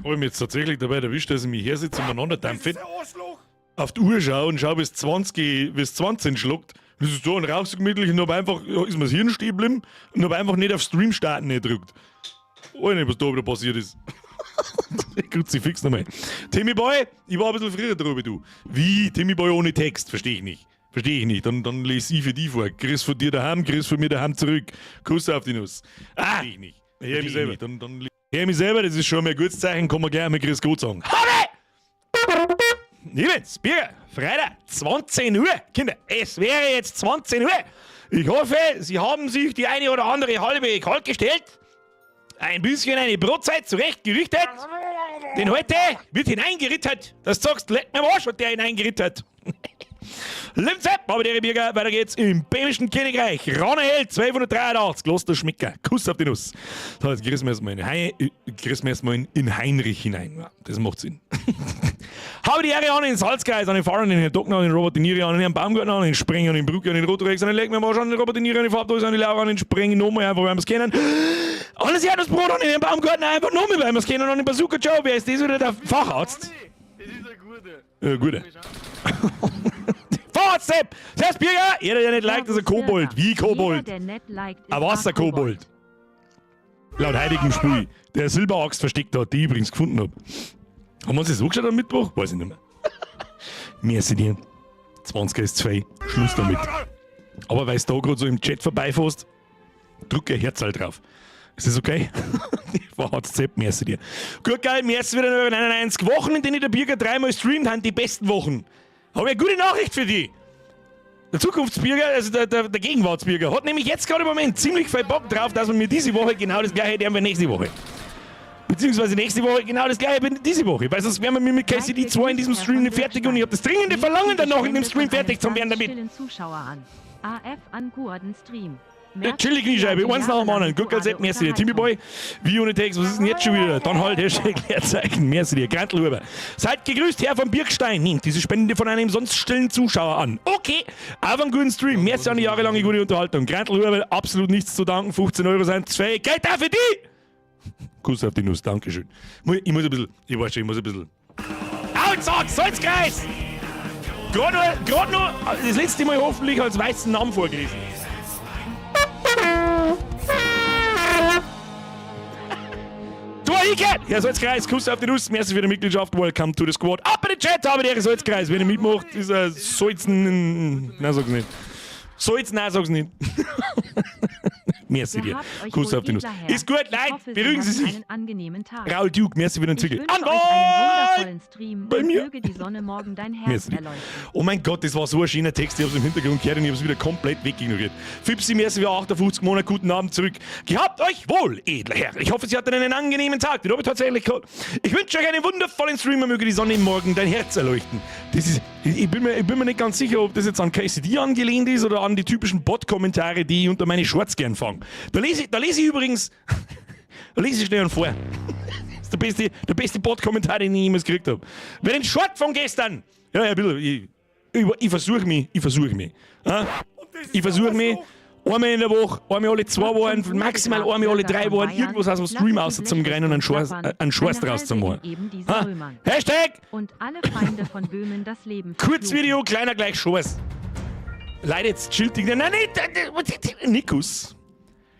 Habe ich mich jetzt tatsächlich dabei erwischt, dass ich mich her sitze und miteinander dampfe, auf die Uhr schaue und schaue, bis 20, bis 20 schluckt. Das ist so ein rauchst du gemütlich und hab einfach, ja, ist mir das Hirn stehen geblieben und hab einfach nicht auf Stream starten gedrückt. Weiß nicht, was da wieder passiert ist. Kruzifix nochmal. Timmy Boy, ich war ein bisschen früher drüber, du. Wie? Timmy Boy ohne Text? Verstehe ich nicht. Verstehe ich nicht. Dann lese ich für die vor. Grüß von dir daheim, grüß von mir daheim zurück. Kuss auf die Nuss. Ah! Verstehe ich nicht. Hör mich selber. Dann hör mich selber, das ist schon mal ein gutes Zeichen, kann man gleich mal Grüß Gott sagen. Habe! Liebes Bürger, Freitag, 20 Uhr. Kinder, es wäre jetzt 20 Uhr. Ich hoffe, Sie haben sich die eine oder andere halbe kalt gestellt. Ein bisschen eine Brotzeit zurechtgerichtet. Denn heute wird hineingerittert. Das sagst, leck mir am Arsch, hat der hineingerittert. Limzep, aber der Bürger, weiter geht's im böhmischen Königreich. Ronald 1283, Kloster Schmicker. Kuss auf die Nuss. So, jetzt grüßen wir erstmal in, Hei grüßen wir erstmal in Heinrich hinein. Ja, das macht Sinn. Habe die Ehre an den Salzkreis, an den Fahrer, an den Herrn Dockner, an den Robert De Niro, an den Herrn Baumgartner, an den Sprenger, an den Brücke, an den Rotorex, an den Leck mir am Arsch, an den Robert De Niro, an den Farbdose, an die Laura, an den Sprenger, nochmal einfach, weil wir es kennen. An das Erdnussbrot, an den Herrn Baumgartner, einfach nochmal, weil wir es kennen, an den Bazooka Joe, wer ist das wieder? Der Facharzt? Das ist ein guter. Guter. Facharzt, Sepp! Servus, Birger! Jeder, der nicht liked, ist ein Kobold. Wie Kobold? Jeder, der nicht liked, ist Ein Wasserkobold. Laut heutigem Spiel. Der Silberaxt versteckt hat, die ich übrigens gefunden hab. Haben wir uns das angeschaut am Mittwoch? Weiß ich nicht mehr. Merci dir. 20 ist 2. Schluss damit. Aber weil du da gerade so im Chat vorbeifährst, drück ein Herzl drauf. Ist das okay? Facharzt Sepp, merci dir. Gut, geil, merci wieder in euren 99 Wochen, in denen der Birger dreimal streamt, haben die besten Wochen. Habe ich eine gute Nachricht für dich. Der Zukunftsbürger, also der Gegenwartsbürger, hat nämlich jetzt gerade im Moment ziemlich viel Bock drauf, dass wir mir diese Woche genau das gleiche tun wie nächste Woche. Beziehungsweise nächste Woche genau das gleiche wie diese Woche. Weil sonst wären wir mit KCD 2 in diesem Stream nicht fertig und ich habe das dringende Verlangen danach, in dem Stream fertig zu werden damit. Stillen Zuschauer an. AF an Gordon Stream. Ja, chillig Kniescheibe, eins nach dem anderen. Gut, geil, Sepp, merci dir. Timmy Boy, wie ohne Text, was ist denn jetzt schon wieder? Dann halt, Hashtag Leerzeichen, merci dir. Grantelhuber. Seid gegrüßt, Herr von Birkstein. Nehmt diese Spende von einem sonst stillen Zuschauer an. Okay, auf einen guten Stream. Merci an die jahrelange gute Unterhaltung. Grantelhuber, absolut nichts zu danken. 15 Euro sind zwei. Geld dafür die! Kuss auf die Nuss, Dankeschön. Ich muss ein bisschen, ich weiß schon, ich muss ein bisschen. Au, Salzkreis! Gerade noch, das letzte Mal hoffentlich als weißen Namen vorgelesen. Du, Ike! Herr Salzkreis, Kuss auf die Nuss, merci für die Mitgliedschaft, welcome to the squad. Ab in den Chat, habe die Salzkreis, wenn ihr mitmacht, ist er Salzen. Nein, sag's nicht. Salz, nein, sag's nicht. Merci dir. Gehabt euch Kuss wohl, auf die Nuss. edler Herr. Ist gut, Ich nein, hoffe, Sie beruhigen Sie hatten sich. einen angenehmen Tag. Raul Duke, merci für den Ich Zwickel. wünsche euch einen Anwalt! wundervollen Stream Bei und mir. möge die Sonne morgen dein Herz Merci dir. erleuchten. Oh mein Gott, das war so ein schöner Text, ich hab's im Hintergrund gehört und ich hab's wieder komplett wegignoriert. Fipsi, merci für 58 Monate, guten Abend zurück. Gehabt euch wohl, edler Herr. Ich hoffe, Sie hatten einen angenehmen Tag. Den habe ich tatsächlich gehabt. Ich wünsche euch einen wundervollen Stream und möge die Sonne morgen dein Herz erleuchten. Das ist, ich bin mir nicht ganz sicher, ob das jetzt an KCD angelehnt ist oder an die typischen Bot-Kommentare, die ich unter meine Shorts gern fange. Da lese ich übrigens, da lese ich schnell einen vor. Das ist der beste Bot-Kommentar, den ich jemals gekriegt habe. Wer den Short von gestern, ja, ein bisschen, ich versuche mich, ich versuche mich. Ja? Ich versuche mich, einmal in der Woche, einmal alle 2 Wochen, maximal einmal alle 3 Wochen, irgendwas aus dem Stream raus zum Greinen und einen Scheiß draus zu machen. Ha? Hashtag Und alle Feinde von Böhmen das Leben Kurzvideo, kleiner gleich Scheiß. Leute, jetzt chillt dich. Nein, nein, Nikus.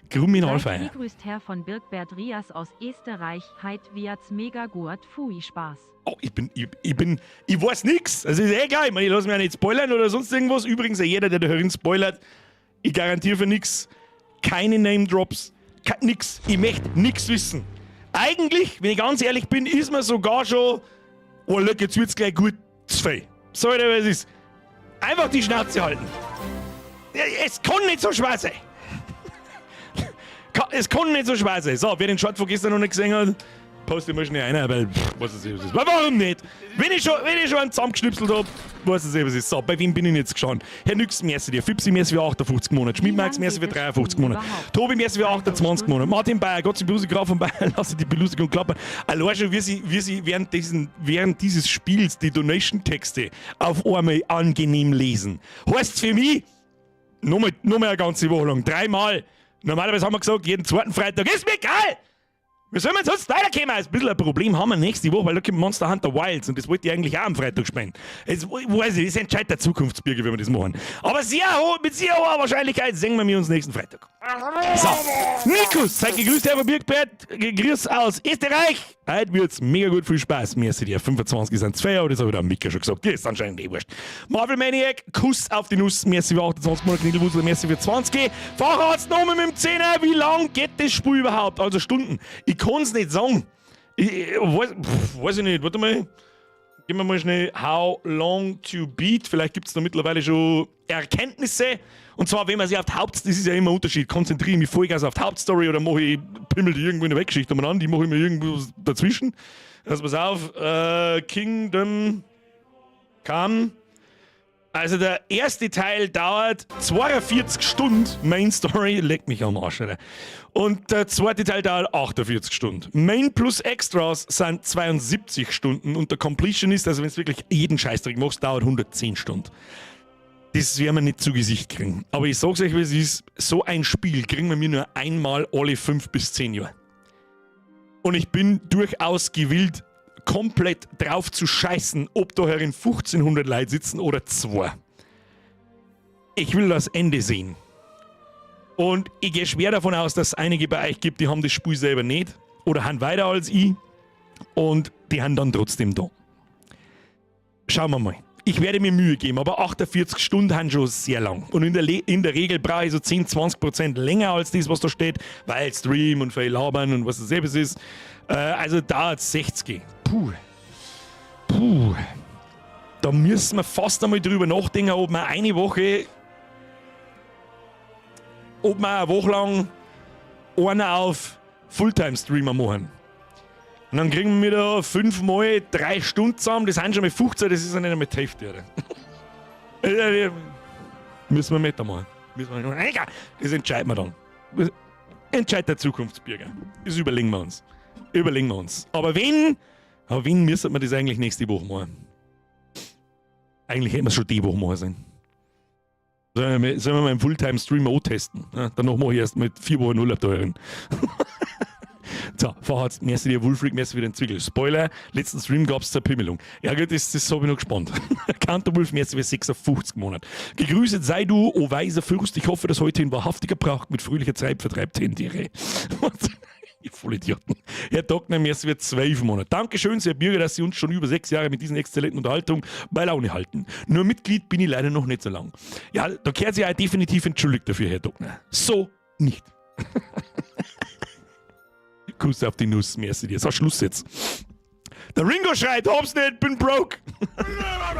Grummin Seid Alfeier. gegrüßt, Herr von Birkbert Rias aus Österreich, heit wird's mega guat, fui Spaß. Oh, ich weiß nix. Also ist eh egal, ich meine, ich lass mich ja nicht spoilern oder sonst irgendwas. Übrigens, jeder, der da herin spoilert, ich garantiere für nix. Keine Name Drops, nix. Ich möchte nix wissen. Eigentlich, wenn ich ganz ehrlich bin, ist mir sogar schon, oh, look, jetzt wird's gleich gut zu viel. Sorry, was ist. Einfach die Schnauze halten. Ja, es kann nicht so schwer sein. Es kann nicht so schwer sein. So, wer den Short von gestern noch nicht gesehen hat, poste ich mal schnell einer, weil, pff, weiß ich nicht, was ist. Warum nicht? Wenn ich schon einen zusammengeschnipselt hab, weiß ich nicht, was ist. So, bei wem bin ich jetzt geschaut? Herr Nix, merci dir. Fipsi, merci für 58 Monate. Schmidmax, merci für 53 Monate. Tobi, merci für 28 Monate. Martin Bayer, Gott sei Dank, Graf von Bayern, lasse die Belustigung klappen. Allein schon, wie sie während dieses Spiels die Donation-Texte auf einmal angenehm lesen. Heißt für mich, nochmal eine ganze Woche lang, dreimal. Normalerweise haben wir gesagt, jeden zweiten Freitag. Ist mir egal! Wie soll man sonst weiterkommen? Ein bisschen ein Problem haben wir nächste Woche, weil da kommt Monster Hunter Wilds und das wollte ich eigentlich auch am Freitag spielen. Jetzt weiß ich, das entscheidet der Zukunftsbürger, wie wir das machen. Aber sehr mit sehr hoher Wahrscheinlichkeit sehen wir uns nächsten Freitag. So, Nikus, seid gegrüßt, Herr Birkbert, gegrüßt aus Österreich. Heute wird's mega gut, viel Spaß. Mir sind ja 25 sind 2, aber das habe ich der Mika schon gesagt. Die ist anscheinend eh wurscht. Marvel Maniac, Kuss auf die Nuss. Merci für 28 Monate, Kniedelwusel, merci für 20. Facharzt nochmal mit dem 10er. Wie lang geht das Spiel überhaupt? Also Stunden. Ich kann's nicht sagen. Ich weiß ich nicht. Warte mal. Gehen wir mal schnell How Long to Beat. Vielleicht gibt's da mittlerweile schon Erkenntnisse. Und zwar, wenn man sich auf die Haupt... Das ist ja immer ein Unterschied. Konzentriere ich mich Vollgas auf die Hauptstory oder mache ich, pimmel die irgendwo in der Weggeschichte umeinander. Die mache ich mir irgendwo dazwischen. Also pass auf. Kingdom Come. Also der erste Teil dauert 42 Stunden, Main Story, leck mich am Arsch, Alter. Und der zweite Teil dauert 48 Stunden. Main plus Extras sind 72 Stunden und der Completionist, also wenn du wirklich jeden Scheißdreck machst, dauert 110 Stunden. Das werden wir nicht zu Gesicht kriegen. Aber ich sag's euch, wie es ist, so ein Spiel kriegen wir mir nur einmal alle 5 bis 10 Jahre. Und ich bin durchaus gewillt, komplett drauf zu scheißen, ob da herin 1500 Leute sitzen oder 2. Ich will das Ende sehen. Und ich gehe schwer davon aus, dass es einige bei euch gibt, die haben das Spiel selber nicht oder haben weiter als ich und die haben dann trotzdem da. Schauen wir mal. Ich werde mir Mühe geben, aber 48 Stunden sind schon sehr lang. Und in der Regel brauche ich so 10, 20% länger als das, was da steht, weil Stream und viel Labern und was das selbst ist. Also dauert 60. Puh. Puh. Da müssen wir fast einmal drüber nachdenken, ob wir eine Woche, ob wir eine Woche lang einen auf Fulltime-Streamer machen. Und dann kriegen wir da 5 mal 3 Stunden zusammen, das sind schon mal 15, das ist ja nicht einmal die Hälfte, oder? Müssen wir mitmachen. Müssen wir, egal, das entscheiden wir dann. Entscheidet der Zukunftsbürger. Das überlegen wir uns. Überlegen wir uns. Aber wen müsste man das eigentlich nächste Woche machen? Eigentlich hätten wir es schon die Woche machen sollen. Sollen wir mal einen Fulltime-Streamer auch testen? Ja, danach mache ich erst mit 4 Wochen Urlaub da drin. So, Facharzt, merci dir, Wolfric, merci für den Zwickel. Spoiler, letzten Stream gab's zur Pimmelung. Ja gut, das hab ich noch gespannt. Counterwolf, merci für 56 Monate. Gegrüßet sei du, o weiser Fürst, ich hoffe, dass heute in wahrhaftiger Pracht mit fröhlicher Zeit vertreibt Tendiere. Ihr Vollidioten. Herr Dockner, merci für 12 Monate. Dankeschön, Herr Bürger, dass Sie uns schon über 6 Jahre mit diesen exzellenten Unterhaltung bei Laune halten. Nur Mitglied bin ich leider noch nicht so lang. Ja, da kehrt sich auch definitiv entschuldigt dafür, Herr Dockner. So nicht. Kuss auf die Nuss, merci dir. So, Schluss jetzt. Der Ringo schreit, hab's nicht, bin broke.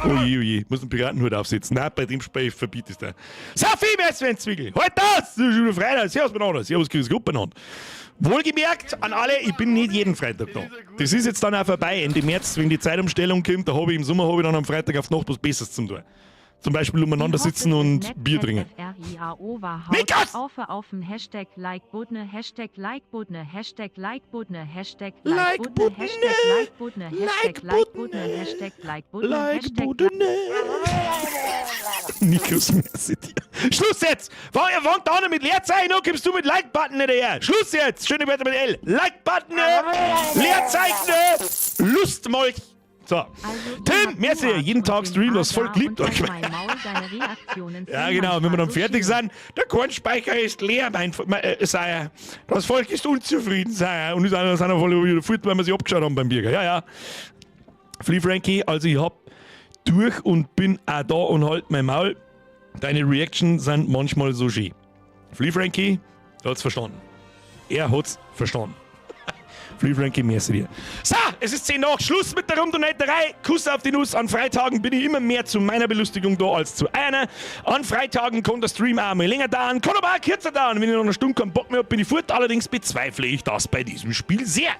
Oje, oje, muss einen Piratenhut aufsetzen. Nein, bei dem Spiel verbietest du. Sophie, merci für den Zwickel. Halt das! Das ist schon wieder Freitag. Servus miteinander. Servus, grüß Gott beieinander. Wohlgemerkt an alle, ich bin nicht jeden Freitag da. Das ist jetzt dann auch vorbei. Ende März, wenn die Zeitumstellung kommt, da habe ich im Sommer hab ich dann am Freitag auf die Nacht was Besseres zum tun. Zum Beispiel umeinander sitzen und Bier trinken. Niklas! Auf Hashtag Like-Button, Hashtag Like-Button, Hashtag Like-Button, Hashtag Like-Button, Hashtag Like-Button, Hashtag Like-Button, Hashtag Like-Button, Hashtag Niklas, merci dir. Schluss jetzt! Fangt an mit Leerzeichen, dann kommst du mit Like-Button hinterher. Schluss jetzt! Schöne Wörter mit L. Like-Button, Leerzeichen, Lustmolch. So. Also, Tim, merci, jeden Tag Stream, das Volk liebt euch. Mein Maul, deine Reaktionen Ja, sind genau, wenn wir manchmal dann so fertig schön. sind, der Kornspeicher ist leer, mein sei er. Das Volk ist unzufrieden, sei er. Und die anderen sind voll wieder fort, weil wir sich abgeschaut haben beim Bürger. Ja, ja. Flea Frankie, also ich hab durch und bin auch da und halt mein Maul. Deine Reactions sind manchmal so schön. Flea Frankie hat's verstanden. Er hat's verstanden. Flea Frankie, merci dir. So, es ist 10 nach. Schluss mit der Rumdonaterei. Kuss auf die Nuss. An Freitagen bin ich immer mehr zu meiner Belustigung da als zu einer. An Freitagen kann der Stream auch mal länger dauern, kann aber auch kürzer dauern. Wenn ich noch eine Stunde keinen Bock mehr hab, bin ich fort. Allerdings bezweifle ich das bei diesem Spiel sehr.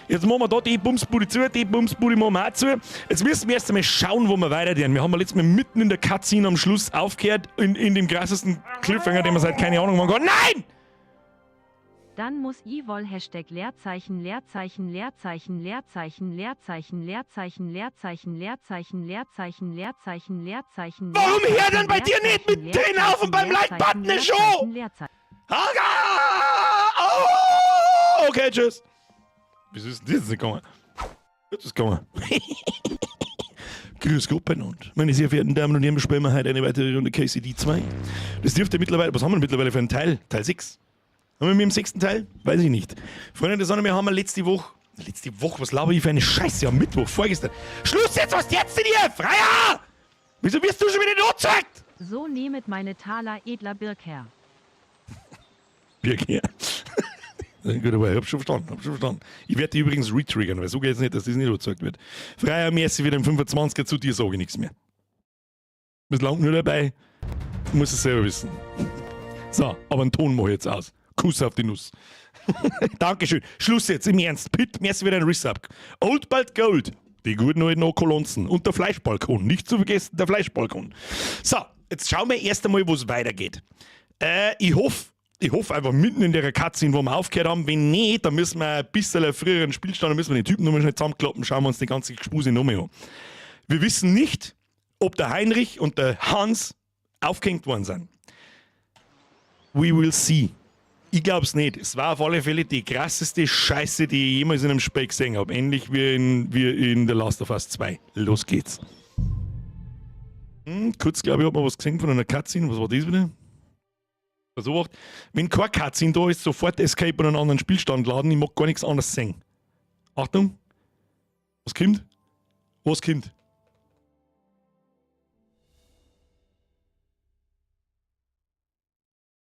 Jetzt machen wir da die Bumsbude zu, die Bumsbude machen wir auch zu. Jetzt müssen wir erst einmal schauen, wo wir weitergehen. Wir haben ja letztes Mal mitten in der Cutscene am Schluss aufgehört, in dem krassesten Cliffhanger, den wir seit keine Ahnung wann gehört. Nein! Dann muss i wohl Hashtag Leerzeichen Leerzeichen Leerzeichen Leerzeichen Leerzeichen Leerzeichen Leerzeichen Leerzeichen Leerzeichen Leerzeichen Leerzeichen Warum hör denn bei dir nicht mit drin auf und beim Like-Button schon? Leerzeichen Oh, okay, tschüss. Wieso ist denn das jetzt nicht gegangen? Jetzt ist es gegangen. Grüß Gott beieinander. Meine sehr verehrten Damen und Herren, spielen wir heute eine weitere Runde KCD 2. Das dürfte mittlerweile, was haben wir mittlerweile für einen Teil? Teil 6. Haben wir mit dem sechsten Teil? Weiß ich nicht. Freunde der Sonne, wir haben letzte Woche, was laber ich für eine Scheiße am Mittwoch, vorgestern. Schluss jetzt, was jetzt denn hier? Freier! Wieso wirst du schon wieder nicht angezeigt? So nehmet meine Taler, edler Birkherr. Birkherr. Gut, aber ich hab schon verstanden, Ich werde die übrigens retriggern, weil so geht's nicht, dass das nicht angezeigt wird. Freier, merci wieder im 25er, zu dir sage ich nichts mehr. Bislang nur dabei, muss es selber wissen. So, aber einen Ton mache ich jetzt aus. Kuss auf die Nuss. Dankeschön. Schluss jetzt, im Ernst. Pitt, merci wieder ein Resub. Old Bald Gold. Die guten alten Okolonzen. Und der Fleischbalkon. Nicht zu vergessen, der Fleischbalkon. So, jetzt schauen wir erst einmal, wo es weitergeht. Ich hoffe einfach mitten in der Cutscene, wo wir aufgehört haben. Wenn nicht, dann müssen wir ein bisschen früheren Spielstand, dann müssen wir den Typen nochmal schnell zusammenklappen, schauen wir uns die ganze Gespuse nochmal an. Wir wissen nicht, ob der Heinrich und der Hans aufgehängt worden sind. We will see. Ich glaub's nicht. Es war auf alle Fälle die krasseste Scheiße, die ich jemals in einem Spiel gesehen habe. Ähnlich wie in The Last of Us 2. Los geht's. Kurz, glaube ich, hat man was gesehen von einer Cutscene. Was war das wieder? Versucht. Wenn kein Cutscene da ist, sofort Escape und einen anderen Spielstand laden. Ich mag gar nichts anderes sehen. Achtung. Was kommt? Was kommt?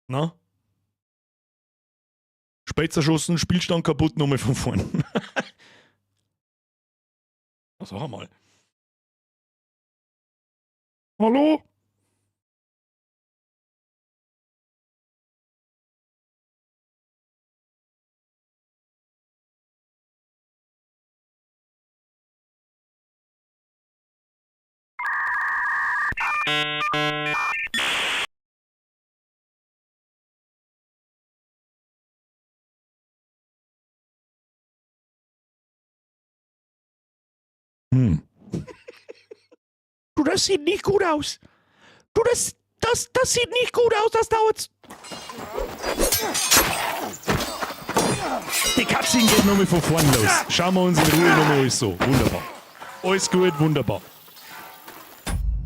Na? Spät zerschossen, Spielstand kaputt, nochmal von vorn. Sag mal. Hallo? Du, das sieht nicht gut aus. Du, das sieht nicht gut aus, das dauert. Die Cutscene geht nochmal von vorn los. Schauen wir uns in Ruhe nochmal alles so. Wunderbar. Alles gut, wunderbar.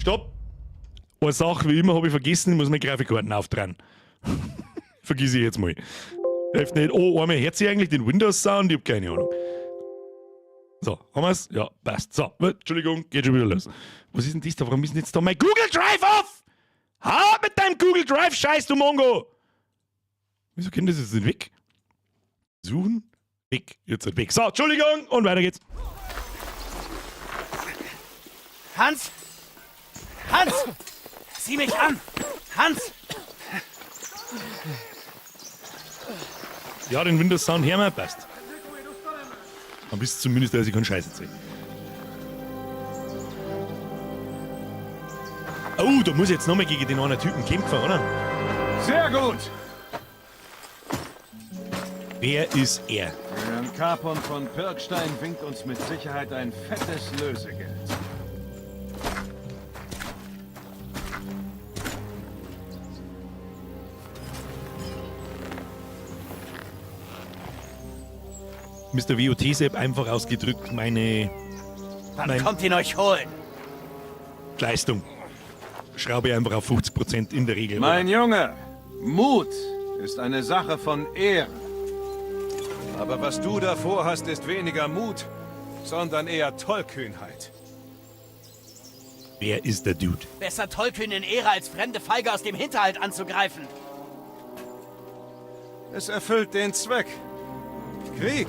Stopp. Eine Sache, wie immer, habe ich vergessen, ich muss meine Grafikkarten aufdrehen. Vergiss ich jetzt mal. Hilft nicht. Oh, einmal hört sich eigentlich den Windows-Sound? Ich hab keine Ahnung. So, haben wir's? Ja, passt. So, Entschuldigung, geht schon wieder los. Was ist denn das da? Warum ist denn jetzt da mein Google Drive auf? Hau ab mit deinem Google Drive, Scheiß, du Mongo! Wieso geht das jetzt nicht weg? Suchen? Weg. Jetzt halt weg. So, Entschuldigung und weiter geht's. Hans! Hans! Sieh mich an! Hans! Ja, den Windows Sound her, passt. Dann bist du zumindest, dass ich keinen Scheiß erzähle. Oh, da muss ich jetzt nochmal gegen den einen Typen kämpfen, oder? Sehr gut! Wer ist er? Herrn Capon von Pirkstein winkt uns mit Sicherheit ein fettes Lösegeld. Mr. WOT-Sepp einfach ausgedrückt, meine... Wann kommt ihn euch holen? Leistung. Schraube ich einfach auf 50% in der Regel. Mein Junge, Mut ist eine Sache von Ehre. Aber was du davor hast, ist weniger Mut, sondern eher Tollkühnheit. Wer ist der Dude? Besser tollkühn in Ehre, als fremde Feige aus dem Hinterhalt anzugreifen. Es erfüllt den Zweck. Krieg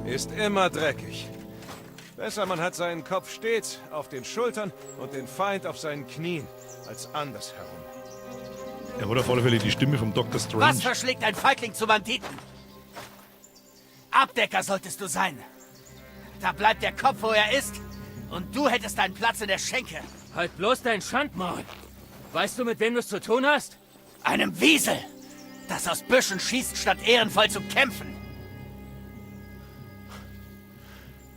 ist immer dreckig. Besser, man hat seinen Kopf stets auf den Schultern und den Feind auf seinen Knien, als andersherum. Er hat auf alle Fälle die Stimme vom Dr. Strange. Was verschlägt ein Feigling zu Banditen? Abdecker solltest du sein. Da bleibt der Kopf, wo er ist, und du hättest deinen Platz in der Schenke. Halt bloß dein Schandmaul. Weißt du, mit wem du es zu tun hast? Einem Wiesel, das aus Büschen schießt, statt ehrenvoll zu kämpfen.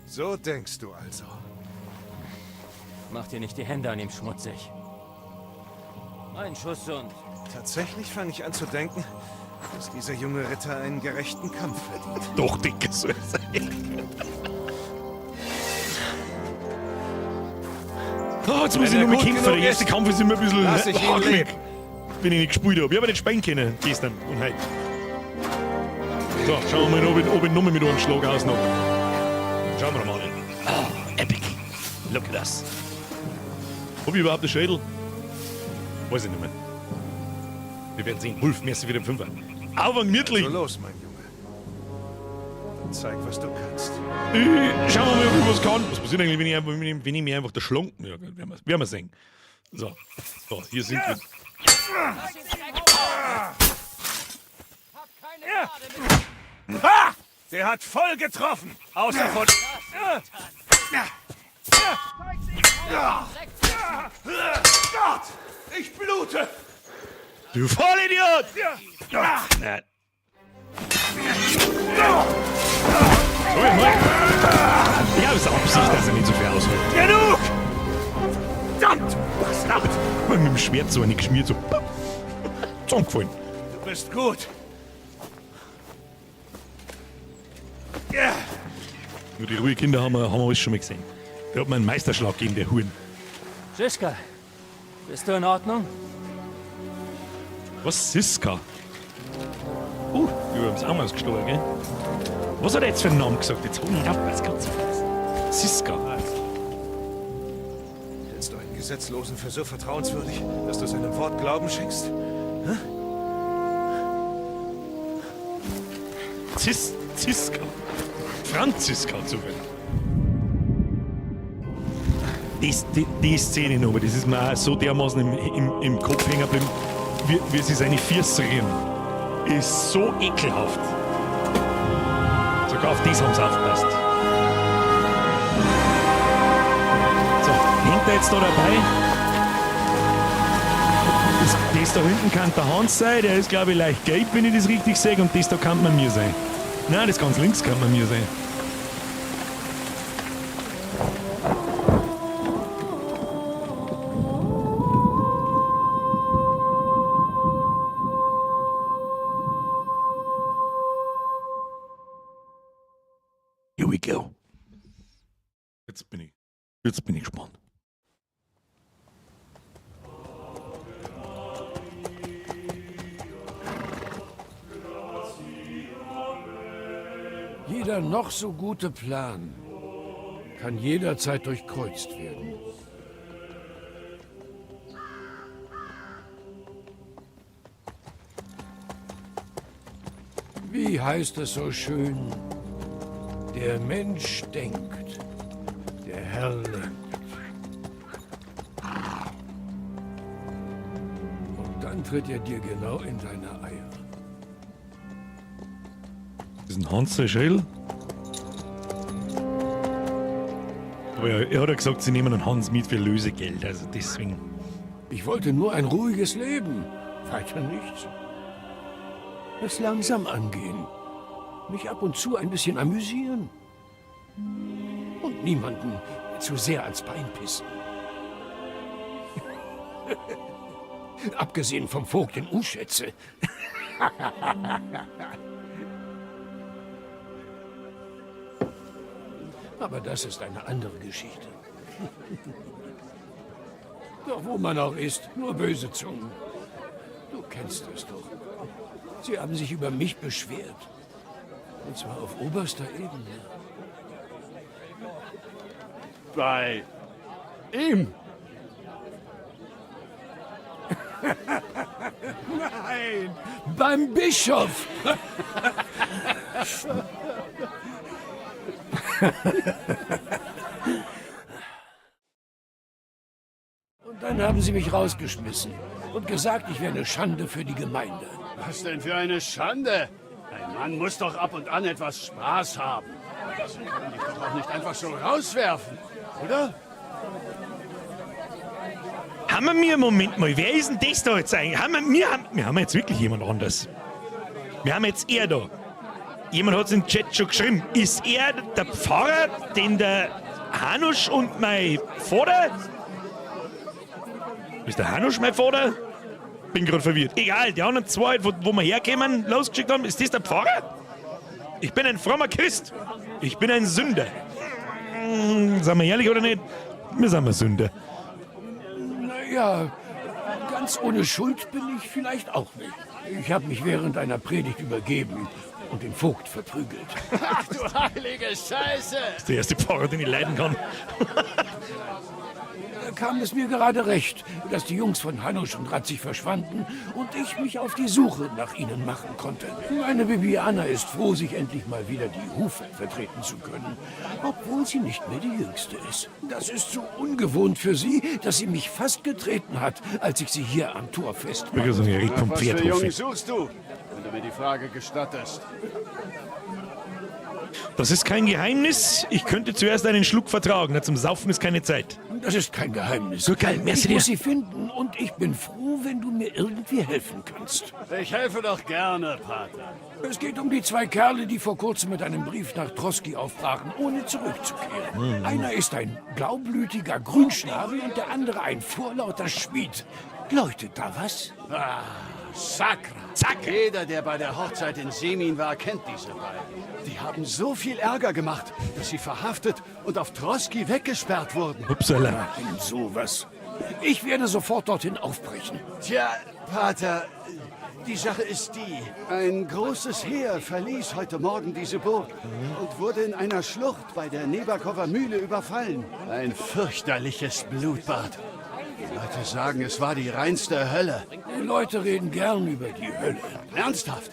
So denkst du also. Mach dir nicht die Hände an ihm schmutzig. Ein Schuss und... Tatsächlich fange ich an zu denken, Dass dieser junge Ritter einen gerechten Kampf verdient. Doch, dicke soll es sein. Oh, jetzt muss Wenn ich er noch mal gut kämpfen. genug Der erste ist, Kampf ist immer ein bisschen lass ich ihn hakelig, leben. wenn ich nicht gespielt habe. Ich habe nicht spielen können gestern und heute. So, schauen wir mal, ob ich nochmal mit einem Schlag ausnocke. Schauen wir mal. Ah, epic. Look at us. Hab ich überhaupt einen Schädel? Weiß ich nicht mehr. Wir werden sehen. Wolf, merci für den Fünfer. Aber gemütlich. So los, mein Junge. Dann zeig, was du kannst. Schauen wir mal, ob ich was kann. Was passiert eigentlich, wenn ich mich einfach der Schlong. Ja, werden wir sehen. So, so, hier sind wir. Ha! Der hat voll getroffen! Außer von. Gott! Ich blute! Du Vollidiot! Nein. So, ich mal. Ich habe es Absicht, dass er nicht so viel ausholt. Genug! Verdammt, Bastard! Mit dem Schwert so eine geschmiert, so. Pop. Zusammengefallen. Du bist gut. Ja. Nur die ruhigen Kinder haben wir alles schon mal gesehen. Der hat mir einen Meisterschlag gegeben, der Huren. Ziska, bist du in Ordnung? Was Siska? Über das Arm ausgestochen, gell? Was hat er jetzt für einen Namen gesagt? Jetzt hol ich ihn auf, was ganz vergessen. Siska. Hältst du einen Gesetzlosen für so vertrauenswürdig, dass du seinem Wort Glauben schenkst? Ziska. Franziska zufällig. Die Szene noch, das ist mir auch so dermaßen im Kopf hängen geblieben, wie sie seine Füße rühren. Ist so ekelhaft. Sogar auf das haben sie aufgepasst. So, hängt er jetzt da dabei? Das da hinten kann der Hans sein, der ist glaube ich leicht gelb, wenn ich das richtig sehe, und das da kann man mir sein. Nein, das ganz links kann man mir sein. Here we go. Jetzt bin ich gespannt. Jeder noch so gute Plan kann jederzeit durchkreuzt werden. Wie heißt es so schön? Der Mensch denkt, der Herr lenkt. Und dann tritt er dir genau in deine Eier. Das ist ein Hans Schädel. Aber er hat ja gesagt, sie nehmen einen Hans mit für Lösegeld, also deswegen. Ich wollte nur ein ruhiges Leben, weiter nichts. Es langsam angehen, mich ab und zu ein bisschen amüsieren. Und niemanden zu sehr ans Bein pissen. Abgesehen vom Vogt in Uschätze. Aber das ist eine andere Geschichte. Doch wo man auch ist, nur böse Zungen. Du kennst es doch. Sie haben sich über mich beschwert. Und zwar auf oberster Ebene. Bei ihm? Nein, beim Bischof. Und dann haben sie mich rausgeschmissen und gesagt, ich wäre eine Schande für die Gemeinde. Was denn für eine Schande? Ein Mann muss doch ab und an etwas Spaß haben. Sie können dich doch auch nicht einfach so rauswerfen, oder? Haben wir mir, Moment mal, wer ist denn das da jetzt eigentlich? Haben wir haben jetzt wirklich jemand anders. Wir haben jetzt er da. Jemand hat es im Chat schon geschrieben. Ist er der Pfarrer, den der Hanusch und mein Vater? Ist der Hanusch mein Vater? Bin gerade verwirrt. Egal, die anderen zwei, wo wir herkämen, losgeschickt haben, ist das der Pfarrer? Ich bin ein frommer Christ. Ich bin ein Sünder. Sind wir ehrlich oder nicht? Wir sind wir Sünder. Naja, ganz ohne Schuld bin ich vielleicht auch nicht. Ich habe mich während einer Predigt übergeben und den Vogt verprügelt. Ach du heilige Scheiße! Das ist der erste Pfarrer, den ich leiden kann. Da kam es mir gerade recht, dass die Jungs von Hanusch und Ratzig verschwanden und ich mich auf die Suche nach ihnen machen konnte. Meine Bibiana ist froh, sich endlich mal wieder die Hufe vertreten zu können, obwohl sie nicht mehr die Jüngste ist. Das ist so ungewohnt für sie, dass sie mich fast getreten hat, als ich sie hier am Tor festmachte. Wirklich Nach was für Jungen suchst du, wenn du mir die Frage gestattest? Das ist kein Geheimnis. Ich könnte zuerst einen Schluck vertragen. Na, zum Saufen ist keine Zeit. Das ist kein Geheimnis. So geil, merci Ich dir. muss sie finden und ich bin froh, wenn du mir irgendwie helfen kannst. Ich helfe doch gerne, Pater. Es geht um die zwei Kerle, die vor kurzem mit einem Brief nach Troski aufbrachen, ohne zurückzukehren. Einer ist ein blaublütiger Grünschnabel und der andere ein vorlauter Schmied. Läutet da was? Ah, Sakra. Sakra. Jeder, der bei der Hochzeit in Semin war, kennt diese beiden. Die haben so viel Ärger gemacht, dass sie verhaftet und auf Troski weggesperrt wurden. Upsala. Nein, sowas. Ich werde sofort dorthin aufbrechen. Tja, Pater, die Sache ist die. Ein großes Heer verließ heute Morgen diese Burg und wurde in einer Schlucht bei der Nebakower Mühle überfallen. Ein fürchterliches Blutbad. Die Leute sagen, es war die reinste Hölle. Die Leute reden gern über die Hölle. Ernsthaft?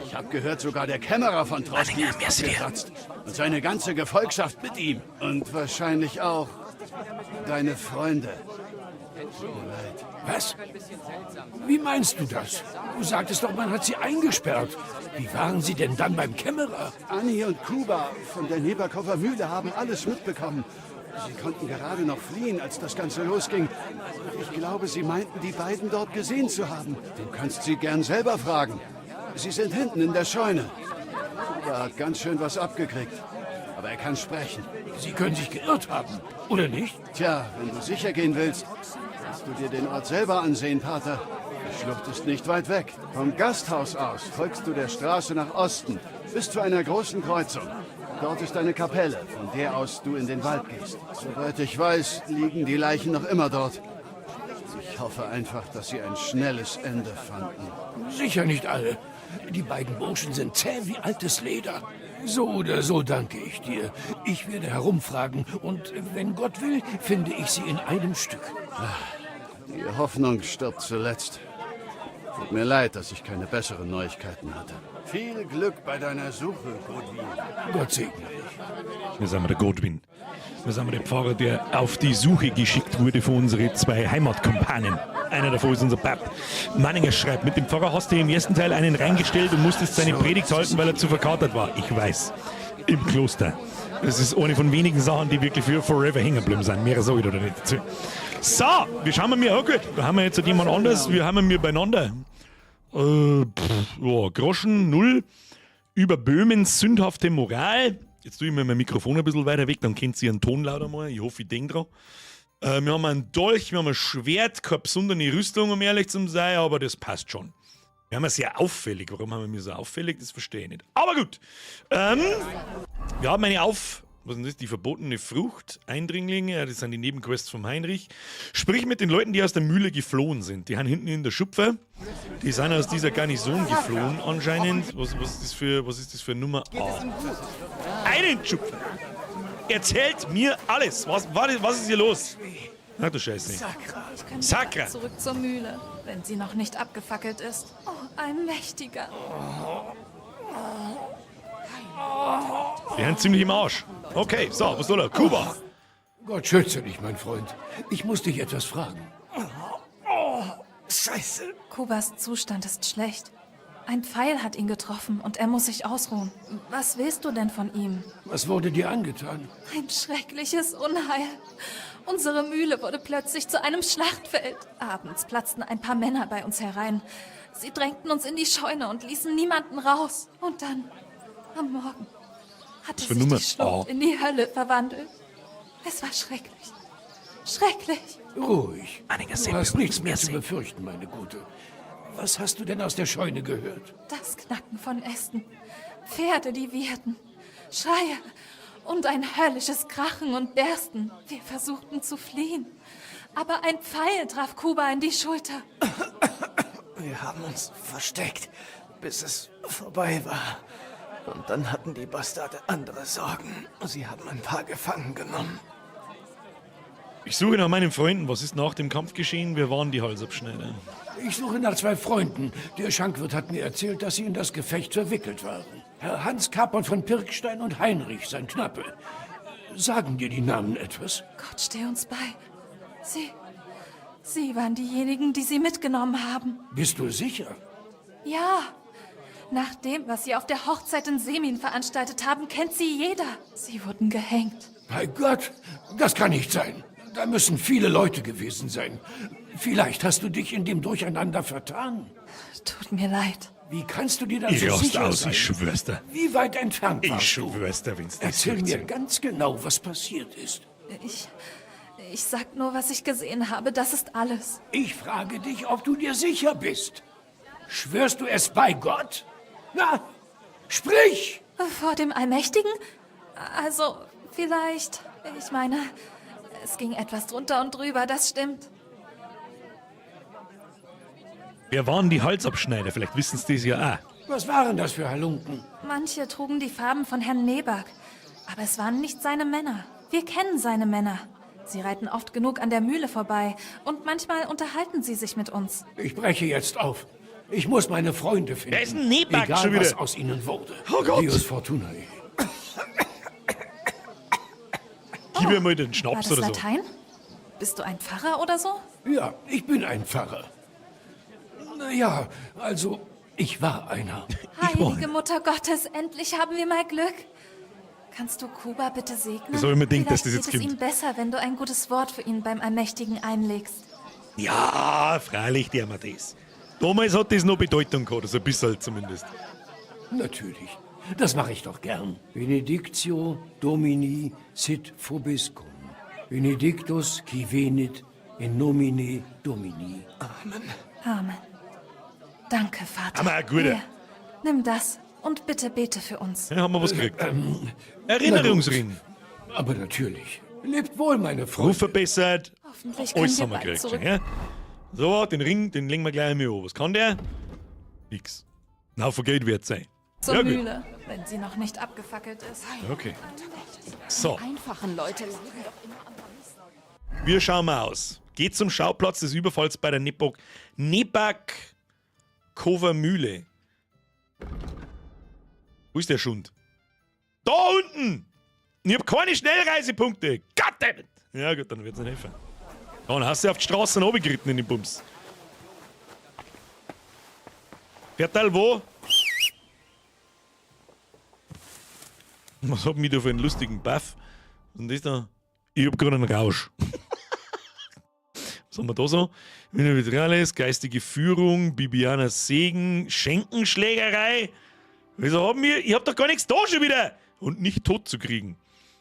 Ich habe gehört, sogar der Kämmerer von Troski ist abgekratzt. Und seine ganze Gefolgschaft mit ihm. Und wahrscheinlich auch deine Freunde. Tut mir leid. Was? Wie meinst du das? Du sagtest doch, man hat sie eingesperrt. Wie waren sie denn dann beim Kämmerer? Anni und Kuba von der Nebakower Mühle haben alles mitbekommen. Sie konnten gerade noch fliehen, als das Ganze losging. Ich glaube, sie meinten, die beiden dort gesehen zu haben. Du kannst sie gern selber fragen. Sie sind hinten in der Scheune. Kuba hat ganz schön was abgekriegt. Aber er kann sprechen. Sie können sich geirrt haben, oder nicht? Tja, wenn du sicher gehen willst, kannst du dir den Ort selber ansehen, Pater. Die Schlucht ist nicht weit weg. Vom Gasthaus aus folgst du der Straße nach Osten bis zu einer großen Kreuzung. Dort ist eine Kapelle, von der aus du in den Wald gehst. Soweit ich weiß, liegen die Leichen noch immer dort. Ich hoffe einfach, dass sie ein schnelles Ende fanden. Sicher nicht alle. Die beiden Burschen sind zäh wie altes Leder. So oder so danke ich dir. Ich werde herumfragen und wenn Gott will, finde ich sie in einem Stück. Die Hoffnung stirbt zuletzt. Tut mir leid, dass ich keine besseren Neuigkeiten hatte. Viel Glück bei deiner Suche, Godwin. Gott segne dich. Wir sind wir der Godwin. Wir sind wir der Pfarrer, der auf die Suche geschickt wurde von unseren zwei Heimatkumpanen. Einer davon ist unser Pap. Manninger schreibt, mit dem Pfarrer hast du im ersten Teil einen reingestellt und musstest seine Predigt halten, weil er zu verkatert war. Ich weiß. Im Kloster. Das ist eine von wenigen Sachen, die wirklich für forever hängen geblieben sind. Mehr sage ich da nicht dazu. So, wir schauen mir auch gut. Da haben wir jetzt jemand anders. Wir haben wir beieinander. Ja, Groschen, null. Über Böhmens sündhafte Moral. Jetzt tue ich mir mein Mikrofon ein bisschen weiter weg, dann kennt ihr ihren Ton lauter mal. Ich hoffe, ich denke dran. Wir haben einen Dolch, wir haben ein Schwert, keine besondere Rüstung, um ehrlich zu sein, aber das passt schon. Wir haben ja sehr auffällig. Warum haben wir mir so auffällig? Das verstehe ich nicht. Aber gut. Wir haben eine Auf... Was ist denn das? Die verbotene Frucht, Eindringlinge, ja, das sind die Nebenquests vom Heinrich. Sprich mit den Leuten, die aus der Mühle geflohen sind. Die haben hinten in der Schupfe. Die sind aus dieser Garnison geflohen anscheinend. Was ist das für Nummer? A? Einen Schupfer. Erzählt mir alles. Was ist hier los? Ach du Scheiße. Ich könnte Sakra. zurück zur Mühle, wenn sie noch nicht abgefackelt ist. Oh, ein mächtiger. Wir sind ziemlich im Arsch. Okay, so, was soll er? Kuba. Gott schütze dich, mein Freund. Ich muss dich etwas fragen. Oh, Scheiße. Kubas Zustand ist schlecht. Ein Pfeil hat ihn getroffen und er muss sich ausruhen. Was willst du denn von ihm? Was wurde dir angetan? Ein schreckliches Unheil. Unsere Mühle wurde plötzlich zu einem Schlachtfeld. Abends platzten ein paar Männer bei uns herein. Sie drängten uns in die Scheune und ließen niemanden raus. Und dann, am Morgen, hatte für sich Nummer? die Schlucht Oh. in die Hölle verwandelt. Es war schrecklich. Schrecklich. Ruhig. Anninger Du Sepp hast übrigens, nichts mehr zu merci. befürchten, meine Gute. Was hast du denn aus der Scheune gehört? Das Knacken von Ästen. Pferde, die wieherten. Schreie und ein höllisches Krachen und Bersten. Wir versuchten zu fliehen. Aber ein Pfeil traf Kuba in die Schulter. Wir haben uns versteckt, bis es vorbei war. Und dann hatten die Bastarde andere Sorgen. Sie haben ein paar gefangen genommen. Ich suche nach meinen Freunden. Was ist nach dem Kampf geschehen? Wir waren die Halsabschneider. Ich suche nach zwei Freunden. Der Schankwirt hat mir erzählt, dass sie in das Gefecht verwickelt waren. Herr Hans Kapon von Pirkstein und Heinrich, sein Knappe. Sagen dir die Namen etwas? Gott steh uns bei. Sie. Sie waren diejenigen, die sie mitgenommen haben. Bist du sicher? Ja. Nach dem, was sie auf der Hochzeit in Semin veranstaltet haben, kennt sie jeder. Sie wurden gehängt. Bei Gott, das kann nicht sein. Da müssen viele Leute gewesen sein. Vielleicht hast du dich in dem Durcheinander vertan. Tut mir leid. Wie kannst du dir da Ich so rast sicher aus, sein? ich schwör's dir. Wie weit entfernt Ich warst du? schwör's dir, wenn's das Erzähl mir durchziehen. ganz genau, was passiert ist. Ich. Ich sag nur, was ich gesehen habe. Das ist alles. Ich frage dich, ob du dir sicher bist. Schwörst du es bei Gott? Na, sprich! Vor dem Allmächtigen? Also, vielleicht. Ich meine, es ging etwas drunter und drüber, das stimmt. Wer waren die Halsabschneider? Vielleicht wissen's das ja auch. Was waren das für Halunken? Manche trugen die Farben von Herrn Nebak, aber es waren nicht seine Männer. Wir kennen seine Männer. Sie reiten oft genug an der Mühle vorbei und manchmal unterhalten sie sich mit uns. Ich breche jetzt auf. Ich muss meine Freunde finden. Wer ist denn Nebak Egal, schon wieder? was aus ihnen wurde. Oh Gott. Deus Fortunae. Gib mir mal den War Schnaps das oder so. Latein? Bist du ein Pfarrer oder so? Ja, ich bin ein Pfarrer. Na ja, also, ich war einer. Heilige Mutter Gottes, endlich haben wir mal Glück. Kannst du Kuba bitte segnen? Das hab ich mir gedacht, dass Vielleicht das jetzt geht es kommt. ihm besser, wenn du ein gutes Wort für ihn beim Allmächtigen einlegst. Ja, freilich, der mir das. Damals hat das noch Bedeutung gehabt, also ein bisschen zumindest. Natürlich. Das mache ich doch gern. Benedictio Domini sit vobiscum. Benedictus qui venit in nomine Domini. Amen. Amen. Danke, Vater. Hammer, ein guter. Hier, nimm das und bitte bete für uns. Ja, haben wir was gekriegt. Erinnerungsring. Aber natürlich. Lebt wohl, meine Freunde. Ruf verbessert. Hoffentlich können Alles wir haben wir bald gekriegt. zurück. Ja? So, den Ring, den legen wir gleich einmal an. Was kann der? Nix. Na, vergeht wird sein. Zur Ja, gut. Mühle, wenn sie noch nicht abgefackelt ist. Okay. So, Einfachen Leute leiden doch immer am meisten. wir schauen mal aus. Geht zum Schauplatz des Überfalls bei der Nebak Kover Mühle. Wo ist der Schund? Da unten! Ich hab keine Schnellreisepunkte. Goddammit! Ja gut, dann wird's nicht helfen. Dann hast du auf die Straße runtergeritten in den Bums. Viertel wo? Was hab ich da für einen lustigen Buff? Was ist denn das da? Ich hab gerade einen Rausch. Was haben wir da so? Wiener Vitrales, geistige Führung, Bibiana Segen, Schenkenschlägerei. Wieso haben wir? Ich hab doch gar nichts da schon wieder! Und nicht tot zu kriegen.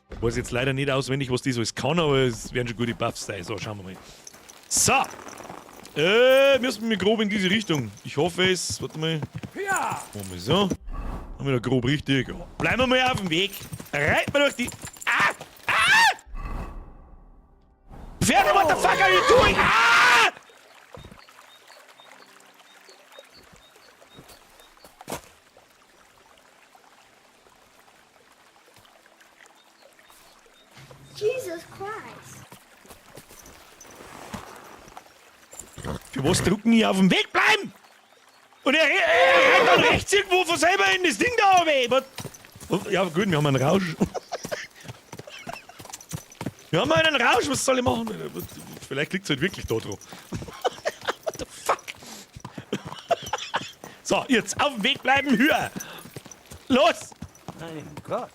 Ich weiß jetzt leider nicht auswendig, was das alles kann, aber es werden schon gute Buffs sein. So, schauen wir mal. So! Müssen wir grob in diese Richtung. Ich hoffe es. Warte mal. Ja! Machen wir so. Haben wir da grob richtig. Ja. Bleiben wir mal auf dem Weg. Reiten wir durch die. Ah! Ah! Pferde, what the fuck are you doing? Ah! Jesus Christ. Für was drucken die auf dem Weg bleiben? Und er rennt dann rechts irgendwo von selber in das Ding da runter. Was? Ja gut, wir haben einen Rausch. Wir haben einen Rausch, was soll ich machen? Vielleicht liegt es halt wirklich da drauf. What the fuck? So, jetzt auf dem Weg bleiben, höher! Los! Mein Gott.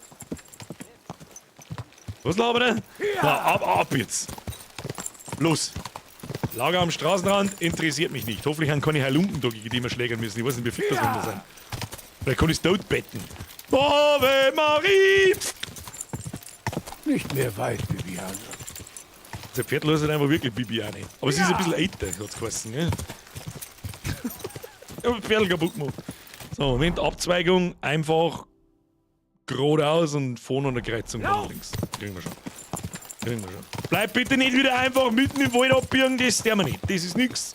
Was labert er? Na, ab, ab jetzt. Los. Lager am Straßenrand interessiert mich nicht. Hoffentlich haben keine Halunken da, gegen die wir schlägern müssen. Ich weiß nicht, wie fit das ja. sind. Vielleicht kann ich's tot betten. Ave Marie! Nicht mehr weit, Bibiana. Der Pferdl ist halt einfach wirklich Bibi auch nicht. Aber sie ist ein bisschen älter, hat's geheißen, gell? Ich hab Pferdl kaputt gemacht. So, Moment, Abzweigung, einfach geradeaus und vorne an der Kreuzung nach links. Kriegen wir schon. Kriegen wir schon. Bleib bitte nicht wieder einfach mitten im Wald abbiegen, das tun wir nicht. Das ist nix.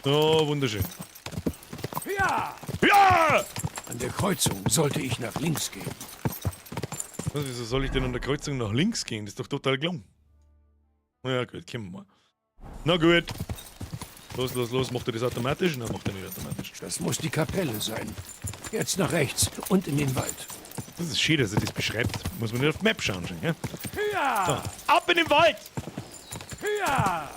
So, wunderschön. Ja! Ja! An der Kreuzung sollte ich nach links gehen. Was, wieso soll ich denn an der Kreuzung nach links gehen? Das ist doch total gelungen. Na ja, gut, kommen wir mal. Na gut. Los, los, los. Macht er das automatisch? Nein, macht er nicht automatisch. Das muss die Kapelle sein. Jetzt nach rechts und in den Wald. Das ist schön, dass er das beschreibt. Muss man nicht auf die Map schauen, schon, gell? Ja! So, ab in den Wald! Ja!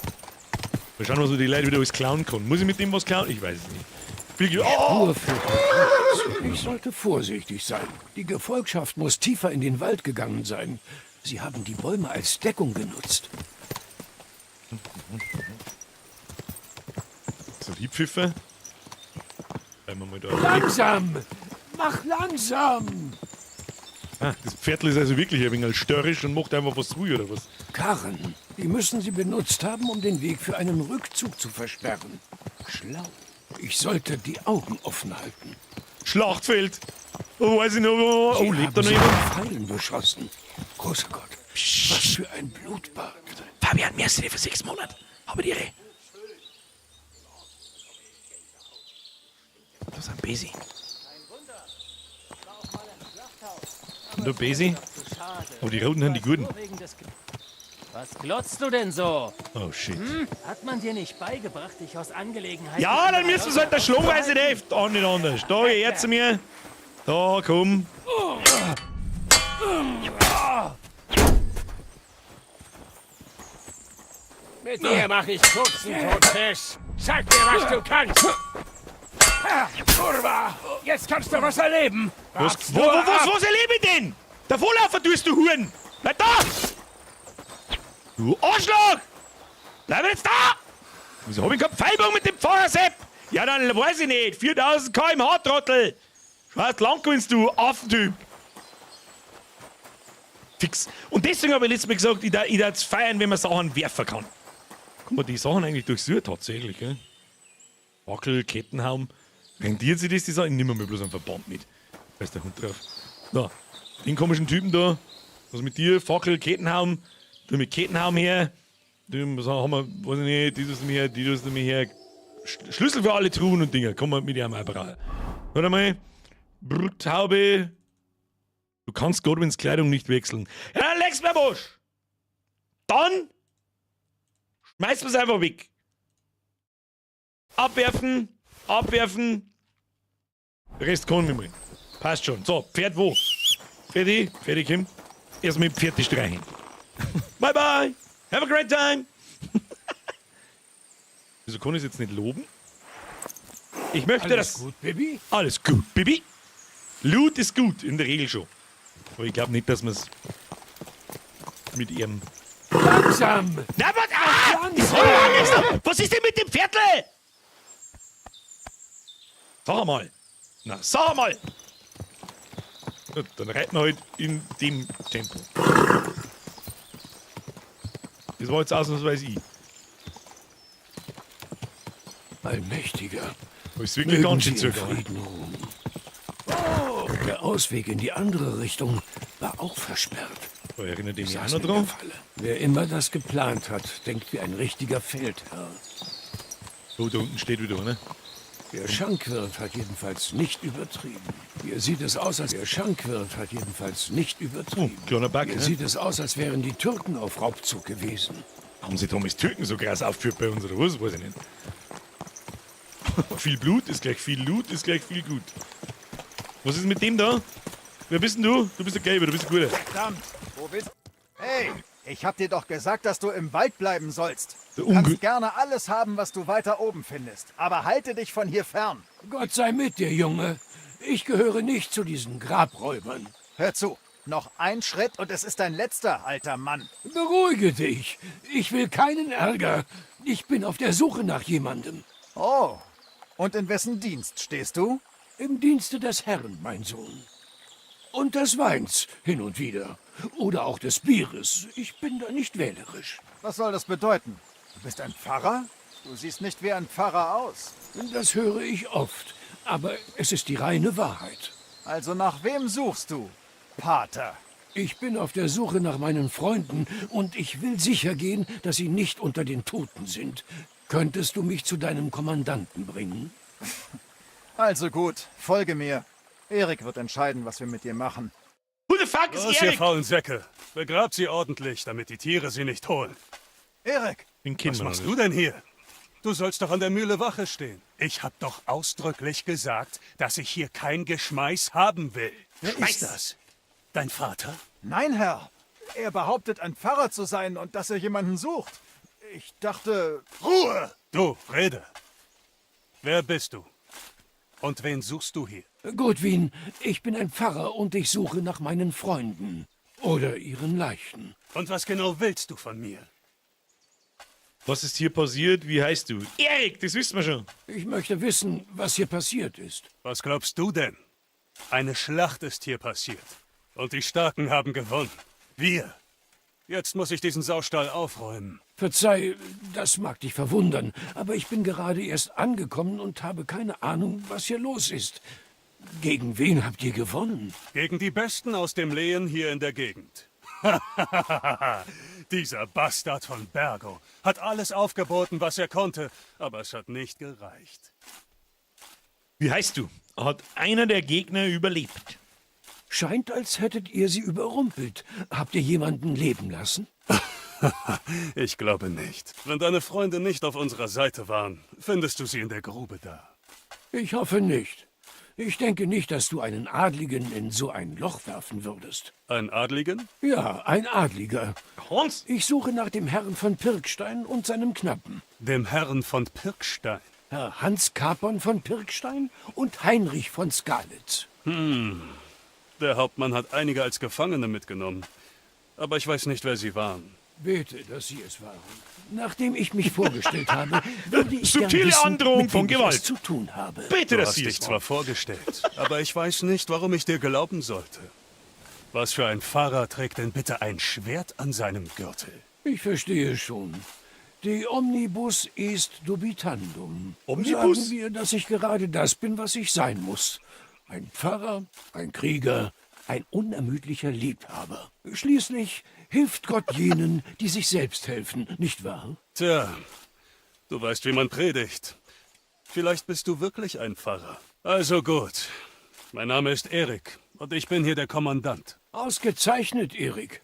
Mal schauen, was man die Leute wieder alles klauen kann. Muss ich mit dem was klauen? Ich weiß es nicht. Oh! Ich sollte vorsichtig sein. Die Gefolgschaft muss tiefer in den Wald gegangen sein. Sie haben die Bäume als Deckung genutzt. So, die Pfiffe. Bleiben wir mal da. Langsam! Mach langsam! Ah, das Pferdl ist also wirklich ein wenig störrisch und macht einfach was ruhig, oder was? Karren. Die müssen sie benutzt haben, um den Weg für einen Rückzug zu versperren. Schlau. Ich sollte die Augen offen halten. Schlachtfeld! Oh, weiß ich noch. Oh, Sie lebt da noch sie jemand? mit Pfeilen beschossen. Großer Gott, was für ein Blutbad. Fabian, merci dir für 6 Monate. Habe die Ehre. Das ist ein Besi. Und der Besi? Oh, die Roten haben die Guten. Was glotzt du denn so? Oh, shit. Hm? Hat man dir nicht beigebracht, dich aus Angelegenheiten... Ja, dann müssen wir es halt der Schlungweise nicht. Oh, nicht anders. Da, geh zu mir. Da, komm. Mit dir mache ich kurzen Prozess. Zeig mir, was du kannst. Kurva, jetzt kannst du was erleben. Was, was erlebe ich denn? Der Vorlaufer tust du Huren. Bleib da! Du Arschloch! Bleib jetzt da! Wieso hab ich keinen Pfeilbogen mit dem Pfarrer, Sepp? Ja, dann weiß ich nicht. 4000 km/h, Trottel! Scheiß lang gewinnst du, Affentyp! Fix. Und deswegen habe ich letztes Mal gesagt, ich darf feiern, wenn man Sachen werfen kann. Guck mal, die Sachen eigentlich durchsucht tatsächlich, gell? Wackel, Kettenhaum. Rendiert sich das, die Sache? Ich nehme mir bloß einen Verband mit. Da ist der Hund drauf. So, den komischen Typen da. Was mit dir? Fackel, Kettenhaum. Du mit Kettenhaum her. Du, was haben wir, weiß ich nicht, dieses her, dieses her. Schlüssel für alle Truhen und Dinger. Komm mal mit dir einmal bereit. Warte mal. Bruttaube. Du kannst Godwins Kleidung nicht wechseln. Ja, dann leck's mir Busch. Dann schmeißen wir's einfach weg. Abwerfen, abwerfen. Rest kann ich mal. Passt schon. So, Pferd wo? Fertig, fertig, Kim. Erstmal mit Pferd streichen. Bye bye. Have a great time. Wieso kann ich es jetzt nicht loben? Ich möchte Alles das. gut, Bibi? Alles gut, Bibi. Loot ist gut, in der Regel schon. Aber ich glaube nicht, dass man es mit ihrem. Langsam! Na, was? Ah! Langsam! Was ist denn mit dem Pferdl? Sag mal. Na, sag mal. Gut, dann reiten wir halt in dem Tempo. Das war jetzt ausnahmsweise ich. Allmächtiger. Ist wirklich Mögen ganz schön Sie in zugegangen. Frieden ruhen. Der Ausweg in die andere Richtung war auch versperrt. Da erinnert ich mich auch saßen noch in der dran. Falle. Wer immer das geplant hat, denkt wie ein richtiger Feldherr. Oh, da unten steht wieder einer. Der Schankwirt hat jedenfalls nicht übertrieben. Hier sieht es aus, als der Schankwirt hat jedenfalls nicht übertrieben. Oh, kleiner Bug, Hier ne? sieht es aus, als wären die Türken auf Raubzug gewesen. Haben sie damals Türken so krass aufgeführt bei uns oder was? Weiß ich nicht. Viel Blut ist gleich viel Loot, ist gleich viel gut. Was ist mit dem da? Wer bist denn du? Du bist der Gelbe, du bist der Gute. Verdammt, wo bist Hey, ich hab dir doch gesagt, dass du im Wald bleiben sollst. Der Du kannst gerne alles haben, was du weiter oben findest. Aber halte dich von hier fern. Gott sei mit dir, Junge. Ich gehöre nicht zu diesen Grabräubern. Hör zu, noch ein Schritt und es ist dein letzter, alter Mann. Beruhige dich. Ich will keinen Ärger. Ich bin auf der Suche nach jemandem. Oh, und in wessen Dienst stehst du? Im Dienste des Herrn, mein Sohn. Und des Weins, hin und wieder. Oder auch des Bieres. Ich bin da nicht wählerisch. Was soll das bedeuten? Du bist ein Pfarrer? Du siehst nicht wie ein Pfarrer aus. Das höre ich oft. Aber es ist die reine Wahrheit. Also nach wem suchst du, Pater? Ich bin auf der Suche nach meinen Freunden und ich will sicher gehen, dass sie nicht unter den Toten sind. Könntest du mich zu deinem Kommandanten bringen? Also gut, folge mir. Erik wird entscheiden, was wir mit dir machen. Who the fuck is Los, ihr Erik? faulen Säcke. Begrabt sie ordentlich, damit die Tiere sie nicht holen. Erik! Den kennen Was wir noch machst nicht. du denn hier? Du sollst doch an der Mühle Wache stehen. Ich hab doch ausdrücklich gesagt, dass ich hier kein Geschmeiß haben will. Wer Schmeiß. ist das? Dein Vater? Nein, Herr. Er behauptet, ein Pfarrer zu sein und dass er jemanden sucht. Ich dachte... Ruhe! Du, rede. Wer bist du? Und wen suchst du hier? Gutwin, ich bin ein Pfarrer und ich suche nach meinen Freunden. Oder ihren Leichen. Und was genau willst du von mir? Was ist hier passiert? Wie heißt du? Erik, das wissen wir schon. Ich möchte wissen, was hier passiert ist. Was glaubst du denn? Eine Schlacht ist hier passiert. Und die Starken haben gewonnen. Wir. Jetzt muss ich diesen Saustall aufräumen. Verzeih, das mag dich verwundern, aber ich bin gerade erst angekommen und habe keine Ahnung, was hier los ist. Gegen wen habt ihr gewonnen? Gegen die Besten aus dem Lehen hier in der Gegend. Dieser Bastard von Bergo hat alles aufgeboten, was er konnte, aber es hat nicht gereicht. Wie heißt du? Hat einer der Gegner überlebt? Scheint, als hättet ihr sie überrumpelt. Habt ihr jemanden leben lassen? Ich glaube nicht. Wenn deine Freunde nicht auf unserer Seite waren, findest du sie in der Grube da. Ich hoffe nicht. Ich denke nicht, dass du einen Adligen in so ein Loch werfen würdest. Einen Adligen? Ja, ein Adliger. Hans? Ich suche nach dem Herrn von Pirkstein und seinem Knappen. Dem Herrn von Pirkstein. Herr Hans Capon von Pirkstein und Heinrich von Skalitz. Der Hauptmann hat einige als Gefangene mitgenommen. Aber ich weiß nicht, wer sie waren. Bete, dass Sie es waren. Nachdem ich mich vorgestellt habe, würde ich gern Subtile wissen, Androhung mit von wem ich Gewalt. es zu tun habe. Bitte, Du dass hast sie dich es zwar waren. vorgestellt, aber ich weiß nicht, warum ich dir glauben sollte. Was für ein Pfarrer trägt denn bitte ein Schwert an seinem Gürtel? Ich verstehe schon. De omnibus est dubitandum. Omnibus? Sagen wir, dass ich gerade das bin, was ich sein muss. Ein Pfarrer, ein Krieger, ein unermüdlicher Liebhaber. Schließlich hilft Gott jenen, die sich selbst helfen, nicht wahr? Tja, du weißt, wie man predigt. Vielleicht bist du wirklich ein Pfarrer. Also gut. Mein Name ist Erik und ich bin hier der Kommandant. Ausgezeichnet, Erik.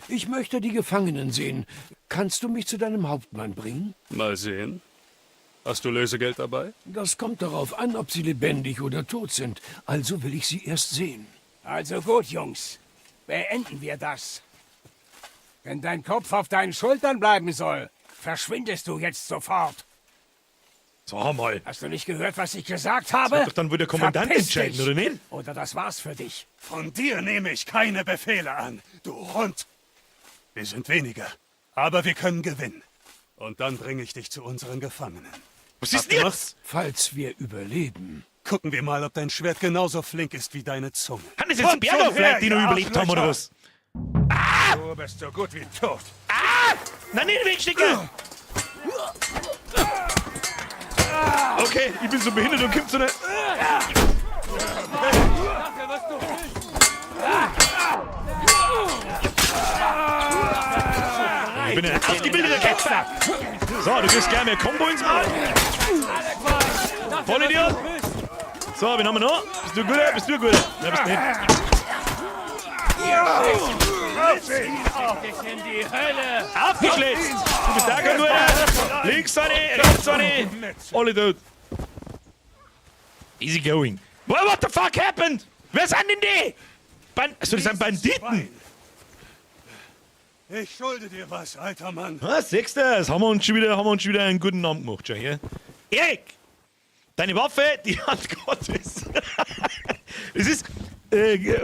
Ich möchte die Gefangenen sehen. Kannst du mich zu deinem Hauptmann bringen? Mal sehen. Hast du Lösegeld dabei? Das kommt darauf an, ob sie lebendig oder tot sind. Also will ich sie erst sehen. Also gut, Jungs. Beenden wir das. Wenn dein Kopf auf deinen Schultern bleiben soll, verschwindest du jetzt sofort. Sag mal. Hast du nicht gehört, was ich gesagt habe? Das wird doch dann wohl der Kommandant Verpiss entscheiden, dich. oder nicht? Oder das war's für dich. Von dir nehme ich keine Befehle an, du Hund. Wir sind weniger, aber wir können gewinnen. Und dann bringe ich dich zu unseren Gefangenen. Was ist denn Abgemacht? jetzt? Falls wir überleben. Gucken wir mal, ob dein Schwert genauso flink ist wie deine Zunge. Haben das jetzt Kommt schon Berghoff her, Leute, die noch ihr überlebt haben, oder Arschlöcher! was? Du bist so gut wie tot. Nein, nicht wegstecken! Okay, ich bin so behindert und komm zu einer. Ich bin ein ausgebildeter Kämpfer. So, du kriegst gleich mehr Kombo ins Maul. Vollidiot. So, wen haben wir noch? Bist du guter? Bist du guter? Nein, bist nicht. Aufgeschlitzt! Du bist auch kein guter. Links eine, rechts eine. Alle tot. Easy going. What, what the fuck happened? Wer sind denn die? Ban also, das sind Banditen. Ich schulde dir was, alter Mann. Was, siehst du? Das haben wir uns schon wieder, haben wir uns schon wieder einen guten Namen gemacht, schau hier. Erik! Deine Waffe, die Hand Gottes. Es ist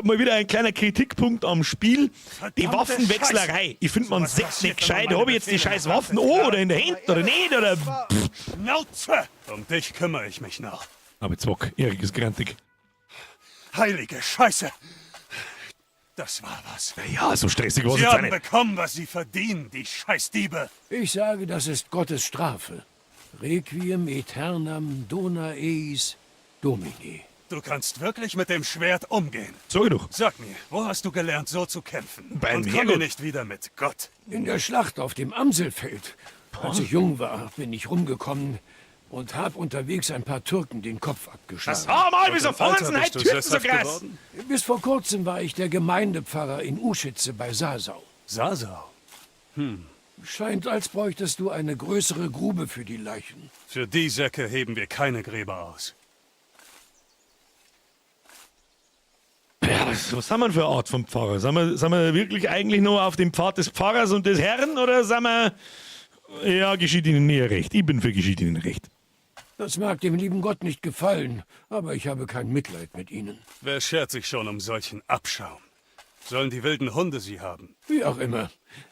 mal wieder ein kleiner Kritikpunkt am Spiel. Die Verdammte Waffenwechslerei. Ich finde, man Sowas sieht passiert, nicht wenn man gescheit. meine Habe ich jetzt die Befehle scheiß nicht Waffen beachtet, an oder in der Hand oder nicht? Oder. Schnauze! Um dich kümmere ich mich noch. Aber Zwock, Erik ist grantig. Heilige Scheiße! Das war was. Ja, so stressig war es Sie jetzt auch haben nicht. bekommen, was sie verdienen, die Scheißdiebe. Ich sage, das ist Gottes Strafe. Requiem aeternam dona eis Domine. Du kannst wirklich mit dem Schwert umgehen. Sag ich doch. Sag mir, wo hast du gelernt, so zu kämpfen? Beim Und komm mir Herrgott. nicht wieder mit Gott. In der Schlacht auf dem Amselfeld. Als ich jung war, bin ich rumgekommen und habe unterwegs ein paar Türken den Kopf abgeschlagen. Das war mal, wieso Und im fahren Alter sie bist halt du Türken so sesshaft krass? geworden? Bis vor kurzem war ich der Gemeindepfarrer in Uschitze bei Sasau. Sasau? Scheint, als bräuchtest du eine größere Grube für die Leichen. Für die Säcke heben wir keine Gräber aus. Ja, was haben wir denn für eine Art von Pfarrer? Sind wir wirklich eigentlich nur auf dem Pfad des Pfarrers und des Herrn oder sind wir. Ja, geschieht Ihnen näher recht. Ich bin für geschieht Ihnen recht. Das mag dem lieben Gott nicht gefallen, aber ich habe kein Mitleid mit ihnen. Wer schert sich schon um solchen Abschaum? Sollen die wilden Hunde sie haben? Wie auch immer.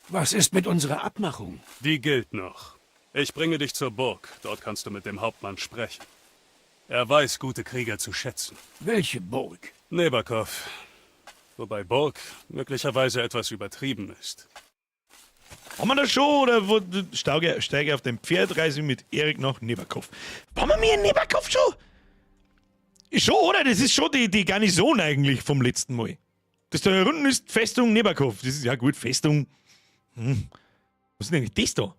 Was ist mit unserer Abmachung? Die gilt noch. Ich bringe dich zur Burg. Dort kannst du mit dem Hauptmann sprechen. Er weiß, gute Krieger zu schätzen. Welche Burg? Nebakov. Wobei Burg möglicherweise etwas übertrieben ist. Haben wir das schon? Oder wo, steige auf dem Pferd, reise mit Erik nach Nebakov. Waren wir mir in Nebakov schon? Schon, oder? Das ist schon die Garnison eigentlich vom letzten Mal. Das da unten ist Festung Nebakov. Das ist ja gut, Festung. Hm. Was ist denn eigentlich das da?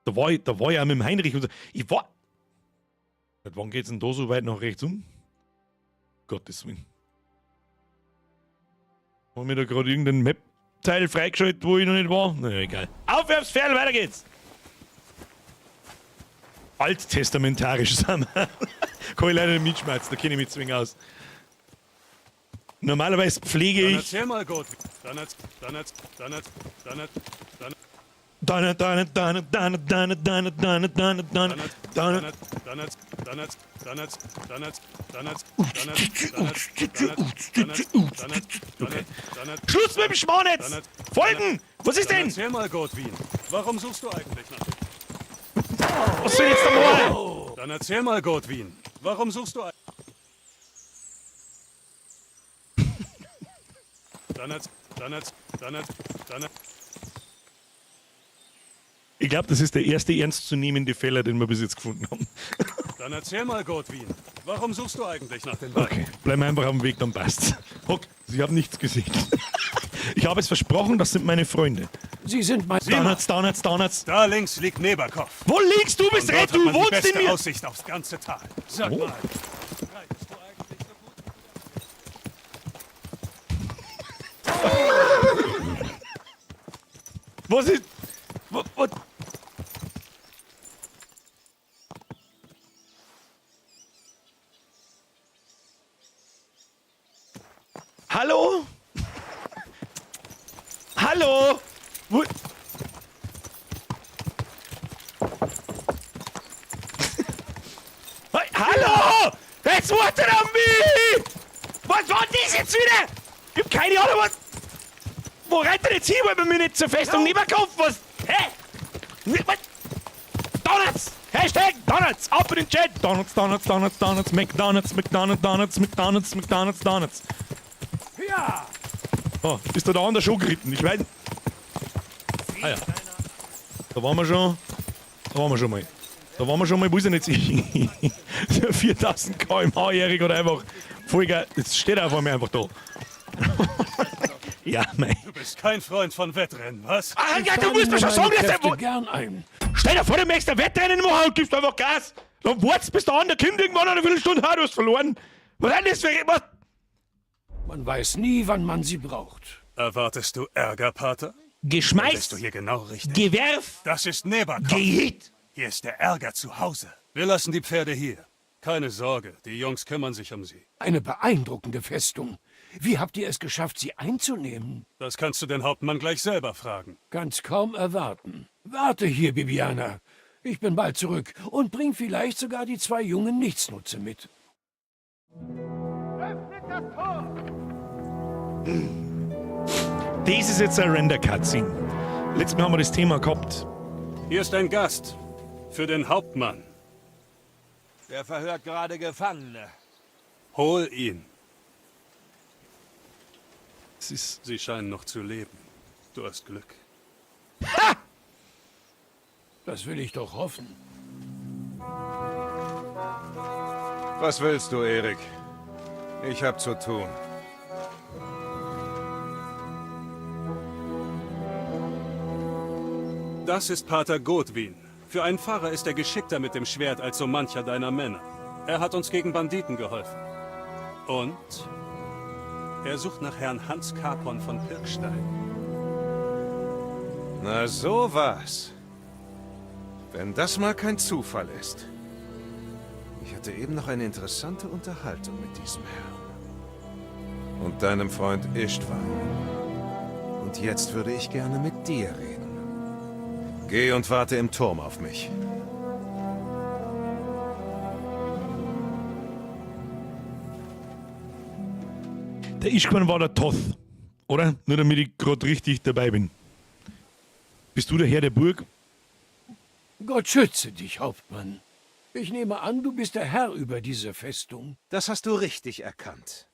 Da war ich auch mit dem Heinrich und so. Ich war. Seit wann geht's denn da so weit nach rechts um? Gottes Willen. Haben wir da gerade irgendeinen Map-Teil freigeschaltet, wo ich noch nicht war? Na egal. Auf aufs Pferd, weiter geht's! Alttestamentarisch sind wir. Kann ich leider nicht mitschmerzen, da kenne ich mich zwingen aus. Normalerweise pflege Dann ich. erzähl mal, Gott. Dann dann dann dann dann Dann, dann, dann, dann, dann, dann, dann, dann, dann, dann. Okay. Schluss mit dem Schmarrn jetzt! Folgen! Was ist denn? Erzähl mal, Godwin. Warum suchst du eigentlich nach Was soll jetzt da mal? Dann erzähl mal, Godwin. Warum suchst du Dann dann dann dann Ich glaube, das ist der erste ernstzunehmende Fehler, den wir bis jetzt gefunden haben. Dann erzähl mal, Godwin. Warum suchst du eigentlich nach den beiden? Okay, bleiben wir einfach auf dem Weg, dann passt's. Hock, Sie haben nichts gesehen. Ich habe es versprochen, das sind meine Freunde. Sie sind mein... Donuts, Donuts, Donuts. Da links liegt Nebakov. Wo liegst du? Bist dort du hat man die wohnst beste in mir. Aussicht aufs ganze Tal. Sag Oh. mal. Reitest du eigentlich so gut? Was ist... Was? Hallo? Hallo? Wo? Hey, Hallo! Jetzt wartet auf mich! Was war das jetzt wieder? Ich hab keine Ahnung, was... Wo rennt er jetzt hin, weil wir mich nicht zur Festung Nebakov? Was? Hä? Was? Donuts! Hashtag Donuts! Ab in den Chat! Donuts, Donuts, Donuts, Donuts, McDonald's, McDonald's, Donuts, McDonald's, McDonald's, Donuts. Ja! Oh, ist da der andere schon geritten? Ich weiß. Ah ja. Da waren wir schon. Da waren wir schon mal. Da waren wir schon mal, wo ist denn jetzt? 4000 km/h jährig oder einfach voll geil. Jetzt steht er vor mir einfach da. Ja, mei. Du bist kein Freund von Wettrennen, was? Ah, ja, du musst mir schon sagen, dass er. gern ein. Stell dir vor, du möchtest ein Wettrennen machen und gibst einfach Gas. Dann wartest bis der andere kommt irgendwann eine Viertelstunde, ha, du hast verloren. Was ist denn das für. Was? Man weiß nie, wann man sie braucht. Erwartest du Ärger, Pater? Geschmeiß. Dann bist du hier genau richtig. Gewerf. Das ist Nebakov. Geht. Hier ist der Ärger zu Hause. Wir lassen die Pferde hier. Keine Sorge, die Jungs kümmern sich um sie. Eine beeindruckende Festung. Wie habt ihr es geschafft, sie einzunehmen? Das kannst du den Hauptmann gleich selber fragen. Kann's kaum erwarten. Warte hier, Bibiana. Ich bin bald zurück und bring vielleicht sogar die zwei jungen Nichtsnutze mit. Öffnet das Tor! Das ist jetzt ein Render-Cutscene. Letztes Mal haben wir das Thema gehabt. Hier ist ein Gast. Für den Hauptmann. Der verhört gerade Gefangene. Hol ihn. Es ist Sie scheinen noch zu leben. Du hast Glück. Ha! Das will ich doch hoffen. Was willst du, Erik? Ich hab zu tun. Das ist Pater Godwin. Für einen Pfarrer ist er geschickter mit dem Schwert als so mancher deiner Männer. Er hat uns gegen Banditen geholfen. Und er sucht nach Herrn Hans Capon von Pirkstein. Na sowas. Wenn das mal kein Zufall ist. Ich hatte eben noch eine interessante Unterhaltung mit diesem Herrn. Und deinem Freund Istvan. Und jetzt würde ich gerne mit dir reden. Geh und warte im Turm auf mich. Der Ischwan war der Toth, oder? Nur damit ich gerade richtig dabei bin. Bist du der Herr der Burg? Gott schütze dich, Hauptmann. Ich nehme an, du bist der Herr über diese Festung. Das hast du richtig erkannt.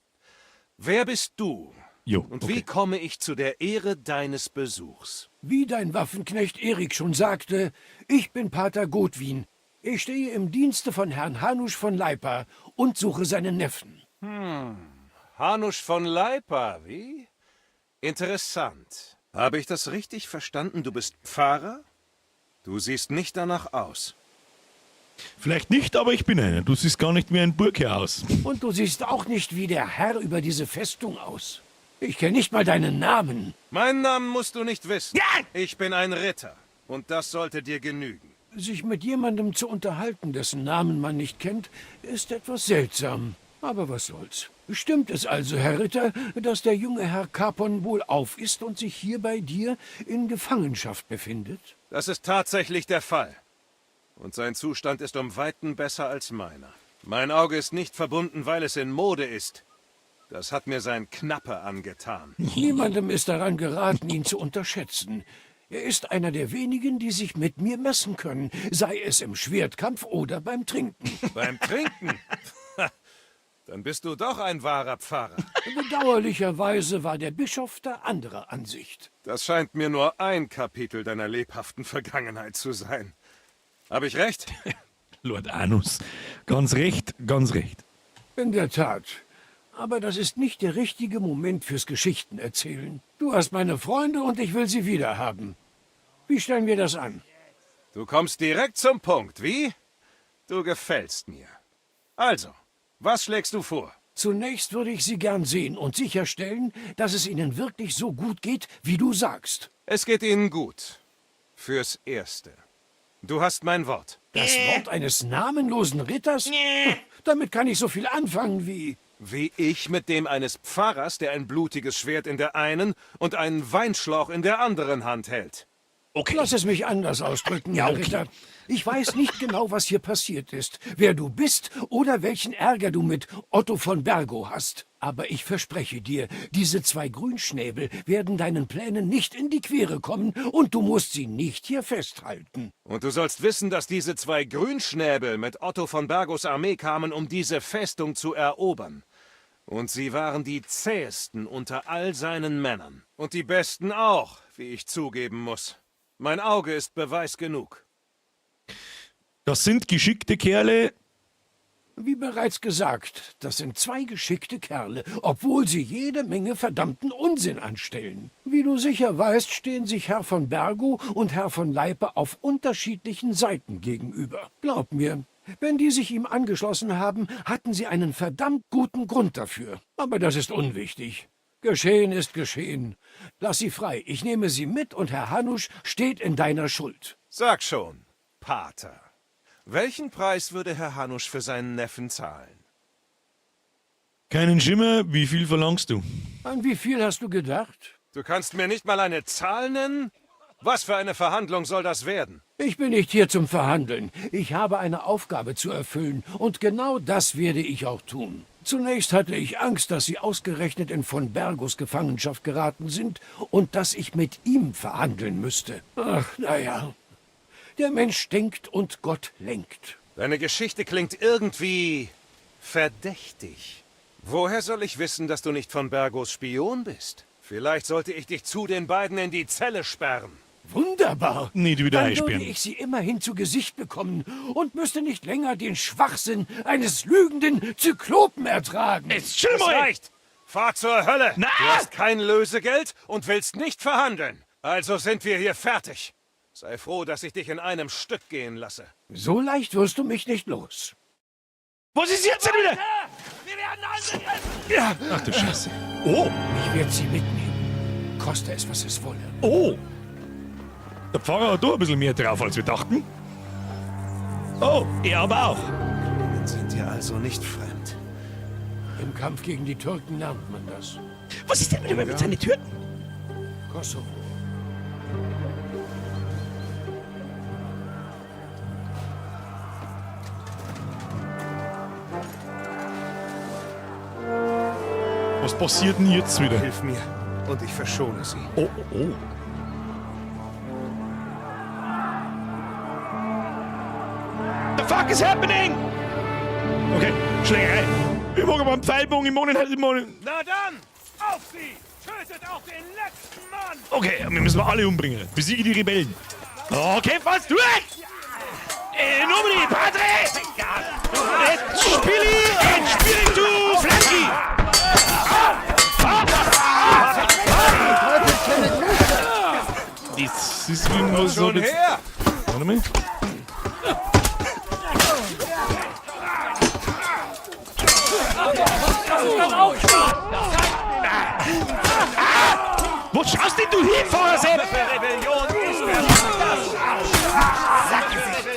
Wer bist du? Jo, Und wie komme ich zu der Ehre deines Besuchs? Wie dein Waffenknecht Erik schon sagte, ich bin Pater Godwin. Ich stehe im Dienste von Herrn Hanusch von Leipa und suche seinen Neffen. Hanusch von Leipa, wie? Interessant. Habe ich das richtig verstanden? Du bist Pfarrer? Du siehst nicht danach aus. Vielleicht nicht, aber ich bin einer. Du siehst gar nicht wie ein Burgherr aus. Und du siehst auch nicht wie der Herr über diese Festung aus. Ich kenne nicht mal deinen Namen. Meinen Namen musst du nicht wissen. Ja! Ich bin ein Ritter. Und das sollte dir genügen. Sich mit jemandem zu unterhalten, dessen Namen man nicht kennt, ist etwas seltsam. Aber was soll's. Stimmt es also, Herr Ritter, dass der junge Herr Capon wohlauf ist und sich hier bei dir in Gefangenschaft befindet? Das ist tatsächlich der Fall. Und sein Zustand ist um Weiten besser als meiner. Mein Auge ist nicht verbunden, weil es in Mode ist. Das hat mir sein Knappe angetan. Niemandem ist daran geraten, ihn zu unterschätzen. Er ist einer der wenigen, die sich mit mir messen können, sei es im Schwertkampf oder beim Trinken. Beim Trinken? Dann bist du doch ein wahrer Pfarrer. Bedauerlicherweise war der Bischof da anderer Ansicht. Das scheint mir nur ein Kapitel deiner lebhaften Vergangenheit zu sein. Habe ich recht? Lord Anus. Ganz recht, ganz recht. In der Tat. Aber das ist nicht der richtige Moment fürs Geschichtenerzählen. Du hast meine Freunde und ich will sie wiederhaben. Wie stellen wir das an? Du kommst direkt zum Punkt, wie? Du gefällst mir. Also, was schlägst du vor? Zunächst würde ich sie gern sehen und sicherstellen, dass es ihnen wirklich so gut geht, wie du sagst. Es geht ihnen gut. Fürs Erste. Du hast mein Wort. Das Wort eines namenlosen Ritters? Damit kann ich so viel anfangen wie... Wie ich mit dem eines Pfarrers, der ein blutiges Schwert in der einen und einen Weinschlauch in der anderen Hand hält. Okay. Lass es mich anders ausdrücken, Ja, Herr okay. Ritter. Ich weiß nicht genau, was hier passiert ist, wer du bist oder welchen Ärger du mit Otto von Bergow hast. Aber ich verspreche dir, diese zwei Grünschnäbel werden deinen Plänen nicht in die Quere kommen und du musst sie nicht hier festhalten. Und du sollst wissen, dass diese zwei Grünschnäbel mit Otto von Bergows Armee kamen, um diese Festung zu erobern. Und sie waren die zähesten unter all seinen Männern. Und die besten auch, wie ich zugeben muss. Mein Auge ist Beweis genug. Das sind geschickte Kerle. Wie bereits gesagt, das sind zwei geschickte Kerle, obwohl sie jede Menge verdammten Unsinn anstellen. Wie du sicher weißt, stehen sich Herr von Bergow und Herr von Leipe auf unterschiedlichen Seiten gegenüber. Glaub mir, wenn die sich ihm angeschlossen haben, hatten sie einen verdammt guten Grund dafür. Aber das ist unwichtig. Geschehen ist geschehen. Lass sie frei, ich nehme sie mit und Herr Hanusch steht in deiner Schuld. Sag schon, Pater. Welchen Preis würde Herr Hanusch für seinen Neffen zahlen? Keinen Schimmer, wie viel verlangst du? An wie viel hast du gedacht? Du kannst mir nicht mal eine Zahl nennen? Was für eine Verhandlung soll das werden? Ich bin nicht hier zum Verhandeln. Ich habe eine Aufgabe zu erfüllen und genau das werde ich auch tun. Zunächst hatte ich Angst, dass Sie ausgerechnet in von Bergos Gefangenschaft geraten sind und dass ich mit ihm verhandeln müsste. Ach, naja. Der Mensch denkt und Gott lenkt. Deine Geschichte klingt irgendwie verdächtig. Woher soll ich wissen, dass du nicht von Bergos Spion bist? Vielleicht sollte ich dich zu den beiden in die Zelle sperren. Wunderbar. Nicht wieder Dann einsperren. würde ich sie immerhin zu Gesicht bekommen und müsste nicht länger den Schwachsinn eines lügenden Zyklopen ertragen. Es chill Es mal! reicht! Fahr zur Hölle! Na! Du hast kein Lösegeld und willst nicht verhandeln. Also sind wir hier fertig. Sei froh, dass ich dich in einem Stück gehen lasse. So leicht wirst du mich nicht los. Was ist jetzt denn wieder? Wir werden angegriffen! Ach du Scheiße. Oh, Ich werde sie mitnehmen. Koste es, was es wolle. oh. Der Pfarrer hat doch ein bisschen mehr drauf, als wir dachten. Oh, er aber auch. Dann sind dir also nicht fremd. Im Kampf gegen die Türken lernt man das. Was ist denn wieder mit seinen Türken? Kosovo. Was passiert denn jetzt wieder? Hilf mir und ich verschone sie. Oh, oh, oh. The fuck is happening? Okay, Schlägerei. Ich mag aber einen Pfeilbogen, ich mag nicht, ich mag nicht. Na dann, auf sie! Tötet auch den letzten Mann! Okay, wir müssen wir alle umbringen. Besiege die Rebellen. Okay, fast durch! Nomini, Padre! Et Spili, et Spiritu, Flanki! Das ist irgendwas so. Schon her! Warte mal. Wo schaust denn du hin, Fahrer-Sepp?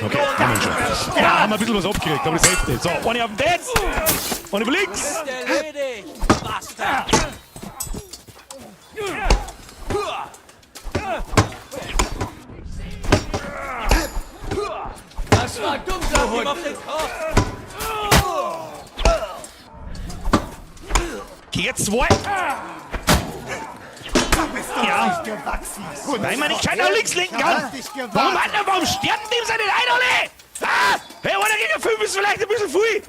Okay, haben wir schon. Ja, haben wir ein bisschen was abgekriegt, aber das hilft nicht. So, eine auf den Netz, eine auf links. Erledigt, Bastard! Das war dumm, sag ihm auf den Kopf! Geh zwei. Ja. Nicht gewachsen. Weil man nicht gescheit nach links lenken kann. Warum hat er, warum sterben dem seine Leute alle? Ah! Hey, einer gegen fünf ist vielleicht ein bisschen viel.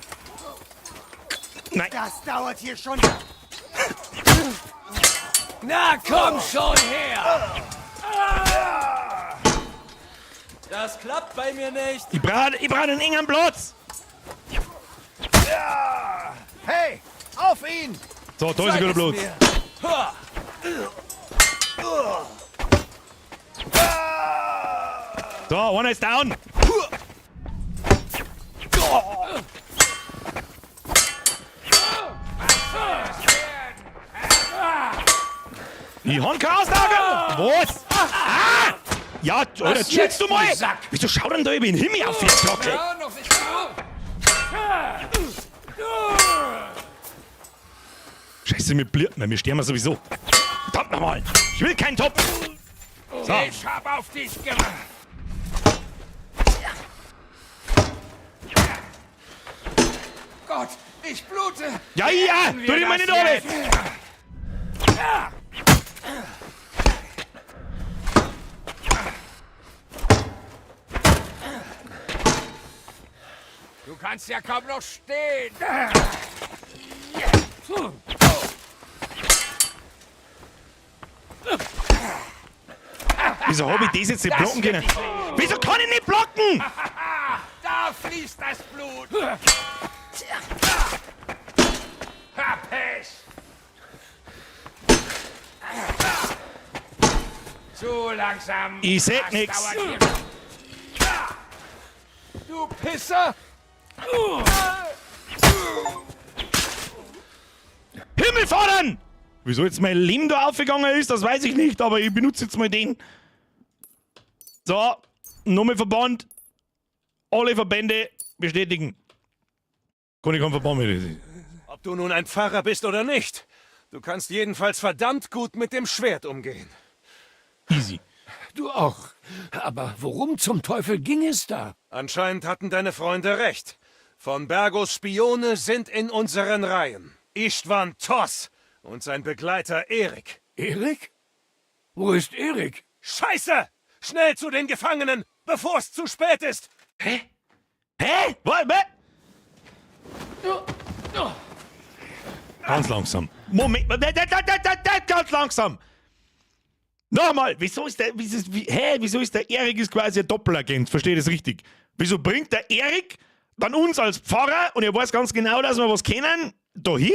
Nein. Das dauert hier schon. Na komm schon her! Das klappt bei mir nicht! Ich brauche einen engen Platz. Hey, auf ihn! So, da ist ein guter Platz. So, einer ist down. Ich hab keine Auslage. Was? Ah! Ja, Alter, chillst du mal? Wieso schaut denn da über den Himmel auf, ihr Glocke? Scheiße, wir blirten, wir sterben sowieso. Verdammt nochmal! Ich will keinen Topf! So, Ich hab auf dich gewartet. Gott, ich blute. ja, ja, tu dir meine Dolle! Du kannst ja kaum noch stehen. Wieso hab ich das jetzt nicht blocken können? Wieso kann ich nicht blocken? Da fließt das Blut. Hab es. Zu langsam. Ich seh Das nix. dauert hier. Du Pisser! Himmel fordern! Wieso jetzt mein Leben da aufgegangen ist, das weiß ich nicht, aber ich benutze jetzt mal den. So, nochmal Verband. Alle Verbände bestätigen. Kann ich keinen Verband mehr. Ob du nun ein Pfarrer bist oder nicht, du kannst jedenfalls verdammt gut mit dem Schwert umgehen. Easy. Du auch. Aber worum zum Teufel ging es da? Anscheinend hatten deine Freunde recht. Von Bergos Spione sind in unseren Reihen. Istvan Toss und sein Begleiter Erik. Erik? Wo ist Erik? Scheiße! Schnell zu den Gefangenen, bevor es zu spät ist! Hä? Hä? Was? Was? Ganz langsam. Moment, ganz langsam. Nochmal, wieso ist der, wieso, wie, hä, wieso ist der Erik ist quasi ein Doppelagent? Verstehe das richtig? Wieso bringt der Erik dann uns als Pfarrer, und er weiß ganz genau, dass wir was kennen, da hin?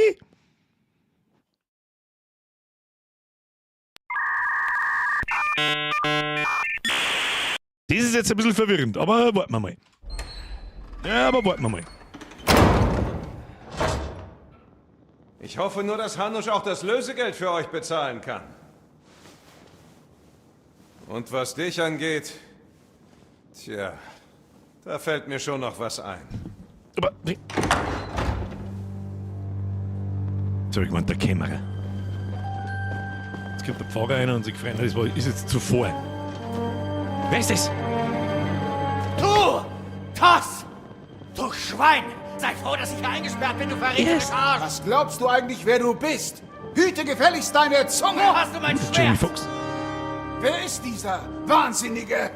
Das ist jetzt ein bisschen verwirrend, aber warten wir mal. Ja, aber warten wir mal. Ich hoffe nur, dass Hanusch auch das Lösegeld für euch bezahlen kann. Und was dich angeht, tja, da fällt mir schon noch was ein. Aber. Jetzt hab ich gemeint, der Kämmerer. Jetzt kommt der Pfarrer rein und sich gefreut, das war, ist jetzt zuvor. Wer ist das? Du! Toss! Du Schwein! Sei froh, dass ich hier eingesperrt bin, du verräterischer Arsch! Was glaubst du eigentlich, wer du bist? Hüte gefälligst deine Zunge! Wo hast du mein Schwert? Jamie Foxx. Wer ist dieser Wahnsinnige?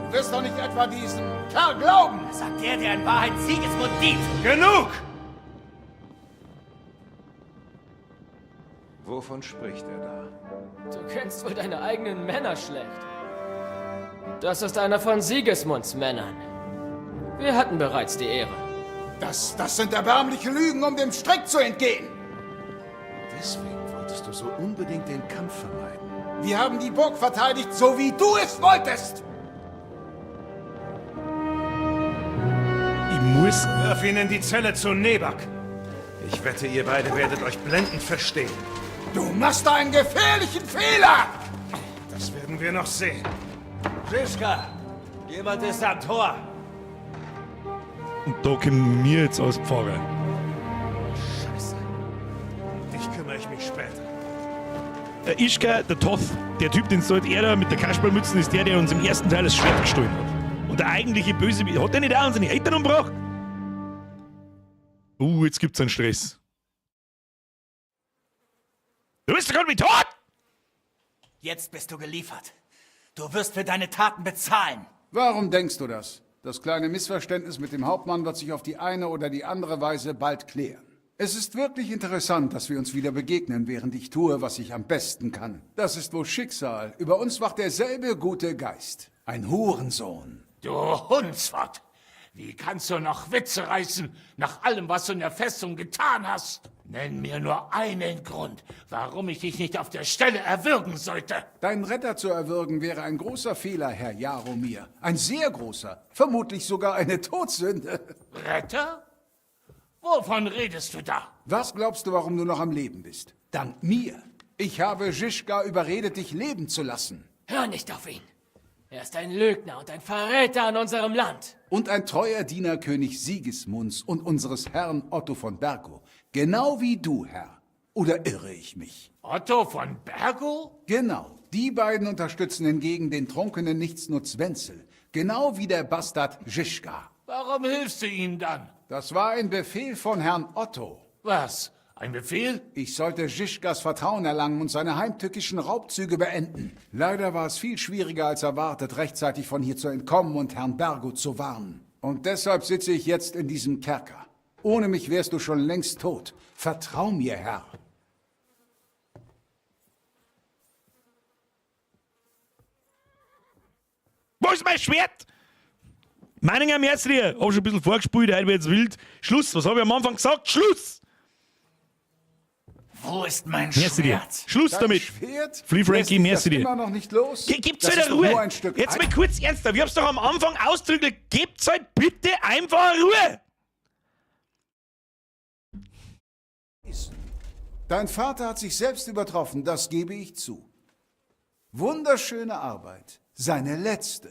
Du wirst doch nicht etwa diesem Kerl glauben! Sagt der, der in Wahrheit Sigismund dient! Genug! Wovon spricht er da? Du kennst wohl deine eigenen Männer schlecht. Das ist einer von Sigismunds Männern. Wir hatten bereits die Ehre. Das, das sind erbärmliche Lügen, um dem Strick zu entgehen! Deswegen wolltest du so unbedingt den Kampf vermeiden. Wir haben die Burg verteidigt, so wie du es wolltest! Ich muss. Wirf ihn in die Zelle zu Nebak. Ich wette, ihr beide werdet euch blendend verstehen. Du machst da einen gefährlichen Fehler! Das werden wir noch sehen. Žižka, jemand ist am Tor. Und da kommen wir jetzt als Pfarrer. Scheiße. Um dich kümmere ich mich später. Der Ischka, der Toth, der Typ, den sollte er da mit der Kasperlmütze, ist der, der uns im ersten Teil das Schwert gestohlen hat. Und der eigentliche Böse, hat der nicht auch unsere Eltern umgebracht? Jetzt gibt's einen Stress. Du bist doch gerade wie tot! Jetzt bist du geliefert. Du wirst für deine Taten bezahlen. Warum denkst du das? Das kleine Missverständnis mit dem Hauptmann wird sich auf die eine oder die andere Weise bald klären. Es ist wirklich interessant, dass wir uns wieder begegnen, während ich tue, was ich am besten kann. Das ist wohl Schicksal. Über uns wacht derselbe gute Geist. Ein Hurensohn. Du Hundswart! Wie kannst du noch Witze reißen, nach allem, was du in der Festung getan hast? Nenn mir nur einen Grund, warum ich dich nicht auf der Stelle erwürgen sollte. Deinen Retter zu erwürgen wäre ein großer Fehler, Herr Jaromir. Ein sehr großer. Vermutlich sogar eine Todsünde. Retter? Wovon redest du da? Was glaubst du, warum du noch am Leben bist? Dank mir. Ich habe Žižka überredet, dich leben zu lassen. Hör nicht auf ihn. Er ist ein Lügner und ein Verräter an unserem Land. Und ein treuer Diener König Sigismunds und unseres Herrn Otto von Bergow. Genau wie du, Herr. Oder irre ich mich? Otto von Bergow? Genau. Die beiden unterstützen hingegen den trunkenen Nichtsnutz Wenzel. Genau wie der Bastard Žižka. Warum hilfst du ihnen dann? Das war ein Befehl von Herrn Otto. Was? Ein Befehl? Ich sollte Žižkas Vertrauen erlangen und seine heimtückischen Raubzüge beenden. Leider war es viel schwieriger als erwartet, rechtzeitig von hier zu entkommen und Herrn Bergow zu warnen. Und deshalb sitze ich jetzt in diesem Kerker. Ohne mich wärst du schon längst tot. Vertrau mir, Herr. Wo ist mein Schwert? Meininger Merzlier, hab schon ein bisschen vorgespult, heute wird's wild. Schluss, was hab ich am Anfang gesagt? Schluss! Wo ist mein Merci dir. Schwert? Schluss Dein damit. Schwert? Flea Frankie, Lässt dich merci das dir. immer noch nicht los? Gebt's Das halt ist doch Ruhe. nur ein Stück Jetzt mal kurz ernsthaft. Ich hab's doch am Anfang ausdrücklich. Gebt's halt bitte einfach Ruhe. Dein Vater hat sich selbst übertroffen, das gebe ich zu. Wunderschöne Arbeit. Seine letzte.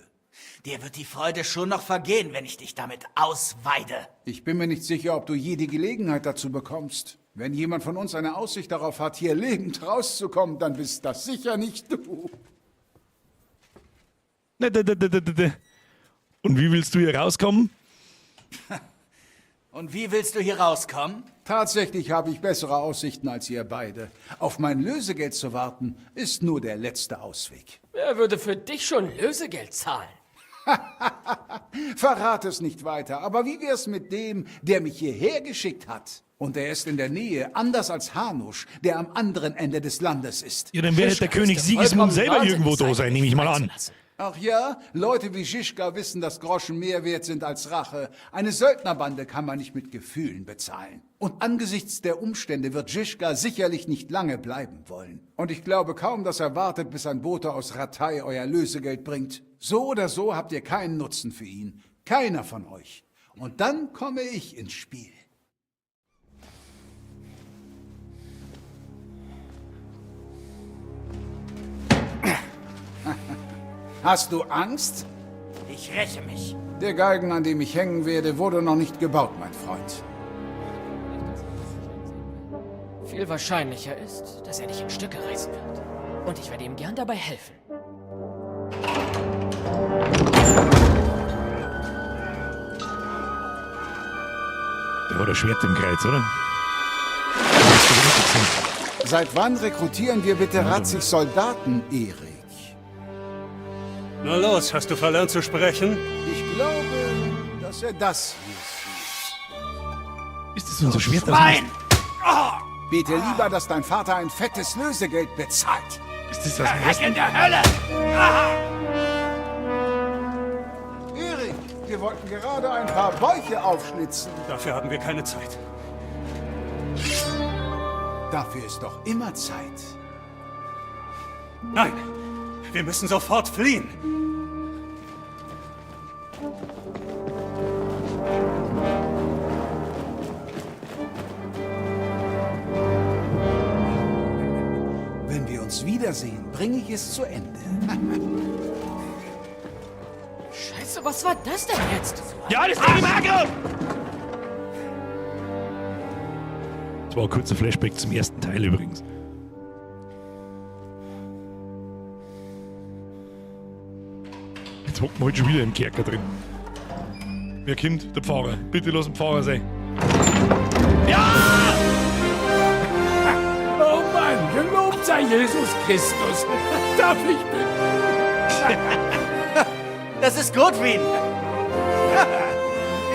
Dir wird die Freude schon noch vergehen, wenn ich dich damit ausweide. Ich bin mir nicht sicher, ob du je die Gelegenheit dazu bekommst. Wenn jemand von uns eine Aussicht darauf hat, hier lebend rauszukommen, dann bist das sicher nicht du. Ne, ne, ne, ne, ne, ne. Und wie willst du hier rauskommen? Und wie willst du hier rauskommen? Tatsächlich habe ich bessere Aussichten als ihr beide. Auf mein Lösegeld zu warten, ist nur der letzte Ausweg. Wer würde für dich schon Lösegeld zahlen? Verrat es nicht weiter, aber wie wär's mit dem, der mich hierher geschickt hat? Und er ist in der Nähe, anders als Hanusch, der am anderen Ende des Landes ist. Ja, dann wird der König Sigismund selber irgendwo da sein, nehme ich mal an. Ach ja, Leute wie Žižka wissen, dass Groschen mehr wert sind als Rache. Eine Söldnerbande kann man nicht mit Gefühlen bezahlen. Und angesichts der Umstände wird Žižka sicherlich nicht lange bleiben wollen. Und ich glaube kaum, dass er wartet, bis ein Bote aus Rattay euer Lösegeld bringt. So oder so habt ihr keinen Nutzen für ihn. Keiner von euch. Und dann komme ich ins Spiel. Hast du Angst? Ich räche mich. Der Galgen, an dem ich hängen werde, wurde noch nicht gebaut, mein Freund. Viel wahrscheinlicher ist, dass er dich in Stücke reißen wird. Und ich werde ihm gern dabei helfen. Der hat ein Schwert im Kreuz, oder? Seit wann rekrutieren wir bitte Ratzigs Soldaten, Erik? Na los, hast du verlernt zu sprechen? Ich glaube, dass er das hier sieht. Ist das unser Schwert? Schwein! Bete lieber, dass dein Vater ein fettes Lösegeld bezahlt. Ist das das Verreck in der Hölle! Erik, wir wollten gerade ein paar Bäuche aufschlitzen. Dafür haben wir keine Zeit. Dafür ist doch immer Zeit. Nein, wir müssen sofort fliehen. Wenn wir uns wiedersehen, bringe ich es zu Ende. Scheiße, was war das denn jetzt? Ja, das Ding im Agro! Das war ein kurzer Flashback zum ersten Teil übrigens. Jetzt hocken wir heute schon wieder im Kerker drin. Wer kommt? Der Pfarrer. Bitte lass den Pfarrer sein. Ja! Oh Mann, gelobt sei Jesus Christus. Darf ich bitten? Das ist Godwin!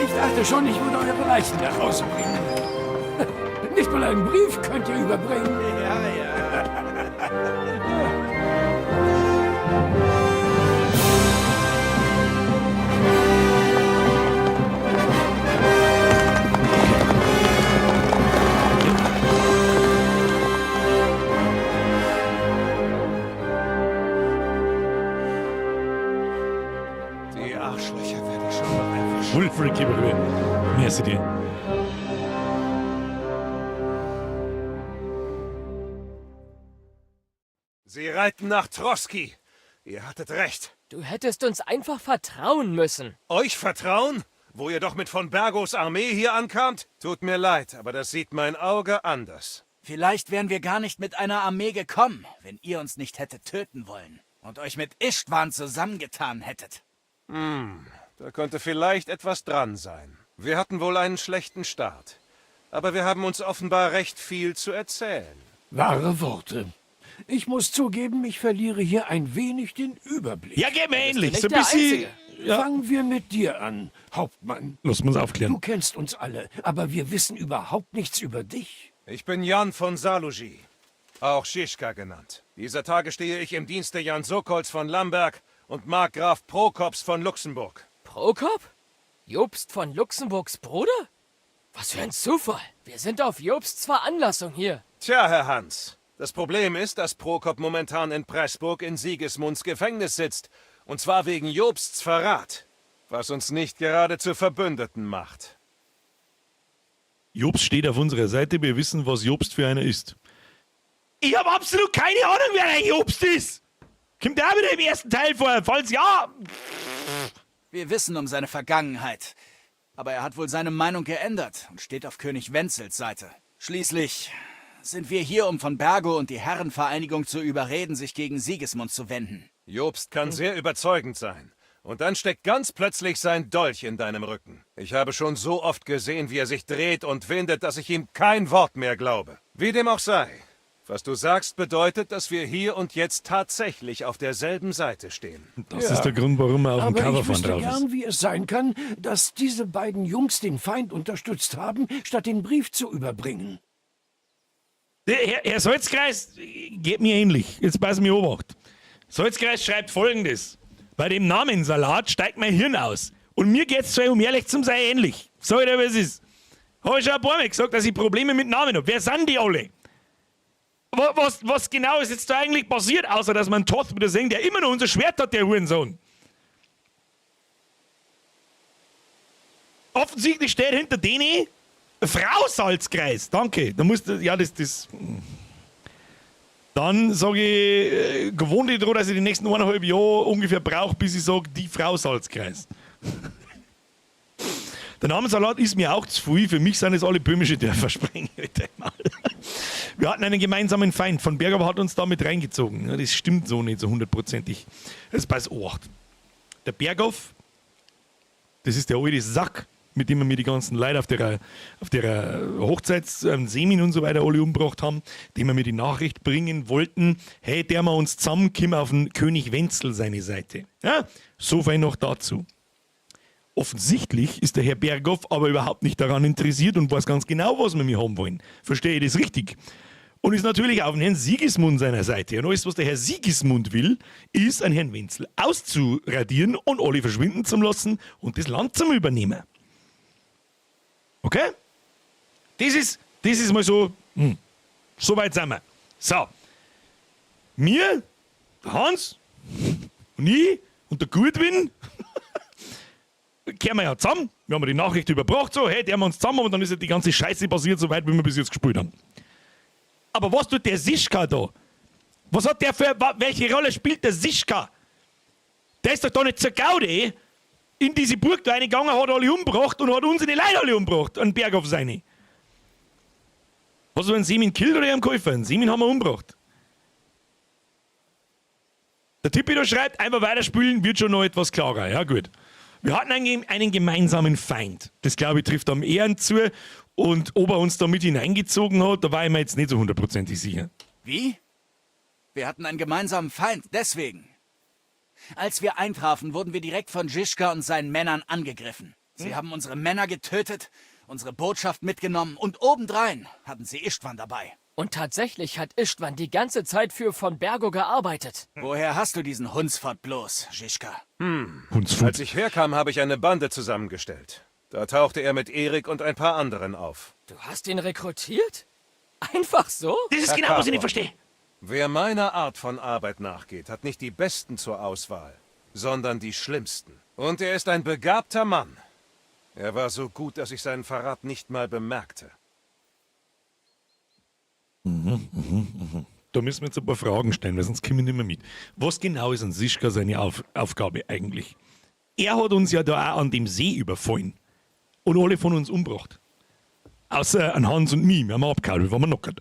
Ich dachte schon, ich würde eure Leichen nach Hause bringen. Nicht mal einen Brief könnt ihr überbringen. Ja, ja. Die Arschlöcher werde ich schon noch erwischen. Wulfric, lieber Rübe. Merci dir. Sie reiten nach Troski. Ihr hattet recht. Du hättest uns einfach vertrauen müssen. Euch vertrauen? Wo ihr doch mit von Bergos Armee hier ankamt? Tut mir leid, aber das sieht mein Auge anders. Vielleicht wären wir gar nicht mit einer Armee gekommen, wenn ihr uns nicht hättet töten wollen und euch mit Istvan zusammengetan hättet. Hm, da könnte vielleicht etwas dran sein. Wir hatten wohl einen schlechten Start. Aber wir haben uns offenbar recht viel zu erzählen. Wahre Worte. Ich muss zugeben, ich verliere hier ein wenig den Überblick. Ja, geht mir ähnlich. So ein bisschen. Ja. Fangen wir mit dir an, Hauptmann. Lass uns aufklären. Du kennst uns alle, aber wir wissen überhaupt nichts über dich. Ich bin Jan von Saluji, auch Žižka genannt. Dieser Tage stehe ich im Dienste Jan Sokols von Lamberg und Markgraf Prokops von Luxemburg. Prokop? Jobst von Luxemburgs Bruder? Was für ein Zufall. Wir sind auf Jobsts Veranlassung hier. Tja, Herr Hans, das Problem ist, dass Prokop momentan in Pressburg in Sigismunds Gefängnis sitzt. Und zwar wegen Jobsts Verrat, was uns nicht gerade zu Verbündeten macht. Jobst steht auf unserer Seite. Wir wissen, was Jobst für einer ist. Ich habe absolut keine Ahnung, wer der Jobst ist. Kommt der auch wieder im ersten Teil vor? Falls ja. Wir wissen um seine Vergangenheit. Aber er hat wohl seine Meinung geändert und steht auf König Wenzels Seite. Schließlich sind wir hier, um von Bergo und die Herrenvereinigung zu überreden, sich gegen Sigismund zu wenden. Jobst kann sehr überzeugend sein. Und dann steckt ganz plötzlich sein Dolch in deinem Rücken. Ich habe schon so oft gesehen, wie er sich dreht und windet, dass ich ihm kein Wort mehr glaube. Wie dem auch sei. Was du sagst, bedeutet, dass wir hier und jetzt tatsächlich auf derselben Seite stehen. Das ist der Grund, warum er auf dem Aber Cover ich von wüsste drauf ist. gern, wie es sein kann, dass diese beiden Jungs den Feind unterstützt haben, statt den Brief zu überbringen. Herr Salzkreis geht mir ähnlich. Jetzt pass mir Obacht. Salzkreis schreibt folgendes. Bei dem Namen Salat steigt mein Hirn aus. Und mir geht's so, um ehrlich zu sein, ähnlich. Sag ich dir, was es ist. Hab ich schon ein paar Mal gesagt, dass ich Probleme mit Namen hab. Wer sind die alle? Was genau ist jetzt da eigentlich passiert, außer dass man Toth wieder sehen, der immer noch unser Schwert hat, der Hurensohn? Offensichtlich steht hinter denen Frau Salzkreis. Danke. Da musst du, ja, das. Dann sage ich, gewohnt ich daran, dass ich die nächsten 1,5 Jahre ungefähr brauche, bis ich sage, die Frau Salzkreis. Der Namensalat ist mir auch zu viel. Für mich sind es alle böhmische Dörfer, sprengen heute einmal. Wir hatten einen gemeinsamen Feind. Von Berghoff hat uns da mit reingezogen. Ja, das stimmt so nicht so hundertprozentig. Das passt Obacht. Der Berghoff, das ist der alte Sack, mit dem wir mir die ganzen Leute auf der Hochzeits-Semin und so weiter alle umgebracht haben, dem wir mir die Nachricht bringen wollten, hey, der wir uns zusammenkommen auf den König Wenzel seine Seite. Ja, so viel noch dazu. Offensichtlich ist der Herr Berghoff aber überhaupt nicht daran interessiert und weiß ganz genau, was wir mir haben wollen. Verstehe ich das richtig? Und ist natürlich auf den Herrn Sigismund seiner Seite. Und alles, was der Herr Sigismund will, ist, einen Herrn Wenzel auszuradieren und alle verschwinden zu lassen und das Land zum Übernehmen. Okay? Das ist mal so, so weit sind wir. So. Mir, der Hans und ich und der Gutwin kehren wir ja zusammen. Wir haben die Nachricht überbracht, so, hey, der haben wir uns zusammen und dann ist ja die ganze Scheiße passiert, so weit, wie wir bis jetzt gespielt haben. Aber was tut der Sischka da? Was hat der für, welche Rolle spielt der Sischka? Der ist doch da nicht zur Gaude in diese Burg da reingegangen, hat alle umgebracht und hat unsere Leute alle umgebracht, einen Berg auf seine. Hast du einen Semin gekillt oder einen Käufer? Einen Semin haben wir umgebracht. Der Tippi da schreibt, einfach weiterspülen, wird schon noch etwas klarer. Ja, gut. Wir hatten einen gemeinsamen Feind. Das, glaube ich, trifft am Ehren zu. Und ob er uns da mit hineingezogen hat, da war ich mir jetzt nicht so hundertprozentig sicher. Wie? Wir hatten einen gemeinsamen Feind, deswegen. Als wir eintrafen, wurden wir direkt von Žižka und seinen Männern angegriffen. Sie haben unsere Männer getötet, unsere Botschaft mitgenommen und obendrein hatten sie Istvan dabei. Und tatsächlich hat Istvan die ganze Zeit für von Bergow gearbeitet. Woher hast du diesen Hunsfort bloß, Žižka? Hunsfort. Als ich herkam, habe ich eine Bande zusammengestellt. Da tauchte er mit Erik und ein paar anderen auf. Du hast ihn rekrutiert? Einfach so? Das ist Herr genau, was ich nicht Capon, verstehe. Wer meiner Art von Arbeit nachgeht, hat nicht die Besten zur Auswahl, sondern die Schlimmsten. Und er ist ein begabter Mann. Er war so gut, dass ich seinen Verrat nicht mal bemerkte. Da müssen wir jetzt ein paar Fragen stellen, weil sonst kommen wir nicht mehr mit. Was genau ist an Sischka seine Aufgabe eigentlich? Er hat uns ja da auch an dem See überfallen und alle von uns umgebracht. Außer an Hans und mich, wir haben abgehauen, wir waren knockert.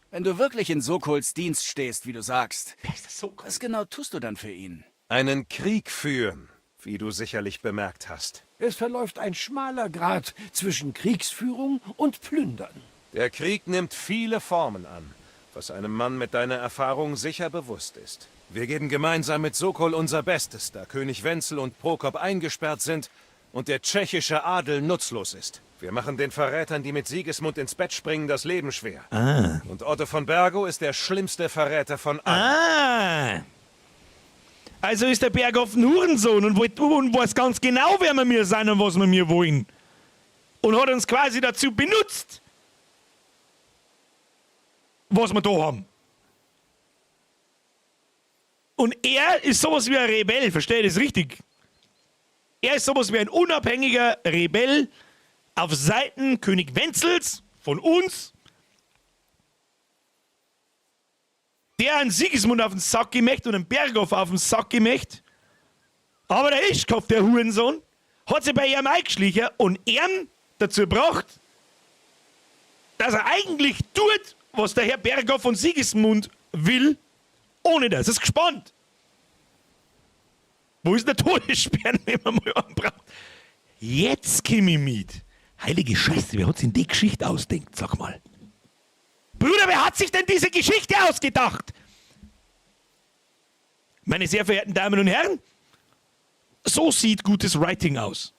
Wenn du wirklich in Sokols Dienst stehst, wie du sagst, was genau tust du dann für ihn? Einen Krieg führen, wie du sicherlich bemerkt hast. Es verläuft ein schmaler Grat zwischen Kriegsführung und Plündern. Der Krieg nimmt viele Formen an, was einem Mann mit deiner Erfahrung sicher bewusst ist. Wir geben gemeinsam mit Sokol unser Bestes, da König Wenzel und Prokop eingesperrt sind und der tschechische Adel nutzlos ist. Wir machen den Verrätern, die mit Sigismund ins Bett springen, das Leben schwer. Ah. Und Otto von Bergow ist der schlimmste Verräter von allen. Ah. Also ist der Berghoff ein Hurensohn und weiß ganz genau, wer wir mir sind und was wir mir wollen. Und hat uns quasi dazu benutzt, was wir da haben. Und er ist sowas wie ein Rebell, verstehe ich das richtig? Er ist sowas wie ein unabhängiger Rebell auf Seiten König Wenzels von uns, der einen Sigismund auf den Sack gemacht und einen Berghoff auf den Sack gemacht. Aber der Ischkopf, der Hurensohn, hat sich bei ihm eingeschlichen und ihn dazu gebracht, dass er eigentlich tut, was der Herr Berghoff von Sigismund will, ohne das. Es ist gespannt. Wo ist der Todessperren, wenn man mal einen braucht? Jetzt komm ich mit. Heilige Scheiße, wer hat sich denn die Geschichte ausdenkt, sag mal? Bruder, wer hat sich denn diese Geschichte ausgedacht? Meine sehr verehrten Damen und Herren, so sieht gutes Writing aus.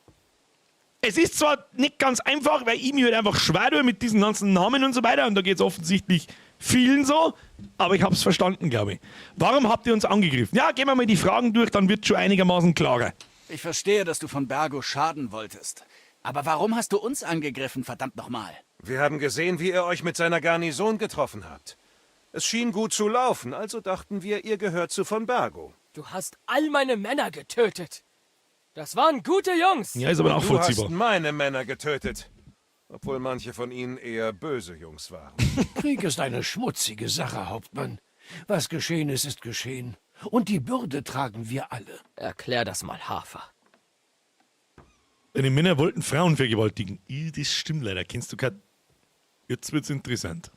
Es ist zwar nicht ganz einfach, weil ich mir halt einfach schwer tue mit diesen ganzen Namen und so weiter und da geht es offensichtlich vielen so, aber ich habe es verstanden, glaube ich. Warum habt ihr uns angegriffen? Ja, gehen wir mal die Fragen durch, dann wird schon einigermaßen klarer. Ich verstehe, dass du von Bergo schaden wolltest. Aber warum hast du uns angegriffen, verdammt nochmal? Wir haben gesehen, wie ihr euch mit seiner Garnison getroffen habt. Es schien gut zu laufen, also dachten wir, ihr gehört zu von Bergo. Du hast all meine Männer getötet. Das waren gute Jungs. Ja, ist aber nachvollziehbar. Du hast meine Männer getötet. Obwohl manche von ihnen eher böse Jungs waren. Krieg ist eine schmutzige Sache, Hauptmann. Was geschehen ist, ist geschehen. Und die Bürde tragen wir alle. Erklär das mal, Hafer. Deine Männer wollten Frauen vergewaltigen. Das stimmt leider. Kennst du Kat... Jetzt wird's interessant.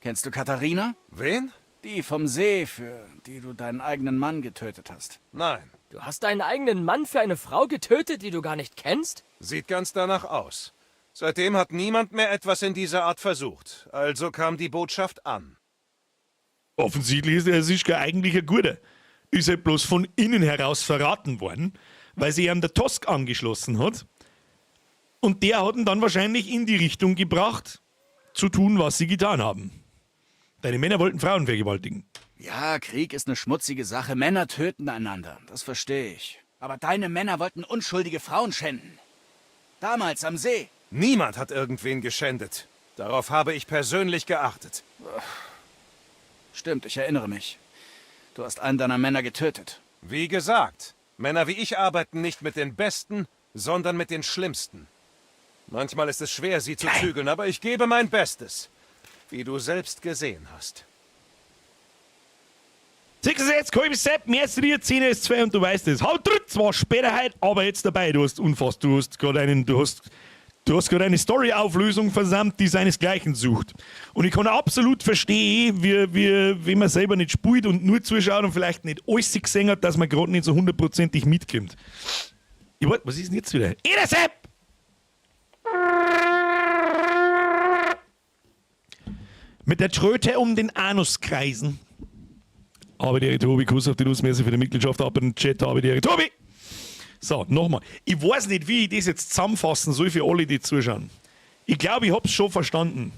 Kennst du Katharina? Wen? Die vom See, für die du deinen eigenen Mann getötet hast. Nein. Du hast deinen eigenen Mann für eine Frau getötet, die du gar nicht kennst? Sieht ganz danach aus. Seitdem hat niemand mehr etwas in dieser Art versucht. Also kam die Botschaft an. Offensichtlich ist der Sischka eigentlich ein guter. Ist er bloß von innen heraus verraten worden, weil sich ihm der Tosk angeschlossen hat. Und der hat ihn dann wahrscheinlich in die Richtung gebracht, zu tun, was sie getan haben. Deine Männer wollten Frauen vergewaltigen. Ja, Krieg ist eine schmutzige Sache. Männer töten einander. Das verstehe ich. Aber deine Männer wollten unschuldige Frauen schänden. Damals am See. Niemand hat irgendwen geschändet. Darauf habe ich persönlich geachtet. Stimmt, ich erinnere mich. Du hast einen deiner Männer getötet. Wie gesagt, Männer wie ich arbeiten nicht mit den Besten, sondern mit den Schlimmsten. Manchmal ist es schwer, sie zu zügeln, aber ich gebe mein Bestes. Wie du selbst gesehen hast. 66, halb Sepp, mehr als 4, 10 ist 2 und du weißt es. Haut drin, zwar später heute, aber jetzt dabei. Du hast unfassbar, du hast gerade einen, du hast eine Story-Auflösung versammelt, die seinesgleichen sucht. Und ich kann absolut verstehen, wie, wenn man selber nicht spielt und nur zuschaut und vielleicht nicht alles gesehen hat, dass man gerade nicht so hundertprozentig mitkommt. Ich wollt, was ist denn jetzt wieder? Eder Sepp! Mit der Tröte um den Anus kreisen. Aber die Tobi, Kuss auf die Nuss, merci für die Mitgliedschaft, ab in den Chat, aber die Tobi! So, nochmal. Ich weiß nicht, wie ich das jetzt zusammenfassen soll für alle, die zuschauen. Ich glaube, ich hab's schon verstanden.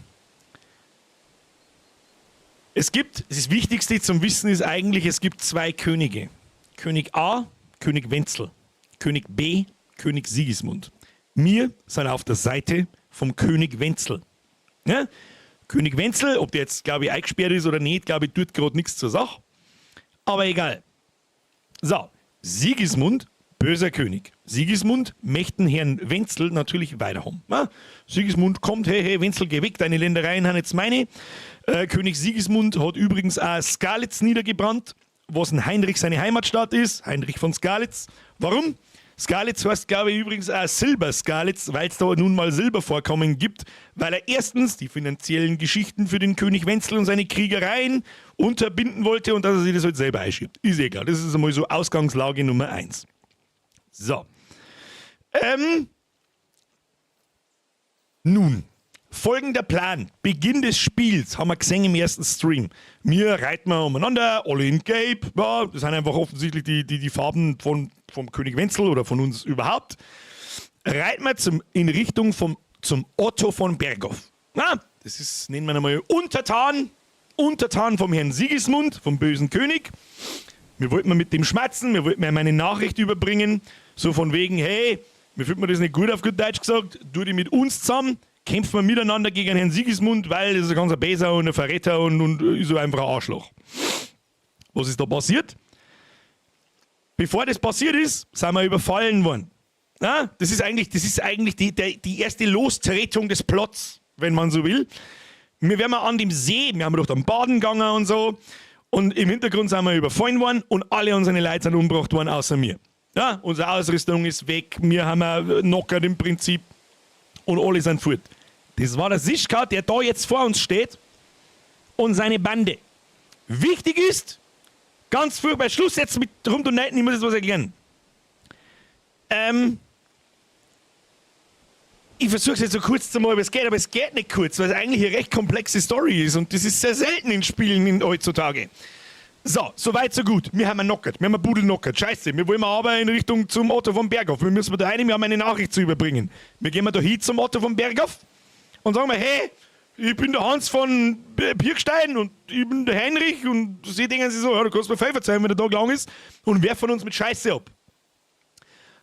Es gibt, das Wichtigste zum Wissen ist eigentlich, es gibt zwei Könige. König A, König Wenzel. König B, König Sigismund. Wir sind auf der Seite vom König Wenzel. Ja? König Wenzel, ob der jetzt, glaube ich, eingesperrt ist oder nicht, glaube ich, tut gerade nichts zur Sache. Aber egal. So, Sigismund, böser König. Sigismund möchten Herrn Wenzel natürlich weiterhaben. Ja? Sigismund kommt, hey, hey, Wenzel, geh weg, deine Ländereien haben jetzt meine. König Sigismund hat übrigens auch Skalitz niedergebrannt, was in Heinrich seine Heimatstadt ist. Heinrich von Skalitz. Warum? Skalitz heißt, glaube ich, übrigens auch Silber-Skalitz, weil es da nun mal Silbervorkommen gibt, weil er erstens die finanziellen Geschichten für den König Wenzel und seine Kriegereien unterbinden wollte und dass er sich das halt selber einschiebt. Ist egal, das ist einmal so Ausgangslage Nummer 1. So. Nun, folgender Plan. Beginn des Spiels haben wir gesehen im ersten Stream. Wir reiten wir umeinander, alle in Gelb. Ja, das sind einfach offensichtlich die Farben vom König Wenzel oder von uns überhaupt. Reiten wir in Richtung zum Otto von Bergow. Na, das ist, nennen wir einmal Untertan. Untertan vom Herrn Sigismund, vom bösen König. Wir wollten mal mit dem schmatzen, wir wollten ihm eine Nachricht überbringen. So von wegen, hey, mir fühlt man das nicht gut auf gut Deutsch gesagt, tu die mit uns zusammen, kämpfen wir miteinander gegen Herrn Sigismund, weil das ist ein ganzer Besser und ein Verräter und ist so einfach ein Arschloch. Was ist da passiert? Bevor das passiert ist, sind wir überfallen worden. Ja, das ist eigentlich die erste Lostretung des Plots, wenn man so will. Wir wären mal an dem See, wir haben doch am Baden gegangen und so. Und im Hintergrund sind wir überfallen worden und alle unsere Leute sind umgebracht worden, außer mir. Ja, unsere Ausrüstung ist weg, wir haben knockert im Prinzip und alle sind fort. Das war der Sischka, der da jetzt vor uns steht und seine Bande. Wichtig ist, ganz furchtbar, Schluss jetzt mit Rund und Neiten, ich muss jetzt was erklären. Ich versuche es jetzt so kurz zu machen, aber es geht, aber es geht nicht kurz, weil es eigentlich eine recht komplexe Story ist und das ist sehr selten in Spielen heutzutage. So, soweit, so gut. Wir haben knockert, wir haben einen Pudel knockert. Scheiße, wir wollen aber in Richtung zum Otto von Berghof. Wir müssen da rein, wir haben eine Nachricht zu überbringen. Wir gehen da hin zum Otto von Berghof und sagen wir, hey, ich bin der Hans von Pirkstein und ich bin der Heinrich und sie denken sich so, ja, du kannst mir viel verzeihen, wenn der Tag lang ist und werfen uns mit Scheiße ab.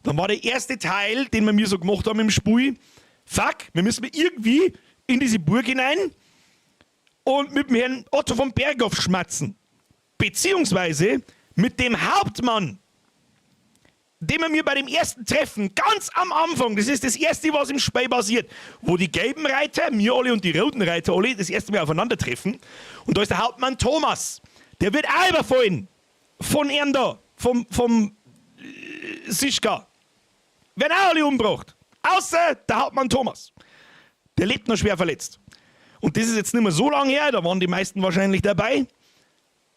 Dann war der erste Teil, den wir mir so gemacht haben im Spiel, fuck, wir müssen irgendwie in diese Burg hinein und mit dem Herrn Otto von Berghof schmatzen. Beziehungsweise mit dem Hauptmann, den wir mir bei dem ersten Treffen ganz am Anfang, das ist das erste, was im Spiel passiert, wo die gelben Reiter, mir alle und die roten Reiter alle, das erste Mal aufeinandertreffen. Und da ist der Hauptmann Thomas. Der wird auch überfallen. Von ihm da, vom Sischka. Werden auch alle umgebracht. Außer der Hauptmann Thomas. Der lebt noch schwer verletzt. Und das ist jetzt nicht mehr so lange her, da waren die meisten wahrscheinlich dabei.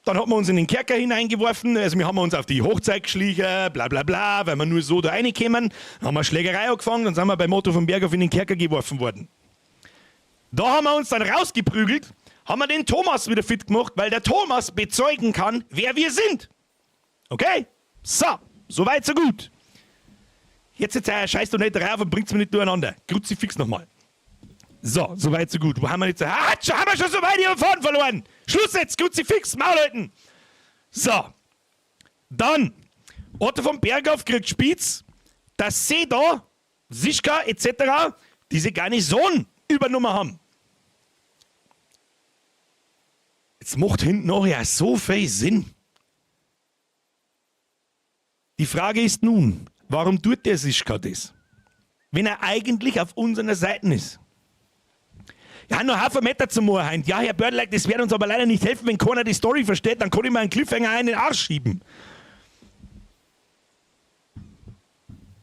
Dann hat man uns in den Kerker hineingeworfen, also wir haben uns auf die Hochzeit geschlichen, bla bla bla, weil wir nur so da reinkommen. Dann haben wir Schlägerei angefangen, dann sind wir beim Otto von Berghof in den Kerker geworfen worden. Da haben wir uns dann rausgeprügelt, haben wir den Thomas wieder fit gemacht, weil der Thomas bezeugen kann, wer wir sind. Okay? So, soweit, so gut. Jetzt jetzt scheiß doch nicht drauf und bringt's mir nicht durcheinander. Kruzifix nochmal. So, soweit, so gut. Wo haben wir jetzt? Ah, haben wir schon so weit hier vorne verloren. Schluss jetzt, Kruzifix, Maul halten. So. Dann, Otto von Berghof kriegt Spitz, dass sie da, Sischka etc., diese Garnison übernommen haben. Jetzt macht hinten nachher so viel Sinn. Die Frage ist nun, warum tut der Sischka das? Wenn er eigentlich auf unserer Seite ist. Ja, noch Haufen Meter zum Moorheim. Ja, Herr Bördleck, das wird uns aber leider nicht helfen, wenn keiner die Story versteht, dann kann ich mir einen Cliffhanger in den Arsch schieben.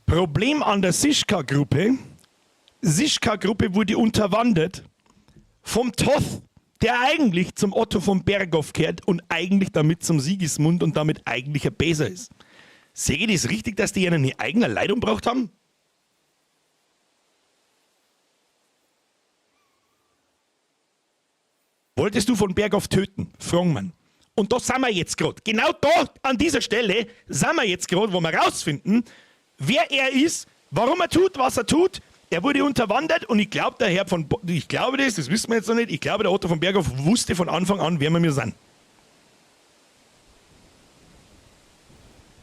Problem an der Sischka-Gruppe. Sischka-Gruppe wurde unterwandert vom Toth, der eigentlich zum Otto von Berghof kehrt und eigentlich damit zum Sigismund und damit eigentlich ein Besser ist. Sehe ich das richtig, dass die eine eigene Leitung braucht haben? Wolltest du von Berghof töten? Fragen wir. Und da sind wir jetzt gerade. Genau da, an dieser Stelle, sind wir jetzt gerade, wo wir rausfinden, wer er ist, warum er tut, was er tut. Er wurde unterwandert und ich glaube, der Herr von... Ich glaube das, das wissen wir jetzt noch nicht, ich glaube, der Otto von Berghof wusste von Anfang an, wer wir mir sind.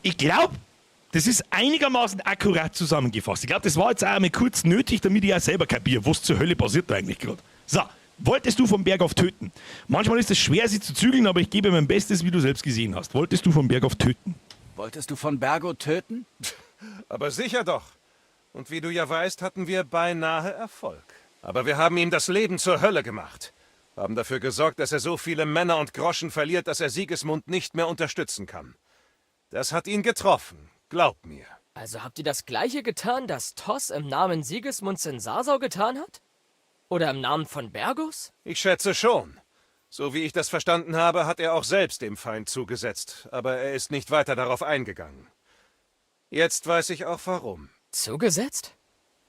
Ich glaube, das ist einigermaßen akkurat zusammengefasst. Ich glaube, das war jetzt auch einmal kurz nötig, damit ich auch selber kapiere, was zur Hölle passiert da eigentlich gerade. So. Wolltest du vom Berghof töten? Manchmal ist es schwer, sie zu zügeln, aber ich gebe mein Bestes, wie du selbst gesehen hast. Wolltest du vom Berghof töten? Wolltest du von Bergo töten? Aber sicher doch. Und wie du ja weißt, hatten wir beinahe Erfolg. Aber wir haben ihm das Leben zur Hölle gemacht. Haben dafür gesorgt, dass er so viele Männer und Groschen verliert, dass er Sigismund nicht mehr unterstützen kann. Das hat ihn getroffen, glaub mir. Also habt ihr das Gleiche getan, das Toss im Namen Sigismunds in Sasau getan hat? Oder im Namen von Bergus? Ich schätze schon. So wie ich das verstanden habe, hat er auch selbst dem Feind zugesetzt. Aber er ist nicht weiter darauf eingegangen. Jetzt weiß ich auch warum. Zugesetzt?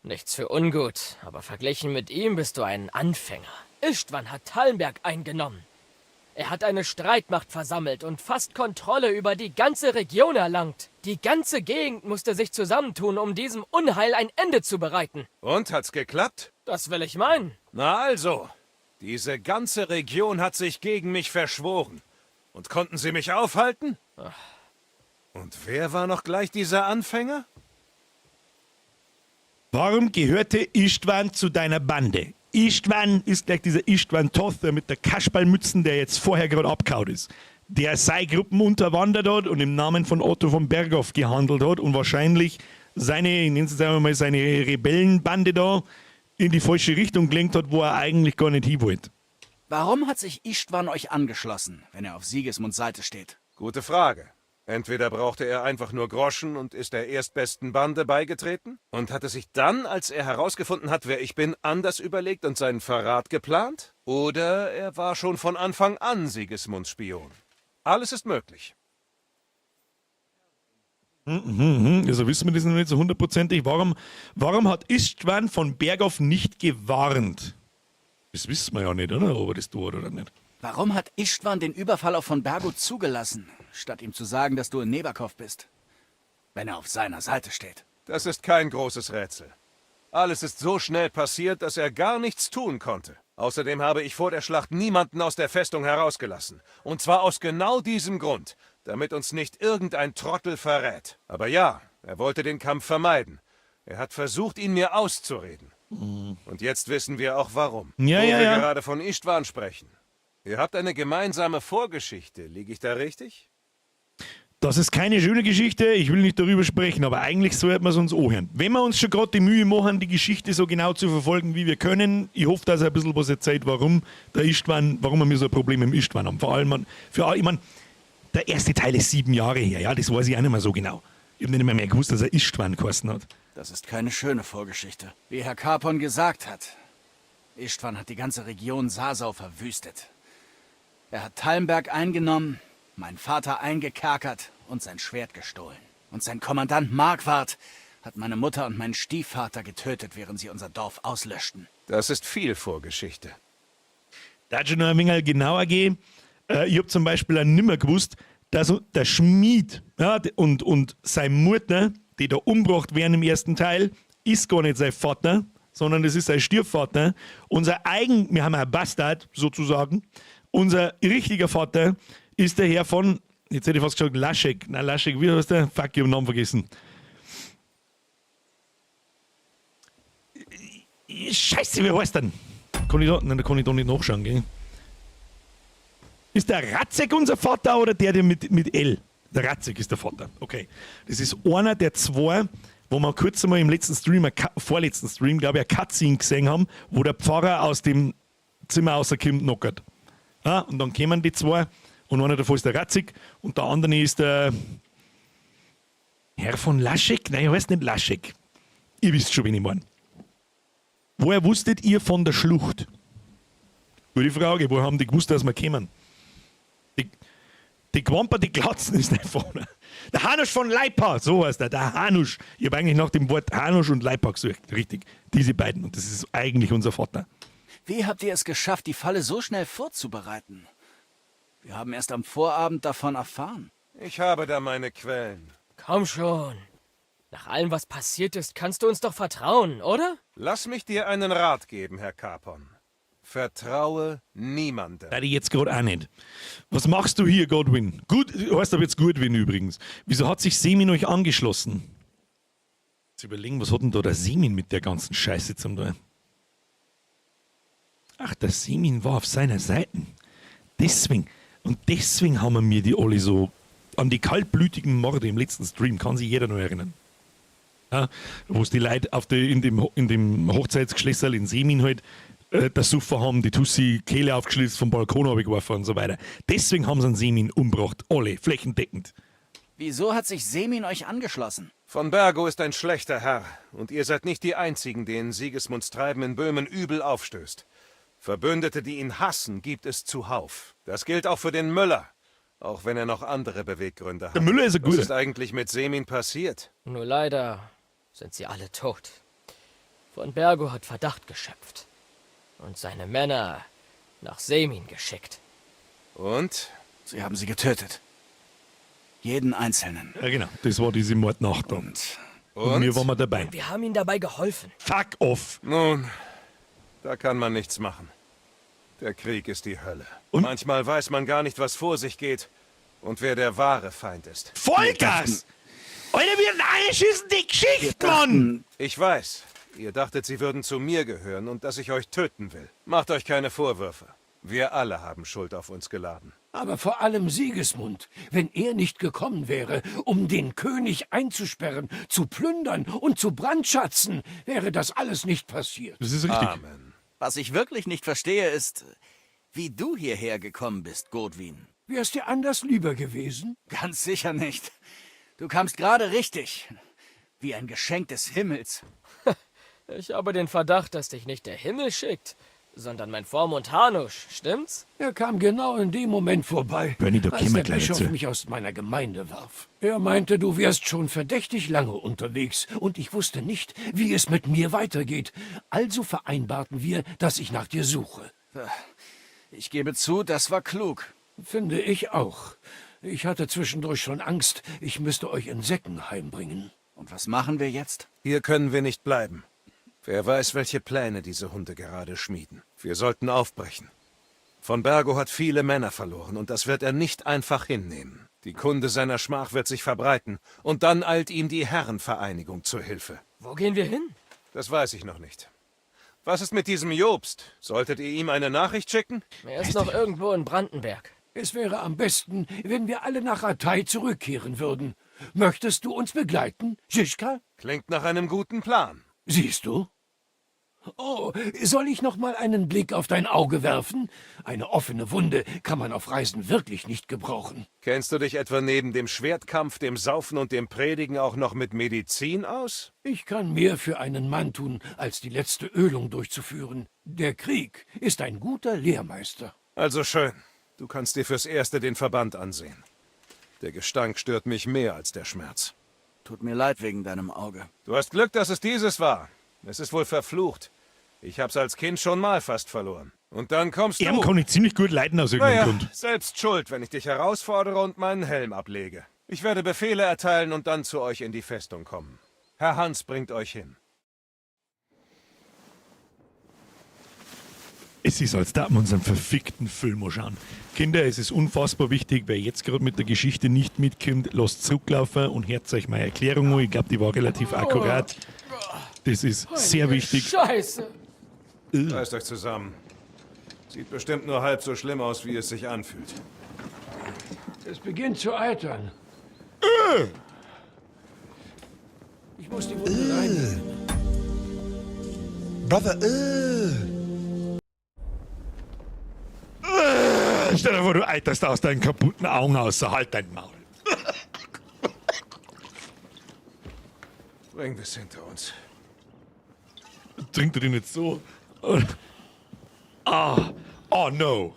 Nichts für ungut, aber verglichen mit ihm bist du ein Anfänger. Istvan hat Talmberg eingenommen. Er hat eine Streitmacht versammelt und fast Kontrolle über die ganze Region erlangt. Die ganze Gegend musste sich zusammentun, um diesem Unheil ein Ende zu bereiten. Und, hat's geklappt? Das will ich meinen. Na also, diese ganze Region hat sich gegen mich verschworen. Und konnten sie mich aufhalten? Ach. Und wer war noch gleich dieser Anfänger? Warum gehörte Istvan zu deiner Bande? Istvan ist gleich dieser Istvan Toth, der mit der Kasperlmützen, der jetzt vorher gerade abgehauen ist. Der sei Gruppen unterwandert hat und im Namen von Otto von Berghof gehandelt hat und wahrscheinlich seine, ich nenne es jetzt einfach mal, seine Rebellenbande da in die falsche Richtung gelenkt hat, wo er eigentlich gar nicht hin wollte. Warum hat sich Istvan euch angeschlossen, wenn er auf Sigismunds Seite steht? Gute Frage. Entweder brauchte er einfach nur Groschen und ist der erstbesten Bande beigetreten und hatte sich dann, als er herausgefunden hat, wer ich bin, anders überlegt und seinen Verrat geplant? Oder er war schon von Anfang an Sigismunds Spion. Alles ist möglich. Also wissen wir das noch nicht so hundertprozentig. Warum hat Istvan von Berghoff nicht gewarnt? Das wissen wir ja nicht, oder? Ob er das tut oder nicht. Warum hat Istvan den Überfall auf von Bergow zugelassen, statt ihm zu sagen, dass du in Nebakov bist? Wenn er auf seiner Seite steht. Das ist kein großes Rätsel. Alles ist so schnell passiert, dass er gar nichts tun konnte. Außerdem habe ich vor der Schlacht niemanden aus der Festung herausgelassen. Und zwar aus genau diesem Grund, damit uns nicht irgendein Trottel verrät. Aber ja, er wollte den Kampf vermeiden. Er hat versucht, ihn mir auszureden. Und jetzt wissen wir auch warum. Ja, Wo ja, wir ja. gerade von Istvan sprechen. Ihr habt eine gemeinsame Vorgeschichte. Liege ich da richtig? Das ist keine schöne Geschichte, ich will nicht darüber sprechen, aber eigentlich sollten wir es uns anhören. Wenn wir uns schon gerade die Mühe machen, die Geschichte so genau zu verfolgen, wie wir können, ich hoffe, dass er ein bisschen was erzählt, warum der Istvan, warum wir so ein Problem mit dem Istvan haben. Vor allem, ich meine, der erste Teil ist 7 Jahre her, ja, das weiß ich auch nicht mehr so genau. Ich habe nicht mehr gewusst, dass er Istvan geheißen hat. Das ist keine schöne Vorgeschichte. Wie Herr Capon gesagt hat, Istvan hat die ganze Region Sasau verwüstet. Er hat Talmberg eingenommen, meinen Vater eingekerkert und sein Schwert gestohlen. Und sein Kommandant Marquardt hat meine Mutter und meinen Stiefvater getötet, während sie unser Dorf auslöschten. Das ist viel Vorgeschichte. Da hat schon noch ein wenig genauer gehen. Ich hab zum Beispiel auch nimmer gewusst, dass der Schmied, ja, und seine Mutter, die da umgebracht werden im ersten Teil, ist gar nicht sein Vater, sondern das ist sein Stiefvater. Wir haben einen Bastard sozusagen. Unser richtiger Vater ist der Herr von, jetzt hätte ich fast gesagt, Laschek. Nein, Laschek, wie heißt der? Fuck, ich hab den Namen vergessen. Scheiße, wie heißt der denn? Kann ich da, nein, da kann ich da nicht nachschauen, gell? Ist der Radzig unser Vater oder der mit L? Der Radzig ist der Vater, okay. Das ist einer der zwei, wo wir kurz einmal im letzten Stream, vorletzten Stream, glaube ich, eine Cutscene gesehen haben, wo der Pfarrer aus dem Zimmer rauskommt, knockert. Ja, und dann kommen die zwei und einer davon ist der Radzig und der andere ist der Herr von Laschek? Nein, er heißt nicht Laschek. Ihr wisst schon, wen ich meine. Woher wusstet ihr von der Schlucht? Gute Frage, woher haben die gewusst, dass wir kommen? Die Quamper, die Glatzen ist nicht vorne. Der Hanusch von Leipa, so heißt er, der Hanusch. Ich habe eigentlich nach dem Wort Hanusch und Leipa gesucht. Richtig, diese beiden. Und das ist eigentlich unser Vater. Wie habt ihr es geschafft, die Falle so schnell vorzubereiten? Wir haben erst am Vorabend davon erfahren. Ich habe da meine Quellen. Komm schon. Nach allem, was passiert ist, kannst du uns doch vertrauen, oder? Lass mich dir einen Rat geben, Herr Capon. Vertraue niemandem. Da ich jetzt gerade auch nicht. Was machst du hier, Godwin? Gut, heißt aber jetzt Goodwin übrigens. Wieso hat sich Semin euch angeschlossen? Jetzt überlegen, was hat denn da der Semin mit der ganzen Scheiße zum tun? Ach, der Semin war auf seiner Seite. Deswegen. Und deswegen haben wir mir die alle so an die kaltblütigen Morde im letzten Stream, kann sich jeder noch erinnern. Ja, wo es die Leute auf die, in dem Hochzeitsgeschlesserl in Semin halt das Suffer haben, die Tussi Kehle aufgeschlitzt, vom Balkon runtergeworfen und so weiter. Deswegen haben sie einen Semin umgebracht. Alle, flächendeckend. Wieso hat sich Semin euch angeschlossen? Von Bergow ist ein schlechter Herr und ihr seid nicht die Einzigen, denen Sigismunds Treiben in Böhmen übel aufstößt. Verbündete, die ihn hassen, gibt es zuhauf. Das gilt auch für den Müller, auch wenn er noch andere Beweggründe hat. Der Müller ist ein guter. Was ist eigentlich mit Semin passiert? Nur leider sind sie alle tot. Von Bergow hat Verdacht geschöpft und seine Männer nach Semin geschickt. Und? Sie haben sie getötet. Jeden Einzelnen. Ja, genau. Das war diese Mordnacht. Und wir waren mal dabei. Wir haben ihnen dabei geholfen. Fuck off! Nun, da kann man nichts machen. Der Krieg ist die Hölle. Und? Manchmal weiß man gar nicht, was vor sich geht und wer der wahre Feind ist. Vollgas! Alter, wir schießen die Geschichte, Mann! Ich weiß. Ihr dachtet, sie würden zu mir gehören und dass ich euch töten will. Macht euch keine Vorwürfe. Wir alle haben Schuld auf uns geladen. Aber vor allem Sigismund. Wenn er nicht gekommen wäre, um den König einzusperren, zu plündern und zu brandschatzen, wäre das alles nicht passiert. Das ist richtig. Amen. Was ich wirklich nicht verstehe, ist, wie du hierher gekommen bist, Godwin. Wär's dir anders lieber gewesen? Ganz sicher nicht. Du kamst gerade richtig. Wie ein Geschenk des Himmels. Ich habe den Verdacht, dass dich nicht der Himmel schickt, sondern mein Vormund Hanusch, stimmt's? Er kam genau in dem Moment vorbei, Bernie, da als kommen wir der gleich Bischof dazu. mich aus meiner Gemeinde warf. Er meinte, du wärst schon verdächtig lange unterwegs und ich wusste nicht, wie es mit mir weitergeht. Also vereinbarten wir, dass ich nach dir suche. Ich gebe zu, das war klug. Finde ich auch. Ich hatte zwischendurch schon Angst, ich müsste euch in Säcken heimbringen. Und was machen wir jetzt? Hier können wir nicht bleiben. Wer weiß, welche Pläne diese Hunde gerade schmieden. Wir sollten aufbrechen. Von Bergo hat viele Männer verloren und das wird er nicht einfach hinnehmen. Die Kunde seiner Schmach wird sich verbreiten und dann eilt ihm die Herrenvereinigung zur Hilfe. Wo gehen wir hin? Das weiß ich noch nicht. Was ist mit diesem Jobst? Solltet ihr ihm eine Nachricht schicken? Er ist noch irgendwo in Brandenberg. Es wäre am besten, wenn wir alle nach Rattay zurückkehren würden. Möchtest du uns begleiten, Žižka? Klingt nach einem guten Plan. Siehst du? Oh, soll ich noch mal einen Blick auf dein Auge werfen? Eine offene Wunde kann man auf Reisen wirklich nicht gebrauchen. Kennst du dich etwa neben dem Schwertkampf, dem Saufen und dem Predigen auch noch mit Medizin aus? Ich kann mehr für einen Mann tun, als die letzte Ölung durchzuführen. Der Krieg ist ein guter Lehrmeister. Also schön. Du kannst dir fürs Erste den Verband ansehen. Der Gestank stört mich mehr als der Schmerz. Tut mir leid wegen deinem Auge. Du hast Glück, dass es dieses war. Es ist wohl verflucht. Ich hab's als Kind schon mal fast verloren. Und dann kommst Erm du. kann ich ziemlich gut leiden aus irgendeinem Naja, Grund. selbst schuld, wenn ich dich herausfordere und meinen Helm ablege. Ich werde Befehle erteilen und dann zu euch in die Festung kommen. Herr Hans bringt euch hin. Es ist, als darf man uns einen verfickten Film anschauen. Kinder, es ist unfassbar wichtig, wer jetzt gerade mit der Geschichte nicht mitkommt, lasst zurücklaufen und hört euch meine Erklärung an. Ich glaube, die war relativ akkurat. Das ist sehr wichtig. Scheiße! Reißt euch zusammen. Sieht bestimmt nur halb so schlimm aus, wie es sich anfühlt. Es beginnt zu eitern. Ich muss die Wunde reinigen. Brother, Stell dir vor, du eiterst aus deinen kaputten Augen aus. Halt dein Maul. Bringen wir es hinter uns. Trinkt er den jetzt so? Ah, oh no.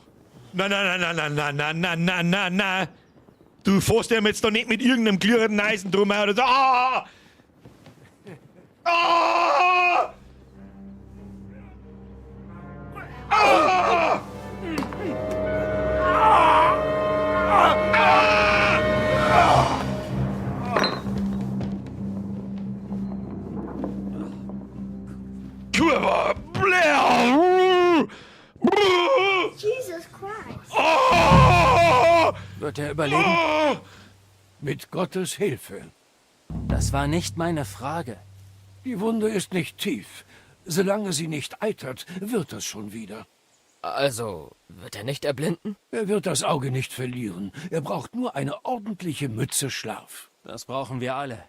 Nein, nein, nein, nein, nein, nein, nein, nein, nein, nein. Du fährst ihm jetzt doch nicht mit irgendeinem glühenden Eisen drum oder so. Ah! Ah! Ah! Ah! Kurva! Blair! Jesus Christ. Oh! Wird er überleben? Mit Gottes Hilfe. Das war nicht meine Frage. Die Wunde ist nicht tief. Solange sie nicht eitert, wird das schon wieder. Also, wird er nicht erblinden? Er wird das Auge nicht verlieren. Er braucht nur eine ordentliche Mütze Schlaf. Das brauchen wir alle.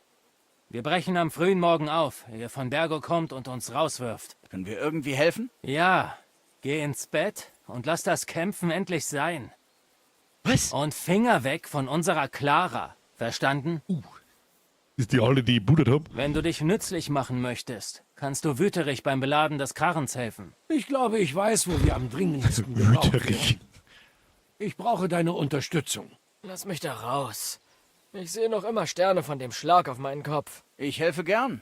Wir brechen am frühen Morgen auf, ehe von Bergo kommt und uns rauswirft. Können wir irgendwie helfen? Ja, geh ins Bett und lass das Kämpfen endlich sein. Was? Und Finger weg von unserer Clara. Verstanden? Ist die alle, die ich buddert hab? Wenn du dich nützlich machen möchtest, kannst du Wüterich beim Beladen des Karrens helfen. Ich glaube, ich weiß, wo wir am dringendsten gebraucht Wüterich. werden. Ich brauche deine Unterstützung. Lass mich da raus. Ich sehe noch immer Sterne von dem Schlag auf meinen Kopf. Ich helfe gern.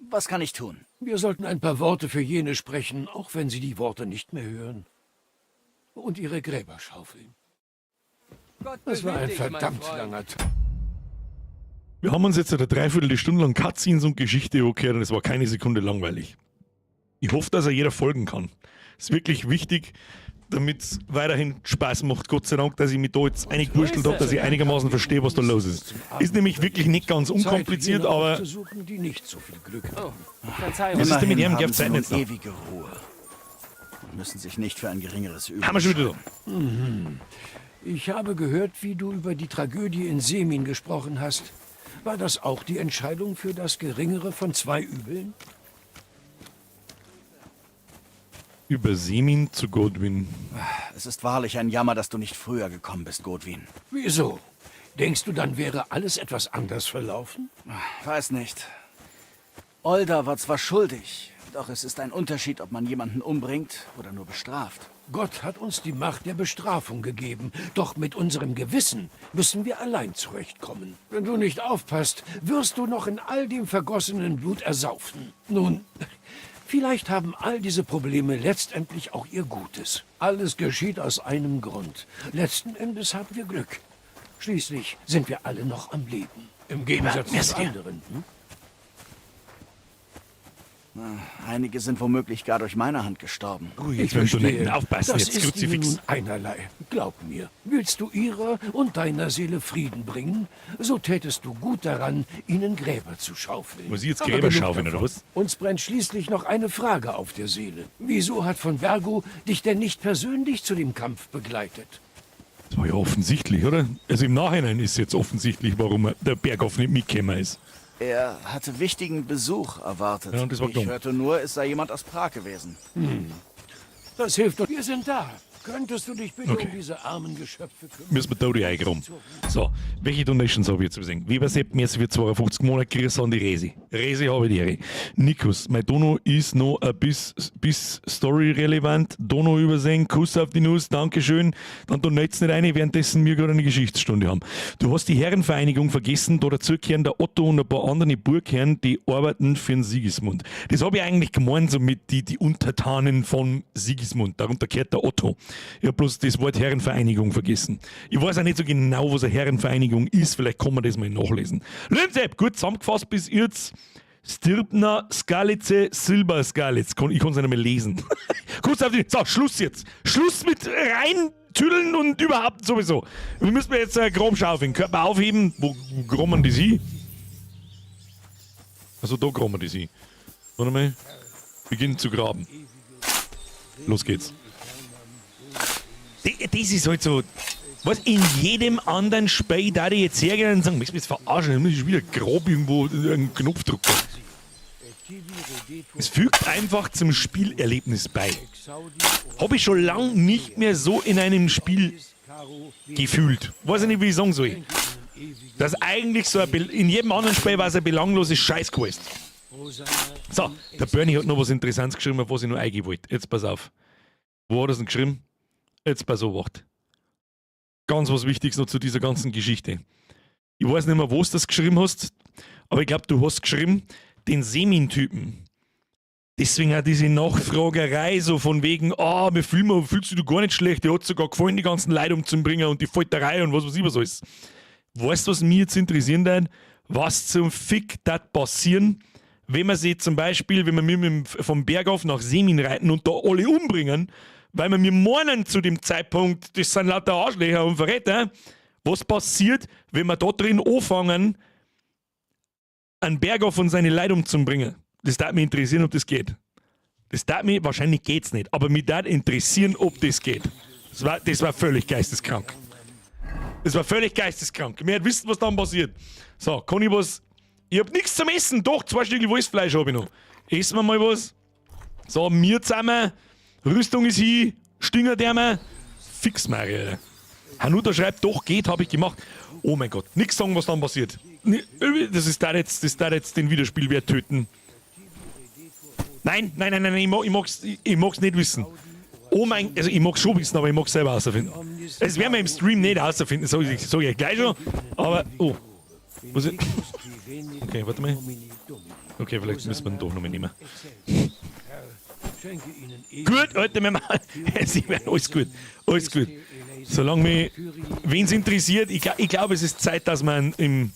Was kann ich tun? Wir sollten ein paar Worte für jene sprechen, auch wenn sie die Worte nicht mehr hören. Und ihre Gräber schaufeln. Gott Das war ein behüte dich, mein verdammt Freund. langer Tag. Wir haben uns jetzt eine Dreiviertelstunde lang Cutscenes und Geschichte angehört und es war keine Sekunde langweilig. Ich hoffe, dass er jeder folgen kann. Ist wirklich wichtig, damit es weiterhin Spaß macht. Gott sei Dank, dass ich mich da jetzt eingewurschtelt habe, dass ich einigermaßen verstehe, was da los ist. Ist nämlich wirklich nicht ganz unkompliziert, Zeit, jene aber aufzusuchen, die nicht so viel Glück haben. Verzeihung. Was ist denn mit Immerhin ihrem haben Geld sie Zeit nun jetzt noch? ewige Ruhe. Und müssen sich nicht für ein geringeres Übel Haben wir schon wieder da. Mhm. Ich habe gehört, wie du über die Tragödie in Semin gesprochen hast. War das auch die Entscheidung für das geringere von zwei Übeln? Über Semin zu Godwin. Es ist wahrlich ein Jammer, dass du nicht früher gekommen bist, Godwin. Wieso? Denkst du, dann wäre alles etwas anders verlaufen? Weiß nicht. Olda war zwar schuldig, Doch es ist ein Unterschied, ob man jemanden umbringt oder nur bestraft. Gott hat uns die Macht der Bestrafung gegeben, doch mit unserem Gewissen müssen wir allein zurechtkommen. Wenn du nicht aufpasst, wirst du noch in all dem vergossenen Blut ersaufen. Nun, vielleicht haben all diese Probleme letztendlich auch ihr Gutes. Alles geschieht aus einem Grund. Letzten Endes haben wir Glück. Schließlich sind wir alle noch am Leben. Im Gegensatz zu anderen. Hm? Einige sind womöglich gar durch meine Hand gestorben. Ich verstehe. Aufpassen, das jetzt ist Kruzifix. ihnen nun einerlei. Glaub mir, willst du ihrer und deiner Seele Frieden bringen, so tätest du gut daran, ihnen Gräber zu schaufeln. Muss ich jetzt Gräber schaufeln, oder was? Uns brennt schließlich noch eine Frage auf der Seele. Wieso hat von Bergow dich denn nicht persönlich zu dem Kampf begleitet? Das war ja offensichtlich, oder? Also im Nachhinein ist jetzt offensichtlich, warum der Berghoff nicht mitgekommen ist. Er hatte wichtigen Besuch erwartet. Ja, und das war ich dumm. hörte nur, es sei jemand aus Prag gewesen. Hm. Das hilft uns. Wir sind da. Könntest du dich bitte Okay. um diese armen Geschöpfe kümmern? Müssen wir da die eingraben. So, welche Donations habe ich jetzt gesehen? Weber Sepp, merci für 52 Monate, Grüße an die Resi. Resi habe ich die Ehre. Nikos, mein Dono ist noch ein bis, bis story-relevant. Dono übersehen, Kuss auf die Nuss, Dankeschön. Dann donate's nicht rein, währenddessen wir gerade eine Geschichtsstunde haben. Du hast die Herrenvereinigung vergessen, da dazu kehren der Otto und ein paar andere Burgherren, die arbeiten für den Sigismund. Das habe ich eigentlich gemeint, so mit die Untertanen von Sigismund. Darunter kehrt der Otto. Ich habe bloß das Wort Herrenvereinigung vergessen. Ich weiß auch nicht so genau, was eine Herrenvereinigung ist. Vielleicht kann man das mal nachlesen. Löwensepp, gut zusammengefasst bis jetzt. Stirbner, Skalice, Silberskalitz. Ich kann es nicht mehr lesen. Kurz auf die. So, Schluss jetzt. Schluss mit reintüdeln und überhaupt sowieso. Wir müssen jetzt grob schaufeln. Könnte man aufheben? Wo grommen die sie? Also da grommen die sie. Warte mal. Beginnen zu graben. Los geht's. Das ist halt so. Was in jedem anderen Spiel da ich jetzt hergehen und sagen, möchtest du mich jetzt verarschen, dann muss ich wieder grob irgendwo einen Knopf drücken. Es fügt einfach zum Spielerlebnis bei. Habe ich schon lange nicht mehr so in einem Spiel gefühlt. Weiß ich nicht, wie ich sagen soll. Dass eigentlich so ein in jedem anderen Spiel war es eine belanglose Scheißquest. So, der Bernie hat noch was Interessantes geschrieben, auf was ich noch eingehen wollte. Jetzt pass auf. Wo hat er es denn geschrieben? Jetzt pass auf, warte. Ganz was Wichtiges noch zu dieser ganzen Geschichte. Ich weiß nicht mehr, wo du das geschrieben hast, aber ich glaube, du hast geschrieben, den Semin-Typen. Deswegen auch diese Nachfragerei so von wegen, ah, mir fühlen, fühlst du gar nicht schlecht, dir hat sogar gefallen, die ganzen Leute umzubringen und die Folterei und was weiß ich was alles. Weißt du, was mich jetzt interessieren wird? Was zum Fick das passieren, wenn wir sie zum Beispiel, wenn wir mit dem, vom Berg auf nach Semin reiten und da alle umbringen, weil wir mir meinen zu dem Zeitpunkt, das sind lauter Arschlöcher und Verräter. Was passiert, wenn wir da drin anfangen, einen Berghoff und seine Leute umzubringen? Das darf mich interessieren, ob das geht. Das darf mich, wahrscheinlich geht's nicht, aber mich darf interessieren, ob das geht. Das war völlig geisteskrank. Das war völlig geisteskrank. Wir wissen, was dann passiert. So, kann ich was? Ich hab nichts zum Essen. Doch, 2 Stücke Wurstfleisch hab ich noch. Essen wir mal was. So, wir zusammen. Rüstung ist hin. Stingerdärme. Fix, Mario. Hanuta schreibt, doch, geht, hab ich gemacht. Oh mein Gott, nix sagen, was dann passiert. Das ist da jetzt, das da jetzt den Wiederspielwert töten. Nein, nein, nein, nein, ich mag's nicht wissen. Oh mein, also ich mag's schon wissen, aber ich mag's selber herausfinden. Das werden wir im Stream nicht herausfinden, sag ich gleich schon. Aber, oh. Was ist? Okay, warte mal. Okay, vielleicht müssen wir ihn doch noch mal nehmen. Gut, Alter, wir machen. Sie werden alles gut. Alles gut. Solange mich, wen's interessiert, ich glaube, es ist Zeit, dass man im.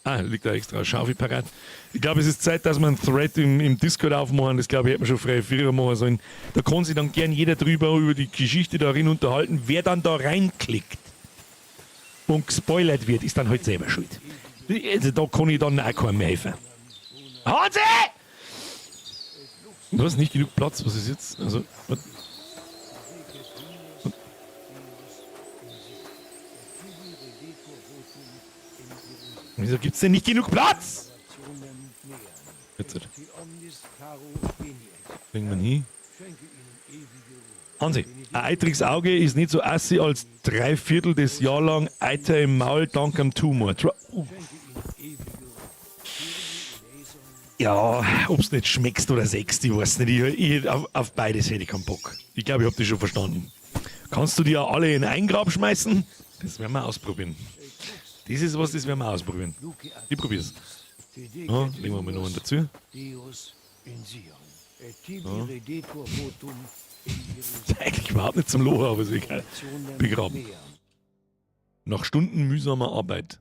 Ah, liegt da extra Schaufel parat. Ich glaube, es ist Zeit, dass wir einen Thread im Discord aufmachen. Das, glaube ich, hätte man schon früher machen sollen. Da kann sich dann gern jeder drüber über die Geschichte darin unterhalten. Wer dann da reinklickt und gespoilert wird, ist dann halt selber schuld. Also, da kann ich dann auch keinem mehr helfen. Hansi! Du hast nicht genug Platz. Was ist jetzt? Also, was? Wieso gibt's denn nicht genug Platz? Jetzt. Bringen wir hin. Hansi, ein eitriges Auge ist nicht so assi als 3/4 des Jahr lang Eiter im Maul dank am Tumor. Oh. Ja, ob's nicht schmeckst oder sechst, ich weiß nicht. Auf beides hätte ich keinen Bock. Ich glaube, ich hab das schon verstanden. Kannst du die ja alle in ein Grab schmeißen? Das werden wir ausprobieren. Das ist was, das werden wir ausprobieren. Ich probier's. Ja, legen wir mal noch einen dazu. Ja. Ist eigentlich überhaupt nicht zum Lochen, aber ist egal. Begraben. Nach Stunden mühsamer Arbeit.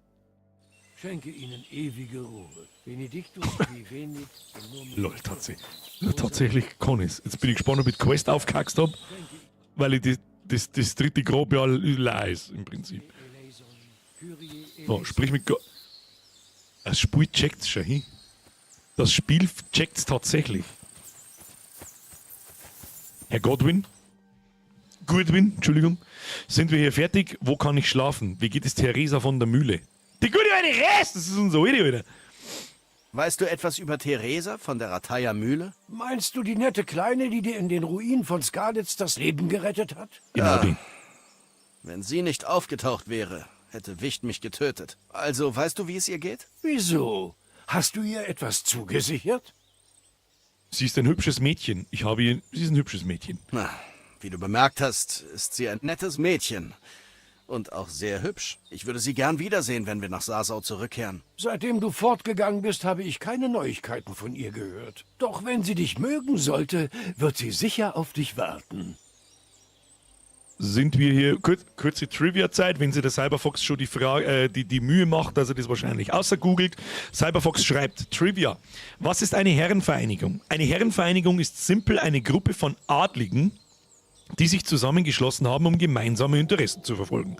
Schenke ihnen ewige Ruhe. Benedictus qui venit in nomine Lol, tatsächlich. Tatsächlich kann ich's. Jetzt bin ich gespannt, ob ich die Quest aufgehackt hab, weil ich das dritte Grab ja leer ist, im Prinzip. So, sprich mit Go-, Das Spiel checkt's schon hin. Das Spiel checkt's tatsächlich. Herr Godwin? Goodwin, Entschuldigung. Sind wir hier fertig? Wo kann ich schlafen? Wie geht es Theresa von der Mühle? Die gute alte Rest! Das ist unser Alte, Alter. Weißt du etwas über Theresa von der Rattaya Mühle? Meinst du die nette Kleine, die dir in den Ruinen von Skalitz das Leben gerettet hat? Genau Ja. die. Wenn sie nicht aufgetaucht wäre, hätte Wicht mich getötet. Also, weißt du, wie es ihr geht? Wieso? Hast du ihr etwas zugesichert? Sie ist ein hübsches Mädchen. Ich habe ihr... Sie ist ein hübsches Mädchen. Na, wie du bemerkt hast, ist sie ein nettes Mädchen. Und auch sehr hübsch. Ich würde sie gern wiedersehen, wenn wir nach Sasau zurückkehren. Seitdem du fortgegangen bist, habe ich keine Neuigkeiten von ihr gehört. Doch wenn sie dich mögen sollte, wird sie sicher auf dich warten. Sind wir hier, kurze Trivia-Zeit, wenn sich der Cyberfox schon die Mühe macht, dass er das wahrscheinlich außergoogelt. Cyberfox schreibt, Trivia, was ist eine Herrenvereinigung? Eine Herrenvereinigung ist simpel eine Gruppe von Adligen, die sich zusammengeschlossen haben, um gemeinsame Interessen zu verfolgen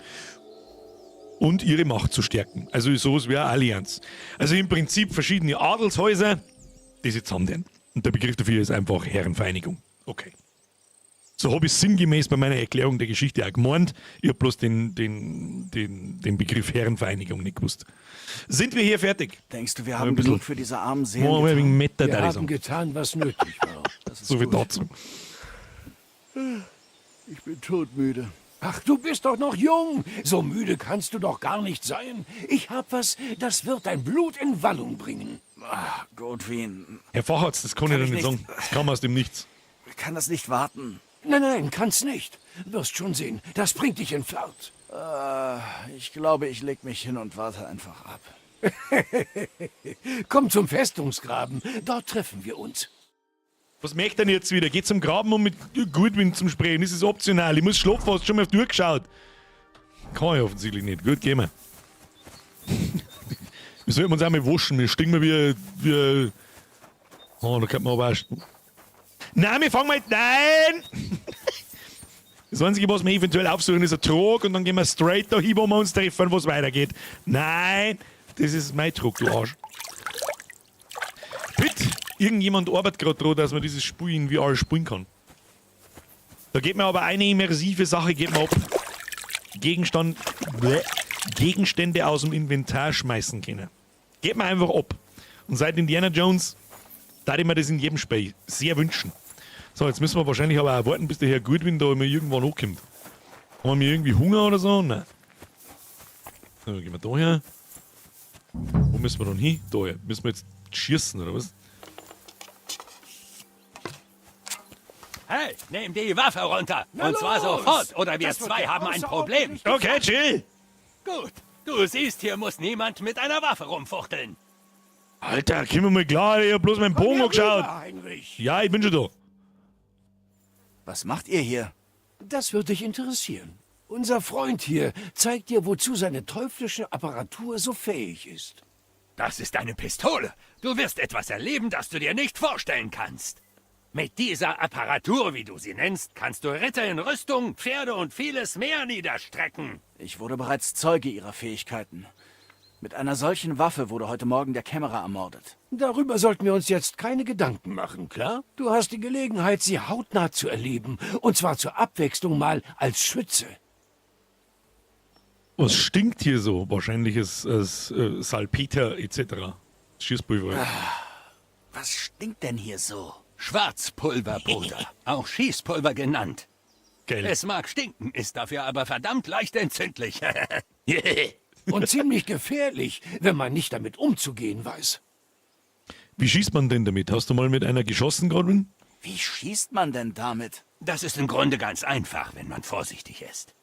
und ihre Macht zu stärken. Also sowas wie eine Allianz. Also im Prinzip verschiedene Adelshäuser, die sie zusammen. Und der Begriff dafür ist einfach Herrenvereinigung. Okay. So hab ich sinngemäß bei meiner Erklärung der Geschichte auch gemeint. Ich hab bloß den Begriff Herrenvereinigung nicht gewusst. Sind wir hier fertig? Denkst du, wir Mal haben ein bisschen genug für diese armen Seelen Machen wir getan? wegen Meta, Wir da ich haben sagen. getan, was nötig war. Das ist So viel gut. dazu. Ich bin todmüde. Ach, du bist doch noch jung. So müde kannst du doch gar nicht sein. Ich hab was, das wird dein Blut in Wallung bringen. Ach, Godwin. Herr Facharzt, das kann Kann ich doch ich nicht nicht. sagen. Das kam aus dem Nichts. Ich kann das nicht warten. Nein, nein, kann's nicht. Wirst schon sehen, das bringt dich in Fahrt. Ich glaube, ich leg mich hin und warte einfach ab. Komm zum Festungsgraben, dort treffen wir uns. Was möchte denn jetzt wieder? Geh zum Graben, um mit Goodwin zum Sprechen. Das ist optional. Ich muss schlafen, hast du schon mal auf die Uhr geschaut? Kann ich offensichtlich nicht. Gut, gehen wir. Wir sollten uns auch mal waschen. Wir stinken wie, wie. Oh, da könnte man aber auch Nein, wir fangen mal. Nein! Das Einzige, was wir eventuell aufsuchen, ist ein Trog und dann gehen wir straight da hin, wo wir uns treffen, wo es weitergeht. Nein! Das ist mein Trog, du Arsch. Bitte! Irgendjemand arbeitet gerade dran, dass man dieses Spiel in VR spielen kann. Da geht mir aber eine immersive Sache geht mir ab. Gegenstände aus dem Inventar schmeißen können. Geht mir einfach ab. Und seit Indiana Jones, da ich mir das in jedem Spiel sehr wünschen. So, jetzt müssen wir wahrscheinlich aber auch warten, bis der Herr Goodwin da immer irgendwann hochkommt. Haben wir irgendwie Hunger oder so? Nein. So, gehen wir da her. Wo müssen wir dann hin? Da her. Müssen wir jetzt schießen, oder was? Hey, nimm die Waffe runter. Na Und zwar los! sofort, oder wir Das wird zwei ja haben ein Problem. außerordentlich Okay, chill. Gut. Du siehst, hier muss niemand mit einer Waffe rumfuchteln. Alter, komm mal klar, ich hab bloß meinen Komm Bogen hier angeschaut. rüber, Heinrich. Ja, ich bin schon da. Was macht ihr hier? Das wird dich interessieren. Unser Freund hier zeigt dir, wozu seine teuflische Apparatur so fähig ist. Das ist eine Pistole. Du wirst etwas erleben, das du dir nicht vorstellen kannst. Mit dieser Apparatur, wie du sie nennst, kannst du Ritter in Rüstung, Pferde und vieles mehr niederstrecken. Ich wurde bereits Zeuge ihrer Fähigkeiten. Mit einer solchen Waffe wurde heute Morgen der Kämmerer ermordet. Darüber sollten wir uns jetzt keine Gedanken machen, klar? Du hast die Gelegenheit, sie hautnah zu erleben. Und zwar zur Abwechslung mal als Schütze. Was stinkt hier so? Wahrscheinlich ist es Salpeter et cetera. Schießpulver. Ah, was stinkt denn hier so? Schwarzpulver, Bruder. Auch Schießpulver genannt. Geil. Es mag stinken, ist dafür aber verdammt leicht entzündlich. Und ziemlich gefährlich, wenn man nicht damit umzugehen weiß. Wie schießt man denn damit? Hast du mal mit einer geschossen, Godwin? Wie schießt man denn damit? Das ist im Grunde ganz einfach, wenn man vorsichtig ist.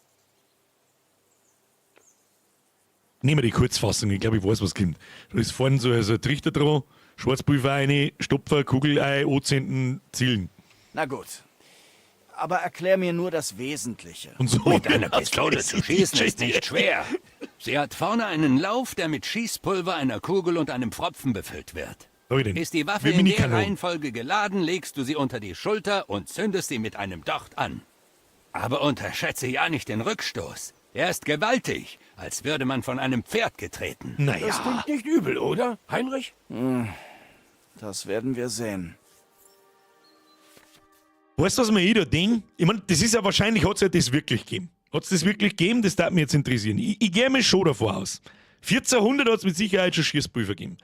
Nehmen wir die Kurzfassung, ich glaube, ich weiß, was kommt. Da ist vorne so, so ein Trichter dran, Schwarzpulver rein, Stopfer, Kugel ein, anzünden, zielen. Na gut. Aber erklär mir nur das Wesentliche. Und so. Mit einer Pistole zu schießen ist nicht schwer. Sie hat vorne einen Lauf, der mit Schießpulver, einer Kugel und einem Pfropfen befüllt wird. Ist die Waffe in der. Reihenfolge geladen, legst du sie unter die Schulter und zündest sie mit einem Docht an. Aber unterschätze ja nicht den Rückstoß. Er ist gewaltig, als würde man von einem Pferd getreten. Naja. Das klingt nicht übel, oder, Heinrich? Das werden wir sehen. Weißt du, was mir da denke? Ich meine, das ist ja wahrscheinlich, hat es ja das wirklich gegeben. Hat es das wirklich gegeben? Das darf mich jetzt interessieren. Ich gehe mir schon davor aus. 1400 hat es mit Sicherheit schon Schießpulver gegeben.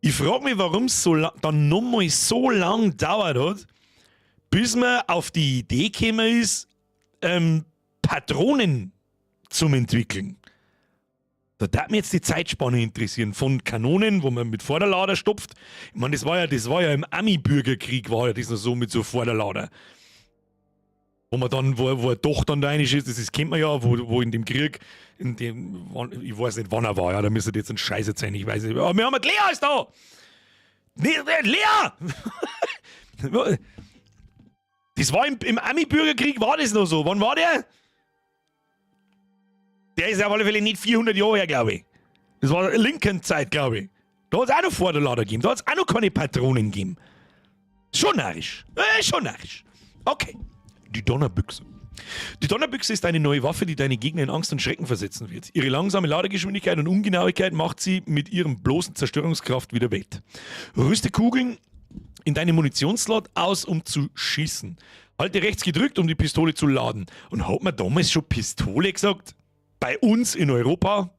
Ich frage mich, warum es so dann nochmal so lang dauert hat, bis man auf die Idee gekommen ist, Patronen zum entwickeln. Da darf mich jetzt die Zeitspanne interessieren. Von Kanonen, wo man mit Vorderlader stopft. Ich meine, das war ja im Ami-Bürgerkrieg, war ja das noch so mit so Vorderlader. Wo man dann, wo er doch dann da reinschießt, das kennt man ja, wo in dem Krieg, in dem, ich weiß nicht, wann er war, ja, da müsste jetzt ein Scheiße sein, ich weiß nicht. Aber wir haben Lea ist da! Nee, Lea! Das war im Ami-Bürgerkrieg, war das noch so. Wann war der? Der ist ja auf alle Fälle nicht 400 Jahre her, glaube ich. Das war Lincoln-Zeit, glaube ich. Da hat es auch noch Vorderlader gegeben, da hat es auch noch keine Patronen gegeben. Schon narrisch. Schon narrisch. Okay. Die Donnerbüchse. Die Donnerbüchse ist eine neue Waffe, die deine Gegner in Angst und Schrecken versetzen wird. Ihre langsame Ladegeschwindigkeit und Ungenauigkeit macht sie mit ihrem bloßen Zerstörungskraft wieder wett. Rüste Kugeln in deinem Munitionsslot aus, um zu schießen. Halte rechts gedrückt, um die Pistole zu laden. Und hat man damals schon Pistole gesagt? Bei uns in Europa?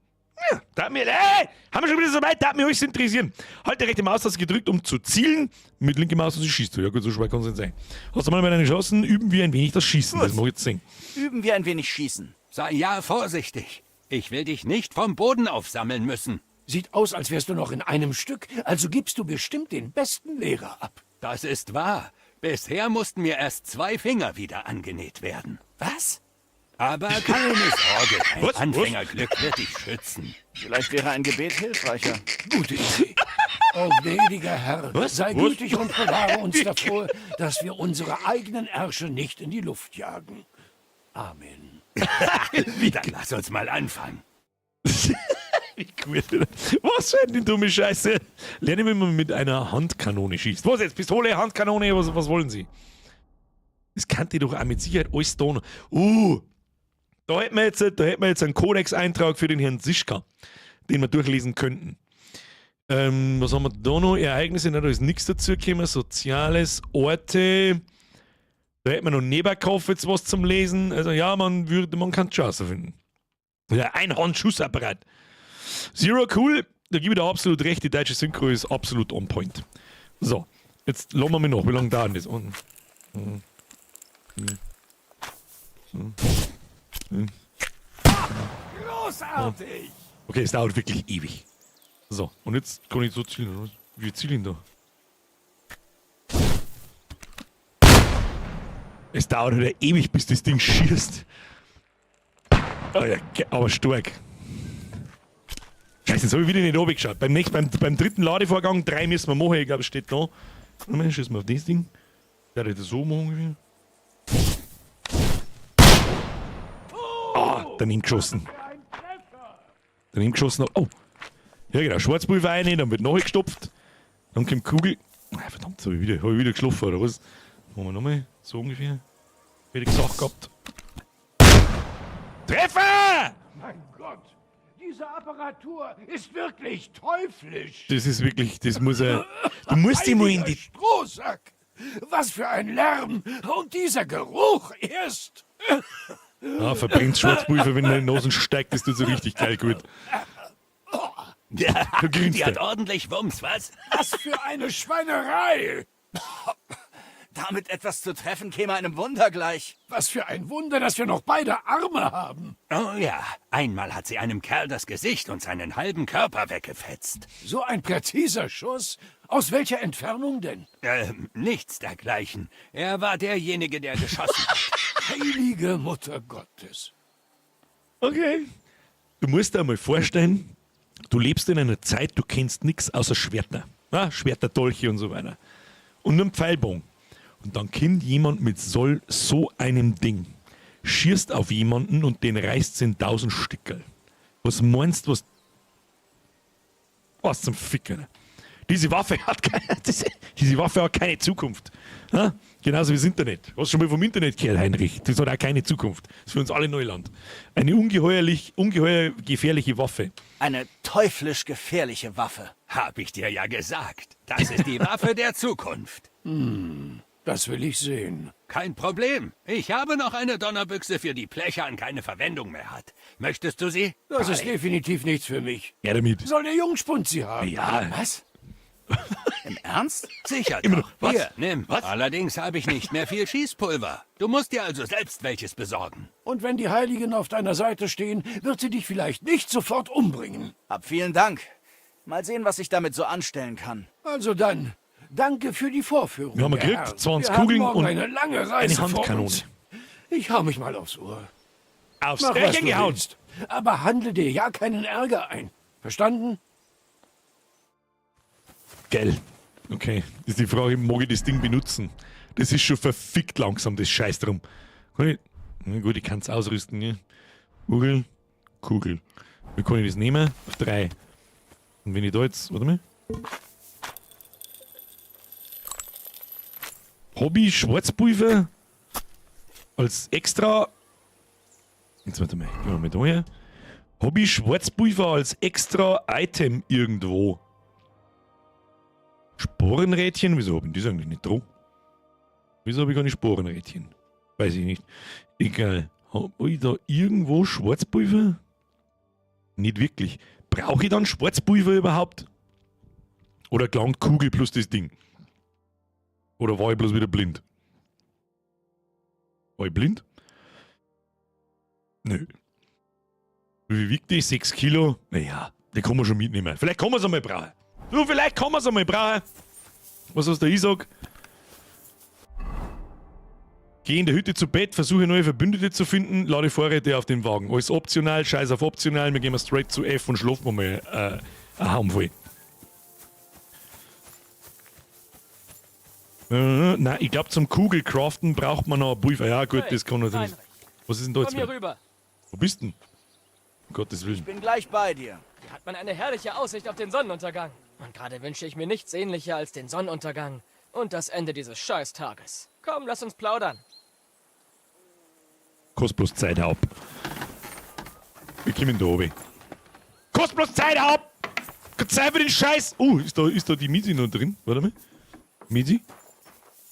Ja, da hat mir, haben wir schon wieder so weit, da hat mich alles interessieren. Halte rechte Maustaste gedrückt, um zu zielen. Mit linker Maustaste schießt du. Ja gut, so schwer kann es nicht sein. Hast du mal deine Chancen? Üben wir ein wenig das Schießen. Das mag ich jetzt sehen. Üben wir ein wenig Schießen. Sei ja vorsichtig. Ich will dich nicht vom Boden aufsammeln müssen. Sieht aus, als wärst du noch in einem Stück, also gibst du bestimmt den besten Lehrer ab. Das ist wahr. Bisher mussten mir erst 2 Finger wieder angenäht werden. Was? Aber keine Sorge, dein Was? Anfängerglück wird dich schützen. Vielleicht wäre ein Gebet hilfreicher. Gute Idee. Oh, gnädiger Herr, Was? sei Was? gütig und bewahre uns davor, dass wir unsere eigenen Ärsche nicht in die Luft jagen. Amen. Dann lass uns mal anfangen. Wie gut. Was für eine dumme Scheiße. Lerne, wie man mit einer Handkanone schießt. Was jetzt? Pistole, Handkanone, was wollen Sie? Das kann die doch auch mit Sicherheit alles tun. Da hätten wir jetzt, da hätten wir jetzt einen Kodex-Eintrag für den Herrn Zischka, den wir durchlesen könnten. Was haben wir da noch? Ereignisse, nein, da ist nichts dazu gekommen. Soziales, Orte. Da hätten wir noch Neberkauf jetzt was zum Lesen. Also ja, man kann die Chance finden. Ja, ein Handschussapparat. Zero cool, da gebe ich dir absolut recht, die deutsche Synchro ist absolut on point. So, jetzt lassen wir mal noch, wie lange dauert das? Und, Großartig! Okay, es dauert wirklich ewig. So, und jetzt kann ich so zielen. oder? Wie zielen da? Es dauert halt ewig, bis das Ding schießt. Oh ja, aber stark. Scheiße, jetzt hab ich wieder nicht runtergeschaut. Beim dritten Ladevorgang, 3 müssen wir machen, ich glaub, es steht da. Moment, schießen wir auf das Ding. Der hat das so machen ungefähr. Ah, daneben geschossen. Daneben geschossen. Oh. Ja genau, Schwarzpulver rein, dann wird nachgestopft. Dann kommt Kugel. Ah, verdammt, hab ich wieder geschlafen, oder was? Machen wir nochmal, so ungefähr. Wieder gesagt gehabt. Treffer! Mein Gott, diese Apparatur ist wirklich teuflisch. Das ist wirklich, das muss er. Du musst immer in die Strohsack! Was für ein Lärm! Und dieser Geruch erst! Ah, verbrennt Schwarzpulver, wenn deine Nasen steigt, das tut so richtig geil gut. Ja, Du grinst die hat ja. ordentlich Wumms, was? Was für eine Schweinerei! Damit etwas zu treffen, käme einem Wunder gleich. Was für ein Wunder, dass wir noch beide Arme haben. Oh ja, einmal hat sie einem Kerl das Gesicht und seinen halben Körper weggefetzt. So ein präziser Schuss. Aus welcher Entfernung denn? Nichts dergleichen. Er war derjenige, der geschossen hat. Heilige Mutter Gottes. Okay. Du musst dir einmal vorstellen, du lebst in einer Zeit, du kennst nichts außer Schwerter. Ja, Schwerter, Dolche und so weiter. Und einen Pfeilbogen. Und dann kommt jemand mit so einem Ding, schießt auf jemanden und den reißt in 1000 Stücke. Was meinst du, was... Was zum Ficker? Diese Waffe hat keine, diese Waffe hat keine Zukunft. Ja? Genauso wie das Internet. Hast du schon mal vom Internet gehört, Heinrich? Das hat auch keine Zukunft. Das ist für uns alle Neuland. Eine ungeheuer gefährliche Waffe. Eine teuflisch gefährliche Waffe. Hab ich dir ja gesagt. Das ist die Waffe der Zukunft. Hm, das will ich sehen. Kein Problem. Ich habe noch eine Donnerbüchse, für die Plechern keine Verwendung mehr hat. Möchtest du sie? Das ist definitiv nichts für mich. Ja, damit. Soll der Jungspund sie haben? Ja. Was? Im Ernst? Sicher Immer doch. noch. Was? Hier, nimm. Was? Allerdings habe ich nicht mehr viel Schießpulver. Du musst dir also selbst welches besorgen. Und wenn die Heiligen auf deiner Seite stehen, wird sie dich vielleicht nicht sofort umbringen. Hab vielen Dank. Mal sehen, was ich damit so anstellen kann. Also dann, danke für die Vorführung. Wir haben der gekriegt, Herren. 20 Wir haben Kugeln morgen und eine lange eine Reise vor Handkanone. uns. Ich hau mich mal aufs Ohr. Aufs Mach, was Öhrchen du gehauen. willst. Aber handle dir ja keinen Ärger ein. Verstanden? Geil. Okay, das ist die Frage, mag ich das Ding benutzen? Das ist schon verfickt langsam, das Scheiß drum. Kann ich, na gut, ich kann es ausrüsten, ne? Kugel, Kugel. Wie kann ich das nehmen? Auf 3. Und wenn ich da jetzt, warte mal. Hobby Schwarzpulver als extra. Jetzt warte mal, gehen wir mal da her. Hobby Schwarzpulver als extra Item irgendwo. Sporenrädchen? Wieso hab ich das eigentlich nicht dran? Wieso hab ich keine Sporenrädchen? Weiß ich nicht. Egal. Hab ich da irgendwo Schwarzpulver? Nicht wirklich. Brauche ich dann Schwarzpulver überhaupt? Oder gelangt Kugel plus das Ding? Oder war ich bloß wieder blind? War ich blind? Nö. Wie viel wiegt die? 6 Kilo? Naja, die kann man schon mitnehmen. Vielleicht kann man es einmal brauchen. Du, vielleicht kann man es einmal brauchen. Was hast der Isaac? Geh in der Hütte zu Bett, versuche neue Verbündete zu finden, lade Vorräte auf den Wagen. Alles optional, scheiß auf optional, wir gehen mal straight zu F und schlafen wir mal einen Haum voll. Nein, ich glaub, zum Kugelcraften braucht man noch ein Pulver. Ja gut, Hey, das kann natürlich. Heinrich. Was ist denn da jetzt Komm hier wieder? rüber. Wo bist denn? Um Gottes Willen. Ich bin gleich bei dir. Hier hat man eine herrliche Aussicht auf den Sonnenuntergang. Und gerade wünsche ich mir nichts sehnlicher als den Sonnenuntergang und das Ende dieses Scheißtages. Komm, lass uns plaudern. Kost bloß Zeit ab. Wir kommen da runter. Kost bloß Zeit ab! Keine Zeit für den Scheiß! Oh, ist da die Misi noch drin? Warte mal. Misi?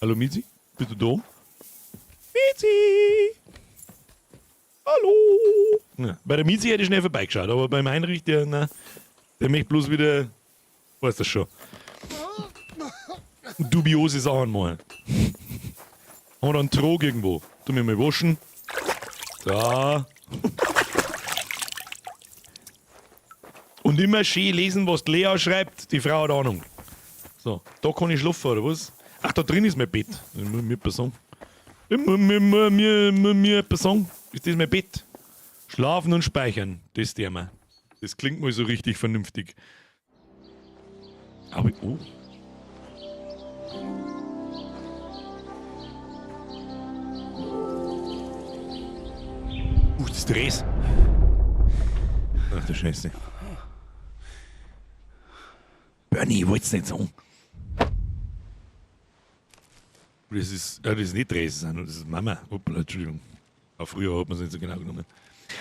Hallo Misi? Bist du da? Misi! Hallo! Ja, bei der Misi hätte ich schnell vorbeigeschaut, aber beim Heinrich, der, na, der möchte bloß wieder, weiß das schon, dubiose Sachen machen. Haben wir da einen Trog irgendwo? Tu mir mal waschen. Da. Und immer schön lesen, was die Lea schreibt. Die Frau hat Ahnung. So, da kann ich schlafen, oder was? Ach, da drin ist mein Bett. Das muss ich mir etwas sagen. Ich muss mir etwas sagen. Ist das mein Bett? Schlafen und speichern, das Thema. Das klingt mal so richtig vernünftig. Aber, oh. Das ist Dress. Ach du Scheiße. Bernie, ich wollt's nicht sagen. Das ist, ja, das ist nicht Dress, das ist Mama. Hoppla, Entschuldigung. Auch früher hat man's nicht so genau genommen.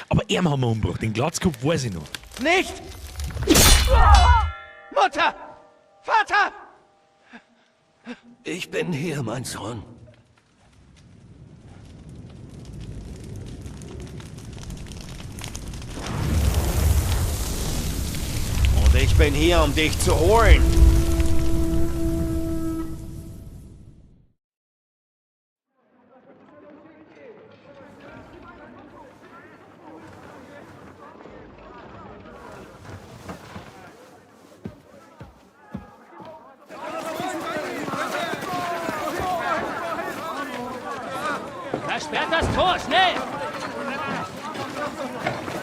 Aber ihn haben wir umgebracht, den Glatzkopf weiß ich noch. Nicht! Mutter! Vater! Ich bin hier, mein Sohn. Und ich bin hier, um dich zu holen. Versperrt das Tor, schnell!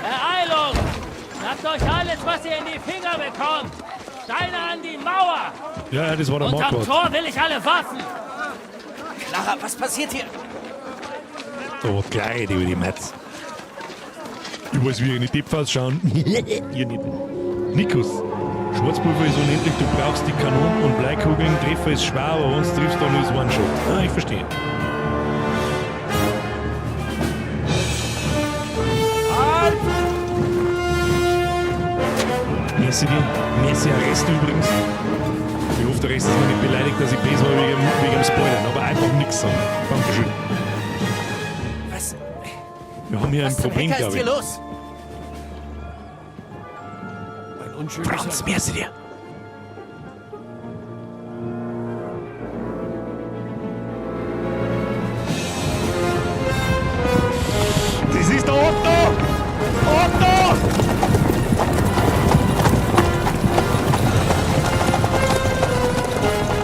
Ereilung! Schnappt euch alles, was ihr in die Finger bekommt! Steine an die Mauer! Ja, ja, das war der Und am Marquardt. Tor will ich alle Waffen! Clara, was passiert hier? Da hat gleich über die Metz. Ich weiß, wie ich nicht Depp ausschauen. Ihr nicht. Nikos, Schwarzpulver ist unendlich, du brauchst die Kanonen und Bleikugeln, Treffer ist schwer, aber wenn du triffst, dann ist One-Shot. Ah, ich verstehe. Halt! Merci dir. Merci Arrest übrigens. Ich hoffe, der Rest ist mir nicht beleidigt, dass ich böse war wegen dem Spoilern, aber einfach nichts sagen. Dankeschön. Was? Wir haben hier ein Was zum Problem, Henker ist glaube ich. hier los? Ein unschönes Franz, merci dir. Das ist der Otto! Otto!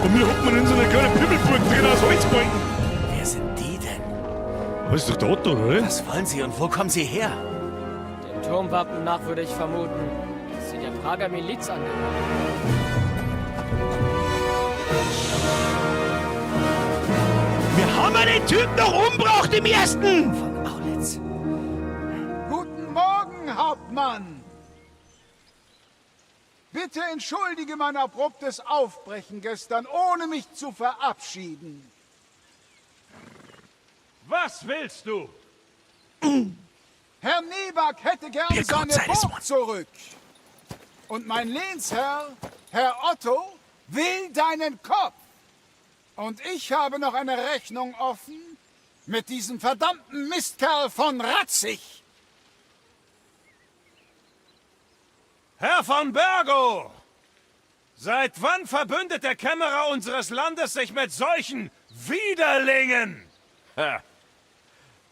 Und wir hocken in so einer kleinen Pimmelburg drin aus Holzbalken. Wer sind die denn? Was ist doch der Otto, oder? Was wollen sie und wo kommen sie her? Dem Turmwappen nach würde ich vermuten, dass sie der Prager Miliz angehören. Wir haben einen Typ noch umgebracht im ersten! Von Aulitz. Guten Morgen, Hauptmann! Bitte entschuldige mein abruptes Aufbrechen gestern, ohne mich zu verabschieden. Was willst du? Herr Nebak hätte gern Mir Gott seine sei es, Burg zurück. Und mein Lehnsherr, Herr Otto, will deinen Kopf. Und ich habe noch eine Rechnung offen mit diesem verdammten Mistkerl von Ratzig. Herr von Bergo! Seit wann verbündet der Kämmerer unseres Landes sich mit solchen Widerlingen? Ha.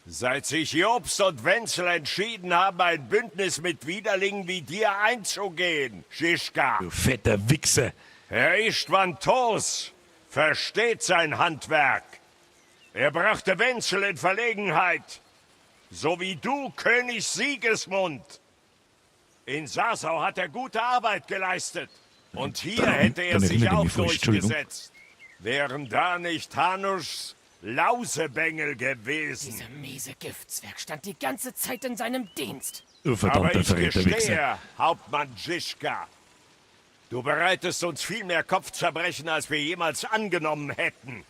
Seit sich Jobst und Wenzel entschieden haben, ein Bündnis mit Widerlingen wie dir einzugehen, Schischka. Du fetter Wichser. Herr Istvan Tos versteht sein Handwerk. Er brachte Wenzel in Verlegenheit, so wie du König Sigismund. In Sasau hat er gute Arbeit geleistet. Und hier Dann- hätte er dann sich erinnere auch mich falsch, Entschuldigung. durchgesetzt. Wären da nicht Hanuschs Lausebengel gewesen. Dieser miese Giftzwerg stand die ganze Zeit in seinem Dienst. Du verdammter Aber ich Verräter gestehe, Wichser. Hauptmann Žižka, du bereitest uns viel mehr Kopfzerbrechen, als wir jemals angenommen hätten.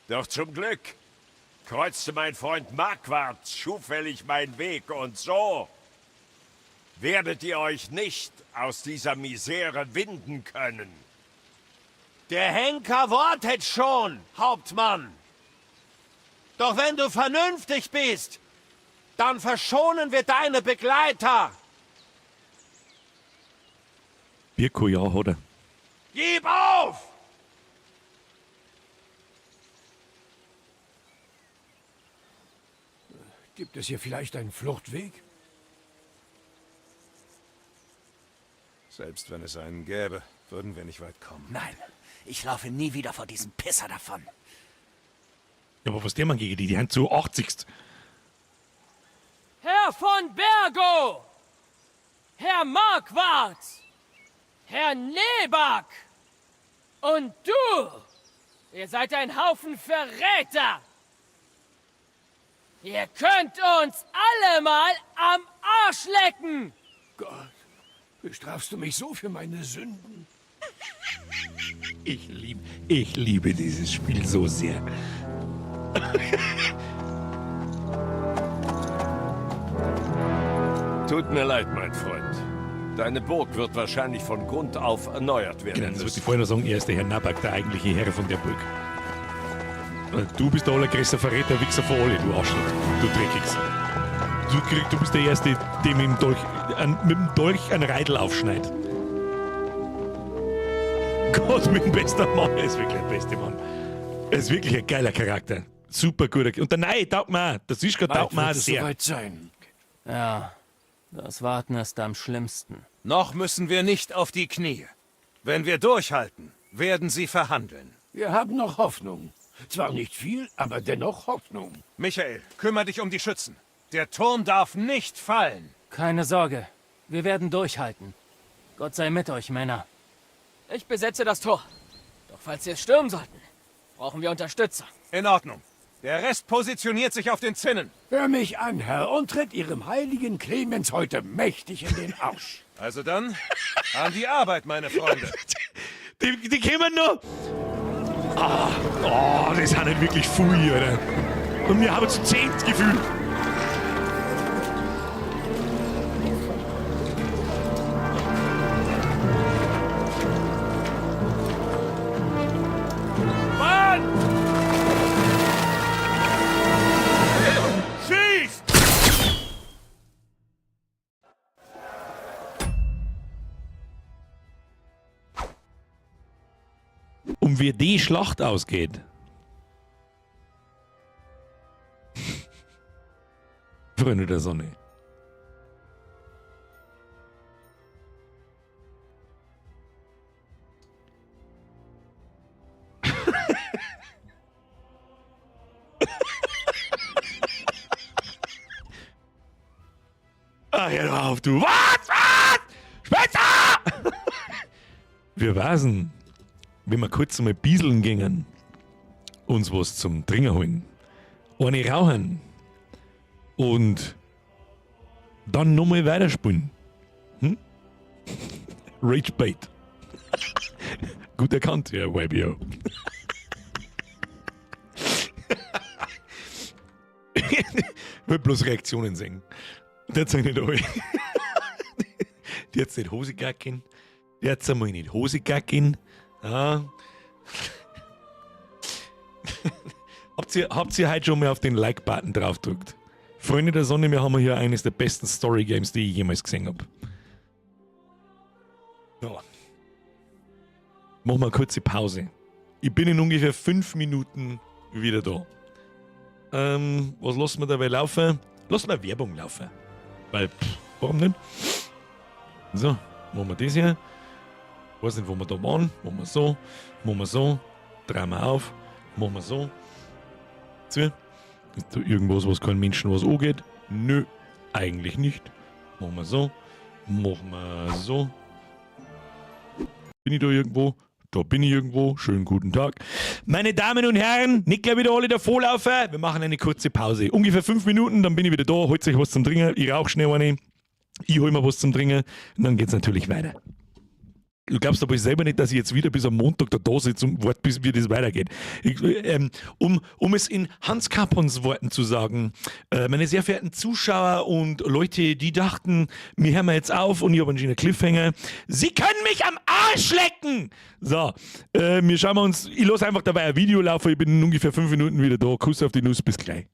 Doch zum Glück kreuzte mein Freund Marquardt zufällig meinen Weg und so werdet ihr euch nicht aus dieser Misere winden können. Der Henker wartet schon, Hauptmann. Doch wenn du vernünftig bist, dann verschonen wir deine Begleiter. Birko, ja, hat er. Gib auf! Gibt es hier vielleicht einen Fluchtweg? Selbst wenn es einen gäbe, würden wir nicht weit kommen. Nein, ich laufe nie wieder vor diesem Pisser davon. Ja, aber was der Mann gegen die? Die haben zu 80. Herr von Bergo! Herr Marquardt! Herr Nebak! Und du! Ihr seid ein Haufen Verräter! Ihr könnt uns alle mal am Arsch lecken! Gott, bestrafst du mich so für meine Sünden? Ich liebe dieses Spiel so sehr. Tut mir leid, mein Freund. Deine Burg wird wahrscheinlich von Grund auf erneuert werden Genau, das wollte müssen. ich vorher noch sagen. Er ist der Herr Nabak, der eigentliche Herr von der Burg. Du bist der allergrößte Verräter, Wichser von alle, du Arschloch. Du Dreckigs. Du bist der Erste, dem mit dem Dolch, mit dem Dolch ein Reidel aufschneidet. Gott, mit dem besten Mann. Er ist wirklich der beste Mann. Er ist wirklich ein geiler Charakter. Super guter. Und der Neue taugt mir auch. Der Sischka Bald taugt mir auch wird es sehr. soweit sein. Ja, das Warten ist am schlimmsten. Noch müssen wir nicht auf die Knie. Wenn wir durchhalten, werden sie verhandeln. Wir haben noch Hoffnung. Zwar nicht viel, aber dennoch Hoffnung. Michael, kümmere dich um die Schützen. Der Turm darf nicht fallen. Keine Sorge. Wir werden durchhalten. Gott sei mit euch, Männer. Ich besetze das Tor. Doch falls sie es stürmen sollten, brauchen wir Unterstützung. In Ordnung. Der Rest positioniert sich auf den Zinnen. Hör mich an, Herr, und tritt Ihrem heiligen Clemens heute mächtig in den Arsch. Also dann, an die Arbeit, meine Freunde. Die kommen noch. Ah, oh, das sind nicht wirklich viel, Alter. Und wir haben zu zehnt gefühlt. Mann! Schießt! Um wie die Schlacht ausgeht. Freunde der Sonne. Ach, hör doch auf, du. Was? Was? Spitze! Wir wasen, wenn wir kurz einmal bieseln gingen, uns was zum Trinken holen, eine rauchen und dann nochmal weiterspielen. Hm? Rage Bait. Gut erkannt, ja, YBO. Ich will bloß Reaktionen sehen. Der hat sich nicht alle. Die hat's nicht Hose gacken. Die hat's einmal nicht Hose gacken. Ja. Habt ihr heute schon mal auf den Like-Button drauf gedrückt? Freunde der Sonne, wir haben hier eines der besten Story-Games, die ich jemals gesehen hab. So. Machen wir eine kurze Pause. Ich bin in ungefähr 5 Minuten wieder da. Was lassen wir dabei laufen? Lassen wir Werbung laufen. Weil, pff, warum nicht? So, machen wir das hier. Weiß nicht, wo wir da waren. Machen wir so, machen wir so. Drehen wir auf. Machen wir so. Zu. Ist da irgendwas, was keinem Menschen was angeht? Nö, eigentlich nicht. Machen wir so. Machen wir so. Bin ich da irgendwo? Da bin ich irgendwo. Schönen guten Tag. Meine Damen und Herren, nicht gleich wieder alle davonlaufen. Wir machen eine kurze Pause. Ungefähr 5 Minuten, dann bin ich wieder da. Holt euch was zum Trinken. Ich rauche schnell eine. Ich hol mir was zum Trinken. Und dann geht's natürlich weiter. Du glaubst aber selber nicht, dass ich jetzt wieder bis am Montag da sitze und warte, bis wie das weitergeht. Um es in Hans Capons Worten zu sagen, meine sehr verehrten Zuschauer und Leute, die dachten, wir hören jetzt auf und ich habe einen schönen Cliffhanger. Sie können mich am Arsch lecken! So, wir schauen uns, ich lasse einfach dabei ein Video laufen, ich bin in ungefähr 5 Minuten wieder da. Kuss auf die Nuss, bis gleich.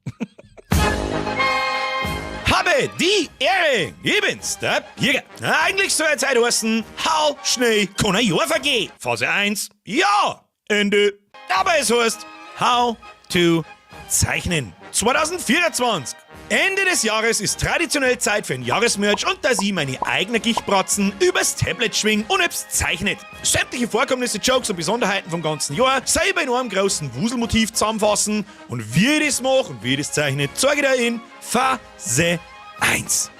Habe die Ehre, ich bin's, der Jäger. Eigentlich soll jetzt heute heißen, hau schnell kann ein Jahr vergehen. Phase 1, ja, Ende. Aber es heißt, how to zeichnen. 2024. Ende des Jahres ist traditionell Zeit für ein Jahresmerch und dass ich meine eigenen Gichtbratzen übers Tablet schwing und hab's zeichnet. Sämtliche Vorkommnisse, Jokes und Besonderheiten vom ganzen Jahr selber in einem großen Wuselmotiv zusammenfassen und wie ich das mach und wie ich das zeichne, zeige ich dir in Phase 1.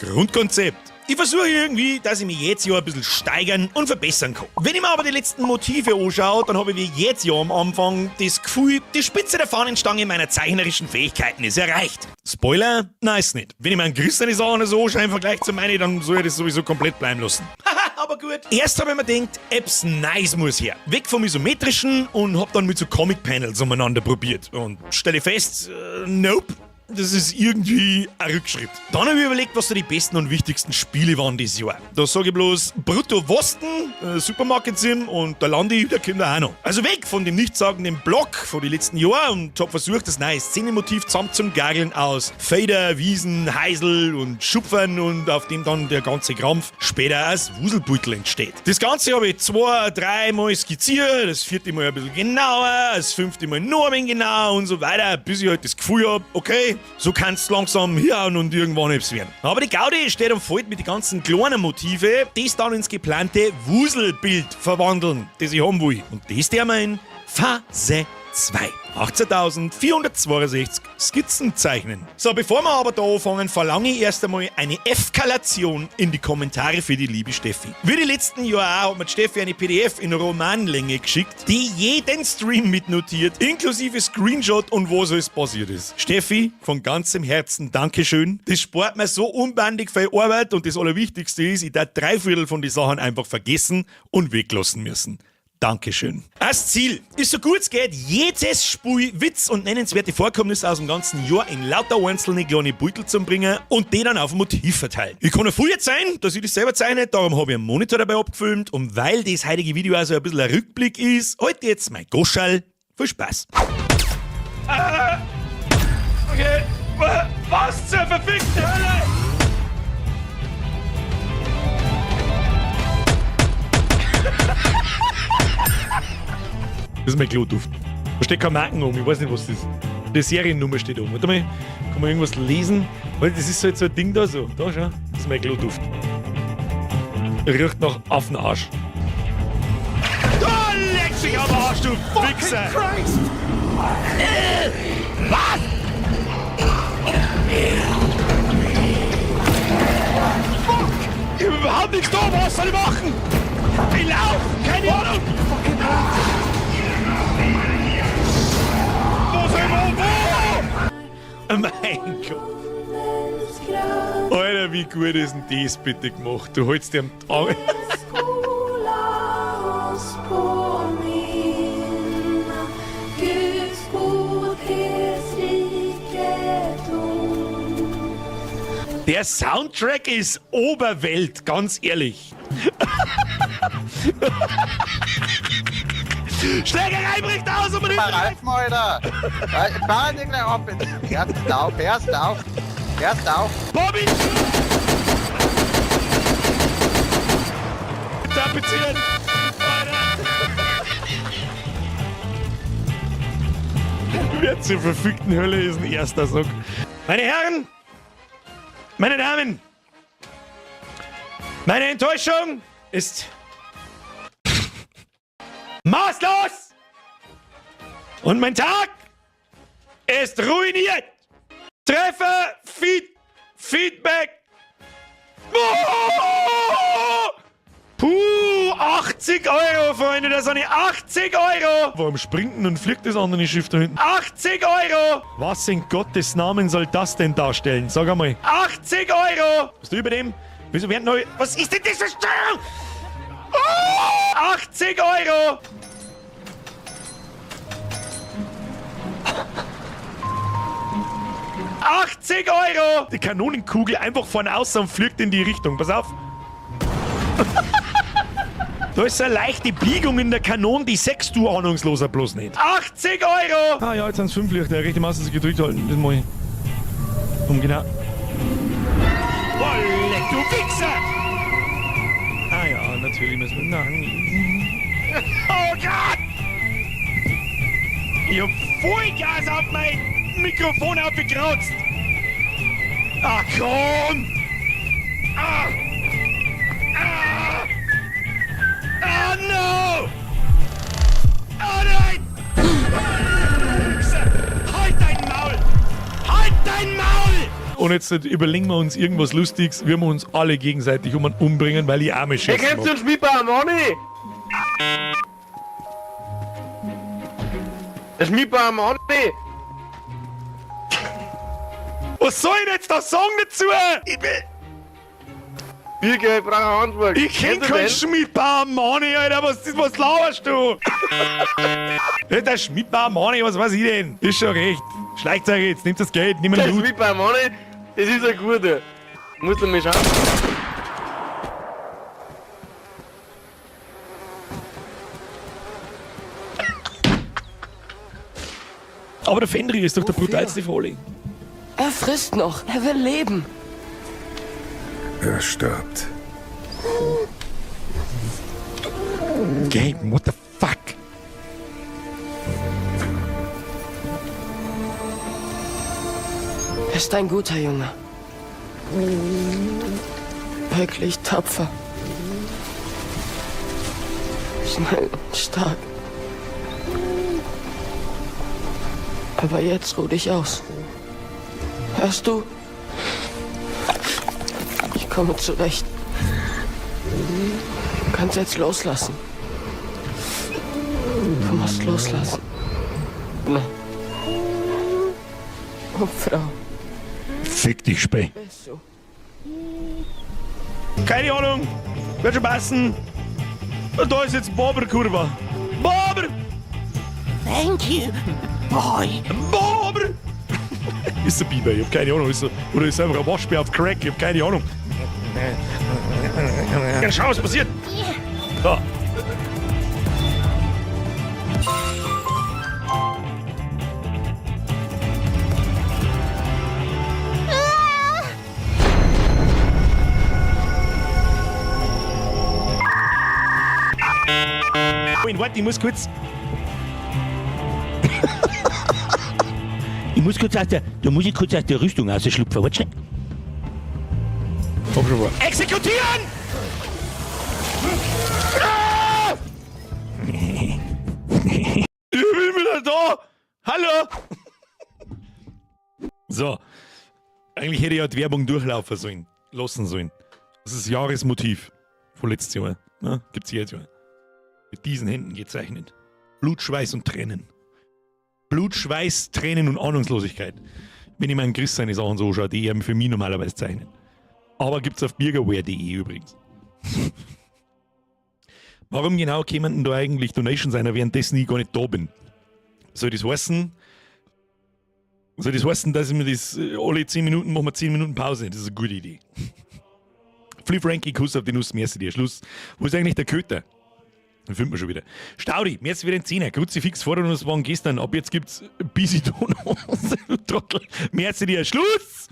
Grundkonzept. Ich versuche irgendwie, dass ich mich jedes Jahr ein bisschen steigern und verbessern kann. Wenn ich mir aber die letzten Motive anschaue, dann habe ich wie jedes Jahr am Anfang das Gefühl, die Spitze der Fahnenstange meiner zeichnerischen Fähigkeiten ist erreicht. Spoiler? Nein, ist nicht. Wenn ich mir einen Chris seine Sachen so anschaue im Vergleich zu meinen, dann soll ich das sowieso komplett bleiben lassen. Haha, aber gut. Erst habe ich mir gedacht, Apps nice muss her. Weg vom Isometrischen und hab dann mit so Comic-Panels umeinander probiert. Und stelle fest, nope. Das ist irgendwie ein Rückschritt. Dann hab ich überlegt, was so die besten und wichtigsten Spiele waren dieses Jahr. Da sag ich bloß Brutto Wosten, Supermarket Sim und der Landi, der kommt auch noch. Also weg von dem nichtssagenden Block von den letzten Jahren und hab versucht, das neue Szenenmotiv zusammen zum Gageln aus Feder, Wiesen, Heisel und Schupfern und auf dem dann der ganze Krampf später als Wuselbeutel entsteht. Das Ganze hab ich 2, 3 Mal skizziert, das 4. Mal ein bisschen genauer, das 5. Mal noch ein wenig genauer und so weiter, bis ich halt das Gefühl hab, okay, so kannst du langsam hinhauen und irgendwann etwas werden. Aber die Gaudi steht am Feld mit den ganzen kleinen Motive, das dann ins geplante Wuselbild verwandeln, das ich haben will. Und das der wir in Phase 2. 18.462 Skizzen zeichnen. So, bevor wir aber da anfangen, verlange ich erst einmal eine Eskalation in die Kommentare für die liebe Steffi. Wie die letzten Jahre auch hat mir die Steffi eine PDF in Romanlänge geschickt, die jeden Stream mitnotiert, inklusive Screenshot und wo so es passiert ist. Steffi, von ganzem Herzen Dankeschön. Das spart mir so unbandig viel Arbeit und das Allerwichtigste ist, ich darf 3/4 von den Sachen einfach vergessen und weglassen müssen. Dankeschön. Das Ziel ist, so gut es geht, jedes Spiel, Witz und nennenswerte Vorkommnisse aus dem ganzen Jahr in lauter einzelne kleine Beutel zu bringen und die dann auf dem Motiv verteilen. Ich kann ja viel jetzt sein, dass ich das selber zeichne, darum habe ich einen Monitor dabei abgefilmt und weil das heutige Video also ein bisschen ein Rückblick ist, heute jetzt mein Goschall. Viel Spaß. Okay, was zur verfickten Hölle? Das ist mein Kloduft. Da steht kein Marken um, ich weiß nicht, was das ist. Die Seriennummer steht oben. Warte mal, kann man irgendwas lesen? Weil das ist so jetzt so ein Ding da so. Da schau, das ist mein Kloduft. Riecht nach Affenarsch. Da leck dich am Arsch, du Wichser! Christ! Was? Fuck! Ich hab überhaupt nichts da, was soll ich machen? Ich lauf! Keine Ahnung! Wo soll ich wo? Wo? Mein Gott! Alter, wie gut ist denn das bitte gemacht? Du holst dir am Tag. Der Soundtrack ist Oberwelt, ganz ehrlich. Schlägerei bricht aus um den Reifen, Alter! Fahr nicht gleich ab jetzt. Hörst auf, hörst auf, hörst auf. Bobby! Tapezieren! Wer zur verfickten Hölle ist ein erster Sack? Meine Herren! Meine Damen! Meine Enttäuschung ist maßlos! Und mein Tag ist ruiniert! Treffer, Feedback! Oh! Puh, 80 Euro, Freunde, das sind 80 Euro! Warum springt denn und fliegt das andere Schiff da hinten? 80 Euro! Was in Gottes Namen soll das denn darstellen? Sag einmal. 80 Euro! Was ist über dem? Wieso werden neu... Was ist denn das für Steuerung? Oh! 80 Euro! 80 Euro! Die Kanonenkugel einfach vorne aus und fliegt in die Richtung. Pass auf. Da ist eine leichte Biegung in der Kanone, die sechst du ahnungsloser bloß nicht. 80 Euro! Ah ja, jetzt sind's 5 Lichter. Rechte Maus gedrückt halten. Das mach ich. Um genau. Boah, leck, du Wichser! Ah ja, natürlich müssen wir... Nein. Oh Gott! Ich hab Vollgas auf mein Mikrofon aufgekratzt! Ach komm! Ah! Ah! Ah no! Oh nein! Halt dein Maul! Halt dein Maul! Und jetzt überlegen wir uns irgendwas Lustiges, wir uns alle gegenseitig um einen umbringen, weil ich arme Scheiße. Hey, kennst du den Schmiedbauer Mani? Der Schmiedbauer Mani! Was soll ich denn jetzt da sagen dazu? Ich bin... Birger, ich brauche eine Antwort. Ich kenn keinen Schmiedbauer Mani, Alter. Was laberst du? Der Schmiedbauer Mani, was weiß ich denn? Ist schon recht. Schleicht euch jetzt, nehmt das Geld, nimm einen Der Schmiedbauer Mani, das ist ein guter. Musst du mal schauen. Aber der Fenrir ist doch der brutalste Fröhling. Er frisst noch, er will leben. Er stirbt. Game, what the fuck? Er ist ein guter Junge. Wirklich tapfer. Schnell und stark. Aber jetzt ruh dich aus. Hörst du? Ich komme zurecht. Du kannst jetzt loslassen. Du musst loslassen. Na. Oh, Frau. Fick dich, Spey. Bist du? Keine Ahnung. Wird schon passen. Und da ist jetzt Bobber Kurva. Bobber! Thank you, boy. Bobber! Ist der Biber, ich hab keine Ahnung. Ist er, oder ist einfach ein Waschbär auf Crack, ich hab keine Ahnung. Ja, schau, was passiert. So. Moment, warte, ich muss kurz. Ich muss kurz aus der, da muss ich kurz aus der Rüstung rausschlupfen. Warte schnell. Komm schon vor. Exekutieren! Ah! Ich bin wieder da! Hallo! So. Eigentlich hätte ich ja die Werbung durchlaufen sollen. Lassen sollen. Das ist das Jahresmotiv von letztes Jahr. Ne? Gibt's jedes Jahr. Mit diesen Händen gezeichnet. Blut, Schweiß und Tränen. Blut, Schweiß, Tränen und Ahnungslosigkeit. Wenn ich meinen Chris seine Sachen so anschaue, die er für mich normalerweise zeichnet. Aber gibt's auf birgerware.de übrigens. Warum genau kämen denn da eigentlich Donations einer, währenddessen ich gar nicht da bin? Soll das heißen? Soll das heißen, dass ich mir das alle 10 Minuten machen wir 10 Minuten Pause? Das ist eine gute Idee. Fli Frankie, Kuss auf die Nuss, merci dir. Schluss. Wo ist eigentlich der Köter? Den finden wir schon wieder. Staudi, merci für den Zehner. Kruzifix fordern uns waren gestern. Ab jetzt gibt's Busy Donuts. Du Trottel. Merci dir. Schluss!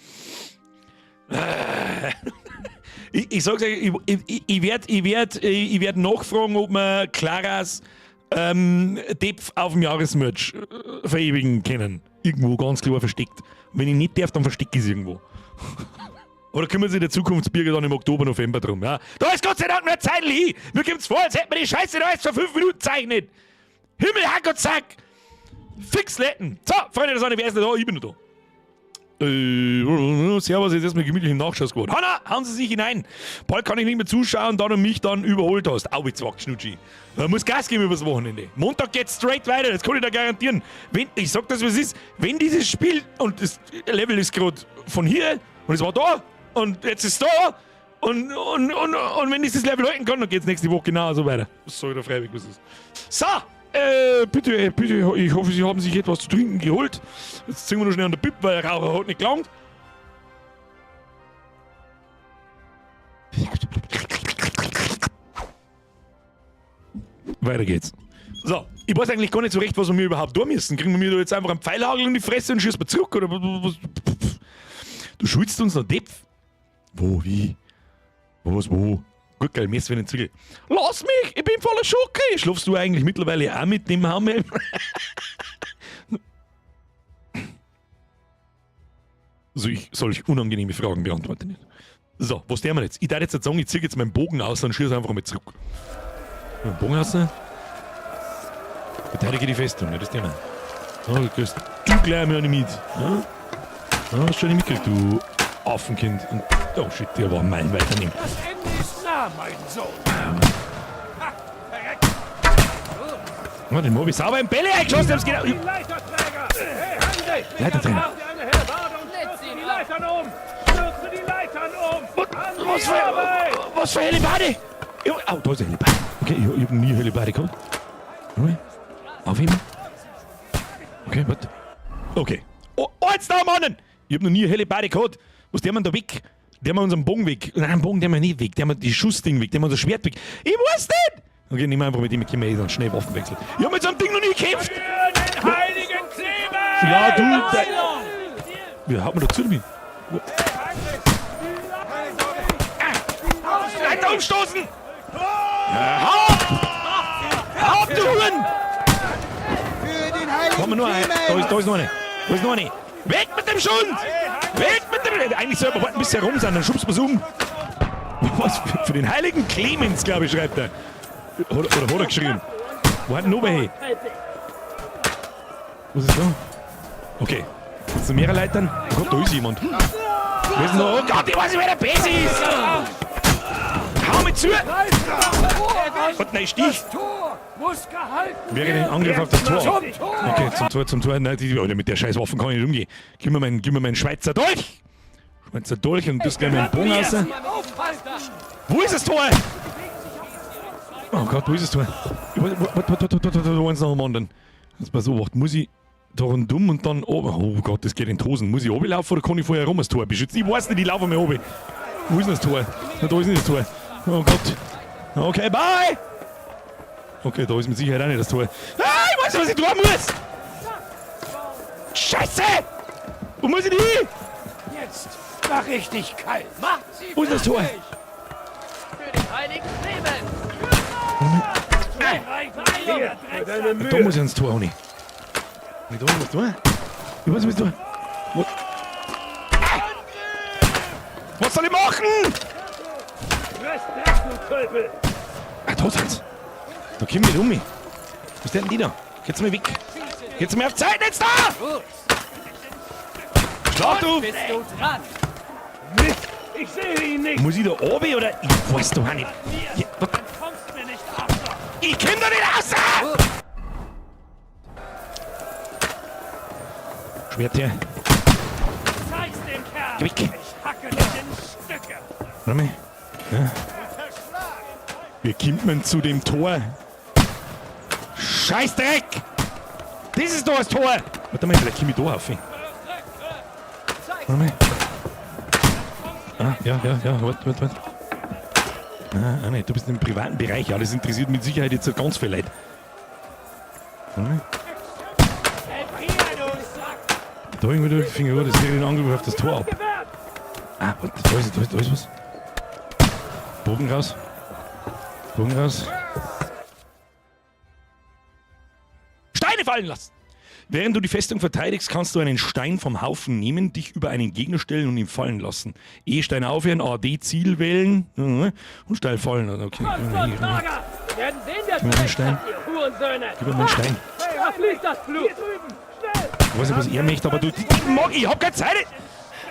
Ich sag's euch, ich werd, ich werd, ich werd nachfragen, ob wir Claras Depf auf dem Jahresmerch verewigen können. Irgendwo ganz klar versteckt. Wenn ich nicht darf, dann verstecke ich es irgendwo. Oder kümmern sich der Zukunftsbürger dann im Oktober, November drum. Ja? Da ist Gott sei Dank noch Zeit hin. Mir kommt's vor, als hätten wir die Scheiße da jetzt vor 5 Minuten zeichnet. Himmel, Hack und Zack. Fix letten. So, Freunde der Sonne, wer ist denn da? Ich bin noch da. Servus, jetzt erstmal gemütlich im Nachschuss geworden. Hanna, hauen Sie sich hinein. Bald kann ich nicht mehr zuschauen, da du mich dann überholt hast. Au, jetzt wackt Schnutschi. Man muss Gas geben übers Wochenende. Montag geht's straight weiter, das kann ich da garantieren. Wenn, ich sag das, was es ist, wenn dieses Spiel, und das Level ist grad von hier, und es war da, und jetzt ist es da, und wenn dieses Level halten kann, dann geht's nächste Woche genauso weiter. Das sag ich da freiwillig, was ist. So! Bitte, bitte, ich hoffe, Sie haben sich etwas zu trinken geholt. Jetzt ziehen wir noch schnell an der Bib, weil der Raucher hat nicht gelangt. Weiter geht's. So, ich weiß eigentlich gar nicht so recht, was wir mir überhaupt tun müssen. Kriegen wir mir da jetzt einfach einen Pfeilhagel in die Fresse und schießen wir zurück? Oder was? Du schulst uns noch Depf? Wo, wie? Wo, was, wo? Gut, geil, mir ist wie ein Zwiegel. Lass mich, ich bin voller Schocke. Schlafst du eigentlich mittlerweile auch mit dem Hamel? So, ich solch unangenehme Fragen beantworte nicht. So, was tun wir jetzt? Ich darf jetzt sagen, ich zieh jetzt meinen Bogen aus und schieße einfach mal zurück. Meinen Bogen aus? Verteidige die Festung, ja, das tun wir. So, du kriegst du gleich mal eine mit. Ja? Ja, hast schon nicht mitgekriegt, du Affenkind. Und, oh shit, der war mein Weiternehmen. Das Ende ist nah, mein Sohn. Ha, verreckt. Ja, den hab ich sauber im Bälle eingeschossen, hab's genau. Die Leiterträger! Hey, Heinrich! Leiterträger. Eine Hellebarde und stürze die Leitern um! Stürze die Leitern um! An die Was für, Arbeit! was für Hellebarde? Ja, au, da ist eine Hellebarde. Okay, ich hab nie Hellebarde gehabt. Okay. Aufheben. Okay, warte. Okay. Oh, oh, jetzt da, Mannen! Ich hab noch nie eine Hellebarde gehabt. Was der man da weg? Der haben wir unseren Bogen weg. Nein, den Bogen, der haben wir nicht weg. Der haben wir die Schussding weg. Der haben wir unser Schwert weg. Ich weiß nicht! Okay, nehmen wir einfach mit dem, können wir eh dann schnell Waffen wechseln. Ich hab mit so einem Ding noch nie gekämpft! Für den heiligen Clemens! Ja, du! Wie haut man da zu damit? Ah! Leiter umstoßen! Hau ab! Hau ab, du Huren! Für den heiligen Kommen wir nur eine. Da ist noch eine. Da ist noch eine. Weg mit dem Schund! Weg mit dem... Eigentlich soll man warten, bis sie herum sind, dann schubst man's um. Was? Für den heiligen Clemens, glaube ich, schreibt er. Oder hat er geschrieben? Wo hat denn oben hin? Was ist da? Okay. Jetzt sind mehrere Leitern. Oh Gott, da ist jemand. Wer ist denn da? Oh Gott, ich weiß nicht, wer der Base ist! Hau mir zu! Und nein, Stich! Wäre den Angriff auf das Tor. Okay, zum Tor, zum Tor. Nein, die, Alter, mit der scheiß Waffe kann ich nicht umgehen. Gib mir meinen Schweizer Dolch! Schweizer Dolch und das gleich meinen Bogen raus. Wo ist das Tor? Oh Gott, wo ist das Tor? Warte, eins nach dem anderen. Jetzt pass auf, muss ich da rundum und dann oben. Oh Gott, das geht in die Hosen. Muss ich oben laufen oder kann ich vorher rum das Tor beschützen? Ich weiß nicht, ich laufe mal oben. Wo ist denn das Tor? Na, da ist nicht das Tor. Oh Gott. Okay, bye! Okay, da ist mit Sicherheit auch nicht das Tor. Ah, ich weiß nicht, was ich tun muss! Scheiße! Wo muss ich denn hin? Jetzt mach ich dich kalt. Mach sie Wo ist das Tor? Für den heiligen Clemens! Da muss ich ans Tor, Honey. Ich da was tun? Ich weiß nicht, was ich tun. Was soll ich machen? Ah, da sind's. Da kommen die um mich. Was ist denn die da? Geht's mir weg. Geht's mir auf Zeit jetzt da! Schlag du! Bist du dran? Mist, ich sehe ihn nicht. Muss ich da oben oder? Ich weiß doch auch nicht. Ja, ich komm da nicht raus! Schwert her. Zeig's dem Kerl. Geh weg. Ich hacke dich in Stücke. Warte mal. Ja. Wie kommt man zu dem Tor? Scheißdreck! Das ist doch das Tor! Warte mal, vielleicht komme ich da auf. Warte mal. Ah, ja, warte. Ah, nein, du bist im privaten Bereich. Ja, das interessiert mit Sicherheit jetzt ganz viel Leute. Warte mal. Da irgendwie durch die Finger, das wäre den Angriff auf das Tor ab. Ah, warte, da ist was. Bogen raus. Bogen raus. Steine fallen lassen! Während du die Festung verteidigst, kannst du einen Stein vom Haufen nehmen, dich über einen Gegner stellen und ihn fallen lassen. E-Stein aufhören, A, D Ziel wählen und steil fallen. Okay. Gib mir einen Stein. Gib mir einen Stein. Ich weiß nicht, was er möchte, aber du... Mag, ich hab keine Zeit!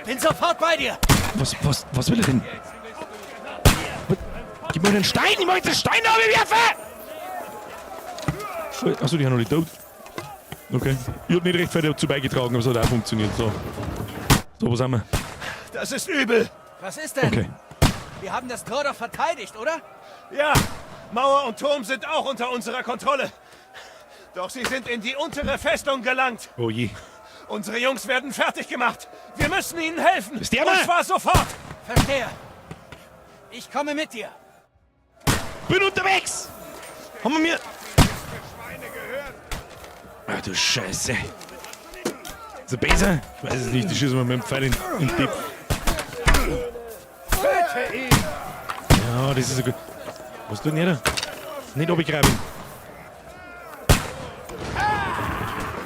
Bin sofort bei dir! Was will er denn? Gib mir einen Stein! Ich möchte den Stein da werfen! Achso, die haben noch nicht tot. Okay. Ich hab nicht recht viel dazu beigetragen, aber es hat auch funktioniert. So, was haben wir? Das ist übel! Was ist denn? Okay. Wir haben das Tor doch verteidigt, oder? Ja! Mauer und Turm sind auch unter unserer Kontrolle. Doch sie sind in die untere Festung gelangt. Oh je. Unsere Jungs werden fertig gemacht. Wir müssen ihnen helfen. Ist der mal? Und zwar sofort. Verstehe. Ich komme mit dir. Bin unterwegs. Haben wir mir... Ach du Scheiße. Ist er besser? Ich weiß es nicht. Die schießen wir mit dem Pfeil in den Tipp. Ja, das ist so gut. Was tut denn der da? Nicht runtergraben.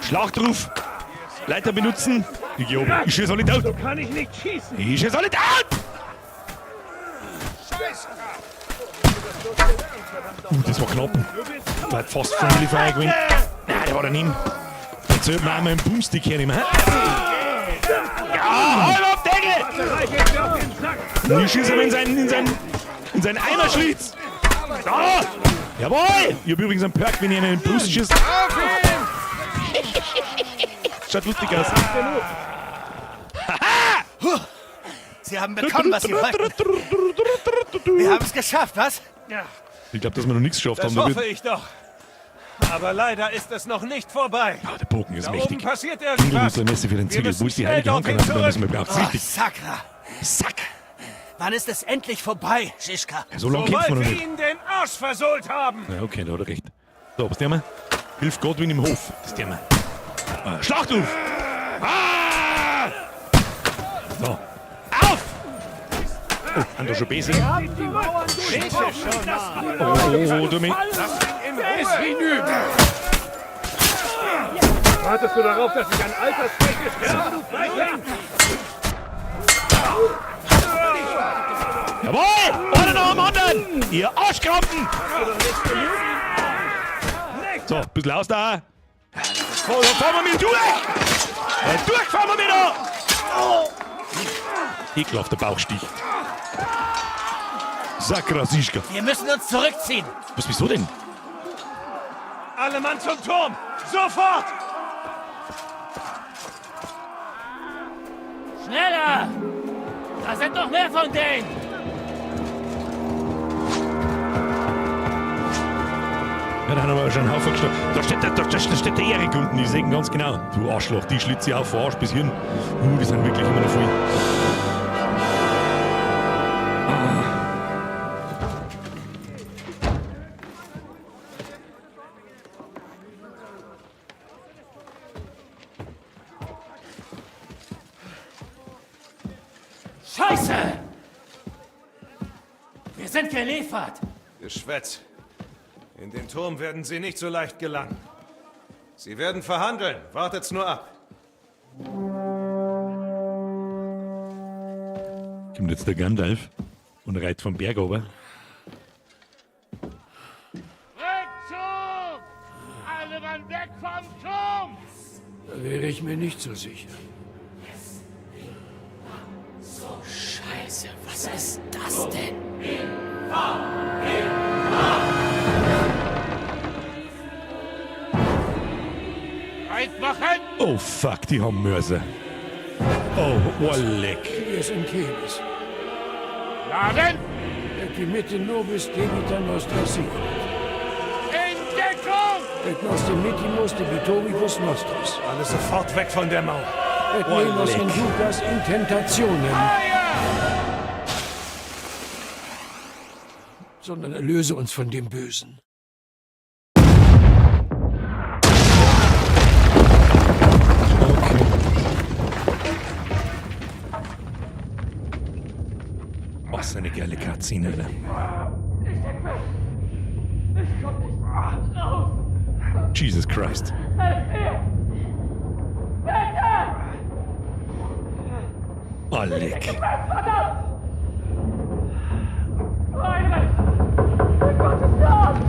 Schlachtruf! Leiter benutzen! Ich geh oben. Ich schieß alle tot! So kann ich nicht schießen! Ich schieß alle tot! Das war knapp. Der hat fast Friendly Fire gewinnt. Nein, der war daneben. Jetzt sollte man auch mal einen Boomstick hernehmen. Hä? Ja, hau auf Deckel! Und ich schieße ihm in seinen Eimerschlitz! Da! Jawohl! Ich hab übrigens einen Perk, wenn ich einen in den Brust schieße. Schaut lustig aus. Sie haben bekommen, was sie wollten. Wir haben es geschafft, was? Ja. Ich glaube, dass wir noch nichts geschafft Das haben. hoffe ich doch. Aber leider ist es noch nicht vorbei. Ah, der Bogen ist da mächtig. Oben passiert irgendwas. Messi für den Wir Ziegel. müssen Wo ist die schnell heilige dorthin Handgranate, wenn zurück. man braucht? Oh, Richtig. Sakra. Sack. Wann ist es endlich vorbei, Žižka? Ja, so lange Sobald kämpfen wir noch wir nicht. ihnen den Arsch versohlt haben. Ja, okay, da hat er recht. So, was tun wir? Hilf Godwin im Hof. Das tun wir. Schlachtruf! Ah! So. Auf! Oh, haben da schon Besen. Oh, du mich. Ist hinüber! Wartest du darauf, dass ich an Altersschwäche sterbe, du Feigling? Jawohl! Einer nach dem anderen! Ihr Arschkrampen! So, bisschen aus da. Da fahren wir mit durch! Durch fahren wir mit da! Ekelhafter Bauchstich. Sakra Sischka. Wir müssen uns zurückziehen. Was, wieso denn? Alle Mann zum Turm! Sofort! Schneller! Da sind noch mehr von denen! Ja, da haben wir schon einen Haufen gestorben. Da steht der, da steht der Erik unten, die sehen ganz genau. Du Arschloch, die schlitze ich auf von Arsch bis Hirn. Die sind wirklich immer noch voll. Scheiße! Wir sind geliefert! Geschwätz. In den Turm werden sie nicht so leicht gelangen. Sie werden verhandeln. Wartet's nur ab. Kommt jetzt der Gandalf und reitet vom Berg runter. Rückzug! Alle Mann weg vom Turm! Da wäre ich mir nicht so sicher. Scheiße, was ist das denn? Bereit machen! Oh fuck, die haben Mörser. Oh, oh leck. Dies in Celis. Laden! Et dimitte nobis debita nostra sicut. In Deckung! Et nos dimittimus debitoribus nostris. Alle sofort weg von der Mauer. Et Oh, ne nos leck. inducas in tentationem. Sondern erlöse uns von dem Bösen. Okay. Was eine geile Cutscene, Alter. Ich komm nicht raus! Jesus Christ. Helf mir! Bitte! Oh, leck. Verdammt! Heinrich! In Gottes Namen!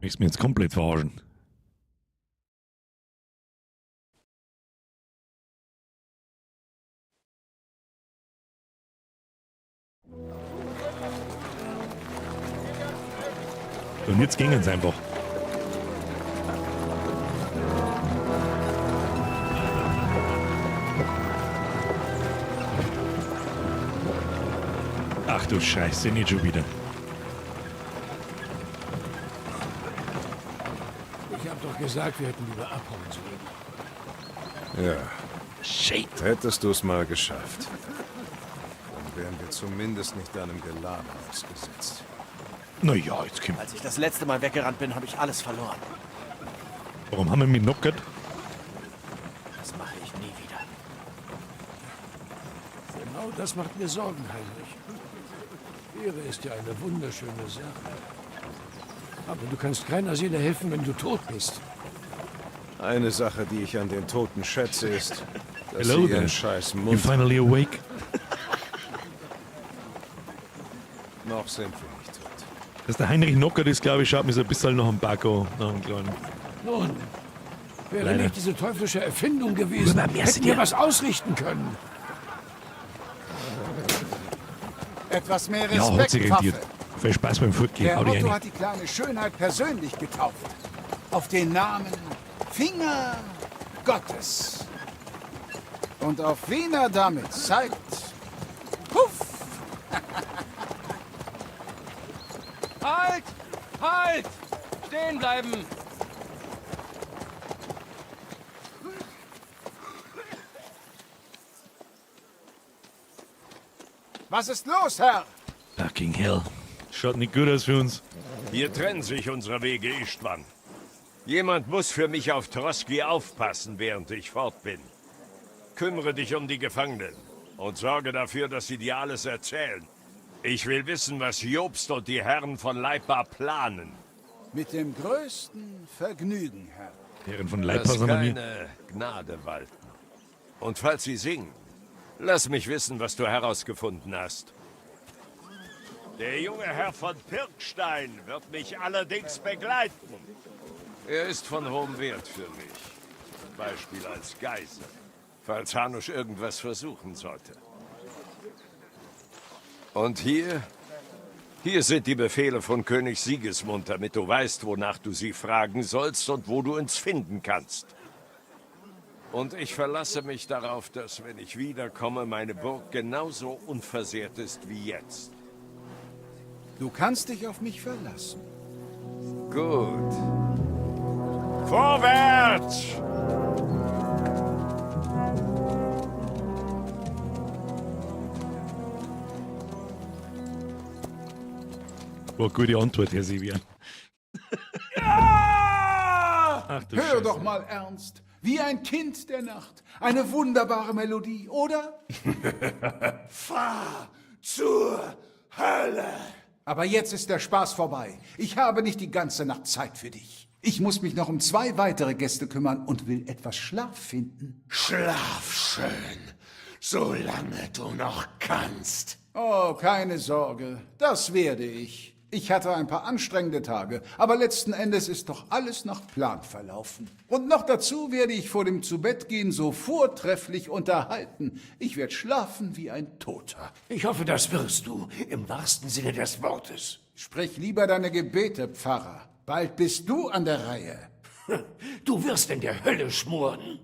Möchtest du mich jetzt komplett verarschen? Und jetzt gingen sie einfach. Ach du Scheiße, nicht schon wieder. Ich hab doch gesagt, wir hätten lieber abhauen sollen. Ja. Shit. Hättest du's mal geschafft. Dann wären wir zumindest nicht deinem Gelaber ausgesetzt. Naja, jetzt kommt. Als ich das letzte Mal weggerannt bin, habe ich alles verloren. Warum haben wir mich knockert? Das mache ich nie wieder. Genau das macht mir Sorgen, Heinrich. Ehre ist ja eine wunderschöne Sache. Aber du kannst keiner Seele helfen, wenn du tot bist. Eine Sache, die ich an den Toten schätze, ist, dass Hello sie ihren there. scheiß You Mund... finally awake? Noch sind wir nicht tot. Dass der Heinrich Knockert ist, glaube ich, schaut mir so ein bisschen nach einem Baco, nach einem kleinen. Nun, wäre Leider. nicht diese teuflische Erfindung gewesen, Aber mehr hätten sind wir ja- was ausrichten können. Etwas mehr Ja, hat sich Respekt, rentiert. Pfaffe. Viel Spaß beim Fortgehen. Der Hau dich Otto rein. hat die kleine Schönheit persönlich getauft. Auf den Namen Finger Gottes. Und auf wen er damit zeigt, puff! Halt! Halt! Stehen bleiben! Was ist los, Herr? Fucking hell. Schaut nicht gut aus für uns. Hier trennen sich unsere Wege, Istvan. Jemand muss für mich auf Troski aufpassen, während ich fort bin. Kümmere dich um die Gefangenen und sorge dafür, dass sie dir alles erzählen. Ich will wissen, was Jobst und die Herren von Leipa planen. Mit dem größten Vergnügen, Herr. Herren von Leipa Lass sind wir mir. keine Gnade walten. Und falls sie singen, lass mich wissen, was du herausgefunden hast. Der junge Herr von Pirkstein wird mich allerdings begleiten. Er ist von hohem Wert für mich. Zum Beispiel als Geisel, falls Hanusch irgendwas versuchen sollte. Und hier? Hier sind die Befehle von König Sigismund, damit du weißt, wonach du sie fragen sollst und wo du uns finden kannst. Und ich verlasse mich darauf, dass, wenn ich wiederkomme, meine Burg genauso unversehrt ist wie jetzt. Du kannst dich auf mich verlassen. Gut. Vorwärts! War eine gute Antwort, Herr Sevian. Ach du Hör Scheiße. doch mal, Ernst. Wie ein Kind der Nacht. Eine wunderbare Melodie, oder? Fahr zur Hölle! Aber jetzt ist der Spaß vorbei. Ich habe nicht die ganze Nacht Zeit für dich. Ich muss mich noch um 2 weitere Gäste kümmern und will etwas Schlaf finden. Schlaf schön, solange du noch kannst. Oh, keine Sorge. Das werde ich. Ich hatte ein paar anstrengende Tage, aber letzten Endes ist doch alles nach Plan verlaufen. Und noch dazu werde ich vor dem Zubettgehen so vortrefflich unterhalten. Ich werde schlafen wie ein Toter. Ich hoffe, das wirst du, im wahrsten Sinne des Wortes. Sprich lieber deine Gebete, Pfarrer. Bald bist du an der Reihe. Du wirst in der Hölle schmoren.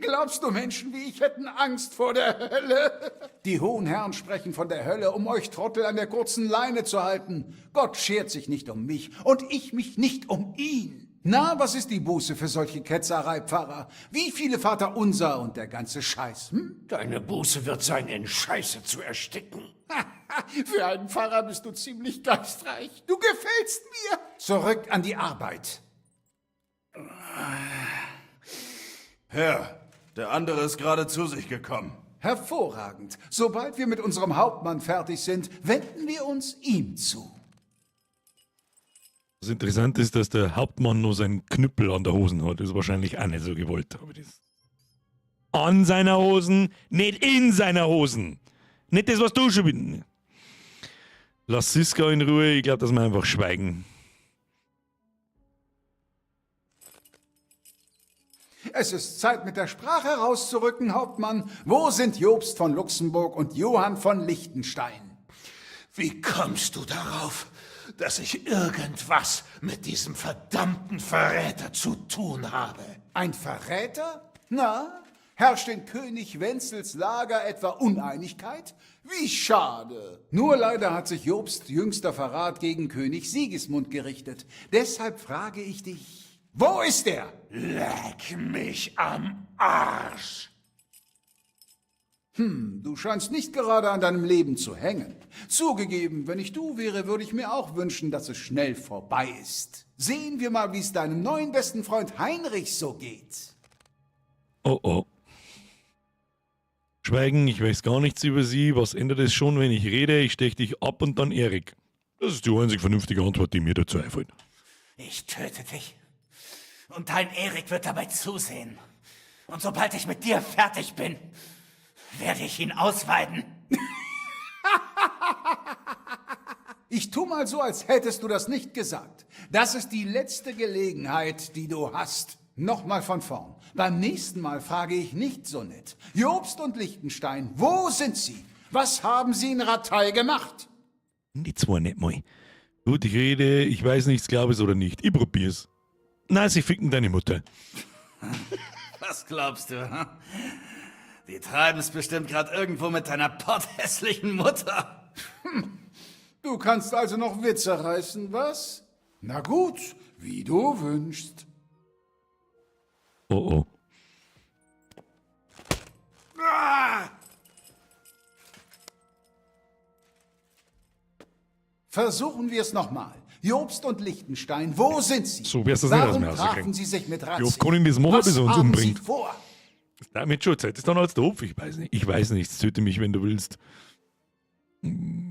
Glaubst du, Menschen wie ich hätten Angst vor der Hölle? Die hohen Herren sprechen von der Hölle, um euch Trottel an der kurzen Leine zu halten. Gott schert sich nicht um mich und ich mich nicht um ihn. Na, was ist die Buße für solche Ketzerei, Pfarrer? Wie viele Vaterunser und der ganze Scheiß, hm? Deine Buße wird sein, in Scheiße zu ersticken. Für einen Pfarrer bist du ziemlich geistreich. Du gefällst mir. Zurück an die Arbeit. Herr, der andere ist gerade zu sich gekommen. Hervorragend. Sobald wir mit unserem Hauptmann fertig sind, wenden wir uns ihm zu. Das Interessante ist, dass der Hauptmann nur seinen Knüppel an der Hosen hat. Das ist wahrscheinlich auch nicht so gewollt. Aber das an seiner Hosen, nicht in seiner Hosen. Nicht das, was du schon bist. Lass Siska in Ruhe. Ich glaub, dass wir einfach schweigen. Es ist Zeit, mit der Sprache rauszurücken, Hauptmann. Wo sind Jobst von Luxemburg und Johann von Liechtenstein? Wie kommst du darauf, dass ich irgendwas mit diesem verdammten Verräter zu tun habe? Ein Verräter? Na, herrscht in König Wenzels Lager etwa Uneinigkeit? Wie schade! Nur leider hat sich Jobsts jüngster Verrat gegen König Sigismund gerichtet. Deshalb frage ich dich, wo ist er? Leck mich am Arsch! Du scheinst nicht gerade an deinem Leben zu hängen. Zugegeben, wenn ich du wäre, würde ich mir auch wünschen, dass es schnell vorbei ist. Sehen wir mal, wie es deinem neuen besten Freund Heinrich so geht. Oh oh. Schweigen, ich weiß gar nichts über sie. Was ändert es schon, wenn ich rede? Ich stech dich ab und dann Erik. Das ist die einzig vernünftige Antwort, die mir dazu einfällt. Ich töte dich. Und dein Erik wird dabei zusehen. Und sobald ich mit dir fertig bin, werde ich ihn ausweiden. Ich tu mal so, als hättest du das nicht gesagt. Das ist die letzte Gelegenheit, die du hast. Nochmal von vorn. Beim nächsten Mal frage ich nicht so nett. Jobst und Liechtenstein, wo sind sie? Was haben sie in Rattay gemacht? Die zwei nicht mal. Gut, ich rede, ich weiß nichts, glaub es oder nicht. Ich probier's. Nein, sie ficken deine Mutter. Was glaubst du? Hm? Die treiben's bestimmt grad irgendwo mit deiner potthässlichen Mutter. Du kannst also noch Witze reißen, was? Na gut, wie du wünschst. Oh oh. Ah! Versuchen wir es nochmal. Jobst und Liechtenstein, wo sind sie? So wirst du es nicht aus Warum mir rauskriegen. trafen sie sich mit Wie Radzig? oft kann ich das machen, Was bis er uns haben umbringt? Sie vor? Damit schon Zeit ist dann als der Hopf. Ich weiß nicht. Ich weiß nichts. Töte mich, wenn du willst.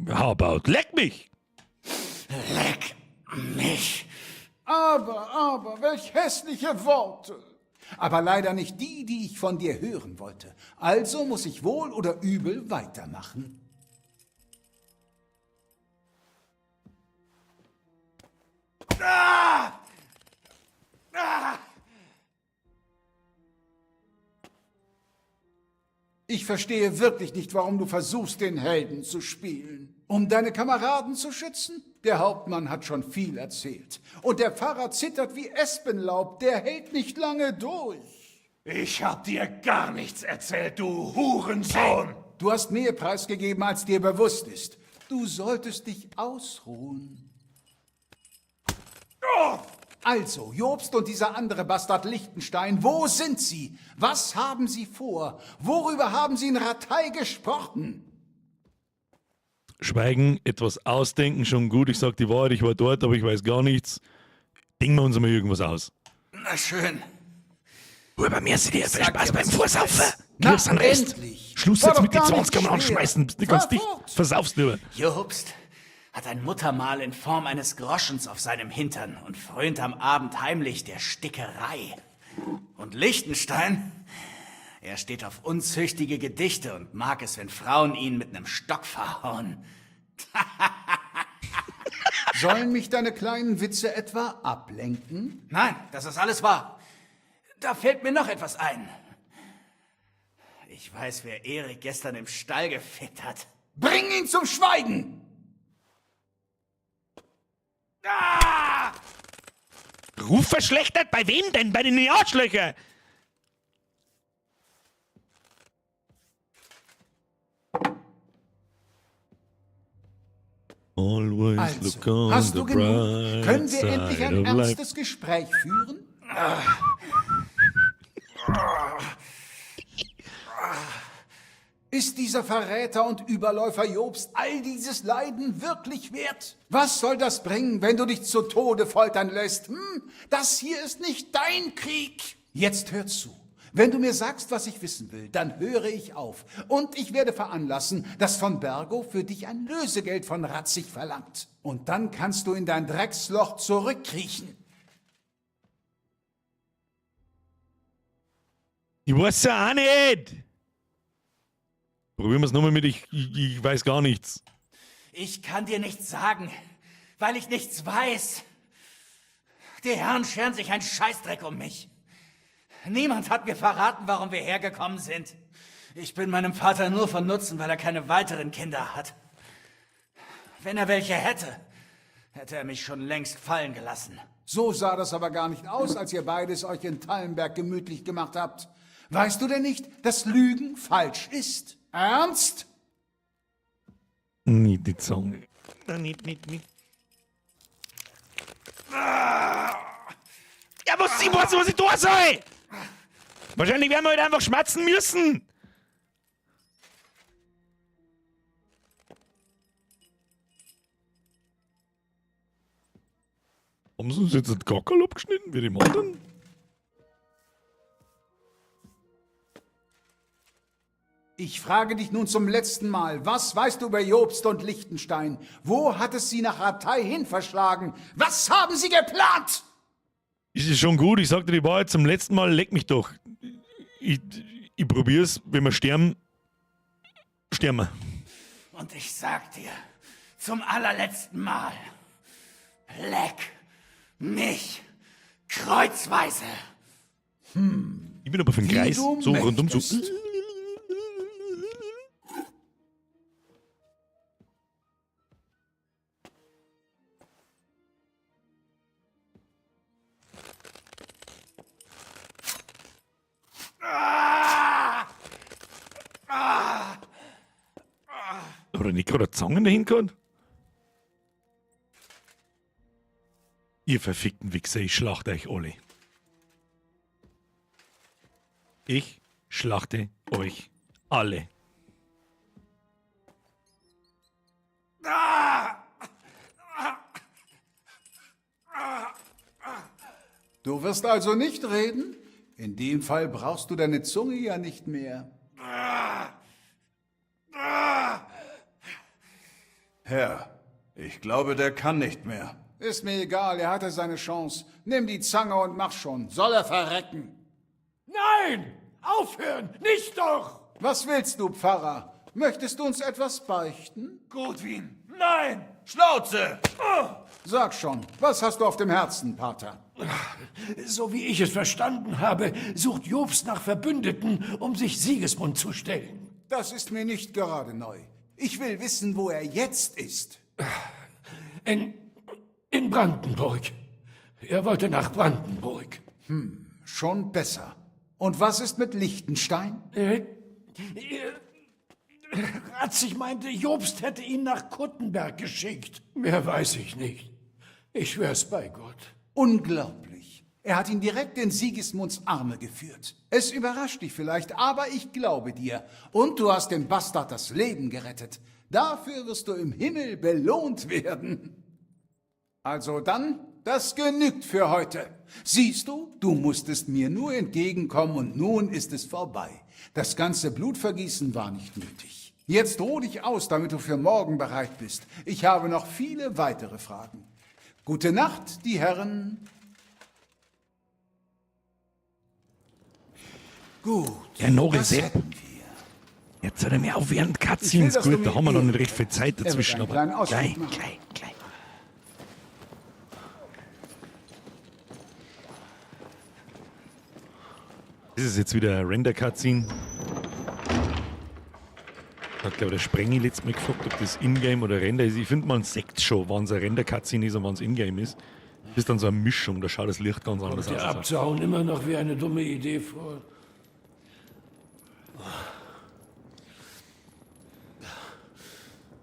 How about? Leck mich! Leck mich! Aber, welch hässliche Worte! Aber leider nicht die, die ich von dir hören wollte. Also muss ich wohl oder übel weitermachen. Ich verstehe wirklich nicht, warum du versuchst, den Helden zu spielen. Um deine Kameraden zu schützen? Der Hauptmann hat schon viel erzählt. Und der Pfarrer zittert wie Espenlaub, der hält nicht lange durch. Ich hab dir gar nichts erzählt, du Hurensohn! Du hast mehr preisgegeben, als dir bewusst ist. Du solltest dich ausruhen. Oh! Also, Jobst und dieser andere Bastard Lichtenstein, wo sind sie? Was haben sie vor? Worüber haben sie in Rattay gesprochen? Schweigen, etwas ausdenken, schon gut. Ich sag die Wahrheit, ich war dort, aber ich weiß gar nichts. Denken wir uns mal irgendwas aus. Na schön. Bei mir ist dir Sag Spaß dir, beim was ich Vorsaufen. weiß. Kriegst einen Rest. endlich. Schluss War jetzt doch mit den gar 20 nicht Mal anschmeißen. Bist nicht ganz dicht. Versaufst nur. Jobst hat ein Muttermal in Form eines Groschens auf seinem Hintern und frönt am Abend heimlich der Stickerei. Und Lichtenstein? Er steht auf unzüchtige Gedichte und mag es, wenn Frauen ihn mit einem Stock verhauen. Sollen mich deine kleinen Witze etwa ablenken? Nein, das ist alles wahr. Da fällt mir noch etwas ein. Ich weiß, wer Erik gestern im Stall gefickt hat. Bring ihn zum Schweigen! Ah! Ruf verschlechtert? Bei wem denn? Bei den Arschlöchern? Always Also, look on hast the du genug? bright Können wir endlich side ein of life. ernstes Gespräch führen? Ist dieser Verräter und Überläufer Jobst all dieses Leiden wirklich wert? Was soll das bringen, wenn du dich zu Tode foltern lässt? Hm? Das hier ist nicht dein Krieg. Jetzt hör zu. Wenn du mir sagst, was ich wissen will, dann höre ich auf. Und ich werde veranlassen, dass von Bergo für dich ein Lösegeld von Ratzig verlangt. Und dann kannst du in dein Drecksloch zurückkriechen. Ich weiß ja auch nicht. Probieren wir es nochmal mit, ich, ich, ich weiß gar nichts. Ich kann dir nichts sagen, weil ich nichts weiß. Die Herren scheren sich einen Scheißdreck um mich. Niemand hat mir verraten, warum wir hergekommen sind. Ich bin meinem Vater nur von Nutzen, weil er keine weiteren Kinder hat. Wenn er welche hätte, hätte er mich schon längst fallen gelassen. So sah das aber gar nicht aus, als ihr beides euch in Tallenberg gemütlich gemacht habt. Weißt du denn nicht, dass Lügen falsch ist? Ernst? Nicht die Zunge. Nein, nicht, nicht, nicht. Ja, was, ich weiß, was ich tun soll! Wahrscheinlich werden wir heute einfach schmatzen müssen! Haben sie uns jetzt den Gackerl abgeschnitten, wie die anderen? Ich frage dich nun zum letzten Mal, was weißt du über Jobst und Lichtenstein? Wo hat es sie nach Rattay hin verschlagen? Was haben sie geplant? Ist es schon gut, ich sagte die Wahrheit zum letzten Mal, leck mich doch. Ich, ich probier's, wenn wir sterben, sterben wir. Und ich sag dir, zum allerletzten Mal, leck mich kreuzweise. Hm. Ich bin aber für den Wie Kreis, du so rundum so. möchtest. Oder nicht gerade Zangen dahin gehabt? Ihr verfickten Wichser, ich schlachte euch alle. Ich schlachte euch alle. Du wirst also nicht reden? In dem Fall brauchst du deine Zunge ja nicht mehr. Herr, ich glaube, der kann nicht mehr. Ist mir egal, er hatte seine Chance. Nimm die Zange und mach schon. Soll er verrecken? Nein! Aufhören! Nicht doch! Was willst du, Pfarrer? Möchtest du uns etwas beichten? Gutwin, nein! Schnauze! Sag schon, was hast du auf dem Herzen, Pater? So wie ich es verstanden habe, sucht Jobst nach Verbündeten, um sich Sigismund zu stellen. Das ist mir nicht gerade neu. Ich will wissen, wo er jetzt ist. In Brandenburg. Er wollte nach Brandenburg. Schon besser. Und was ist mit Liechtenstein? Radzig meinte, Jobst hätte ihn nach Kuttenberg geschickt. Mehr weiß ich nicht. Ich schwör's bei Gott. Unglaublich. Er hat ihn direkt in Sigismunds Arme geführt. Es überrascht dich vielleicht, aber ich glaube dir. Und du hast dem Bastard das Leben gerettet. Dafür wirst du im Himmel belohnt werden. Also dann, das genügt für heute. Siehst du, du musstest mir nur entgegenkommen und nun ist es vorbei. Das ganze Blutvergießen war nicht nötig. Jetzt ruh dich aus, damit du für morgen bereit bist. Ich habe noch viele weitere Fragen. Gute Nacht, die Herren. Gut. Der Nagel das Sepp. hätten Jetzt soll er mir auf während Ich will, Cutscenes. dass du Gut, da mir haben wir noch eh- nicht recht viel Zeit Er wird dazwischen. einen Aber kleinen Ausflug gleich, machen. gleich, gleich. Das ist jetzt wieder ein Render-Cutscene. Hat, glaube ich, der Sprengi letztes Mal gefragt, ob das Ingame oder Render ist. Ich finde, man sieht schon, wann es ein Render-Cutscene ist und wann es Ingame ist. Das ist dann so eine Mischung, da schaut das Licht ganz anders Kommt dir aus. abzuhauen immer noch wie eine dumme Idee vor.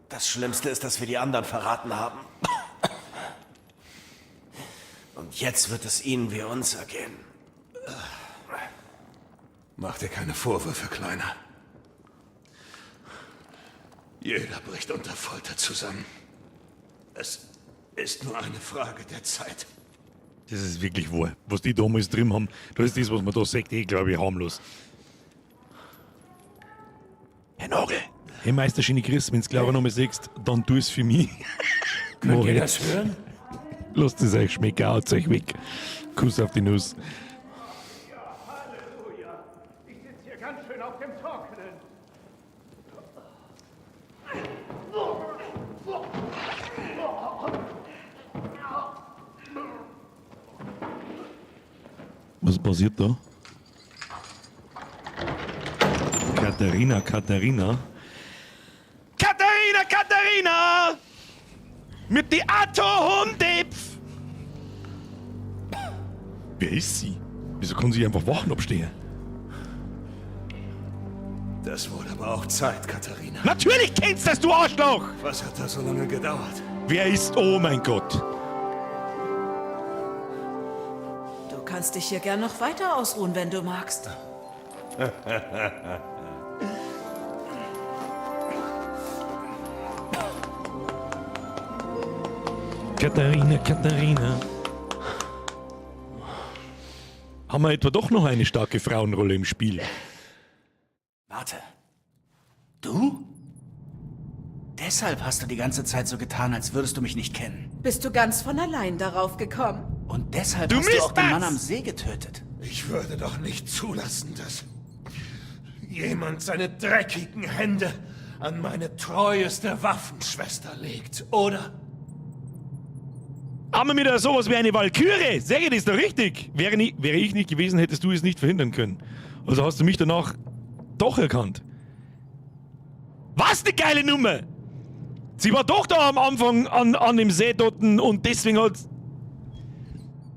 Das Schlimmste ist, dass wir die anderen verraten haben. Und jetzt wird es ihnen wie uns ergehen. Mach dir keine Vorwürfe, Kleiner. Jeder bricht unter Folter zusammen. Es ist nur eine Frage der Zeit. Das ist wirklich wahr. Was die damals drin haben, das ist das, was man da sagt, eh, glaube ich, harmlos. Herr Nagel! Hey Meister Schöne Chris, wenn du Clara noch mal siehst, dann tu es für mich. Könnt Mach ihr ich. das hören? Lasst es euch schmecken, haut euch weg. Kuss auf die Nuss. Ich sitze hier ganz schön auf dem Trockenen. Was passiert da? Katharina, Katharina. Katharina, Katharina! Mit die Ato-Hundipf! Wer ist sie? Wieso kann sie einfach Wachen abstehen? Das wurde aber auch Zeit, Katharina. Natürlich kennst das, du Arschloch! Was hat da so lange gedauert? Wer ist... Oh mein Gott. Du kannst dich hier gern noch weiter ausruhen, wenn du magst. Katharina, Katharina. Haben wir etwa doch noch eine starke Frauenrolle im Spiel? Warte. Du? Deshalb hast du die ganze Zeit so getan, als würdest du mich nicht kennen. Bist du ganz von allein darauf gekommen? Und deshalb Du hast du auch den Mistbatz! Mann am See getötet. Ich würde doch nicht zulassen, dass jemand seine dreckigen Hände an meine treueste Waffenschwester legt, oder? Haben wir wieder sowas wie eine Walküre? Sag ich das doch richtig? Wäre, nie, wäre ich nicht gewesen, hättest du es nicht verhindern können. Also hast du mich danach doch erkannt. Was eine geile Nummer! Sie war doch da am Anfang an dem See dort und deswegen hat.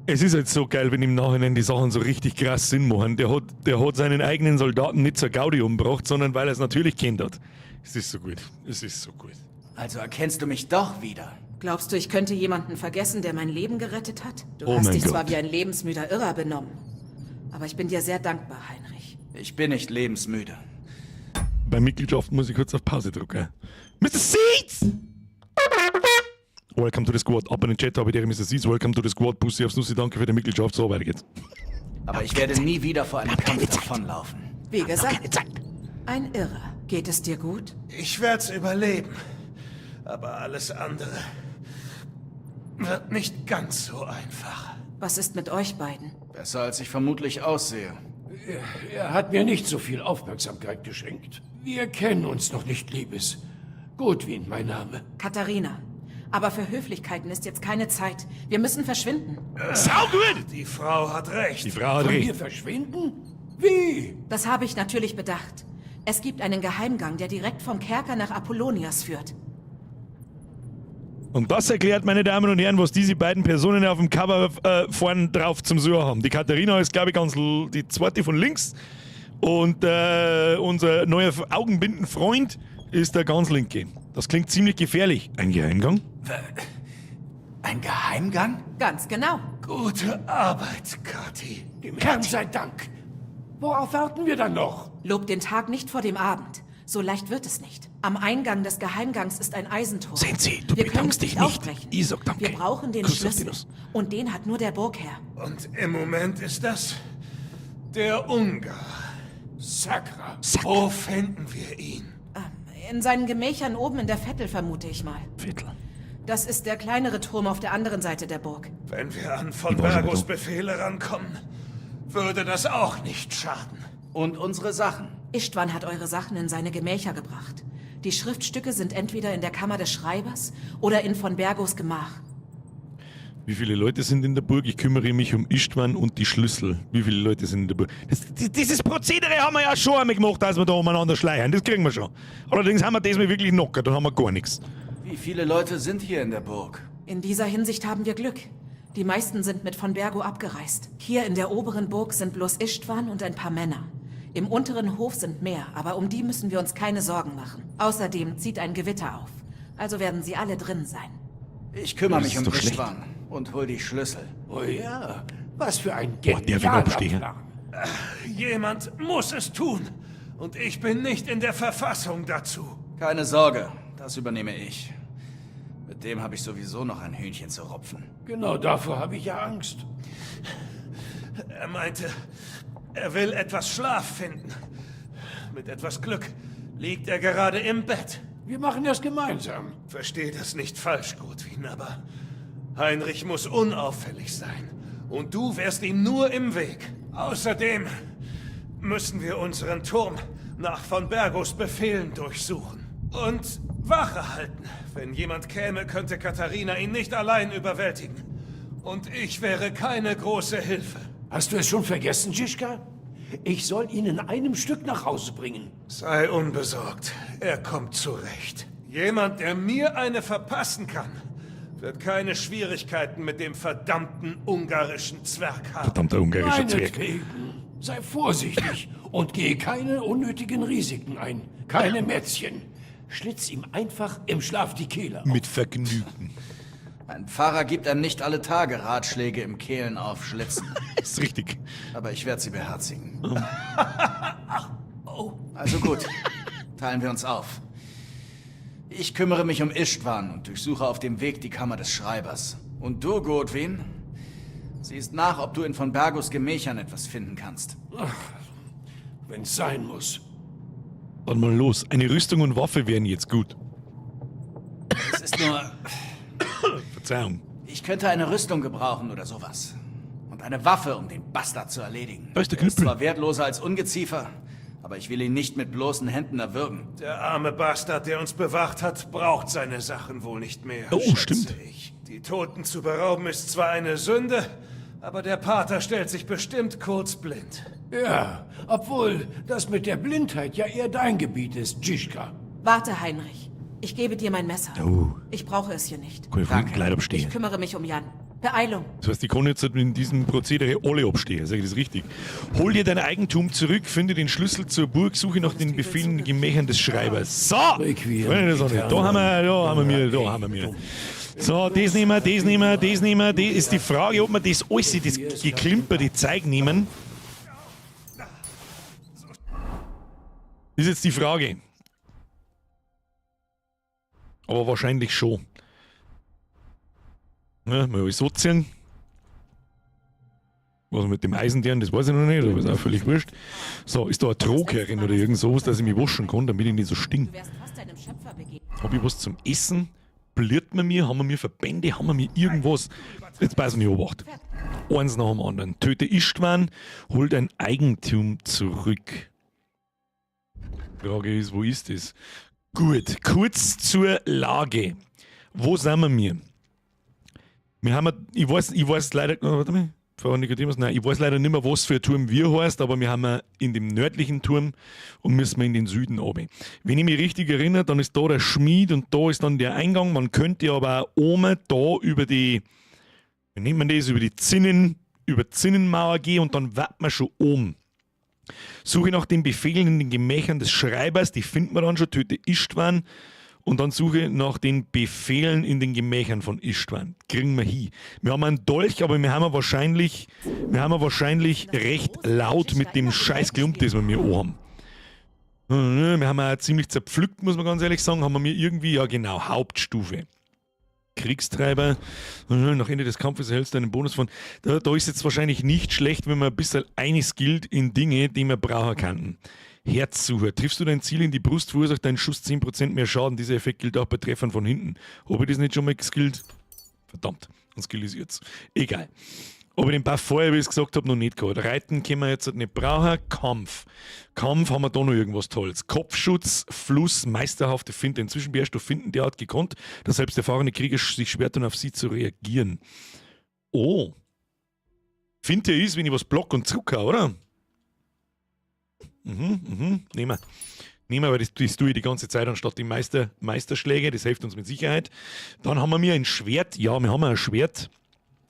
Es ist halt so geil, wenn im Nachhinein die Sachen so richtig krass Sinn machen. Der hat seinen eigenen Soldaten nicht zur Gaudi umgebracht, sondern weil er es natürlich kennt hat. Es ist so gut. Es ist so gut. Also erkennst du mich doch wieder. Glaubst du, ich könnte jemanden vergessen, der mein Leben gerettet hat? Du Oh hast mein dich zwar Gott. wie ein lebensmüder Irrer benommen, aber ich bin dir sehr dankbar, Heinrich. Ich bin nicht lebensmüde. Bei Mitgliedschaft muss ich kurz auf Pause drücken. Mr. Seeds! Welcome to the squad. Ab in den Chat habe ich dir, Mr. Seeds. Welcome to the squad. Pussy aufs Nussi. Danke für die Mitgliedschaft. So, weiter geht's. Aber ich werde nie wieder vor einem Kampf davonlaufen. Wie gesagt, ein Irrer. Geht es dir gut? Ich werd's überleben. Aber alles andere wird nicht ganz so einfach. Was ist mit euch beiden? Besser als ich vermutlich aussehe. Er hat mir nicht so viel Aufmerksamkeit geschenkt. Wir kennen uns noch nicht, Liebes. Gutwin, mein Name. Katharina. Aber für Höflichkeiten ist jetzt keine Zeit. Wir müssen verschwinden. Saugut! Die Frau hat recht. Die Frau hat Von recht. hier verschwinden? Wie? Das habe ich natürlich bedacht. Es gibt einen Geheimgang, der direkt vom Kerker nach Apollonias führt. Und das erklärt, meine Damen und Herren, was diese beiden Personen auf dem Cover vorn drauf zum Suchen haben. Die Katharina ist, glaube ich, ganz die zweite von links. Und unser neuer Augenbindenfreund ist der ganz linke. Das klingt ziemlich gefährlich. Ein Geheimgang? Ein Geheimgang? Ganz genau. Gute Arbeit, Kathi. Dem Herrn sei Dank. Worauf warten wir dann noch? Lob den Tag nicht vor dem Abend. So leicht wird es nicht. Am Eingang des Geheimgangs ist ein Eisentor. Sehen Sie, du Wir können bedankst es dich nicht nicht. aufbrechen. Ich sag danke. Wir brauchen den Kuss auf die Schlüssel. Nuss. Und den hat nur der Burgherr. Und im Moment ist das der Ungar. Sakra. Wo finden wir ihn? In seinen Gemächern oben in der Vettel, vermute ich mal. Vettel. Das ist der kleinere Turm auf der anderen Seite der Burg. Wenn wir an von Ich war schon Bergos da. Befehle rankommen, würde das auch nicht schaden. Und unsere Sachen. Istvan hat eure Sachen in seine Gemächer gebracht. Die Schriftstücke sind entweder in der Kammer des Schreibers oder in von Bergos Gemach. Wie viele Leute sind in der Burg? Ich kümmere mich um Istvan und die Schlüssel. Wie viele Leute sind in der Burg? Dieses Prozedere haben wir ja schon einmal gemacht, als wir da umeinander schleiern. Das kriegen wir schon. Allerdings haben wir das mal wirklich knocker, dann haben wir gar nichts. Wie viele Leute sind hier in der Burg? In dieser Hinsicht haben wir Glück. Die meisten sind mit von Bergo abgereist. Hier in der oberen Burg sind bloß Istvan und ein paar Männer. Im unteren Hof sind mehr, aber um die müssen wir uns keine Sorgen machen. Außerdem zieht ein Gewitter auf. Also werden sie alle drin sein. Ich kümmere Das mich ist um doch schlecht. Istvan und hol die Schlüssel. Oh ja, was für ein Boah, der will genialer abstehen. Plan. Jemand muss es tun. Und ich bin nicht in der Verfassung dazu. Keine Sorge, das übernehme ich. Mit dem habe ich sowieso noch ein Hühnchen zu rupfen. Genau davor habe ich ja Angst. Er meinte, er will etwas Schlaf finden. Mit etwas Glück liegt er gerade im Bett. Wir machen das gemeinsam. Versteh das nicht falsch, Godwin, aber Heinrich muss unauffällig sein. Und du wärst ihm nur im Weg. Außerdem müssen wir unseren Turm nach von Bergos Befehlen durchsuchen. Und Wache halten. Wenn jemand käme, könnte Katharina ihn nicht allein überwältigen. Und ich wäre keine große Hilfe. Hast du es schon vergessen, Žižka? Ich soll ihn in einem Stück nach Hause bringen. Sei unbesorgt, er kommt zurecht. Jemand, der mir eine verpassen kann, wird keine Schwierigkeiten mit dem verdammten ungarischen Zwerg haben. Verdammter ungarischer Zwerg. Meinetwegen. Sei vorsichtig und gehe keine unnötigen Risiken ein. Keine Mätzchen. Schlitz ihm einfach im Schlaf die Kehle auf. Mit Vergnügen. Ein Pfarrer gibt einem nicht alle Tage Ratschläge im Kehlen aufschlitzen. Ist richtig. Aber ich werde sie beherzigen. Also gut, teilen wir uns auf. Ich kümmere mich um Istvan und durchsuche auf dem Weg die Kammer des Schreibers. Und du, Godwin, siehst nach, ob du in von Bergos Gemächern etwas finden kannst. Ach, wenn's sein muss. Dann mal los. Eine Rüstung und Waffe wären jetzt gut. Es ist nur, Verzeihung. ich könnte eine Rüstung gebrauchen oder sowas. Und eine Waffe, um den Bastard zu erledigen. Da ist der Er ist Knüppel. zwar wertloser als Ungeziefer, aber ich will ihn nicht mit bloßen Händen erwürgen. Der arme Bastard, der uns bewacht hat, braucht seine Sachen wohl nicht mehr. Oh, schätze stimmt. Ich. Die Toten zu berauben ist zwar eine Sünde, aber der Pater stellt sich bestimmt kurz blind. Ja, obwohl das mit der Blindheit ja eher dein Gebiet ist, Žižka. Warte, Heinrich. Ich gebe dir mein Messer. Oh. Ich brauche es hier nicht. Kann ich von hinten gleich abstehen. Ich kümmere mich um Jan. Beeilung. Das heißt, ich kann jetzt in diesem Prozedere alle abstehen. Sag ich das richtig? Hol dir dein Eigentum zurück, finde den Schlüssel zur Burg, suche nach den Befehlen und Gemächern des Schreibers. So! Requiem Freunde der Sonne, da haben wir, da haben wir, da haben wir. So, das nehmen wir, das nehmen wir, das nehmen wir. Das ist die Frage, ob wir das alles, das geklimperte Zeug nehmen. Ist jetzt die Frage. Aber wahrscheinlich schon. Ja, mal alles so ziehen. Was mit dem Eisentern, das weiß ich noch nicht, aber ist auch völlig wurscht. So, ist da ein Trog herin oder irgend sowas, dass ich mich waschen kann, damit ich nicht so stink. Du wärst fast deinem Schöpfer begegnet. Hab ich was zum Essen? Bliert man mir? Haben wir mir Verbände? Haben wir mir irgendwas? Jetzt pass mich Obacht. Eins nach dem anderen. Töte Istvan, hol dein Eigentum zurück. Frage ist, wo ist das? Gut, kurz zur Lage. Wo sind wir mir? Wir haben, ich weiß leider, oh, warte mal. Pfarrer Nikodemus? Nein, ich weiß leider nicht mehr, was für ein Turm wir heißt, aber wir haben in dem nördlichen Turm und müssen wir in den Süden runter. Wenn ich mich richtig erinnere, dann ist da der Schmied und da ist dann der Eingang. Man könnte aber auch oben da über die, wie nennt man das, über die Zinnen, über Zinnenmauer gehen und dann wird man schon oben. Suche nach den Befehlen in den Gemächern des Schreibers, die findet man dann schon, töte Istvan. Und dann suche nach den Befehlen in den Gemächern von Istvan. Kriegen wir hin. Wir haben einen Dolch, aber wir haben wahrscheinlich recht laut mit dem scheiß Klump, das wir mir haben. Wir haben auch ziemlich zerpflückt, muss man ganz ehrlich sagen. Haben wir mir irgendwie, ja genau, Hauptstufe. Kriegstreiber, nach Ende des Kampfes erhältst du einen Bonus von. Da ist jetzt wahrscheinlich nicht schlecht, wenn man ein bisschen einskillt in Dinge, die man brauchen kann. Herzsucher. Triffst du dein Ziel in die Brust, verursacht dein Schuss 10% mehr Schaden. Dieser Effekt gilt auch bei Treffern von hinten. Habe ich das nicht schon mal geskillt? Verdammt, dann skill ich jetzt. Egal. Ob ich den Buff vorher, wie ich es gesagt habe, noch nicht gehabt. Reiten können wir jetzt nicht brauchen. Kampf. Kampf haben wir da noch irgendwas Tolles. Kopfschutz, Fluss, meisterhafte Finte. Inzwischen beherrschst du Finden derart gekonnt, dass selbst erfahrene Krieger sich schwer tun, auf sie zu reagieren. Oh. Finte ist, wenn ich was block und zurückhau, oder? Mhm, nehmen wir. Nehmen wir, weil das tue ich die ganze Zeit anstatt die Meisterschläge. Das hilft uns mit Sicherheit. Dann haben wir mir ein Schwert. Ja, wir haben ein Schwert.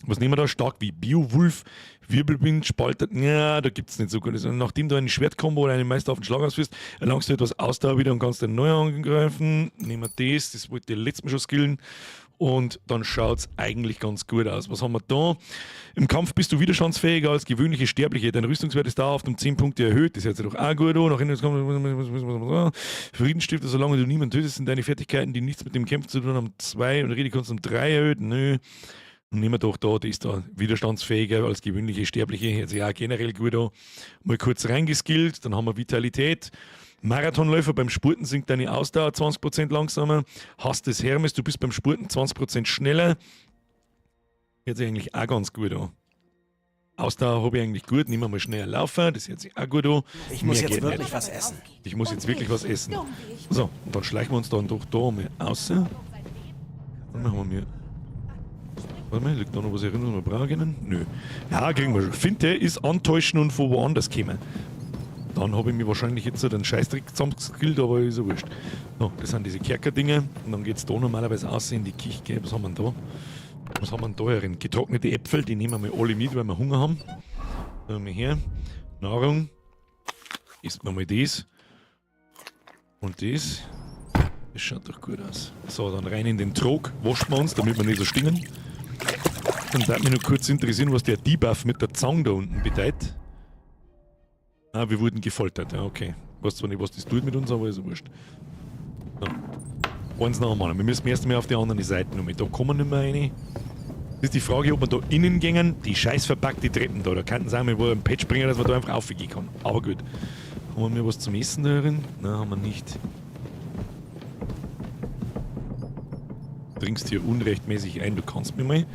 Was nehmen wir da? Stark wie Beowulf, Wirbelwind, Spalter. Ja, da gibt es nicht so gut. Also, nachdem du einen Schwertkombo oder einen Meister auf den Schlag ausführst, erlangst du etwas Ausdauer wieder und kannst den neu angreifen. Nehmen wir das, das wollte ich letztes Mal schon skillen. Und dann schaut es eigentlich ganz gut aus. Was haben wir da? Im Kampf bist du widerstandsfähiger als gewöhnliche Sterbliche. Dein Rüstungswert ist dauerhaft um 10 Punkte erhöht. Das hört sich doch auch gut an. Nach Ende Friedensstifter, solange du niemanden tötest, sind deine Fertigkeiten, die nichts mit dem Kämpfen zu tun haben, 2 und Redekunst um 3 erhöht. Nö. Nehmen wir doch da, die ist da widerstandsfähiger als gewöhnliche Sterbliche. Also ja, generell gut an. Mal kurz reingeskillt, dann haben wir Vitalität. Marathonläufer, beim Spurten sinkt deine Ausdauer 20% langsamer. Hass des Hermes, du bist beim Spurten 20% schneller. Hört sich eigentlich auch ganz gut an. Ausdauer habe ich eigentlich gut. Nehmen wir mal schneller laufen, das hört sich auch gut an. Ich muss jetzt wirklich was essen. Ich muss jetzt wirklich was essen. So, und dann schleichen wir uns dann doch da mal raus. Dann machen wir mir. Warte mal, liegt da noch was erinnern, was wir brauchen können? Nö. Ja, kriegen wir schon. Finte ist antäuschen und von woanders kommen. Dann habe ich mir wahrscheinlich jetzt so den Scheißdreck zusammengeskillt, aber ist ja wurscht. So, das sind diese Kerker-Dinge. Und dann geht es da normalerweise aus in die Küche. Was haben wir denn da? Was haben wir denn da herin? Getrocknete Äpfel, die nehmen wir mal alle mit, weil wir Hunger haben. Dann haben wir hier. Nahrung. Isst man mal das. Und das. Das schaut doch gut aus. So, dann rein in den Trog. Waschen wir uns, damit wir nicht so stinken. Dann würde mich noch kurz interessieren, was der Debuff mit der Zange da unten bedeutet. Ah, wir wurden gefoltert. Ja, okay. Ich weiß zwar nicht, was das tut mit uns, aber ist ja wurscht. So. Eins nach dem anderen. Wir müssen erst einmal auf die anderen Seite noch mit. Da kommen wir nicht mehr rein. Das ist die Frage, ob wir da innen gingen. Die scheiß verpackte Treppen da. Da könnten sie auch mal einen Patch bringen, dass man da einfach raufgehen kann. Aber gut. Haben wir was zum Essen da drin? Nein, haben wir nicht. Trinkst hier unrechtmäßig ein, du kannst mir mal.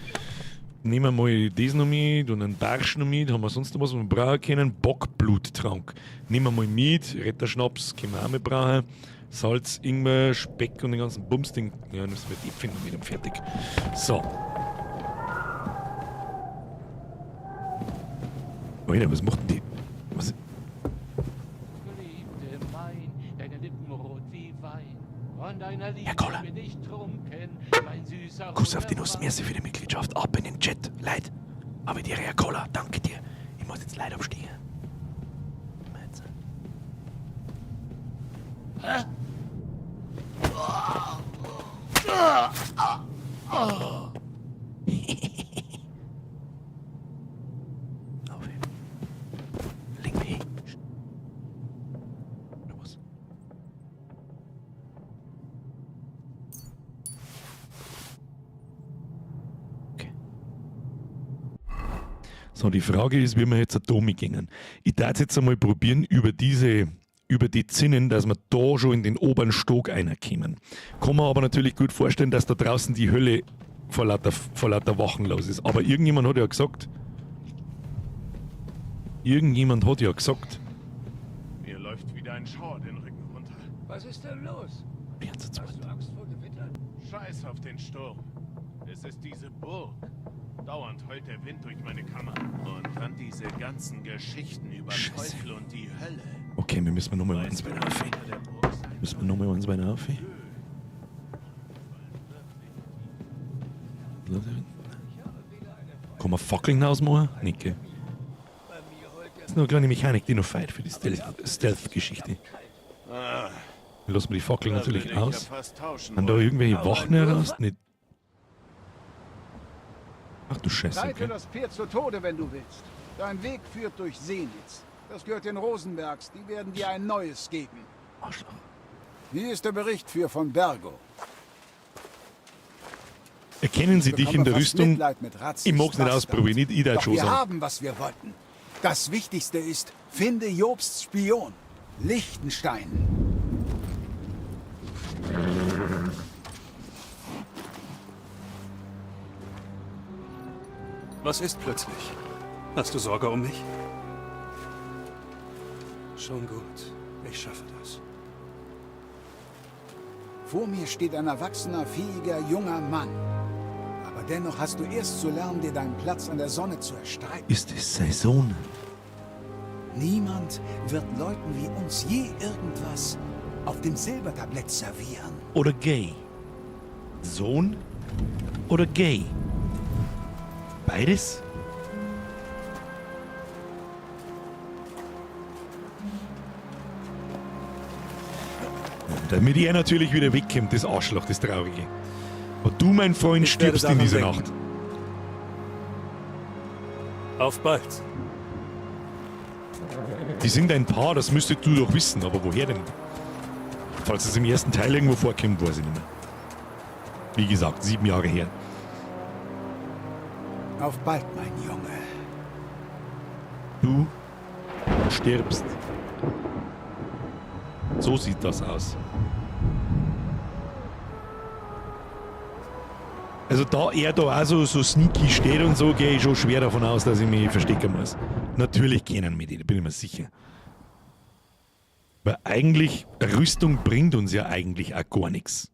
Nehmen wir mal das noch mit und einen Barsch noch mit. Haben wir sonst noch was, was wir brauchen können? Bockbluttrank. Nehmen wir mal mit. Retterschnaps können wir auch mal brauchen. Salz, Ingwer, Speck und den ganzen Bumsding. Ja, müssen wir die finden mit und fertig. So. Alter, was macht denn die? Was? Herr Koller. Kuss auf die Nuss, merci für die Mitgliedschaft. Ab in den Chat, Leid. Aber dir, Herr Koller, danke dir. Ich muss jetzt leider aufstehen. Hä? Auf. Leg mich hin. Oder was? Okay. So, die Frage ist, wie wir jetzt Atomi gingen. Ich darf jetzt einmal probieren, über die Zinnen, dass wir da schon in den oberen Stock reinkommen. Kann man aber natürlich gut vorstellen, dass da draußen die Hölle vor lauter Wachen los ist. Aber irgendjemand hat ja gesagt... Mir läuft wieder ein Schauer den Rücken runter. Was ist denn los? Hast du Angst vor Gewitter? Scheiß auf den Sturm. Es ist diese Burg. Dauernd heult der Wind durch meine Kammer. Und dann diese ganzen Geschichten über Teufel und die Hölle. Okay, wir müssen nochmal eins weiter auf. Müssen wir nochmal eins weiter auf. Kann man Fackeln ausmachen? Nicht, gell? Das ist nur eine kleine Mechanik, die noch feit für die Stealth-Geschichte. Lassen wir die Fackeln natürlich aus. Haben da irgendwelche Wachen heraus? Nicht. Ach du Scheiße, Reite okay. das Pferd zu Tode, wenn du willst. Dein Weg führt durch Senitz. Das gehört den Rosenbergs. Die werden dir ein neues geben. Arschloch. Hier ist der Bericht für von Bergo. Erkennen Sie Ich dich in der bekomme fast Rüstung? Mitleid mit Ratzis Ich mag's nicht Bastard. ausprobieren, ich darf Doch schon wir sagen. haben, was wir wollten. Das Wichtigste ist, finde Jobsts Spion, Lichtenstein. Was ist plötzlich? Hast du Sorge um mich? Schon gut. Ich schaffe das. Vor mir steht ein erwachsener, fähiger, junger Mann. Aber dennoch hast du erst zu lernen, dir deinen Platz an der Sonne zu erstreiten. Ist es sein Sohn? Niemand wird Leuten wie uns je irgendwas auf dem Silbertablett servieren. Oder gay? Sohn oder gay? Beides? Damit er natürlich wieder wegkommt, das Arschloch, das Traurige. Und du, mein Freund, Ich werde stirbst in daran dieser denken. Nacht. Auf bald. Die sind ein Paar, das müsstest du doch wissen, aber woher denn? Falls es im ersten Teil irgendwo vorkommt, weiß ich nicht mehr. Wie gesagt, 7 Jahre her. Auf bald, mein Junge. Du stirbst. So sieht das aus. Also da er da auch so sneaky steht und so, gehe ich schon schwer davon aus, dass ich mich verstecken muss. Natürlich kennen mich die, da bin ich mir sicher. Weil eigentlich, Rüstung bringt uns ja eigentlich auch gar nichts.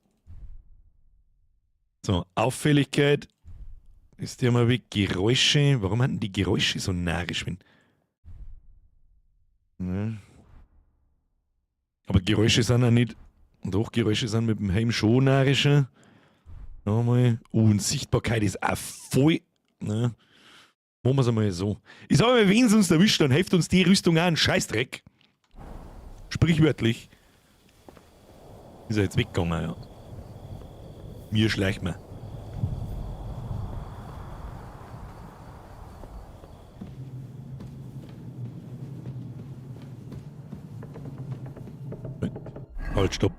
So, Auffälligkeit ist ja mal weg. Geräusche, warum hatten die Geräusche so narrisch? Wenn ne? Aber Geräusche sind auch nicht, doch, Geräusche sind mit dem Helm schon narrischer. Nochmal. Oh, und Sichtbarkeit ist auch voll. Ne? Machen wir es einmal so. Ich sag mal, wenn sie uns erwischt, dann hilft uns die Rüstung auch einen Scheißdreck. Sprichwörtlich. Ist er jetzt weggegangen, ja. Mir schleicht man. Halt, stopp.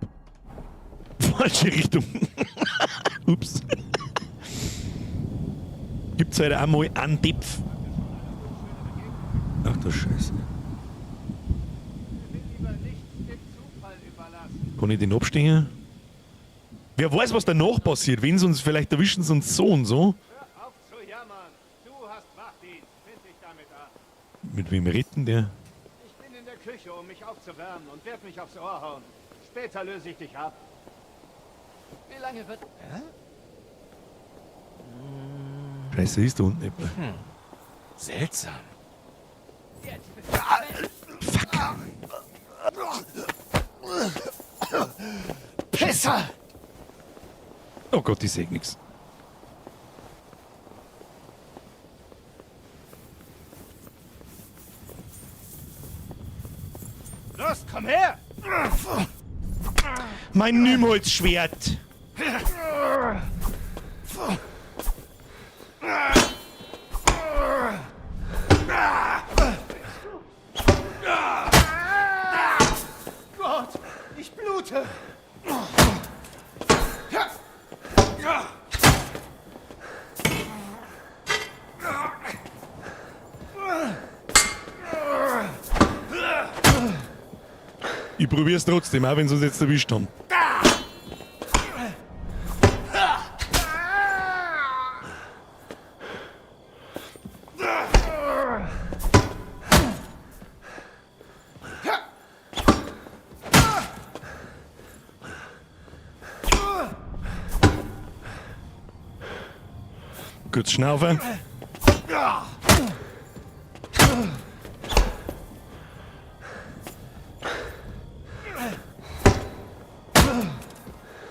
Falsche Richtung. Ups. Gibt's heute auch mal einen Depf? Ach du Scheiße. Kann ich den abstehen? Wer weiß, was danach passiert, wenn sie uns vielleicht erwischen, sie uns so und so. Mit wem retten der? Ich bin in der Küche, um mich aufzuwärmen und werd mich aufs Ohr hauen. Später löse ich dich ab. Wie lange wird... Hä? Scheiße, ist da unten jemand. Seltsam. Fuck. Pisser! Oh Gott, ich seh nix. Los, komm her! Mein Nymholzschwert! Gott, ich blute! Ich probier's trotzdem, auch wenn sie uns jetzt erwischt haben. Gut, Kurz schnaufen.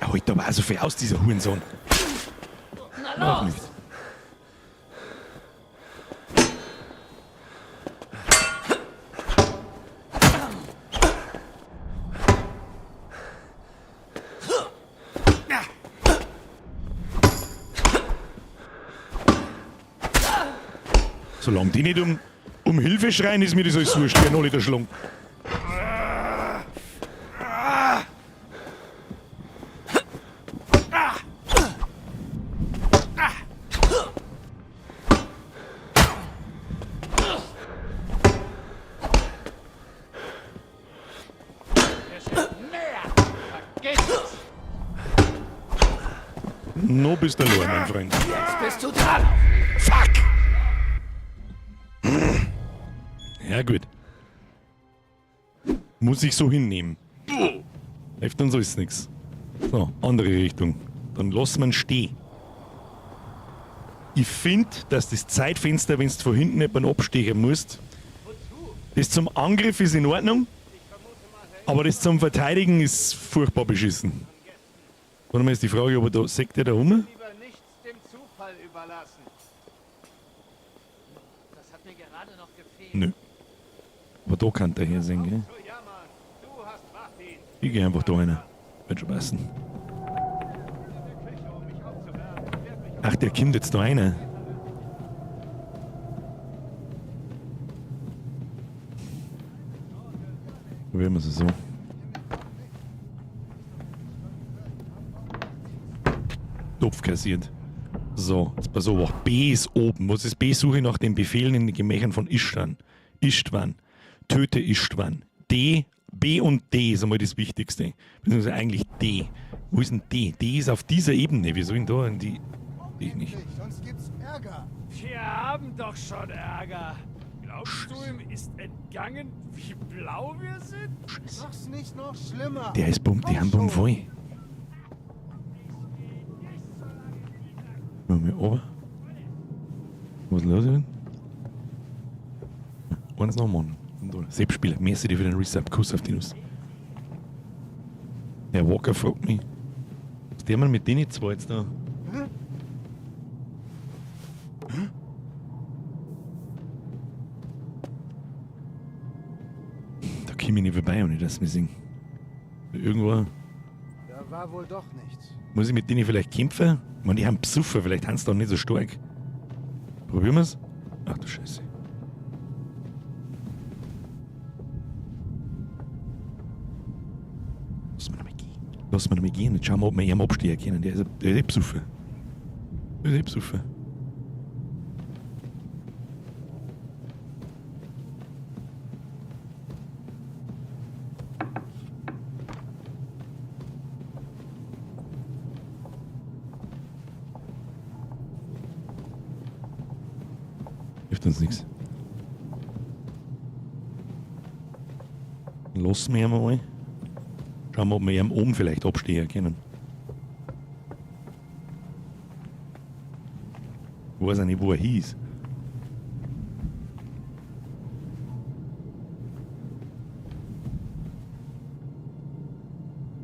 Er holt aber auch so viel aus, dieser Hurensohn. Na Noch los! nicht. Solange die nicht um Hilfe schreien, ist mir das alles wurscht, wer alle da schlagen. Wir sind mehr. Vergiss es. No bist du allein, mein Freund. Jetzt bist du dran. Fuck! Ja, gut. Muss ich so hinnehmen. Hilft uns alles nix. So, andere Richtung. Dann lass man stehen. Ich finde, dass das Zeitfenster, wenn du von hinten jemanden abstechen musst, das zum Angriff ist in Ordnung, aber das zum Verteidigen ist furchtbar beschissen. Warte mal, ist die Frage, ob er da, sagt der da rum? Lieber nichts dem Zufall überlassen. Das hat mir gerade noch gefehlt. Nö. Aber da kann der her sein, gell? Ich geh einfach da rein. Wird schon passen. Ach, der kommt jetzt da rein. Probieren wir es so. Topf kassiert. So, jetzt pass auf. B ist oben. Was ist B? Suche nach den Befehlen in den Gemächern von Istvan. Istvan. Töte Istvan. D, B und D ist einmal das Wichtigste. Beziehungsweise eigentlich D. Wo ist denn D? D ist auf dieser Ebene. Wir sollen da in die. D nicht. Sonst gibt's Ärger. Wir haben doch schon Ärger. Glaubst du, ihm ist entgangen, wie blau wir sind? Mach's nicht noch schlimmer. Der ist bumm, die haben bumm voll. Machen wir runter. Was ist los denn? Eins noch, Mann. Selbstspieler, merci dir für den Resub. Kuss auf die Nuss. Der Walker fragt mich. Was der man mit denen zwei jetzt da? Da komme ich nicht vorbei, ohne dass wir singen. Irgendwo. Da war wohl doch nichts. Muss ich mit denen vielleicht kämpfen? Ich meine, die haben Psuffer, vielleicht haben sie doch nicht so stark. Probieren wir's? Ach du Scheiße. Lass mal noch mal gehen. Lass mal noch mal gehen. Jetzt schauen wir, ob wir ihn abstehen können. Der ist eh Psuffer. Der ist eh Psuffer. Hilft uns nichts. Lassen wir ihn mal. Schauen wir, ob wir ihn oben vielleicht abstehen können. Ich weiß auch nicht, wo er hieß.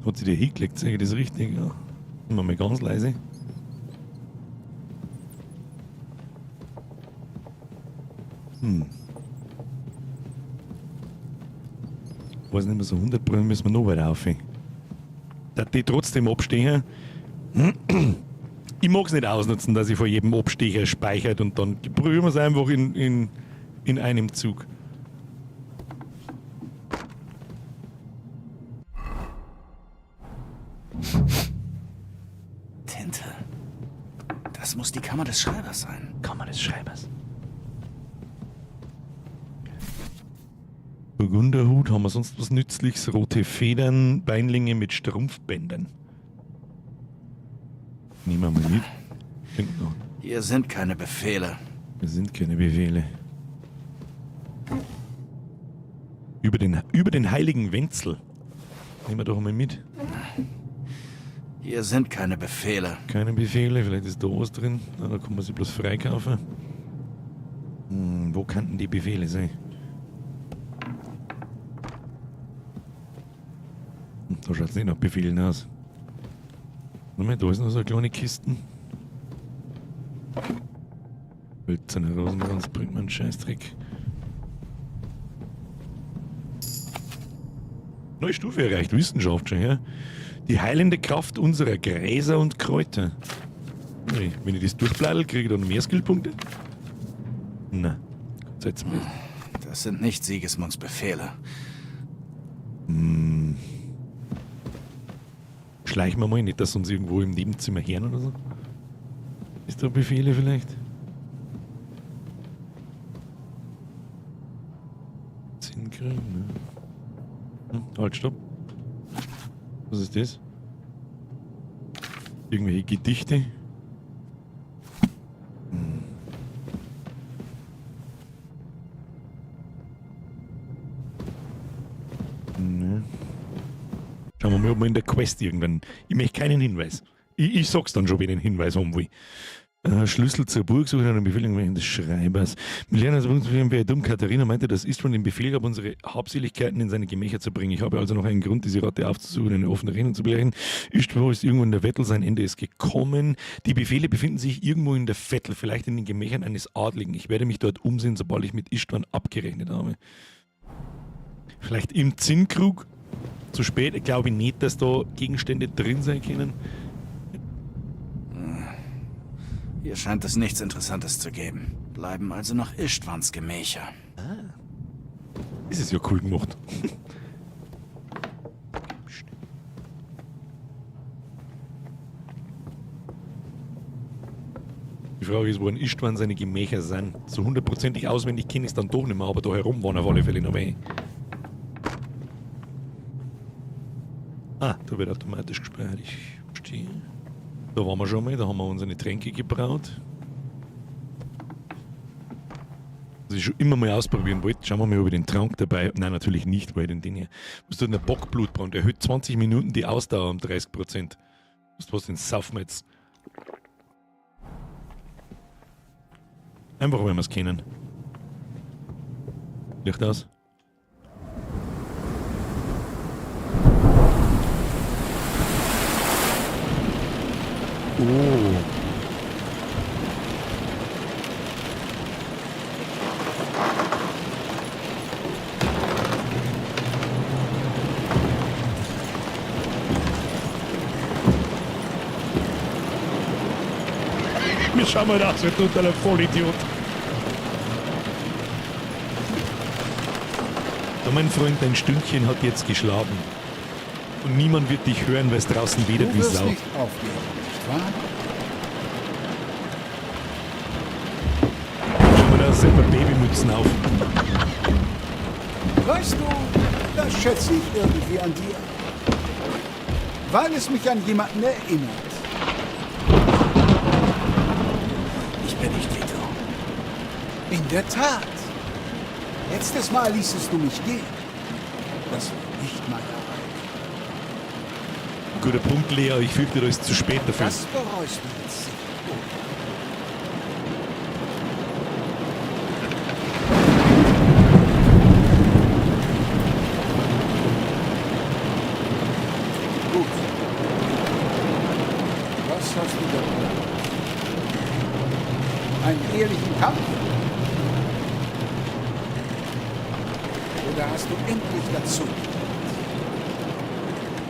Hat sich der hingelegt, sage ich das richtig? Ja. Immer mal ganz leise. Weiß nicht mehr, so 100 Brüllen müssen wir noch weiter rauf. Dass die trotzdem abstehen. Ich mag's nicht ausnutzen, dass ich vor jedem Abstecher speichert und dann probieren wir's einfach in einem Zug. Tinte. Das muss die Kammer des Schreibers sein. Kammer des Schreibers. Burgunderhut, haben wir sonst was Nützliches? Rote Federn, Beinlinge mit Strumpfbändern. Nehmen wir mal mit. Klingt noch. Hier sind keine Befehle. Hier sind keine Befehle. Über den heiligen Wenzel. Nehmen wir doch mal mit. Hier sind keine Befehle. Keine Befehle, vielleicht ist da was drin. Na, da kann man sie bloß freikaufen. Wo könnten die Befehle sein? Da schaut es nicht nach Befehlen aus. Moment, da ist noch so eine kleine Kiste. Hölzerne Rosenkranz bringt mir einen Scheißdreck. Neue Stufe erreicht, Wissenschaft schon, ja? Die heilende Kraft unserer Gräser und Kräuter. Nee, wenn ich das durchbladel, kriege ich dann mehr Skillpunkte? Na, Zeit zum Lesen. Das sind nicht Sigismunds Befehle. Hm. Schleichen wir mal, nicht, dass uns irgendwo im Nebenzimmer hören oder so. Ist da Befehle vielleicht? Zinnkriegen, ne? Halt, stopp. Was ist das? Irgendwelche Gedichte? Ne. Schauen wir mal, ob wir in der Quest irgendwann... Ich möchte keinen Hinweis. Ich sag's dann schon, wenn ich einen Hinweis haben will. Schlüssel zur Burg, suche einen Befehl des Schreibers. Wir lernen also, bei dumm Katharina meinte, dass Istvan den Befehl gab, unsere Habseligkeiten in seine Gemächer zu bringen. Ich habe also noch einen Grund, diese Ratte aufzusuchen und eine offene Rechnung zu begleichen. Istvan ist irgendwo in der Vettel, sein Ende ist gekommen. Die Befehle befinden sich irgendwo in der Vettel, vielleicht in den Gemächern eines Adligen. Ich werde mich dort umsehen, sobald ich mit Istvan abgerechnet habe. Vielleicht im Zinnkrug? Zu spät, glaube ich nicht, dass da Gegenstände drin sein können. Hier scheint es nichts Interessantes zu geben. Bleiben also noch Istvans Gemächer. Ah. Das ist ja cool gemacht. Die Frage ist, wo ein Istvan seine Gemächer sind. So hundertprozentig auswendig kenne ich es dann doch nicht mehr, aber da herum waren auf alle Fälle noch welche. Ah, da wird automatisch gespeichert. Ich verstehe. Da waren wir schon mal, da haben wir unsere Tränke gebraut. Was ich schon immer mal ausprobieren wollte. Schauen wir mal, ob ich den Trank dabei hab. Nein, natürlich nicht, weil ich den Ding hier. Was tut denn der Bockblutbrand? Erhöht 20 Minuten die Ausdauer um 30%. Weißt du was, den saufen wir jetzt. Einfach, weil wir's kennen. Licht aus. Oh. Wir schauen mal aus, wie totaler Vollidiot. Da, mein Freund, dein Stündchen hat jetzt geschlagen. Und niemand wird dich hören, weil's draußen wedert Du wie wirst Sau. nicht aufgeben, nicht wahr? Schau mal, da selber Babymützen auf. Weißt du, das schätze ich irgendwie an dir. Weil es mich an jemanden erinnert. Ich bin nicht wie du. In der Tat. Letztes Mal ließest du mich gehen. Das war nicht meine Arbeit. Guter Punkt, Lea. Ich fürchte, da ist zu spät dafür. Das bereust du jetzt sicher. Gut. Was hast du geplant? Einen ehrlichen Kampf? Oder hast du endlich dazu?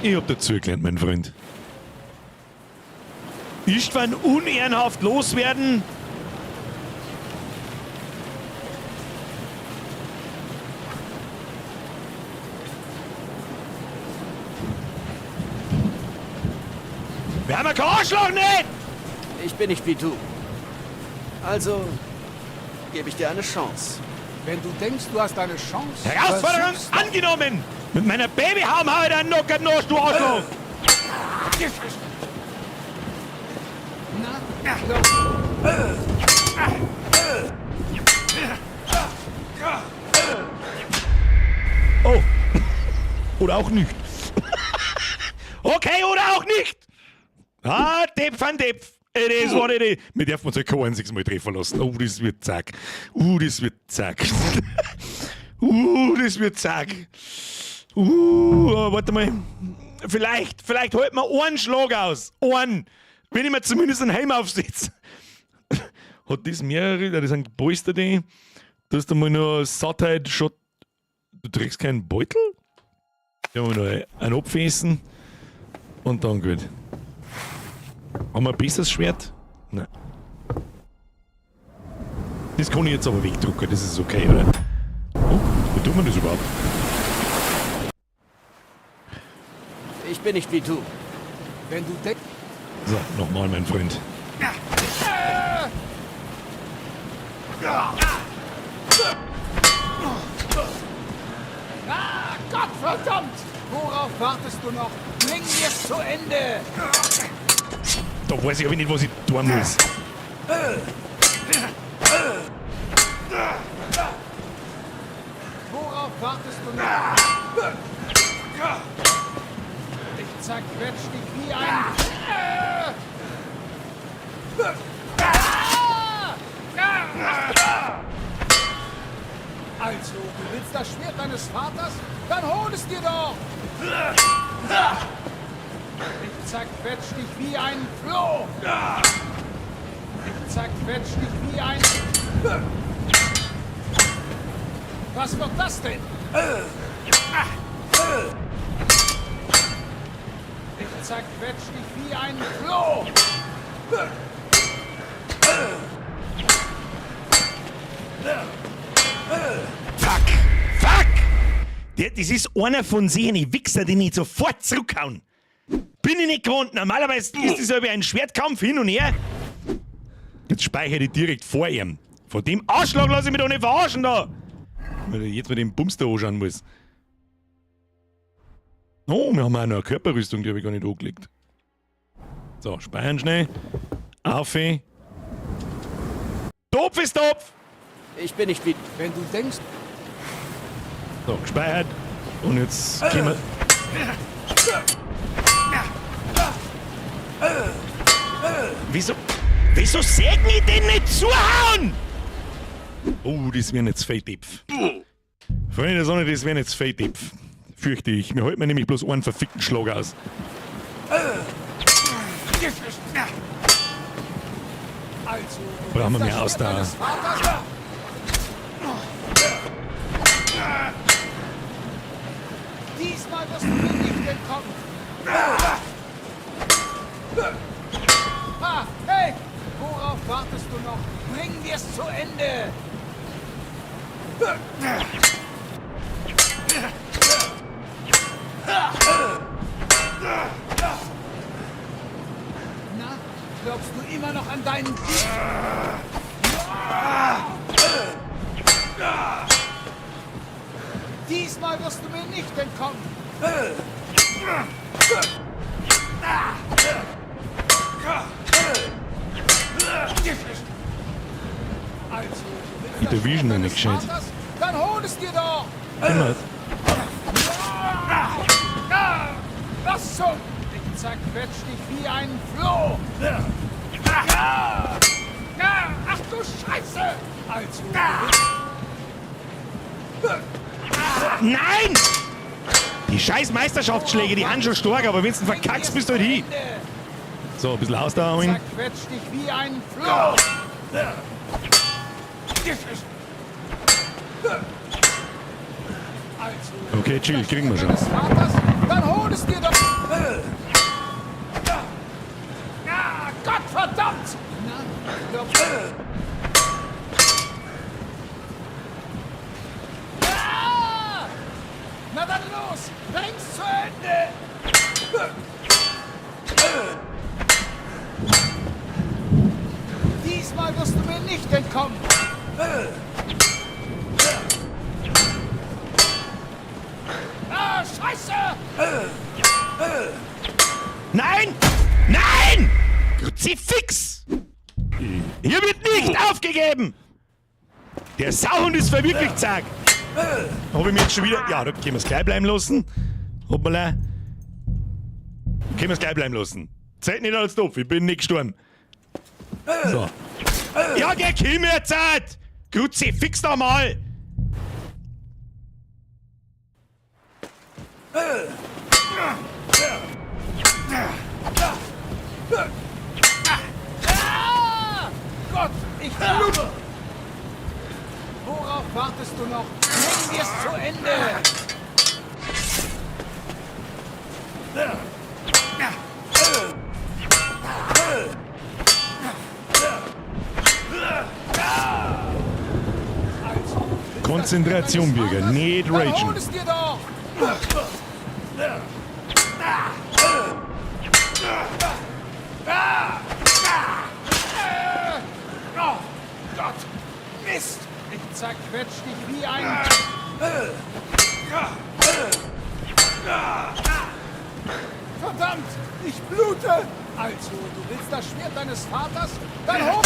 Ich hab dazugelernt, mein Freund. Istvan unehrenhaft loswerden? Wir haben ja keinen Arschloch nicht! Ich bin nicht wie du. Also gebe ich dir eine Chance. Wenn du denkst, du hast eine Chance. Herausforderung versuch's doch. angenommen! Mit meiner Babyhaum hau ich deinen Nocken los, du Arschloch! Oh. Oder auch nicht. Okay, oder auch nicht! Ah, Depf an Depf. It is what it is. Wir dürfen uns ja kein einziges Mal treffen lassen. Oh, das wird zack. Das wird zack. Das wird zack. Warte mal. Vielleicht halten wir einen Schlag aus. Einen. Wenn ich mir zumindest einen Helm aufsetze. Hat das mehrere? Das sind gepolsterte. Da ist einmal nur Sattheit schon. Du trägst keinen Beutel? Ja, wir noch einen Abfessen. Und dann gut. Haben wir ein besseres Schwert? Nein. Das kann ich jetzt aber wegdrucken, das ist okay, oder? Oh, wie tut man das überhaupt? Ich bin nicht wie du. Wenn du denkst. So, nochmal, mein Freund. Ah, Gottverdammt! Worauf wartest du noch? Bring mir's zu Ende! Da weiß ich aber nicht, was ich tun muss. Worauf wartest du noch? Ich zerquetsch dich wie ein... Also, du willst das Schwert deines Vaters? Dann hol es dir doch! Ich zerquetsch dich wie ein Floh! Ich zerquetsch dich wie ein... Was wird das denn? Ich zerquetsch dich wie ein Floh! Fuck! Fuck! Das ist einer von sehnen Wichser, den ich sofort zurückhauen. Bin ich nicht gewohnt. Normalerweise ist das ja wie ein Schwertkampf hin und her. Jetzt speichere ich direkt vor ihm. Von dem Arschlag lasse ich mich doch nicht verarschen da. Weil ich jetzt mit dem Bums da anschauen muss. Oh, wir haben auch noch eine Körperrüstung, die habe ich gar nicht angelegt. So, speichern schnell. Auf. Topf ist Topf! Ich bin nicht wie... Wenn du denkst... So, gespeichert. Und jetzt können wir... Wieso... Wieso sägen ich den nicht zuhauen? Oh, das wären jetzt Feldäpf. Freunde der Sonne, das wären jetzt Feldäpf. Fürchte ich. Mir holt mir nämlich bloß einen verfickten Schlag aus. Also, Brauchen wir mehr Ausdauer. Diesmal wirst du mir nicht entkommen. Ah, hey! Worauf wartest du noch? Bringen wir es zu Ende! Na, glaubst du immer noch an deinen... Diesmal wirst du mir nicht entkommen! Also, Ich erwischen ihn nicht gescheit. Dann hol es dir doch! Immer. Was zum... Ich zerquetsch dich wie ein Floh! Ach du Scheiße! Also... Nein! Die scheiß Meisterschaftsschläge, die haben schon stark, aber wenn du verkackst, bist du halt hin. So, ein bisschen Ausdauer holen. Zerquetsch dich wie ein Floh! Okay, chill, kriegen wir schon. Dann hol es dir doch! Gottverdammt! Na dann los! Bring's zu Ende! Diesmal wirst du mir nicht entkommen! Ah, Scheiße! Nein! Nein! Kruzifix! Hier wird nicht aufgegeben! Der Sauhund ist verwirklicht, zack! Hab ich mir jetzt schon wieder... Ja, da können wir es gleich bleiben lassen. Hoppala. Können wir es gleich bleiben lassen. Zeit nicht als doof, ich bin nicht gestorben. So. Ja, geh, komm jetzt! Kruzifix da mal! Gott, ich blute! Worauf wartest du noch? Bringen wir es zu Ende! Konzentration, Bürger, nicht Dann ragen. hol es dir doch! Oh Gott! Mist! Ich zerquetsch dich wie ein... Verdammt! Ich blute! Also, du willst das Schwert deines Vaters? Dann hoch!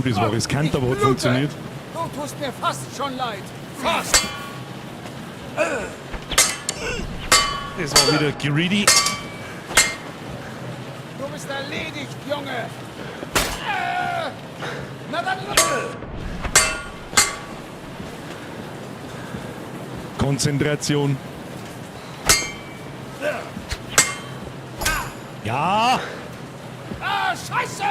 Das war riskant, aber hat funktioniert. Du tust mir fast schon leid. Fast! Das war wieder greedy. Du bist erledigt, Junge! Na dann! Konzentration. Ja! Ah, Scheiße!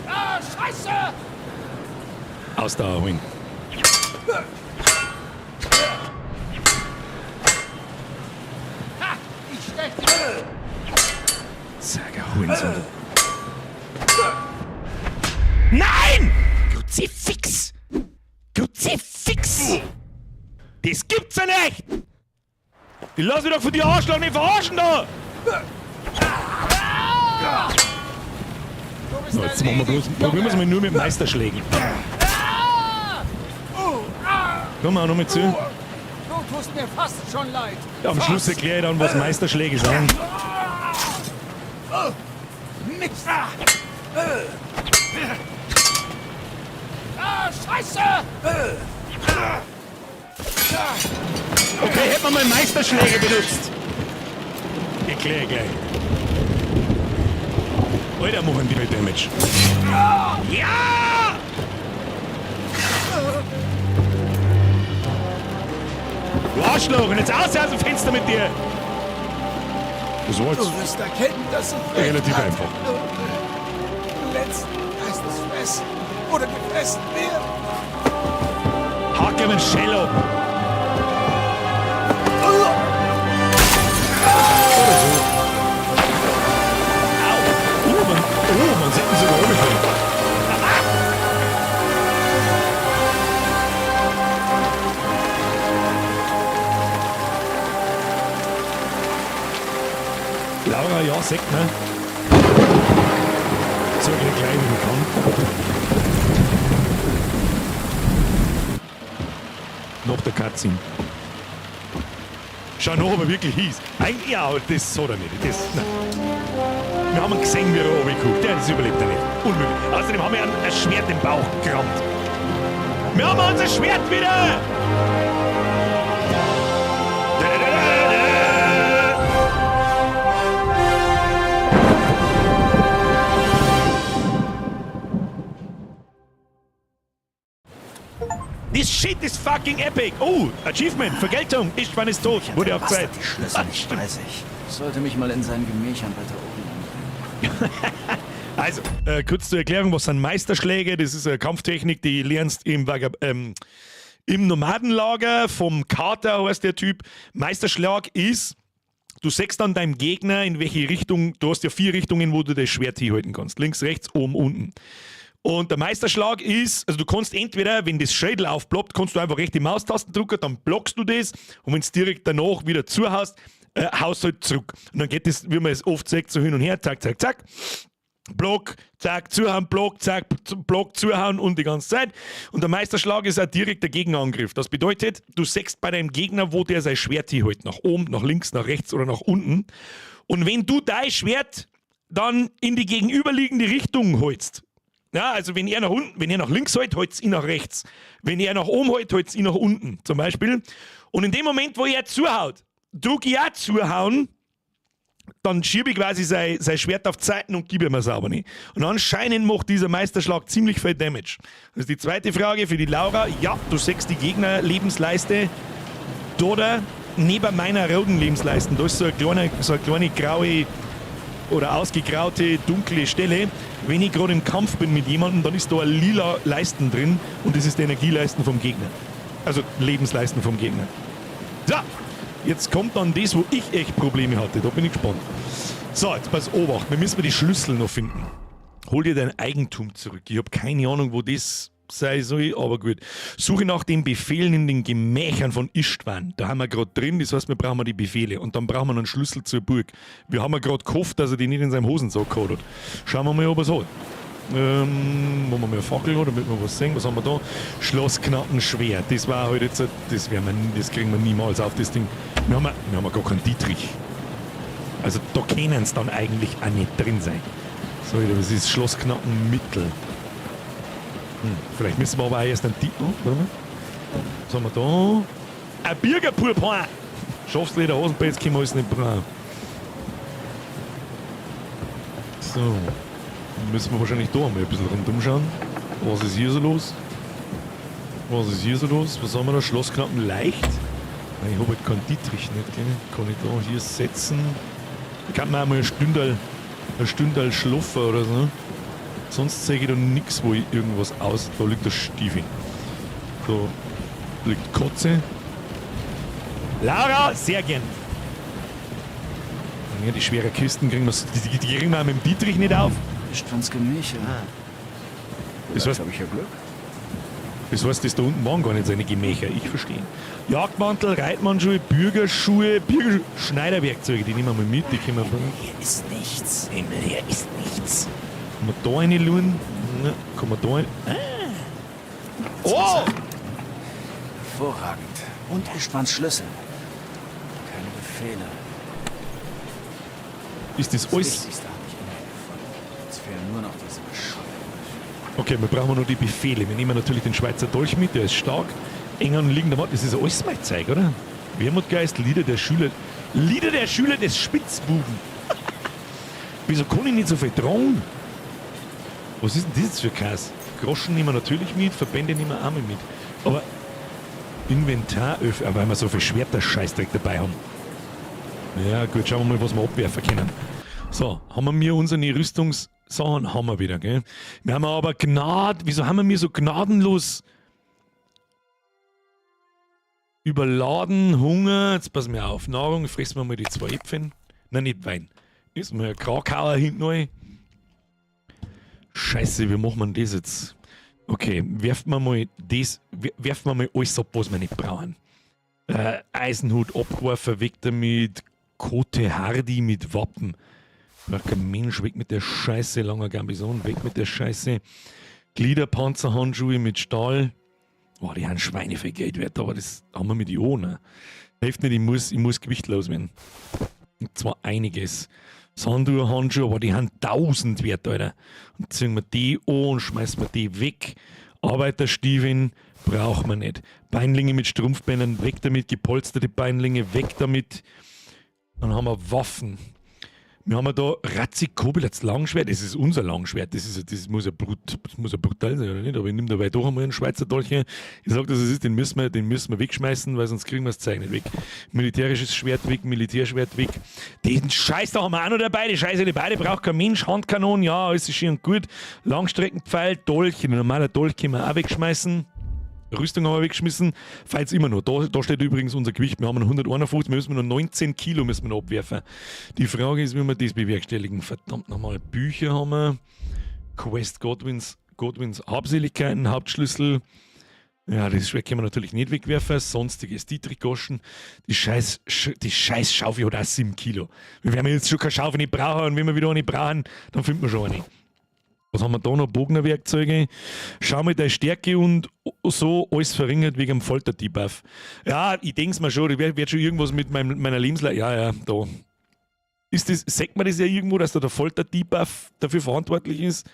Ah, Scheiße! Ausdauer holen. Ha! Ich stech dich! Sag, Hurensohn. Nein! Kruzifix! Kruzifix! Das gibt's ja nicht! Die lass mich doch von dir Arschloch nicht verarschen da! So, jetzt machen wir bloß, probieren wir es mal nur mit Meisterschlägen. Komm mal noch mit zu. Du tust mir fast schon leid. Ja, am Schluss erkläre ich dann, was Meisterschläge sind. Mist! Ah, Scheiße! Okay, hätten wir mal Meisterschläge benutzt. Erkläre ich gleich. Alter, machen die mit Damage. Ja! Du Arschloch, und jetzt aus dem Fenster mit dir! Das war Du jetzt wirst erkennen, dass ich recht relativ hatte. einfach. Letzten heißt es fressen oder gefressen werden. Hack ihm einen Shell ab. Oder so. Au! Oh, man sieht ihn sogar runterkommen. Laura, ja, sagt, ne? Sag ich gleich, wie ich kann. Nach der Cutscene. Schau noch, ob er wirklich hieß. Eigentlich, ja, das hat er nicht. Das, nein. Wir haben ihn gesehen, wie er runterguckt. Der, das überlebt er nicht. Unmöglich. Außerdem haben wir ein Schwert im Bauch gerammt. Wir haben unser Schwert wieder! This shit is fucking epic. Oh, Achievement, Vergeltung. Istvan ist tot. Wurde auf Zeit. Die Schlüssel nicht bei sich. Ich sollte mich mal in seinen Gemächern weiter oben umsehen. Also, kurz zur Erklärung, was sind Meisterschläge? Das ist eine Kampftechnik, die lernst im, im Nomadenlager vom Kater, heißt der Typ. Meisterschlag ist, du sagst dann deinem Gegner, in welche Richtung, du hast ja 4 Richtungen, wo du das Schwert hinhalten kannst. Links, rechts, oben, unten. Und der Meisterschlag ist, also du kannst entweder, wenn das Schädel aufploppt, kannst du einfach rechte Maustasten drücken, dann blockst du das und wenn es direkt danach wieder zuhaust, haust du halt zurück. Und dann geht das, wie man es oft sagt, so hin und her, zack, zack, zack. Block, zack, zuhauen, Block, zack, Block, zuhauen und die ganze Zeit. Und der Meisterschlag ist auch direkt der Gegenangriff. Das bedeutet, du sägst bei deinem Gegner, wo der sein Schwert hinhält. Nach oben, nach links, nach rechts oder nach unten. Und wenn du dein Schwert dann in die gegenüberliegende Richtung holst, Ja, also wenn er nach unten, wenn er nach links hält, hält ich nach rechts. Wenn er nach oben hält, hält ich nach unten, zum Beispiel. Und in dem Moment, wo er zuhaut, drücke ich auch zuhauen, dann schiebe ich quasi sein Schwert auf die Seiten und gebe ihm es aber nicht. Und anscheinend macht dieser Meisterschlag ziemlich viel Damage. Das ist die zweite Frage für die Laura. Ja, du siehst die Gegner-Lebensleiste. Da neben meiner roten Lebensleiste, da ist so eine kleine graue oder ausgegraute, dunkle Stelle. Wenn ich gerade im Kampf bin mit jemandem, dann ist da ein lila Leisten drin und das ist der Energieleisten vom Gegner. Also Lebensleisten vom Gegner. So, jetzt kommt dann das, wo ich echt Probleme hatte. Da bin ich gespannt. So, jetzt pass Obacht, wir müssen die Schlüssel noch finden. Hol dir dein Eigentum zurück. Ich hab keine Ahnung, wo das sein soll, aber gut. Suche nach den Befehlen in den Gemächern von Istvan. Da haben wir gerade drin, das heißt, wir brauchen die Befehle. Und dann brauchen wir noch einen Schlüssel zur Burg. Wir haben ja gerade gehofft, dass er die nicht in seinem Hosensack gehabt hat. Schauen wir mal, ob er es hat. Machen wir mal eine Fackel, damit wir was sehen. Was haben wir da? Schlossknacken schwer. Das war halt jetzt, das werden wir, das kriegen wir niemals auf, das Ding. Wir haben ja gar keinen Dietrich. Also da können es dann eigentlich auch nicht drin sein. So, das ist Schlossknacken Mittel. Vielleicht müssen wir aber auch erst einen Titel. Oh, warte mal. Was haben wir da? Ein Bürgerpurpur! Schafsleder, Hosenpelz können wir alles nicht brauchen. So. Dann müssen wir wahrscheinlich da mal ein bisschen rundum schauen. Was ist hier so los? Was ist hier so los? Was haben wir da? Schlossknappen leicht. Ich hab halt keinen Dietrich nicht, gell? Kann ich da hier setzen? Da kann man auch mal ein Stündel schlafen oder so. Sonst sehe ich da nix, wo ich irgendwas aus. Da liegt der Stiefel. Da liegt Kotze. Laura, sehr gern. Ja, die schweren Kisten kriegen wir, die kriegen wir auch mit dem Dietrich nicht auf. Istvans Gemächer. Das heißt, hab ich ja Glück. Das heißt, das da unten waren gar nicht seine Gemächer, ich verstehe. Jagdmantel, Reitmannschuhe, Bürgerschuhe, Schneiderwerkzeuge, die nehmen wir mal mit, die können wir bringen. Hier ist nichts. Himmel, hier ist nichts. Kann man da eine luren? Na, kann man da rein? Ah. Oh! Hervorragend. Und Istvans Schlüssel. Keine Befehle. Ist das Das alles? Wichtigste habe ich immerhin gefunden. Jetzt fehlen nur noch diese bescheuerten Befehle. Okay, wir brauchen nur die Befehle. Wir nehmen natürlich den Schweizer Dolch mit, der ist stark. Eng anliegender Mann, das ist alles mein Zeug, oder? Wermutgeist, Lieder der Schüler. Lieder der Schüler des Spitzbuben. Wieso kann ich nicht so viel tragen? Was ist denn das jetzt für Käse? Groschen nehmen wir natürlich mit, Verbände nehmen wir auch mal mit. Aber Inventar öffnen, weil wir so viel Schwerter-Scheißdreck dabei haben. Ja gut, schauen wir mal, was wir abwerfen können. So, haben wir unsere Rüstungssachen, haben wir wieder, gell? Wir haben aber Gnad, wieso haben wir mir so gnadenlos überladen, Hunger, jetzt pass mir auf, Nahrung, fressen wir mal die 2 Äpfel. Nein, nicht Wein. Ist mir ein Krakauer hinten rein. Scheiße, wie machen wir denn das jetzt? Okay, werfen wir mal das, werfen wir mal alles ab, was wir nicht brauchen. Eisenhut abgeworfen, weg damit. Kote Hardy mit Wappen. Braucht kein Mensch, weg mit der Scheiße, langer Gambison, weg mit der Scheiße. Gliederpanzerhandschuhe mit Stahl. Boah, die haben Schweine viel Geld wert, aber das haben wir mit I O, ne? Hilft nicht, ich muss Gewicht loswerden. Und zwar einiges. Sandur-Handschuhe, aber die haben 1000 wert, Alter. Und ziehen wir die an und schmeißen wir die weg. Arbeiterstiefeln braucht man nicht. Beinlinge mit Strumpfbändern, weg damit. Gepolsterte Beinlinge, weg damit. Dann haben wir Waffen. Wir haben ja da Ratzig-Kobilats Langschwert. Das ist unser Langschwert. Das muss ja brutal sein, oder nicht? Aber ich nehme dabei doch einmal einen Schweizer Dolch. Ich sag, das ist, den müssen wir wegschmeißen, weil sonst kriegen wir das Zeug nicht weg. Militärisches Schwert weg, Militärschwert weg. Den Scheiß da haben wir auch noch dabei. Die Scheiße, die beide braucht kein Mensch. Handkanonen, ja, alles ist schön und gut. Langstreckenpfeil, Dolch, ein normaler Dolch können wir auch wegschmeißen. Rüstung haben wir weggeschmissen, falls immer noch. Da steht übrigens unser Gewicht. Wir haben noch 151, wir müssen noch 19 Kilo müssen wir noch abwerfen. Die Frage ist, wie wir das bewerkstelligen. Verdammt nochmal, Bücher haben wir. Quest Godwins Habseligkeiten, Hauptschlüssel. Ja, das Schwert können wir natürlich nicht wegwerfen. Sonstiges Dietrich Goschen. Die scheiß Schaufel hat auch 7 Kilo. Wir werden jetzt schon keine Schaufel nicht brauchen und wenn wir wieder eine brauchen, dann finden wir schon eine. Was haben wir da noch? Bognerwerkzeuge. Schau mal, deine Stärke und so alles verringert wegen dem Folter-Debuff. Ja, ich denk's mir schon, ich werd schon irgendwas mit meiner Lebensleistung. Ja, ja, da. Ist das, sagt man das ja irgendwo, dass da der Folter-Debuff dafür verantwortlich ist?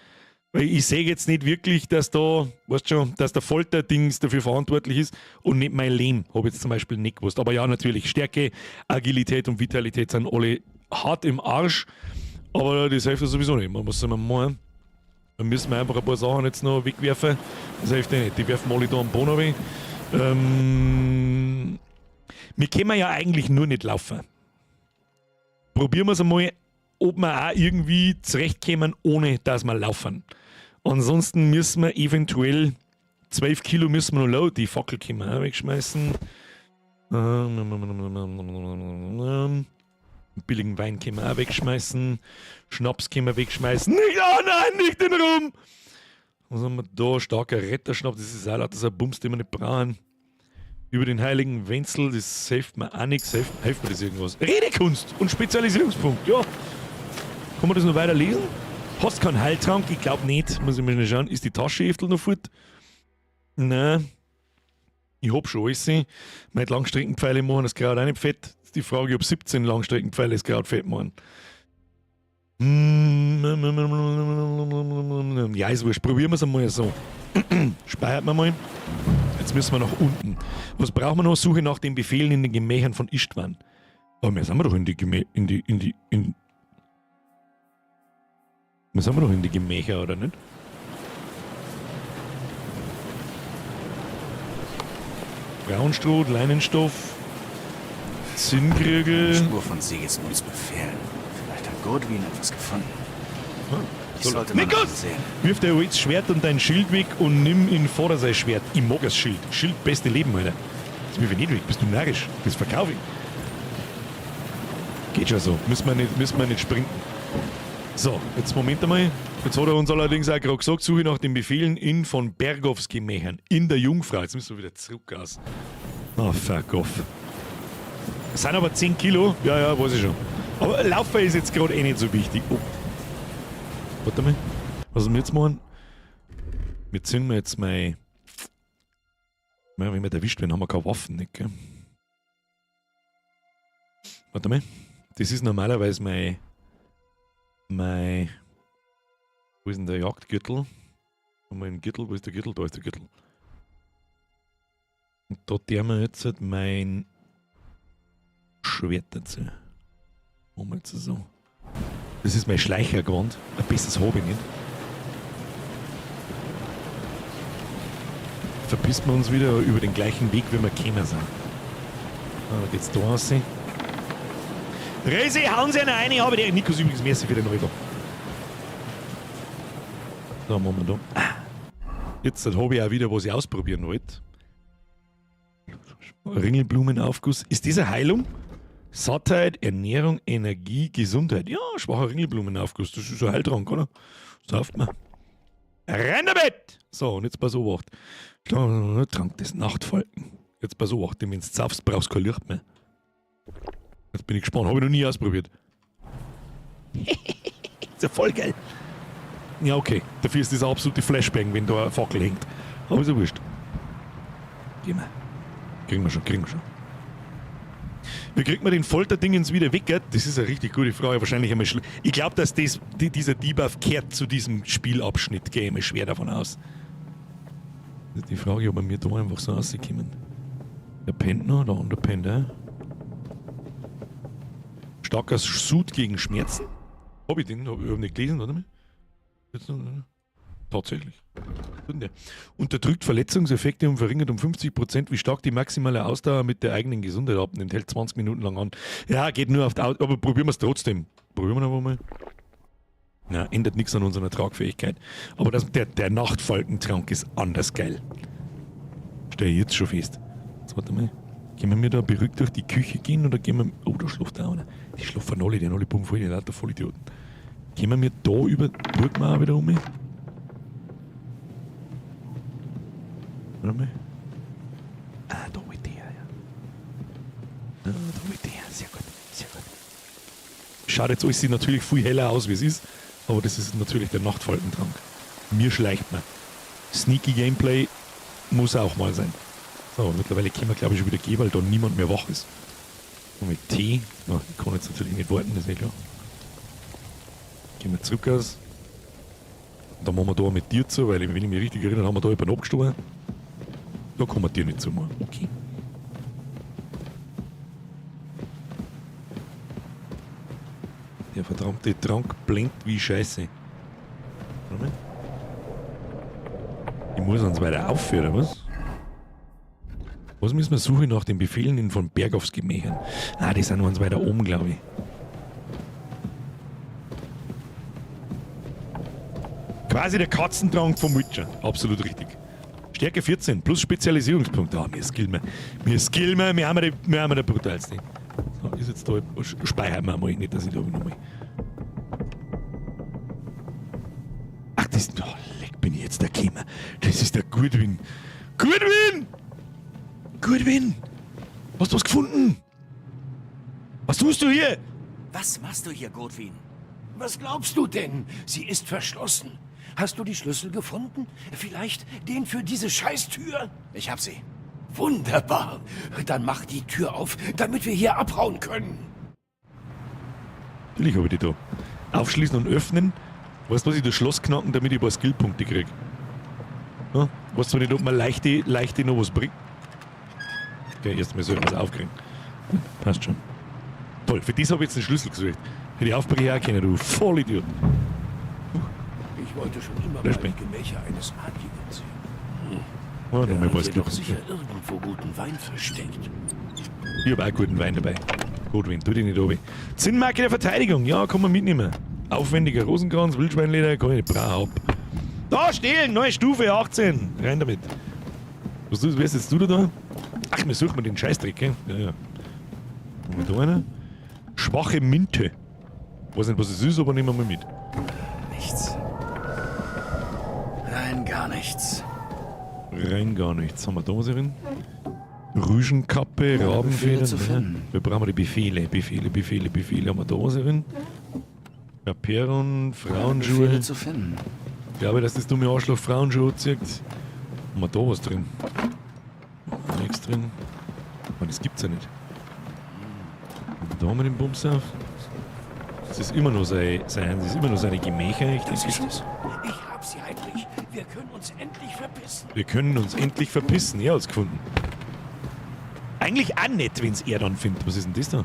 Weil ich sehe jetzt nicht wirklich, dass da, weißt schon, dass der Folterdings dafür verantwortlich ist und nicht mein Lehm. Habe ich jetzt zum Beispiel nicht gewusst. Aber ja, natürlich, Stärke, Agilität und Vitalität sind alle hart im Arsch. Aber das hilft ja sowieso nicht. Man muss immer machen. Dann müssen wir einfach ein paar Sachen jetzt noch wegwerfen. Das hilft eh nicht. Die werfen alle da am Boden runter. Wir können ja eigentlich nur nicht laufen. Probieren wir es einmal, ob wir auch irgendwie zurechtkommen, ohne dass wir laufen. Ansonsten müssen wir eventuell 12 Kilo müssen wir noch low. Die Fackel können wir auch wegschmeißen. Billigen Wein können wir auch wegschmeißen. Schnaps können wir wegschmeißen. Nicht, oh nein, nicht den Rum! Was haben wir da? Starker Retterschnaps. Das ist auch lauter so ein Bums, den wir nicht brauchen. Über den heiligen Wenzel, das hilft mir auch nichts. Hilft mir das irgendwas? Redekunst und Spezialisierungspunkt, ja. Kann man das noch weiter lesen? Hast keinen Heiltrank? Ich glaub nicht. Muss ich mir schnell schauen. Ist die Tasche eventuell noch fort? Nein. Ich hab schon alles. Meine Langstreckenpfeile machen das Kraut auch nicht fett. Das ist die Frage, ob 17 Langstreckenpfeile das Kraut fett machen. Ja, ist wurscht. Probieren wir es einmal so. Speichert man mal. Jetzt müssen wir nach unten. Was brauchen wir noch? Suche nach den Befehlen in den Gemächern von Istvan. Aber wir sind wir doch in die Gemä-, in die, in die, in Wir sind wir doch in die Gemächer, oder nicht? Braunstroh, Leinenstoff, Zinnkrügel. Eine Spur von Sigismunds Befehlen. Vielleicht hat Godwin etwas gefunden. Hm. Ich Soll sollte mal Nikos! nachsehen. Wirf dein altes Schwert und dein Schild weg und nimm in Vater sein Schwert. Ich mag das Schild. Schild, beste Leben, Alter. Das wirf ich nicht weg. Bist du narrisch? Das verkaufe ich. Geht schon so. Müssen wir nicht sprinten. So, jetzt Moment einmal. Jetzt hat er uns allerdings auch gerade gesagt, suche nach den Befehlen in von Bergows Gemächern. In der Jungfrau. Jetzt müssen wir wieder zurück aus. Oh, fuck off. Es sind aber 10 Kilo. Ja, ja, weiß ich schon. Aber Laufen ist jetzt gerade eh nicht so wichtig. Oh. Warte mal. Was wir jetzt machen? Wir ziehen jetzt mal. Ja, wenn wir erwischt werden, haben wir keine Waffen, nicht, gell? Warte mal. Das ist normalerweise mein. Mein. Wo ist denn der Jagdgürtel? Haben wir einen Gürtel? Wo ist der Gürtel? Da ist der Gürtel. Und da tun wir jetzt halt mein Schwert dazu. Machen wir jetzt so. Das ist mein Schleichergewand. Ein besseres hab ich nicht. Verpissen wir uns wieder über den gleichen Weg, wie wir gekommen sind. Ah, da geht's da raus. Reise, hauen Sie einen rein, ich habe die Nikos übrigens merci für den Euro. Da, machen wir da. Ah. Jetzt habe ich auch wieder, was ich ausprobieren wollte. Ringelblumenaufguss. Ist das eine Heilung? Sattheit, Ernährung, Energie, Gesundheit. Ja, schwacher Ringelblumenaufguss. Das ist ein Heiltrank, oder? Sauft man. Rein damit! So, und jetzt pass auf. Trank des Nachtfalken. Jetzt pass auf, wenn du saufst, brauchst du kein Licht mehr. Jetzt bin ich gespannt. Hab ich noch nie ausprobiert. Ist ja voll geil. Ja, okay. Dafür ist das eine absolute Flashbang, wenn da eine Fackel hängt. Aber ist ja wurscht. Gehen wir. Kriegen wir schon, kriegen wir schon. Wie kriegt man den Folterdingens wieder weg? Gell? Das ist eine richtig gute Frage. Wahrscheinlich einmal ich glaub, dass dieser Debuff kehrt zu diesem Spielabschnitt. Gehe ich mal schwer davon aus. Das ist die Frage, ob wir mir da einfach so rauskommen. Der pennt noch, der andere pennt auch. Starker Sud gegen Schmerzen. Hab ich den? Hab ich nicht gelesen, warte mal. Jetzt noch, ne? Tatsächlich. Unterdrückt Verletzungseffekte und verringert um 50%, wie stark die maximale Ausdauer mit der eigenen Gesundheit abnimmt. Hält 20 Minuten lang an. Ja, geht nur auf die Au-, aber probieren wir's trotzdem. Probieren wir noch einmal. Na, ändert nichts an unserer Tragfähigkeit. Aber der Nachtfalkentrank ist anders geil. Stell ich jetzt schon fest. Jetzt warte mal. Können wir da beruhigt durch die Küche gehen oder gehen wir. Oh, da schläft auch einer. Die schlafen alle, die haben alle Buben voll, die lauter Vollidioten. Gehen wir da über die Burgmauer wieder um? Warte mal. Ah, da wollte ich her, ja. Ah, da wollte ich her. Sehr gut, sehr gut. Schaut jetzt alles natürlich viel heller aus, wie es ist. Aber das ist natürlich der Nachtfalkentrank. Mir schleicht man. Sneaky Gameplay muss auch mal sein. So, mittlerweile können wir, glaub ich, schon wieder gehen, weil da niemand mehr wach ist. Und mit Tee. Na, ich kann jetzt natürlich nicht warten, das ist eh klar. Gehen wir zurück aus. Dann machen wir da mit dir zu, weil wenn ich mich richtig erinnere, haben wir da jemanden abgestochen. Da kann man dir nicht zu machen. Okay. Der verdammte Trank blinkt wie Scheiße. Warte mal. Ich muss uns weiter aufführen, oder was? Was müssen wir suchen nach den Befehlen in von Bergows Gemächern? Ah, die sind uns weiter oben, glaube ich. Quasi der Katzentrank vom Witcher. Absolut richtig. Stärke 14 plus Spezialisierungspunkt. Ah, wir skillen wir. Wir skillen wir, wir haben die, wir haben die brutalste. So, ist jetzt da. Speichern wir mal, nicht, dass ich da nochmal. Ach, das ist. Oh, leck, bin ich jetzt da gekommen. Das ist der Goodwin. Goodwin! Goodwin! Hast du was gefunden? Was tust du hier? Was machst du hier, Godwin? Was glaubst du denn? Sie ist verschlossen. Hast du die Schlüssel gefunden? Vielleicht den für diese Scheißtür? Ich hab sie. Wunderbar. Dann mach die Tür auf, damit wir hier abhauen können. Natürlich habe ich die da. Aufschließen und öffnen. Weißt du was, ich das Schloss knacken, damit ich ein paar Skillpunkte krieg. Ja? Weißt du nicht, ob man leichte noch was bringt? Okay, erstmal soll ich was aufkriegen. Passt schon. Toll, für das habe ich jetzt den Schlüssel gesucht. Hätte ich aufbrechen auch können, du Vollidiot. Ich wollte schon immer mal die Gemächer eines Adligen sehen. Oh, Der noch mal hat was hier doch Glück. sicher irgendwo guten Wein versteckt. Ich hab auch guten Wein dabei. Godwin, tu dich nicht runter. Zinnmarke der Verteidigung, ja, kann man mitnehmen. Aufwendiger Rosenkranz, Wildschweinleder, kann ich nicht brauchen. Da, stehlen, neue Stufe, 18. Rein damit. Was du, wer ist jetzt du da? Ach, wir suchen mal den Scheißdreck, gell? Ja, ja. Haben wir da einen? Schwache Minte. Weiß nicht, was es ist, aber nehmen wir mal mit. Nichts. Rein gar nichts. Rein gar nichts. Haben wir da was drin? Rüschenkappe, Keine Rabenfedern. Befehle zu finden. Wir brauchen die Befehle, Befehle, Befehle, Befehle. Haben wir da was drin? Chaperon, Frauenschuhe. Befehle zu finden. Ich glaube, dass das dumme Arschloch Frauenschuhe zieht. Haben wir da was drin? Nichts drin. Man, das gibt's ja nicht. Und da haben wir den Bums auf. Das ist immer noch sein, das ist immer noch seine Gemächer. Ich Das denke ist es. Ich hab sie, Heinrich. Wir können uns endlich verpissen. Wir können uns endlich verpissen. Er hat's gefunden. Eigentlich auch nett, wenn's er dann findet. Was ist denn das da?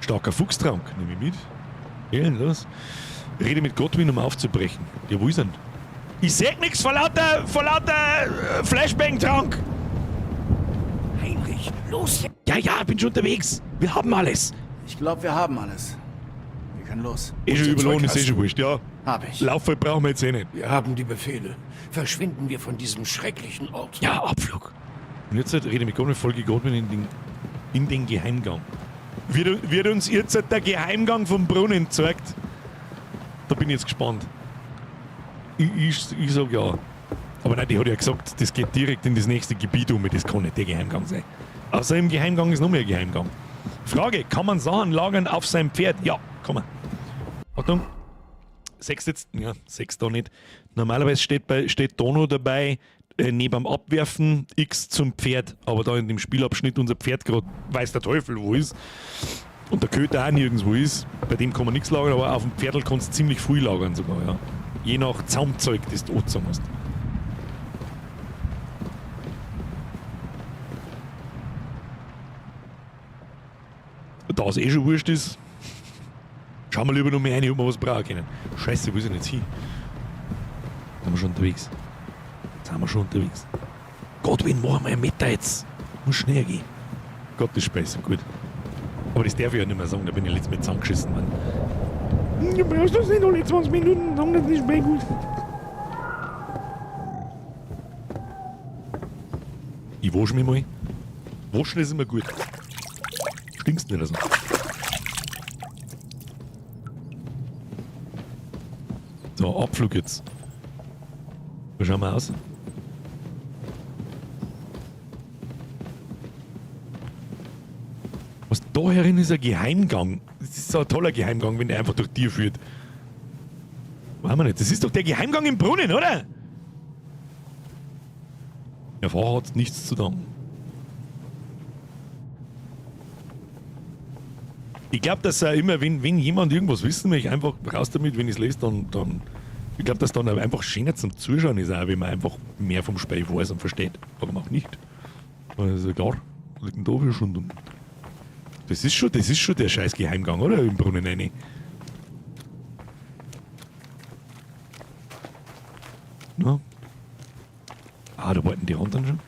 Starker Fuchstrank. Nehme ich mit. Gehen, los. Rede mit Godwin, um aufzubrechen. Ja, wo ist er denn? Ich seh nix vor lauter Flashbang-Trank. Heinrich, los jetzt! Ja, ja, bin schon unterwegs. Wir haben alles. Ich glaube, wir haben alles. Wir können los. Eh schon überlohnt, ist eh schon wurscht, ja. Hab ich. Lauffall brauchen wir jetzt eh nicht. Wir haben die Befehle. Verschwinden wir von diesem schrecklichen Ort. Ja, Abflug. Und jetzt halt, rede mit Godwin, folge Godwin in den Geheimgang. Wird uns jetzt der Geheimgang vom Brunnen gezeigt? Da bin ich jetzt gespannt. Ich sag ja. Aber nein, die hat ja gesagt, das geht direkt in das nächste Gebiet um. Das kann nicht der Geheimgang sein. Außer im Geheimgang ist noch mehr Geheimgang. Frage, kann man Sachen lagern auf seinem Pferd? Ja, kann man. Achtung. 6 jetzt, ja, 6 da nicht. Normalerweise steht da noch dabei, neben dem Abwerfen X zum Pferd. Aber da in dem Spielabschnitt unser Pferd gerade weiß der Teufel wo ist. Und der Köter auch nirgendwo ist. Bei dem kann man nichts lagern, aber auf dem Pferdl kannst du ziemlich viel lagern sogar, ja. Je nach Zaumzeug, das du angezogen hast. Da es eh schon wurscht ist, schauen wir lieber noch mal rein, ob wir was brauchen können. Scheiße, wo ist denn jetzt hin? Sind wir schon unterwegs. Sind wir schon unterwegs. Godwin, machen wir einen Meter jetzt. Muss schnell gehen. Gott, das Speisen, gut. Aber das darf ich ja nicht mehr sagen, da bin ich letztes Mal zusammengeschissen worden. Du brauchst das nicht alle 20 Minuten sagen, das ist mehr gut. Ich wasche mich mal. Waschen ist immer gut. Stinkst nicht so. So, Abflug jetzt. Wie schauen wir aus? Was da herin ist ein Geheimgang. Das ist so ein toller Geheimgang, wenn der einfach durch dir führt. Machen wir nicht. Das ist doch der Geheimgang im Brunnen, oder? Der Fahrer hat nichts zu danken. Ich glaub, dass er immer, wenn jemand irgendwas wissen möchte, einfach raus damit, wenn ich's lese, dann Ich glaube, dass dann einfach schöner zum Zuschauen ist, auch wenn man einfach mehr vom Spiel weiß und versteht. Warum auch nicht? Also klar, liegt denn da für schon. Das ist schon der scheiß Geheimgang, oder? Im Brunnen rein. Na? Ah, da wollten die anderen schon.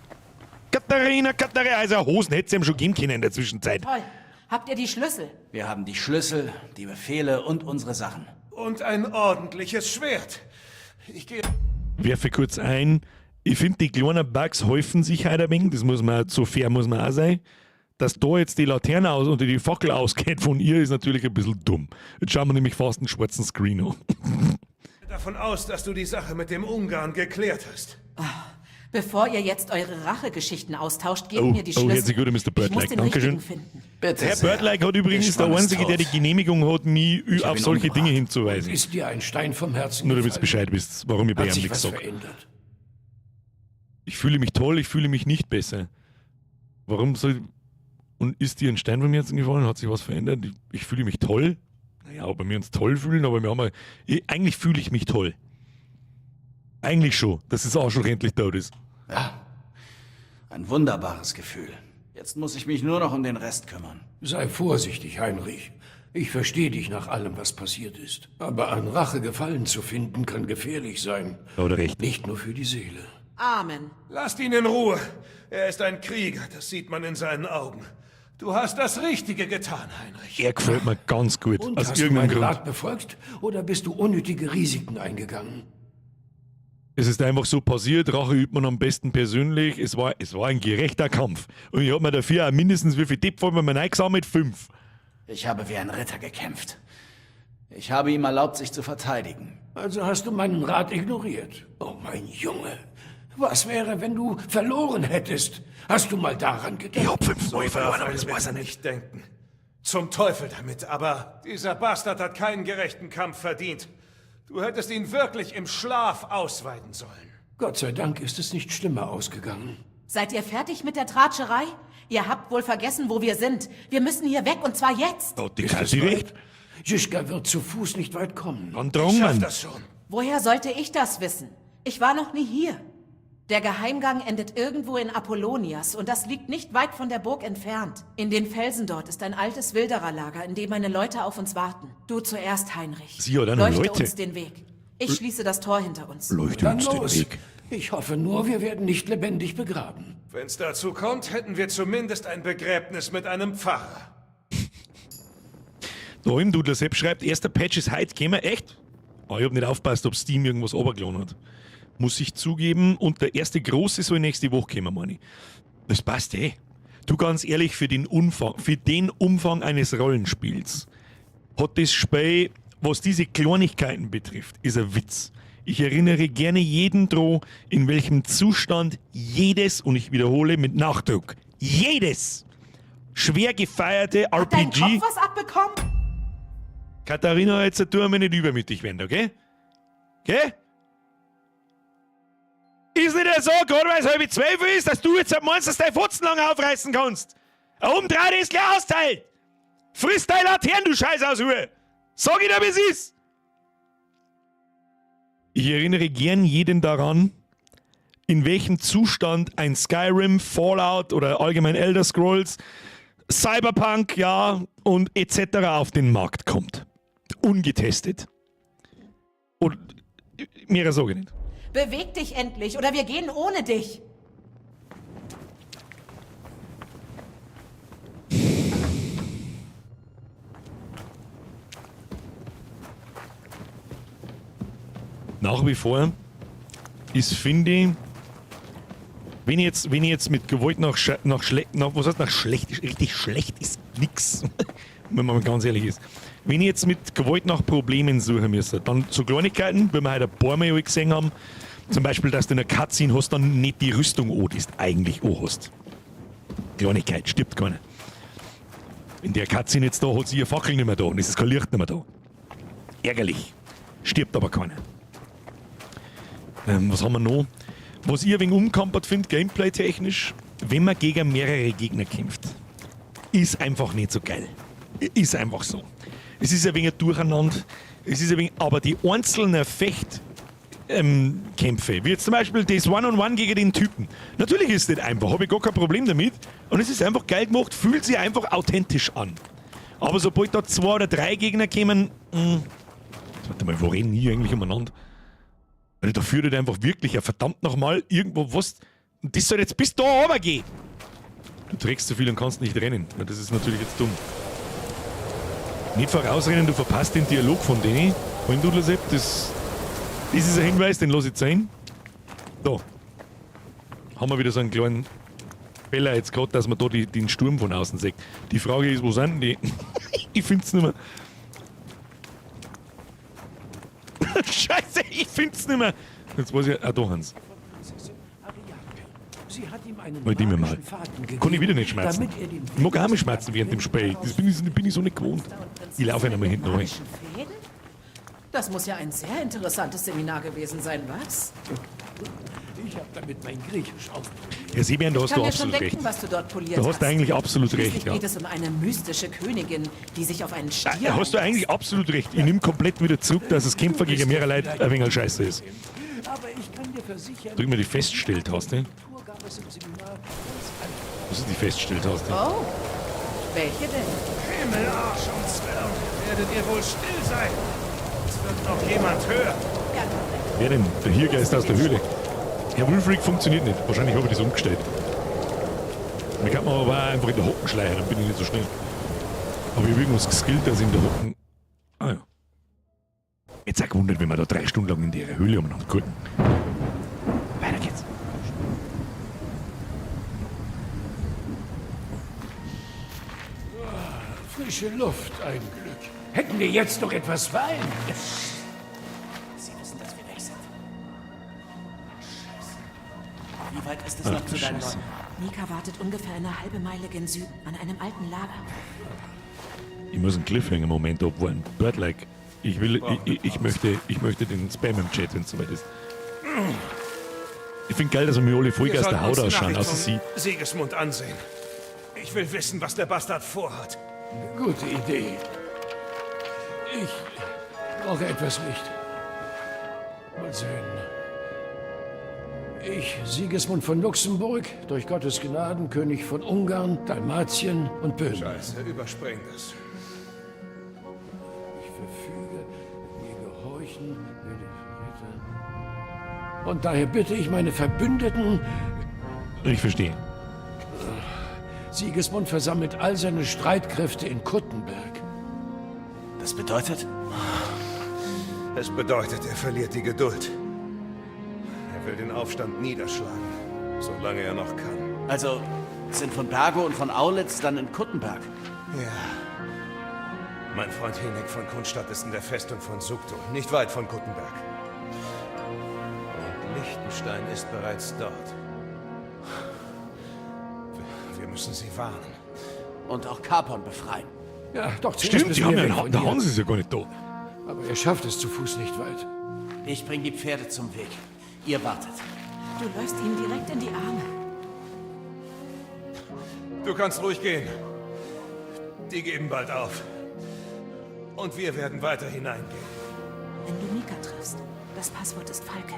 Katharina, Katharina, also Hosen hätte es ihm schon geben können in der Zwischenzeit. Toll. Habt ihr die Schlüssel? Wir haben die Schlüssel, die Befehle und unsere Sachen. Und ein ordentliches Schwert. Ich gehe... Werfe kurz ein. Ich finde, die kleinen Bugs häufen sich heute ein wenig. Das muss man, so fair muss man auch sein. Dass da jetzt die Laterne aus und die Fackel ausgeht von ihr, ist natürlich ein bisschen dumm. Jetzt schauen wir nämlich fast einen schwarzen Screen an. Davon aus, dass du die Sache mit dem Ungarn geklärt hast. Bevor ihr jetzt eure Rachegeschichten austauscht, gebt mir die Schlüssel. Oh, herzlich gut, Mr. Ich muss Birdlike. den Dankeschön. richtigen finden. Bitte Herr sehr. Birdlike hat übrigens Istvan der ist Einzige, der tot. die Genehmigung hat, mich hab auf ihn solche Dinge umgebracht. hinzuweisen. Ist dir ein Stein vom Herzen Nur damit du gefallen? Bescheid wisst, warum ich bei Hat ihm sich nichts was sag. verändert? Ich fühle mich toll, ich fühle mich nicht besser. Warum soll. Und ist dir ein Stein vom Herzen gefallen? Hat sich was verändert? Ich fühle mich toll. Naja, ob wir uns toll fühlen, aber wir haben ja, eigentlich fühle ich mich toll. Eigentlich schon, dass es auch schon endlich tot ist. Ja. Ein wunderbares Gefühl. Jetzt muss ich mich nur noch um den Rest kümmern. Sei vorsichtig, Heinrich. Ich verstehe dich nach allem, was passiert ist. Aber an Rache Gefallen zu finden, kann gefährlich sein. Oder recht. Nicht nur für die Seele. Amen. Lasst ihn in Ruhe. Er ist ein Krieger, das sieht man in seinen Augen. Du hast das Richtige getan, Heinrich. Er gefällt mir ganz gut. Und aus hast du irgendeinem meinen Grund. Rat befolgt oder bist du unnötige Risiken eingegangen? Es ist einfach so passiert, Rache übt man am besten persönlich. Es war ein gerechter Kampf. Und ich hab mir dafür auch mindestens wie viel Tipp von mir eingesammelt? 5. Ich habe wie ein Ritter gekämpft. Ich habe ihm erlaubt, sich zu verteidigen. Also hast du meinen Rat ignoriert. Oh, mein Junge. Was wäre, wenn du verloren hättest? Hast du mal daran gedacht? Ich hab 5 So verloren, aber das weiß er nicht denken. Zum Teufel damit, aber dieser Bastard hat keinen gerechten Kampf verdient. Du hättest ihn wirklich im Schlaf ausweiden sollen. Gott sei Dank ist es nicht schlimmer ausgegangen. Seid ihr fertig mit der Tratscherei? Ihr habt wohl vergessen, wo wir sind. Wir müssen hier weg und zwar jetzt. Oh, die Ist es Kathi weit? recht. Žižka wird zu Fuß nicht weit kommen. Dann Ich schaff das schon. Woher sollte ich das wissen? Ich war noch nie hier. Der Geheimgang endet irgendwo in Apollonias und das liegt nicht weit von der Burg entfernt. In den Felsen dort ist ein altes Wildererlager, in dem meine Leute auf uns warten. Du zuerst, Heinrich. Sie hat auch noch Leuchte Leute. uns den Weg. Ich schließe das Tor hinter uns. Leuchte Dann uns den los. Weg. Ich hoffe nur, wir werden nicht lebendig begraben. Wenn's dazu kommt, hätten wir zumindest ein Begräbnis mit einem Pfarrer. Da im Dudler Sepp schreibt, erster Patch ist heute gekommen. Echt? Ah, ich hab nicht aufgepasst, ob Steam irgendwas runtergeladen hat. Muss ich zugeben. Und der erste große soll nächste Woche kommen, meine ich. Das passt eh. Du ganz ehrlich, für den Umfang eines Rollenspiels hat das Spiel, was diese Kleinigkeiten betrifft, ist ein Witz. Ich erinnere gerne jeden dran, in welchem Zustand jedes, und ich wiederhole mit Nachdruck, jedes schwer gefeierte Hat dein RPG. Kopf was abbekommen? Katharina, jetzt tu mir nicht übermütig werden, okay? Okay? Ist nicht so, gerade weil es 11:30 ist, dass du jetzt meinst, dass du deine Fotzen lang aufreißen kannst. Ein Umdrehen ist gleich austeilt. Friss deine Laternen, du Scheiß aus Ruhe. Sag ich dir, wie es ist. Ich erinnere gern jeden daran, in welchem Zustand ein Skyrim, Fallout oder allgemein Elder Scrolls, Cyberpunk, ja, und etc. auf den Markt kommt. Ungetestet. Und mehr sage ich nicht. Beweg dich endlich oder wir gehen ohne dich. Nach wie vor ist, finde ich, wenn ich jetzt mit Gewalt nach, nach schlecht, nach, was heißt nach schlecht, richtig schlecht ist nix, wenn man mal ganz ehrlich ist. Wenn ich jetzt mit Gewalt nach Problemen suchen müsste, dann so Kleinigkeiten, wie wir heute ein paar Mal gesehen haben, zum Beispiel, dass du in der Cutscene hast, dann nicht die Rüstung an, die du eigentlich an hast. Kleinigkeit, stirbt keiner. In der Cutscene jetzt da hat sie ihr Fackel nicht mehr da und es ist kein Licht nicht mehr da. Ärgerlich. Stirbt aber keiner. Was haben wir noch? Was ich ein wenig umkampert finde, gameplay-technisch, wenn man gegen mehrere Gegner kämpft, ist einfach nicht so geil. Ist einfach so. Es ist ein wenig ein Durcheinander, es ist ein wenig, aber die einzelnen Fecht Kämpfe, wie jetzt zum Beispiel das One-on-One gegen den Typen. Natürlich ist es nicht einfach, habe ich gar kein Problem damit. Und es ist einfach geil gemacht, fühlt sich einfach authentisch an. Aber sobald da 2 oder 3 Gegner kommen, warte mal, wo reden die eigentlich umeinander? Weil da führt halt einfach wirklich ja verdammt nochmal irgendwo was. Und das soll jetzt bis da runter gehen. Du trägst zu viel und kannst nicht rennen. Na, das ist natürlich jetzt dumm. Nicht vorausrennen, du verpasst den Dialog von denen. Heimdudlersepp, das ist ein Hinweis, den lass ich sein. Da. Haben wir wieder so einen kleinen Fehler jetzt gerade, dass man da den Sturm von außen sieht. Die Frage ist, wo sind denn die? Ich find's nicht mehr. Scheiße, ich find's nicht mehr. Jetzt weiß ich, ah, da haben's. Sie hat ihm einen Mal die mir mal. magischen Faden gegeben, Kann ich wieder nicht schmerzen. damit er den Ich mag auch mal schmerzen während dem Spiel. Das bin ich so nicht gewohnt. Ich laufe einmal hinten rein. Fäden? Das muss ja ein sehr interessantes Seminar gewesen sein, was? Ich hab damit mein Griechisch aufpoliert. Herr Sebian, da Ich hast kann du mir schon absolut denken, recht. was du dort poliert Da hast du eigentlich absolut Schließlich recht, ja. geht es um eine mystische Königin, die sich auf einen Stier Da hast du eigentlich absolut recht. Ich nehme komplett wieder zurück, dass es Kämpfer gegen mehrere Leute ein wenig scheiße ist. Aber ich kann dir versichern, Drück mir die Feststelltaste. Tour gab es im Seminar ganz andere. Was ist die Feststelltaste? Oh, welche denn? Himmel, Arsch und Zwirn, werdet ihr wohl still sein? Es wird noch jemand hören. Wer denn? Der Hiergeist aus der Höhle. Herr Wulfric funktioniert nicht. Wahrscheinlich habe ich das umgestellt. Mir kann man aber auch einfach in der Hocken schleichen, dann bin ich nicht so schnell. Aber ich habe irgendwas geskillt, dass ich in der Hocken... Ah ja. Jetzt auch gewundert, wenn wir da 3 Stunden lang in der Höhle umeinander gucken. Weiter geht's. Frische Luft, ein Glück. Hätten wir jetzt noch etwas Wein? Sie wissen, dass wir weg sind. Scheiße. Wie weit ist es Ach noch du zu deinen Scheiße. Leuten? Mika wartet ungefähr eine halbe Meile gen Süden, an einem alten Lager. Ich muss einen Cliffhanger-Moment abwarten. Birdlike. Ich will, ich, ich, ich möchte, ich möchte den Spam im Chat, wenn es soweit ist. Ich find geil, dass wir mir alle Vollgas Wir der sollten Haut uns die ausschauen, Nachricht außer sie. von Sigismund ansehen. Ich will wissen, was der Bastard vorhat. Gute Idee. Ich brauche etwas Licht. Mal sehen. Ich, Sigismund von Luxemburg, durch Gottes Gnaden König von Ungarn, Dalmatien und Böhmen. Scheiße, überspring das. Ich verfüge, mir gehorchen, werde Ritter. Und daher bitte ich meine Verbündeten... Ich verstehe. Sigismund versammelt all seine Streitkräfte in Kuttenberg. Das bedeutet? Es bedeutet, er verliert die Geduld. Er will den Aufstand niederschlagen, solange er noch kann. Also sind von Bergo und von Aulitz dann in Kuttenberg? Ja. Mein Freund Hynek von Kunstadt ist in der Festung von Sukto, nicht weit von Kuttenberg. Und Liechtenstein ist bereits dort. Wir müssen sie warnen. Und auch Capon befreien. Ja, doch, zuerst Stimmt, müssen die haben wir ja weg einen von der hier. Hans ist ja gar nicht da. Aber er schafft es zu Fuß nicht weit. Ich bring die Pferde zum Weg. Ihr wartet. Du läufst ihm direkt in die Arme. Du kannst ruhig gehen. Die geben bald auf. Und wir werden weiter hineingehen. Wenn du Mika triffst, das Passwort ist Falke.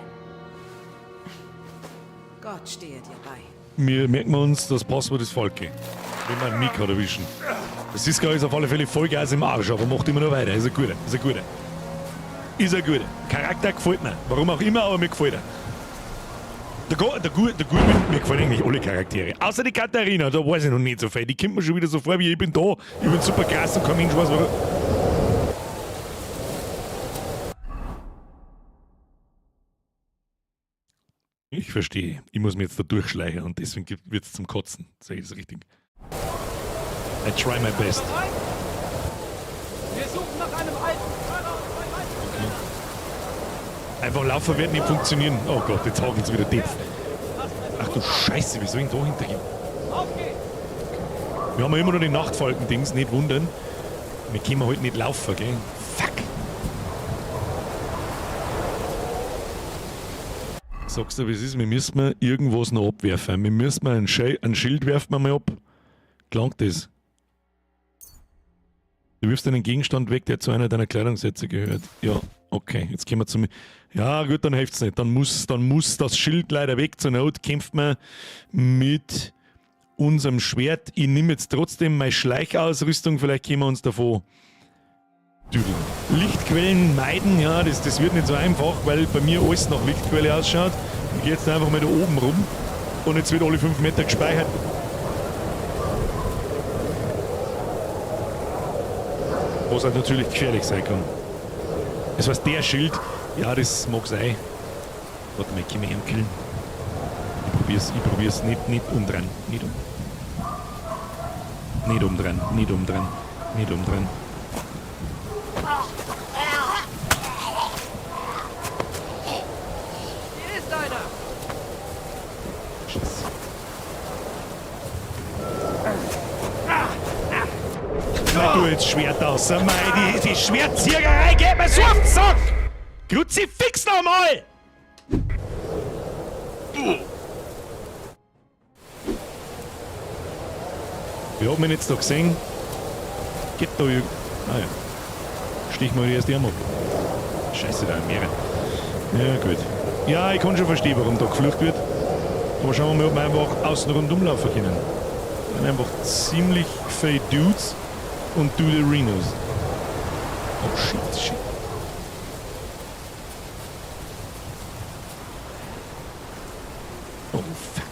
Gott stehe dir bei. Wir merken uns, das Passwort ist Falke. Wenn wir einen Mika erwischen. Das ist, glaube ich, auf alle Fälle Vollgas im Arsch, aber macht immer noch weiter. Ist ein guter, ist ein guter. Ist ein guter. Charakter gefällt mir. Warum auch immer, aber mir gefällt er. Der Gurwin, mir gefallen eigentlich alle Charaktere. Außer die Katharina, da weiß ich noch nicht so viel. Die kommt mir schon wieder so vor, wie ich bin da, ich bin super krass und kein Mensch weiß warum. Ich verstehe. Ich muss mir jetzt da durchschleichen und deswegen wird's zum Kotzen. Sag ich das richtig? I try my best. Wir suchen nach einem alten Pfarrer und zwei weiteren Männern. Einfach laufen wird nicht funktionieren. Oh Gott, jetzt haken sie wieder tief. Ach du Scheiße, wie soll ich denn da hintergehen? Auf geht's! Wir haben ja immer noch die Nachtfalken-Dings, nicht wundern. Wir können heute nicht laufen, gell? Fuck! Sagst du, wie es ist? Wir müssen mal irgendwas noch abwerfen. Wir müssen mal ein Schild werfen wir mal ab. Gelangt das? Du wirfst einen Gegenstand weg, der zu einer deiner Kleidungssätze gehört. Ja, Okay, jetzt gehen wir zum. Ja, gut, dann hilft's nicht. Dann muss das Schild leider weg. Zur Not kämpft man mit unserem Schwert. Ich nehme jetzt trotzdem meine Schleichausrüstung. Vielleicht können wir uns davon düdeln. Lichtquellen meiden, ja, das wird nicht so einfach, weil bei mir alles nach Lichtquelle ausschaut. Ich gehe jetzt einfach mal da oben rum und jetzt wird alle 5 Meter gespeichert. Was halt natürlich gefährlich sein kann. Das heißt, der Schild, ja, das mag sein. Warte mal, ich kann mich killen. Ich probier's nicht umdrehen. Nicht umdrehen, nicht umdrehen, nicht umdrehen. Hier ist einer! Scheiße. Mei, du jetzt Schwert aus. Mei, die Schwertzieherei geht mir so auf den Sack! Kruzifix nochmal! Wie hat man jetzt da gesehen? Geht da irgend. Ah ja. Stich mal die erste Arm ab. Scheiße, da mehrere. Ja, gut. Ja, ich kann schon verstehen, warum da geflucht wird. Aber schauen wir mal, ob wir einfach außen rundum laufen können. Das sind einfach ziemlich viele Dudes und Duderinos. Oh shit, shit. Oh fuck.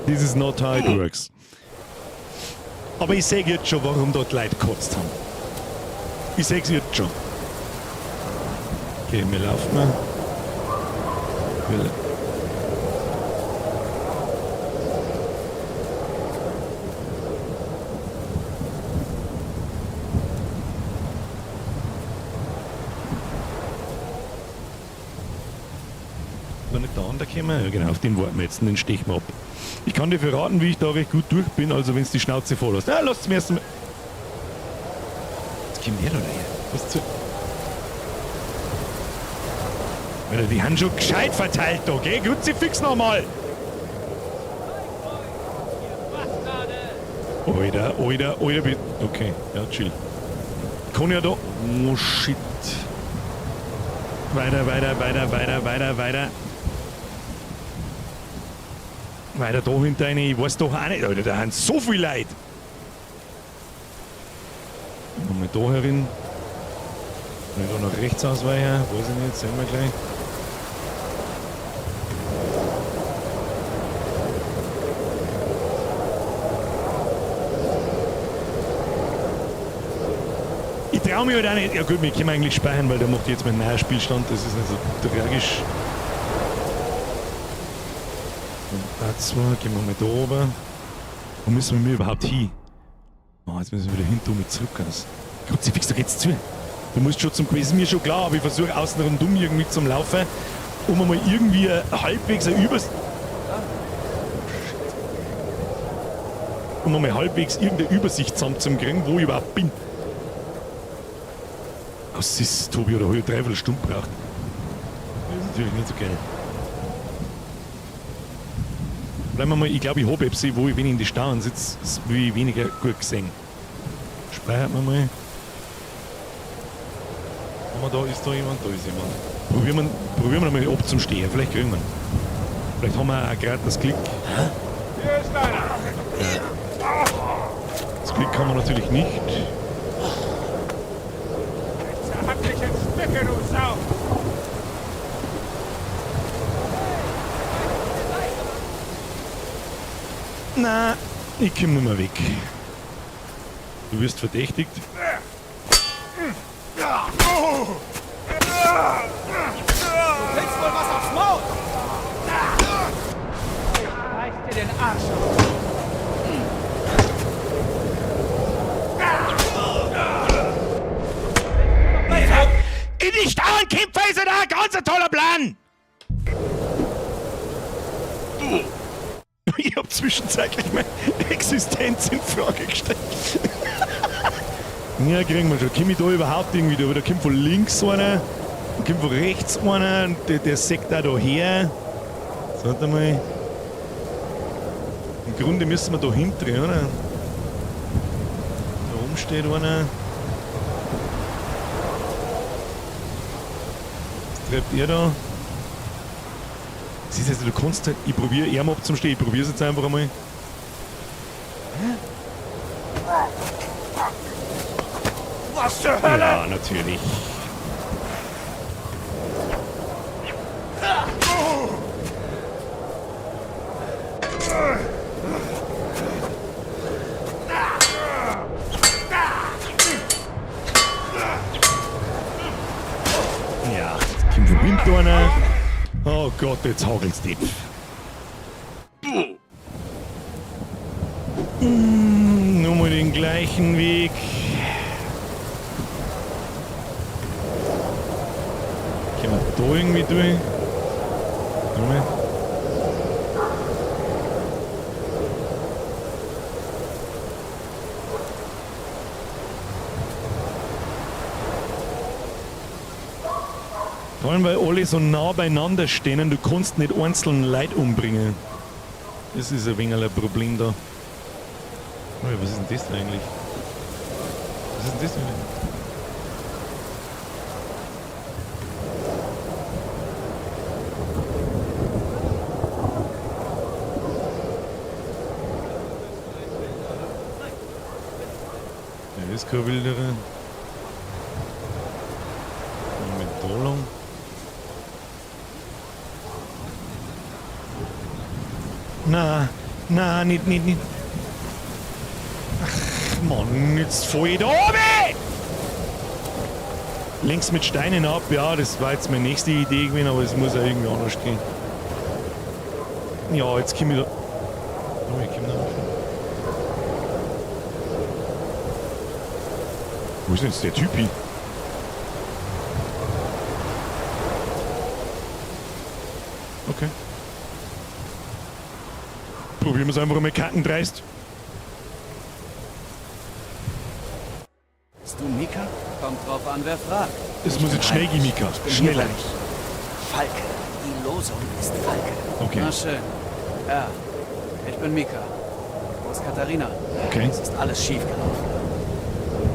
This is not how it works. Aber ich sehe jetzt schon, warum dort Leute gekotzt haben. Ich sehe es jetzt schon. Okay, wir laufen mal. War nicht der andere gekommen? Ja, genau, auf den warten wir jetzt und den stechen wir ab. Ich kann dir verraten, wie ich da recht gut durch bin, also wenn du die Schnauze voll hast. Ja, lass zum ersten Mal. Jetzt kommt der da her. Was zu. Alter, die haben schon gescheit verteilt da, gell? Kruzifix nochmal! Alter, Alter, Alter, bitte. Okay, ja, chill. Kann ja da. Oh shit. Weiter, weiter, weiter, weiter, weiter, weiter. Weiter da hinter rein, ich weiß doch auch nicht. Alter, da haben so viele Leute. Nochmal da herin. Kann ich da nach rechts ausweichen? Weiß ich nicht, sehen wir gleich. Ich trau mich halt auch nicht. Ja gut, wir können eigentlich speichern, weil der macht jetzt meinen neuen Spielstand. Das ist nicht so tragisch. Und dazu gehen wir mal da oben. Wo müssen wir überhaupt hin? Oh, jetzt müssen wir wieder hin, mit zurück. Kruzifix, da geht's zu. Du musst schon zum Quiz, ist mir schon klar, aber ich versuche außen rundum irgendwie zum Laufen, um einmal irgendwie halbwegs eine Übersicht. Um einmal halbwegs irgendeine Übersicht zusammenzukriegen, wo ich überhaupt bin. Was ist, Tobi, oder habe ich 3/4 Stunde gebraucht? Das ist natürlich nicht so geil. Bleiben wir mal, ich glaube, ich habe etwas, wo ich, wenn ich in die Stauen sitze, das will ich weniger gut gesehen. Speichert man mal. Haben wir da, ist da jemand? Da ist jemand. Probieren wir mal ab zum Stehen, vielleicht kriegen wir ihn. Vielleicht haben wir auch gerade das Glück. Hier ist einer! Ja. Das Glück haben wir natürlich nicht. Zerhack dich in Stücke, du Sau! Na, ich komm nicht mehr weg. Du wirst verdächtigt. Du kriegst wohl was aufs Maul! Reiß dir den Arsch auf! In die Stauenkämpfer ist er da! Ganz ein toller Plan! Ich hab zwischenzeitlich meine Existenz in Frage gestellt. Ja, kriegen wir schon. Komm ich da überhaupt irgendwie da? Da kommt von links einer, da kommt von rechts einer, und der sägt auch da her. So, warte mal. Im Grunde müssen wir da hinten, oder? Da oben steht einer. Was treibt er da? Das ist also, du kannst halt, ich probiere ihn abzustehen, ich probiere es jetzt einfach einmal. Was zur Hölle? Ja, natürlich. Ja, jetzt kommt vom Wind einer. Oh Gott, jetzt hagelt's die. Nur mal den gleichen Weg. Können wir da irgendwie durch? Warte mal. Vor allem, weil alle so nah beieinander stehen, du kannst nicht einzeln Leute umbringen. Das ist ein wenig ein Problem da. Oh, was ist denn das da eigentlich? Was ist denn das eigentlich? Der ist kein Wilderer. Mit da lang. Na, na, nicht, nicht, nicht. Ach, Mann, jetzt fall ich da runter! Links mit Steinen ab, ja, das war jetzt meine nächste Idee gewesen, aber es muss ja irgendwie anders gehen. Ja, jetzt komm ich da. Oh, ich komm da rauf. Wo ist denn jetzt der Typ hin? Okay. Probieren wir es einfach mal kackendreist. Bist du Mika? Kommt drauf an, wer fragt. Es muss jetzt schnell gehen, Mika. Ich bin hier, Schneller. weil ich Falke. Die Losung ist Falke. Okay. Na schön. Ja, ich bin Mika. Wo ist Katharina? Okay. Es ist alles schiefgelaufen.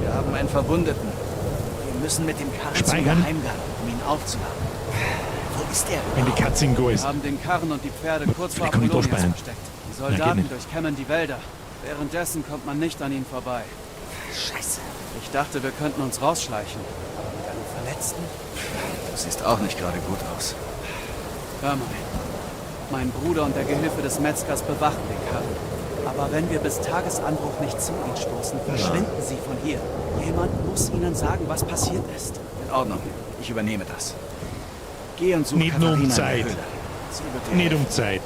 Wir haben einen Verwundeten. Wir müssen mit dem Karren zum Speichern. Geheimgang, um ihn aufzuladen. Wo ist er Wenn die Katze in Go ist. Wir haben den Karren und die Pferde kurz vor Vielleicht kann ich da Apollonias speichern. versteckt. Die Na, geht Soldaten nicht. durchkämmen die Wälder. Währenddessen kommt man nicht an ihnen vorbei. Scheiße. Ich dachte, wir könnten uns rausschleichen. Aber mit einem Verletzten? Du siehst auch nicht gerade gut aus. Hör mal. Mein Bruder und der Gehilfe des Metzgers bewachen den Karren. Aber wenn wir bis Tagesanbruch nicht zu ihnen stoßen, verschwinden sie von hier. Jemand muss ihnen sagen, was passiert ist. In Ordnung. Ich übernehme das. Geh und such Nicht nur um Katharina in der Zeit. Höhle. Sie wird dir Nicht um helfen. Zeit.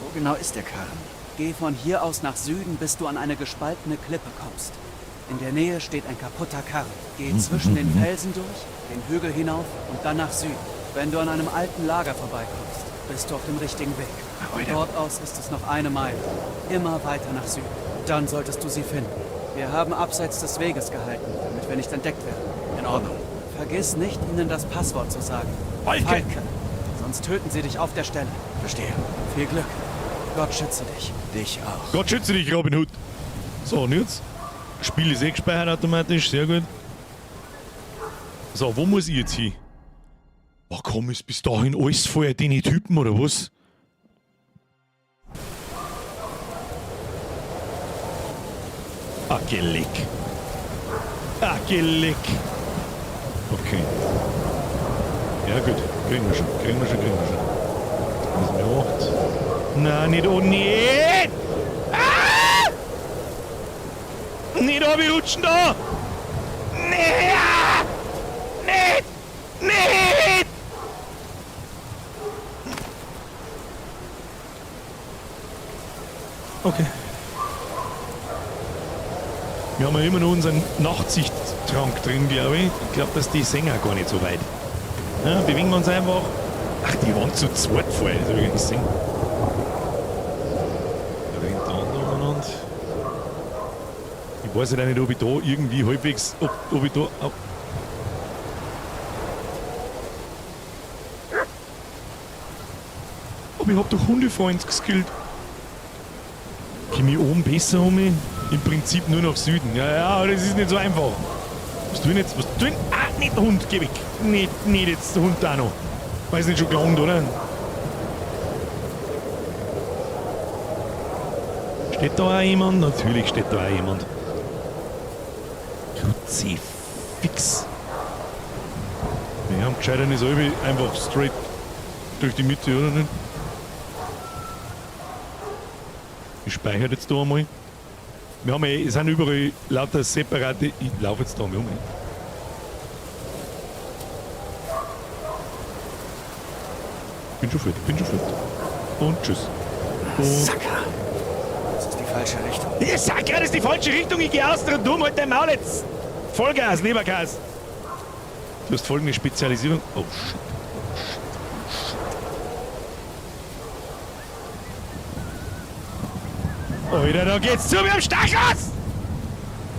Wo genau ist der Karren? Geh von hier aus nach Süden, bis du an eine gespaltene Klippe kommst. In der Nähe steht ein kaputter Karren. Geh zwischen den Felsen durch, den Hügel hinauf und dann nach Süden. Wenn du an einem alten Lager vorbeikommst, bist du auf dem richtigen Weg. Von dort aus ist es noch eine Meile. Immer weiter nach Süden. Dann solltest du sie finden. Wir haben abseits des Weges gehalten, damit wir nicht entdeckt werden. In Ordnung. Vergiss nicht, ihnen das Passwort zu sagen. Falke. Falke. Sonst töten sie dich auf der Stelle. Verstehe. Viel Glück. Gott schütze dich. Dich auch. Gott schütze dich, Robin Hood. So, und jetzt? Spiel ist eh gespeichert automatisch, sehr gut. So, wo muss ich jetzt hin? Oh komm, ist bis dahin alles voll den Typen, oder was? Ah, geleck. Ah, geleck. Okay. Ja gut, kriegen wir schon, kriegen wir schon, kriegen wir schon. Müssen wir 8. Nein, nicht, oh nee! Ah! Nicht rutschen da! Nee! Ah! Nicht! Nicht! Okay. Wir haben ja immer noch unseren Nachtsichttrank drin, glaube ich. Ich glaube, dass die Sänger gar nicht so weit. Ja, bewegen wir uns einfach. Ach, die waren zu zweit vorher, das habe ich gar nicht gesehen. Da rennt der andere umeinander. Ich Ich weiß ja nicht, ob ich da irgendwie halbwegs, ob ich da... Ob, aber ich hab doch Hundefreund geskillt. Komm ich oben besser um mich? Im Prinzip nur nach Süden. Ja, ja, das ist nicht so einfach. Was tun jetzt? Was tun? Ah, nicht der Hund, geh weg. Nicht jetzt der Hund da noch. Weiß nicht schon gelangt, oder? Steht da auch jemand? Natürlich steht da auch jemand. Kruzifix. Wir haben gescheiter eine Salbe einfach straight durch die Mitte, oder nicht? Ich speichere jetzt da einmal. Wir haben ja, es sind überall lauter separate. Ich laufe jetzt da mal um. Bin schon fertig, bin schon fertig. Und tschüss. Und Sacker! Das ist die falsche Richtung. Ich sag ja, das ist die falsche Richtung. Ich geh aus der dumm, halt dein Maul jetzt. Vollgas, Lebergas. Du hast folgende Spezialisierung. Oh shit. Alter, da geht's zu mir am Stachus!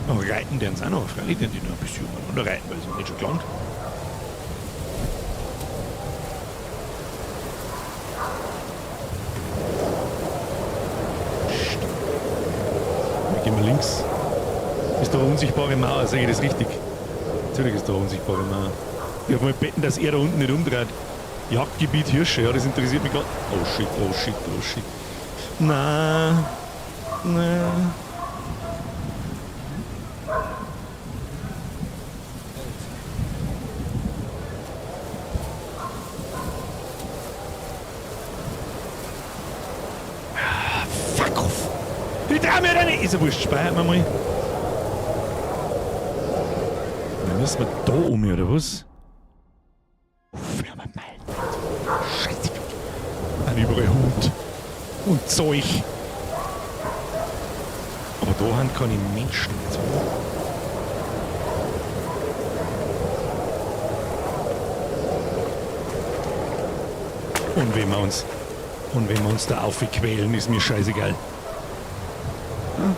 Oh, reiten die uns auch noch. Freilich, die noch ein bisschen umeinander reiten, weil es noch nicht schon gelangt. Wir gehen mal links. Ist da eine unsichtbare Mauer, sage ich das richtig? Natürlich ist da eine unsichtbare Mauer. Ich hab mal betten, dass er da unten nicht umdreht. Jagdgebiet Hirsche, ja, das interessiert mich gar. Oh shit, oh shit, oh shit. Na. Na. Ah, fuck off! Ich trau mir da nicht! Ist ja wurscht, speichern wir mal. Dann müssen wir da um, oder was? Scheiße. Ein überall Hund. Und Zeug. Aber da haben keine Menschen jetzt, oder? Und wenn wir uns da aufquälen, ist mir scheißegal. Ja,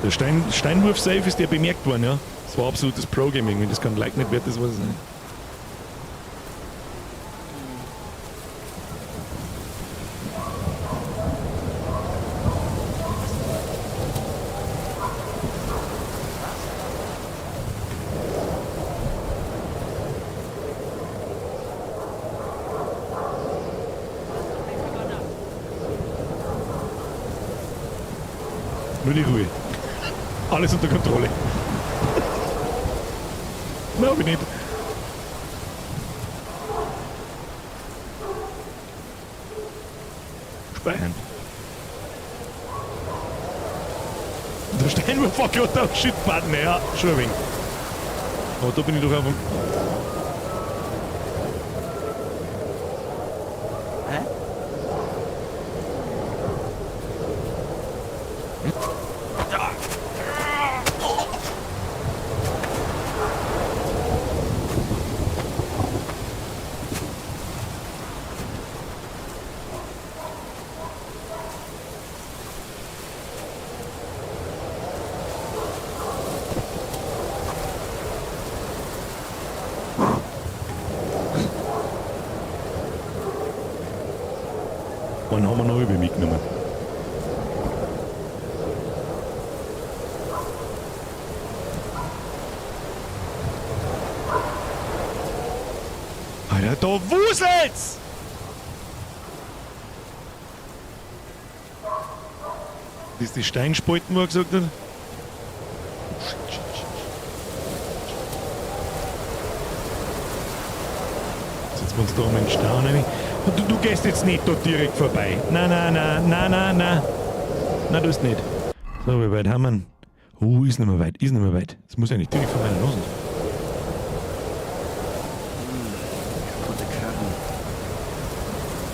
der Steinwurf-Safe ist ja bemerkt worden, ja. Das war absolutes Pro-Gaming. Wenn das kein Like nicht wert ist, weiß ich nicht. Nur die Ruhe. Alles unter Kontrolle. Nein, hab ich nicht. Speichern. Der Steinwurf war gerade auf Shit-Button, ja, schon ein wenig. Aber da bin ich doch auf dem. Hä? Wann haben wir noch über mitgenommen? Alter, da wuselt's! Das ist die Steinspalten, wo er gesagt hat. Shit, shit, shit, shit. Setzen wir uns da um den Stau rein. Du gehst jetzt nicht da direkt vorbei. Nein, nein, nein, nein, nein, nein. Nein, du bist nicht. So, wie weit haben wir ihn? Oh, ist nicht mehr weit, ist nicht mehr weit. Das muss ja nicht direkt vor meiner Nase. Kaputte Karren.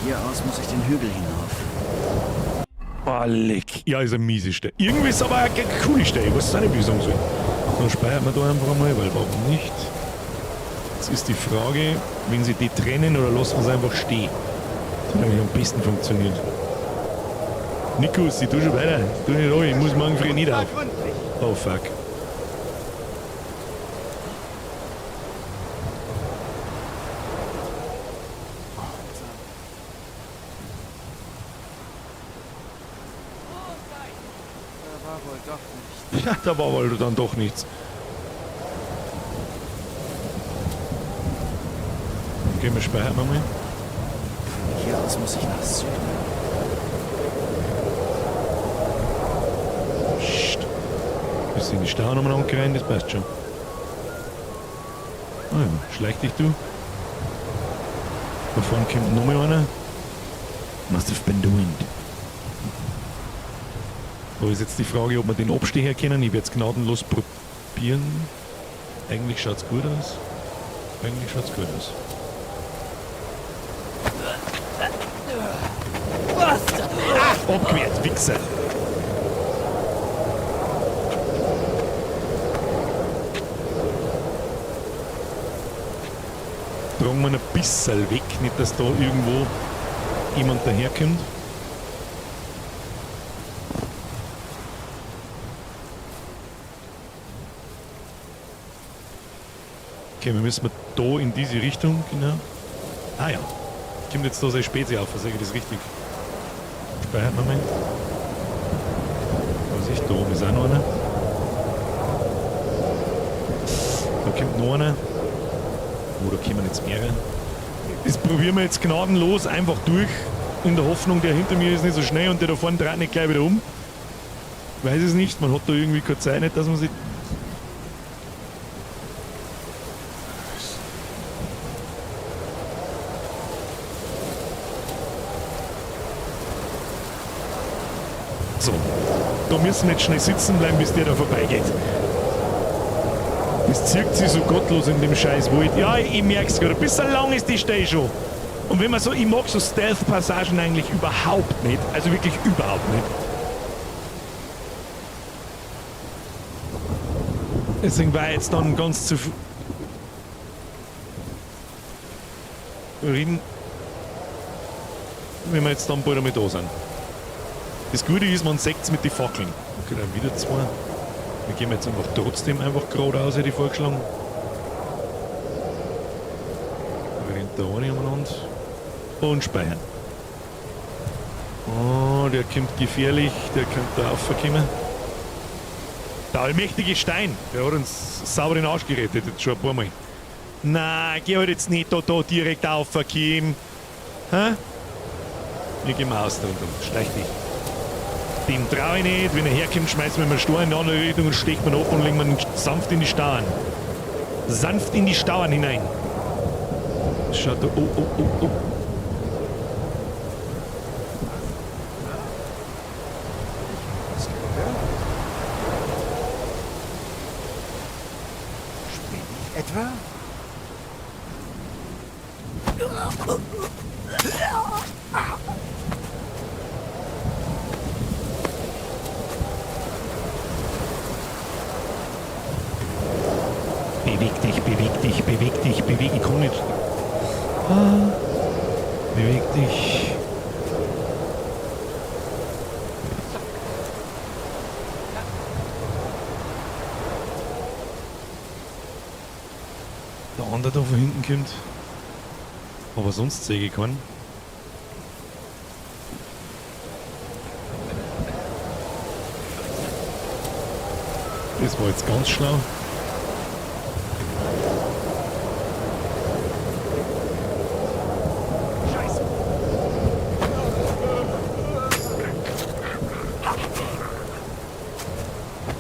Hier aus muss ich den Hügel hinauf. Oh, leck. Ja, ist eine miese Stelle. Irgendwie ist aber eine coole Stelle. Ich weiß auch nicht, wie ich sagen soll. Dann speichert man da einfach einmal, weil warum nicht? Jetzt ist die Frage, wenn sie die trennen oder lassen wir es einfach stehen. Das hat eigentlich am besten funktioniert. Nikos, ich tu schon weiter. Tu nicht an, ich muss morgen früh nicht auf. Oh fuck. wohl doch nichts. Ja, da war wohl dann doch nichts. Okay, wir speichern mal. Von hier aus muss ich nach Süden. Psst. Bist in die Stauen umeinander rein, das passt schon. Ah ja, schleich dich du. Da vorne kommt noch mal einer. Must have been the wind. Da ist jetzt die Frage, ob wir den Abstecher kennen. Ich werde es gnadenlos probieren. Eigentlich schaut's gut aus. Eigentlich schaut's gut aus. Ah, abgewehrt, Wichser. Tragen wir ein bisschen weg, nicht dass da irgendwo jemand daherkommt. Okay, wir müssen da in diese Richtung, genau. Ah ja, kommt jetzt da seine Spezi auf, sage ich das richtig? Speichert man mal. Was ist da oben ist auch noch einer. Da kommt noch einer. Oh, da kommen jetzt mehrere. Das probieren wir jetzt gnadenlos einfach durch, in der Hoffnung, der hinter mir ist nicht so schnell und der da vorne dreht nicht gleich wieder um. Ich weiß es nicht, man hat da irgendwie keine Zeit, nicht, dass man sich... So, da müssen wir jetzt schnell sitzen bleiben, bis der da vorbeigeht. Das zirkt sich so gottlos in dem scheiß Wald. Ja, ich merk's gerade. Ein bisschen lang ist die Stelle schon. Und wenn man so, ich mag so Stealth-Passagen eigentlich überhaupt nicht. Also wirklich überhaupt nicht. Deswegen war ich jetzt dann ganz zufrieden, wenn wir jetzt dann bald einmal da sind. Das Gute ist, man sieht's mit den Fackeln. Okay, dann wieder zwei. Wir gehen jetzt einfach trotzdem einfach geradeaus, hätte ich vorgeschlagen. Da rennt der eine umeinander. Und speichern. Oh, der kommt gefährlich, der könnte da raufkommen. Der allmächtige Stein, der hat uns sauber den Arsch gerettet, jetzt schon ein paar Mal. Na, geh halt jetzt nicht da direkt auf, Kim. Hä? Wir gehen mal aus da unten. Schleich dich. Dem trau ich nicht. Wenn er herkommt, schmeißen wir ihm einen Stein in die andere Richtung und stechen wir ihn ab und legen wir ihn sanft in die Stauern. Sanft in die Stauern hinein. Schaut da. Oh, oh, oh, oh. Spinn ich etwa? Beweg dich, beweg dich, beweg dich, beweg. Ich komm nicht. Ah. Beweg dich. Der andere da von hinten kommt. Aber sonst sehe ich keinen. Das war jetzt ganz schlau.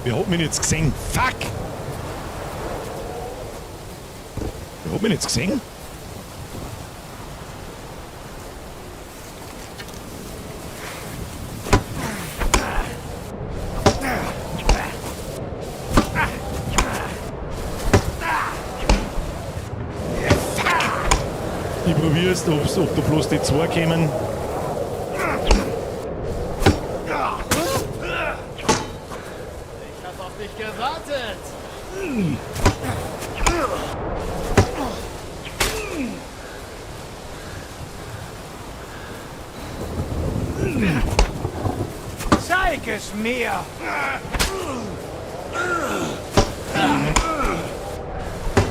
Wer hat mich jetzt gesehen? Fuck! Wer hat mich jetzt gesehen? Ich probier's, ob da bloß die zwei kämen. Ich hab auf dich gewartet. Zeig es mir!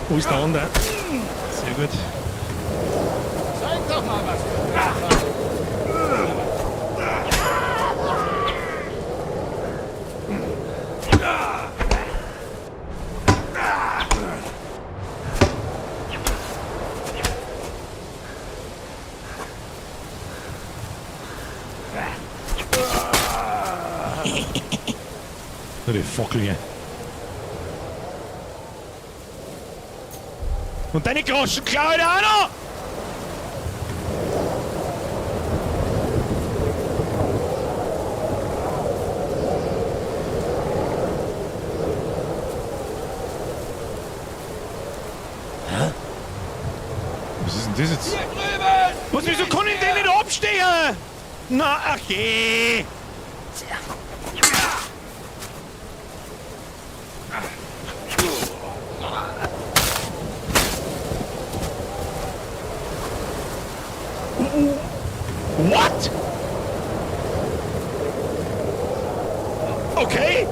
Wo ist der andere? Sehr gut. Zeig doch mal, was du drauf hast. Nur die Fackel hier. Und deine Groschen klau ich dir auch noch! Hä? Was ist denn das jetzt? Was, wieso kann ich denn nicht abstehen? Na, ach je! What? Okay.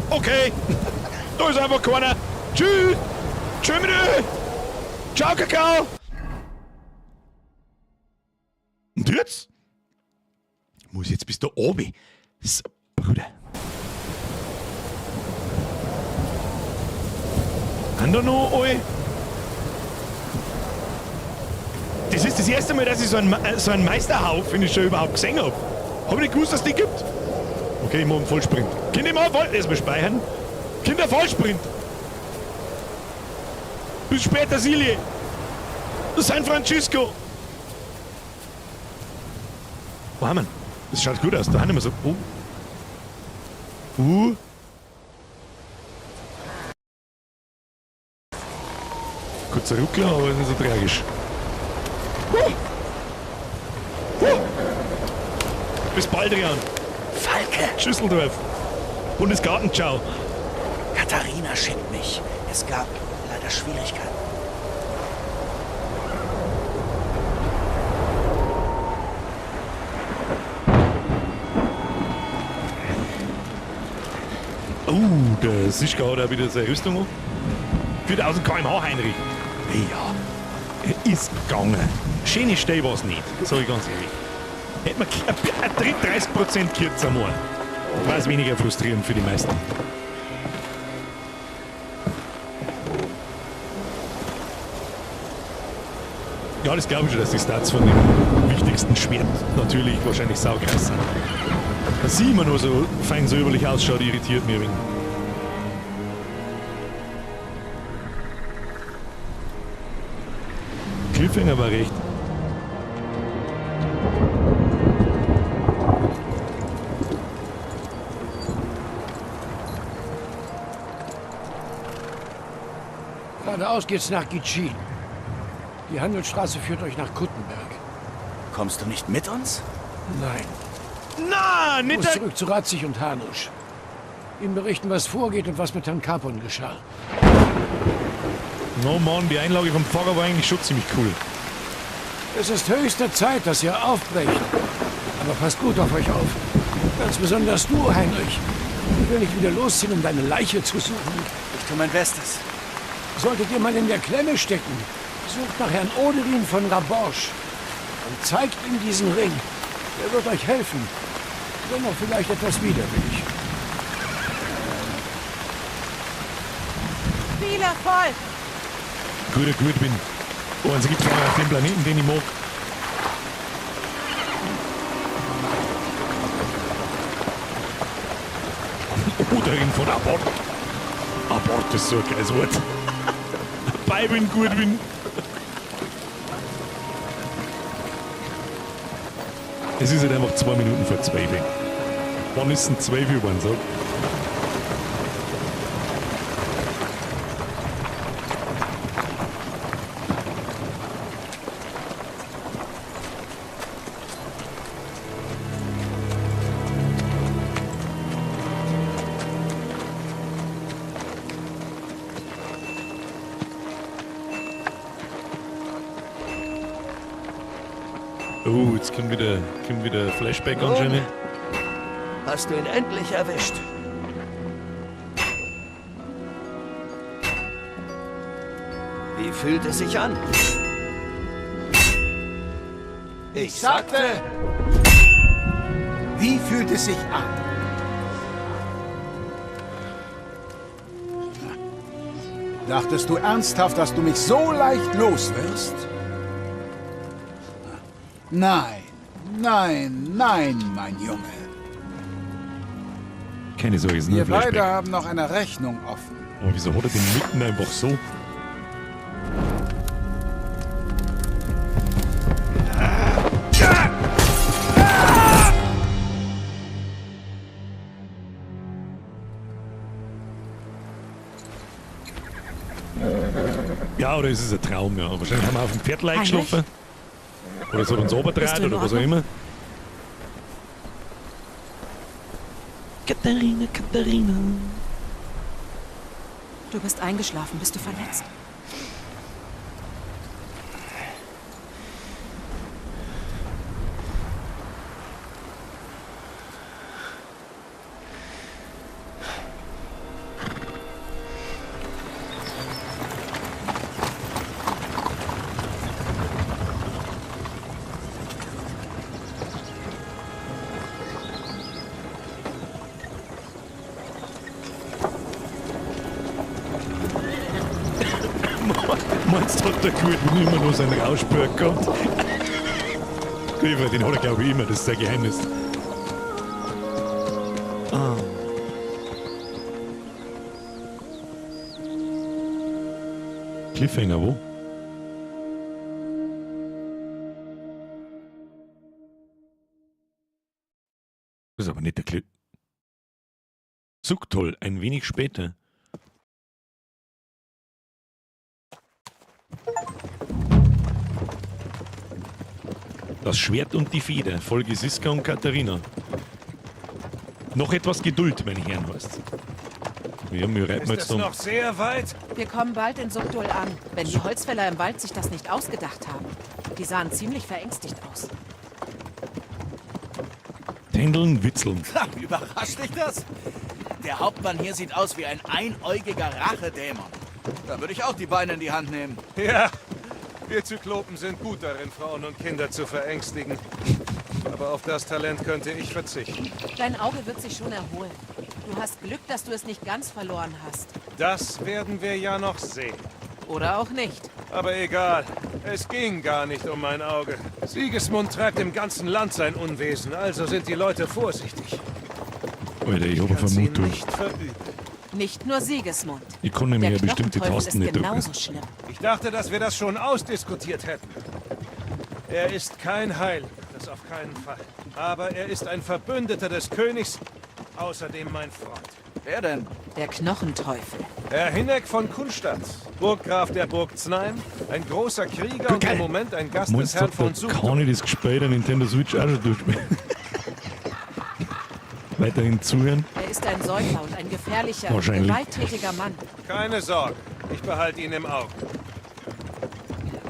Okay. Da ist einfach keiner. Tschüss. Tschüss mit Ö. Ciao, Kakao. Und jetzt? Muss jetzt bis da oben. Bruder. Haben da noch alle? Das ist das erste Mal, dass ich so einen Meisterhaufen schon überhaupt gesehen hab. Hab ich nicht gewusst, dass es die gibt. Okay, ich mach einen Vollsprint. Kinder, mal voll. Erstmal speichern. Kinder, Vollsprint. Bis später, Silje. San Francisco. Wo haben wir? Das schaut gut aus. Da haben wir so. Oh. Kurzer Ruckler, aber ist nicht so tragisch. Bis bald, Rian. Falke. Schüsseldorf. Bundesgarten, ciao. Katharina schickt mich. Es gab leider Schwierigkeiten. Oh, der Sischka hat auch wieder seine Rüstung an. 4000 km/h, Heinrich. Ja, er ist gegangen. Schöne Stelle war's nicht, sag ich ganz ehrlich. Hätte man 30% kürzer mal. War es weniger frustrierend für die meisten. Ja, das glaube ich schon, dass die Stats von dem wichtigsten Schwert natürlich wahrscheinlich saukrass sind. Dass sie immer nur so fein säuberlich ausschaut, irritiert mich ein wenig. Cliffhanger war recht. Geradeaus geht's nach Gitschin. Die Handelsstraße führt euch nach Kuttenberg. Kommst du nicht mit uns? Nein. Na, nicht Ich muss zurück zu Radzig und Hanusch. Ihnen berichten, was vorgeht und was mit Herrn Capon geschah. No Mann, die Einlage vom Pfarrer war eigentlich schon ziemlich cool. Es ist höchste Zeit, dass ihr aufbrecht. Aber passt gut auf euch auf. Ganz besonders du, Heinrich. Ich will nicht wieder losziehen, um deine Leiche zu suchen. Ich tue mein Bestes. Solltet ihr mal in der Klemme stecken, sucht nach Herrn Oderin von Raborsch und zeigt ihm diesen Ring. Er wird euch helfen. Wenn auch vielleicht etwas widerwillig. Viel Erfolg! Guter Gutwin. Oh, und es gibt auf dem Planeten, den ich mag. Oderin von Abort. Abort ist so ein geiles Wort. Beiwin, Gutwin. Es ist halt einfach 11:58. Wann ist denn 12 geworden, sag? Oh, jetzt kommt wieder Flashback anscheinend. Hast du ihn endlich erwischt? Wie fühlt es sich an? Ich sagte, wie fühlt es sich an? Dachtest du ernsthaft, dass du mich so leicht los wirst? Nein, nein, nein, mein Junge. Keine Sorge, es ist nur Wir ein Flashback. beide haben noch eine Rechnung offen. Aber wieso hat er den mitten einfach so? Ja, oder ist es ein Traum, ja. Wahrscheinlich haben wir auf dem Pferd geschlafen. Oder es hat uns Bist runtergedreht du in oder was auch Ordnung? immer. Katharina, Katharina. Du bist eingeschlafen. Bist du verletzt? Meinst du, hat der Kurt immer noch seinen Rauschberg gehabt? Gut, den hat er, glaube ich, immer. Das ist sein Geheimnis. Ah. Cliffhanger, wo? Das ist aber nicht der Clip. Suctoll, ein wenig später. Das Schwert und die Feder, Folge Siska und Katharina. Noch etwas Geduld, meine Herren, heißt's. Ja, wir reiten Ist jetzt es dann. noch sehr weit? Wir kommen bald in Suchdol an, wenn die Holzfäller im Wald sich das nicht ausgedacht haben. Die sahen ziemlich verängstigt aus. Tändeln, witzeln. Überrascht dich das? Der Hauptmann hier sieht aus wie ein einäugiger Rachedämon. Da würde ich auch die Beine in die Hand nehmen. Ja, wir Zyklopen sind gut darin, Frauen und Kinder zu verängstigen. Aber auf das Talent könnte ich verzichten. Dein Auge wird sich schon erholen. Du hast Glück, dass du es nicht ganz verloren hast. Das werden wir ja noch sehen. Oder auch nicht. Aber egal, es ging gar nicht um mein Auge. Sigismund treibt im ganzen Land sein Unwesen, also sind die Leute vorsichtig. Alter, ich habe eine Kann's ihnen Vermutung. nicht verübeln. Nicht nur Sigismund. Ich kann nämlich Der ja bestimmte Knochenteufel Tasten ist nicht drücken. genauso schlimm. Ich dachte, dass wir das schon ausdiskutiert hätten. Er ist kein Heiliger, das auf keinen Fall. Aber er ist ein Verbündeter des Königs, außerdem mein Freund. Wer denn? Der Knochenteufel. Herr Hinneck von Kunstadt, Burggraf der Burg Znaim, ein großer Krieger und im Moment ein Gast des Meinst du, Herrn von da Suchtor. kann ich das Gespiel der Nintendo Switch auch schon durchspielen? Weiterhin zuhören. Er ist ein Säufer und ein gefährlicher, Wahrscheinlich. gewalttätiger Mann. Keine Sorge, ich behalte ihn im Auge.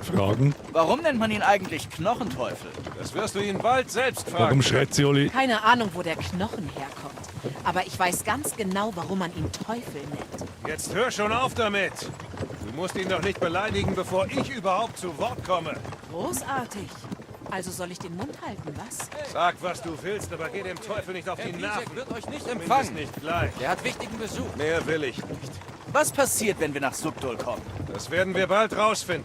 Fragen. Warum nennt man ihn eigentlich Knochenteufel? Das wirst du ihn bald selbst fragen. Warum schreit sie alle? Keine Ahnung, wo der Knochen herkommt. Aber ich weiß ganz genau, warum man ihn Teufel nennt. Jetzt hör schon auf damit! Du musst ihn doch nicht beleidigen, bevor ich überhaupt zu Wort komme. Großartig. Also soll ich den Mund halten, was? Sag, was du willst, aber geh dem Teufel nicht auf Herr die Pisek Nerven. wird euch nicht Zumindest empfangen. nicht gleich. Der hat wichtigen Besuch. Mehr will ich nicht. Was passiert, wenn wir nach Subdol kommen? Das werden wir bald rausfinden.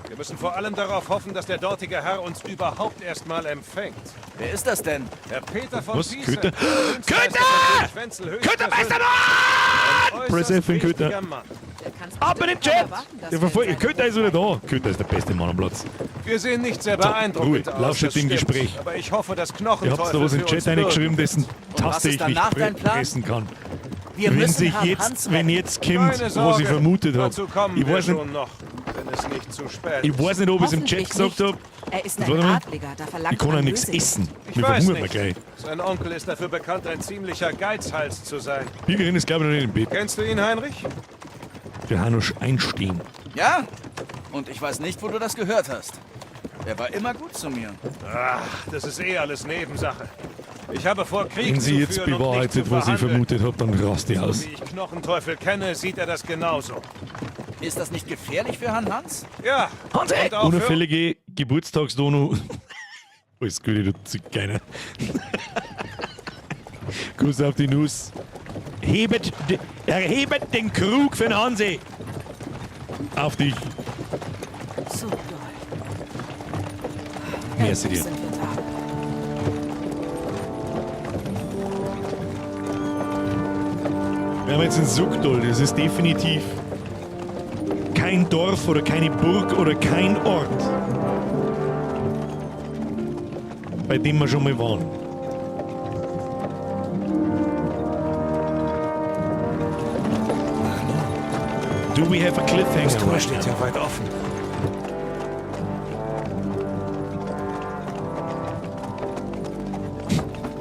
Wir müssen vor allem darauf hoffen, dass der dortige Herr uns überhaupt erstmal empfängt. Wer ist das denn? Herr Peter von Was? Piesek, Köter? Münzmeister von König Wenzel Kötermeister höchstpersönlich. Ein Press äußerst F in Köter. wichtiger Mann. Ab in den Chat! Der Verfolger, Köter ist wieder da. Köter ist der beste Mann am Platz. Wir sehen nicht sehr So, beeindruckend Ruhe, aus, lauscht das dem stimmt. Gespräch. Aber ich hoffe, dass Ihr habt da Knochenteufel was in für den uns Chat reingeschrieben, bürgen. dessen Und was Taste ist ich nicht danach dein Plan? pressen kann. Wir wenn müssen sich Herrn jetzt, Hans wenn retten. jetzt kommt, Keine was Sorge, ich vermutet habe. Dazu kommen Ich wir weiß nicht, schon noch, wenn es nicht zu spät ich weiß nicht, ob ich es im Chat Hoffentlich gesagt nicht. habe. Er ist Warte ein mal. Adliger, da verlangt Ich kann ja man nichts Lösegeld. essen. Ich Wir weiß verhungern wir nicht. gleich. Sein Onkel ist dafür bekannt, ein ziemlicher Geizhals zu sein. Pilgerin ist, glaube ich, noch nicht im Bett. Kennst du ihn, Heinrich? Der Hanusch einstehen. Ja? Und ich weiß nicht, wo du das gehört hast. Er war immer gut zu mir. Ach, das ist eh alles Nebensache. Ich habe vor, Krieg Wenn zu sie jetzt führen und nicht bewahrheitet, zu was ich verhandeln. vermutet habe, dann rast ich So aus. wie ich Knochenteufel kenne, sieht er das genauso. Ist das nicht gefährlich für Herrn Hans? Ja. Hansi! Und auch für Unauffällige Geburtstagsdono. Alles Gute, du Zigeuner. Kuss auf die Nuss. Hebet, erhebet den Krug für den Hansi. Auf dich. Suchdol. Merci Endlich dir. sind wir da. Wir haben jetzt in Suchdol. Das ist definitiv kein Dorf oder keine Burg oder kein Ort, bei dem wir schon mal waren. Do we have a cliffhanger Das Tor right steht now? ja weit offen.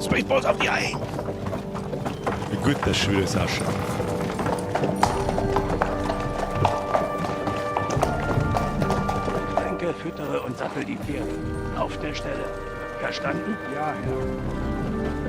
Spaceballs auf die Ei! Wie gut das schon wieder ausschaut. Danke, füttere und sattel die Pferde. Auf der Stelle. Verstanden? Ja, Herr.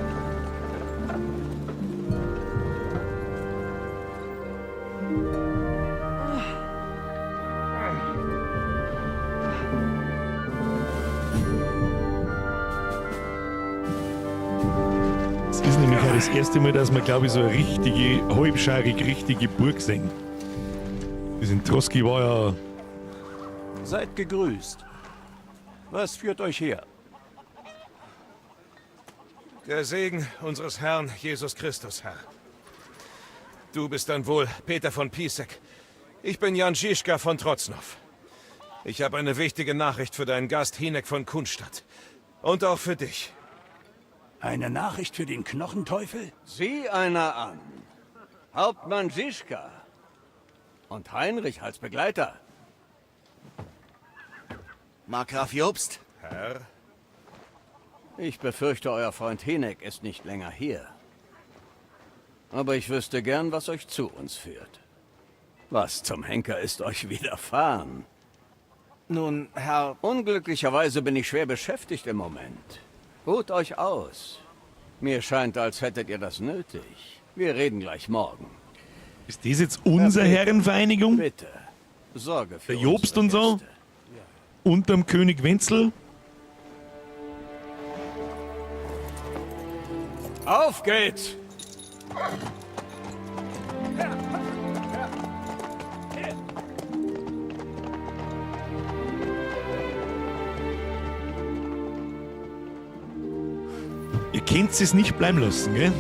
Es ist nämlich auch das erste Mal, dass wir, glaube ich, so eine richtige, halbscharig richtige Burg sehen. Das in Troski war ja. Seid gegrüßt. Was führt euch her? Der Segen unseres Herrn Jesus Christus, Herr. Du bist dann wohl Peter von Pisek. Ich bin Jan Žižka von Trocnov. Ich habe eine wichtige Nachricht für deinen Gast Hinek von Kunstadt. Und auch für dich. Eine Nachricht für den Knochenteufel? Sieh einer an. Hauptmann Žižka. Und Heinrich als Begleiter. Markgraf Jobst? Herr? Ich befürchte, euer Freund Hinek ist nicht länger hier. Aber ich wüsste gern, was euch zu uns führt. Was zum Henker ist euch widerfahren? Nun, Herr... Unglücklicherweise bin ich schwer beschäftigt im Moment. Ruht euch aus. Mir scheint, als hättet ihr das nötig. Wir reden gleich morgen. Ist das jetzt unsere Herrenvereinigung? Bitte. Sorge für Der Jobst und so? Unterm König Wenzel? Auf geht's! Ihr könnt es nicht bleiben lassen, gell?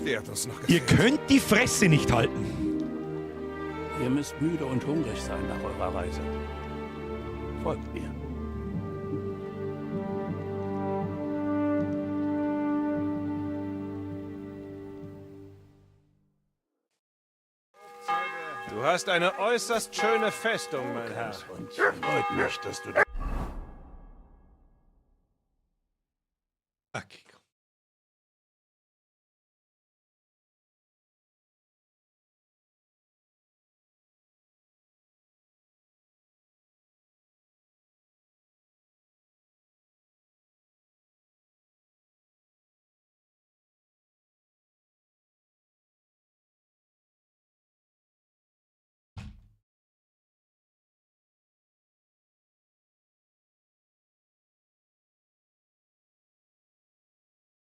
Der hat uns noch Ihr könnt die Fresse nicht halten. Ihr müsst müde und hungrig sein nach eurer Reise. Folgt mir. Du hast eine äußerst schöne Festung, mein Herr. Freut mich, dass du... Okay.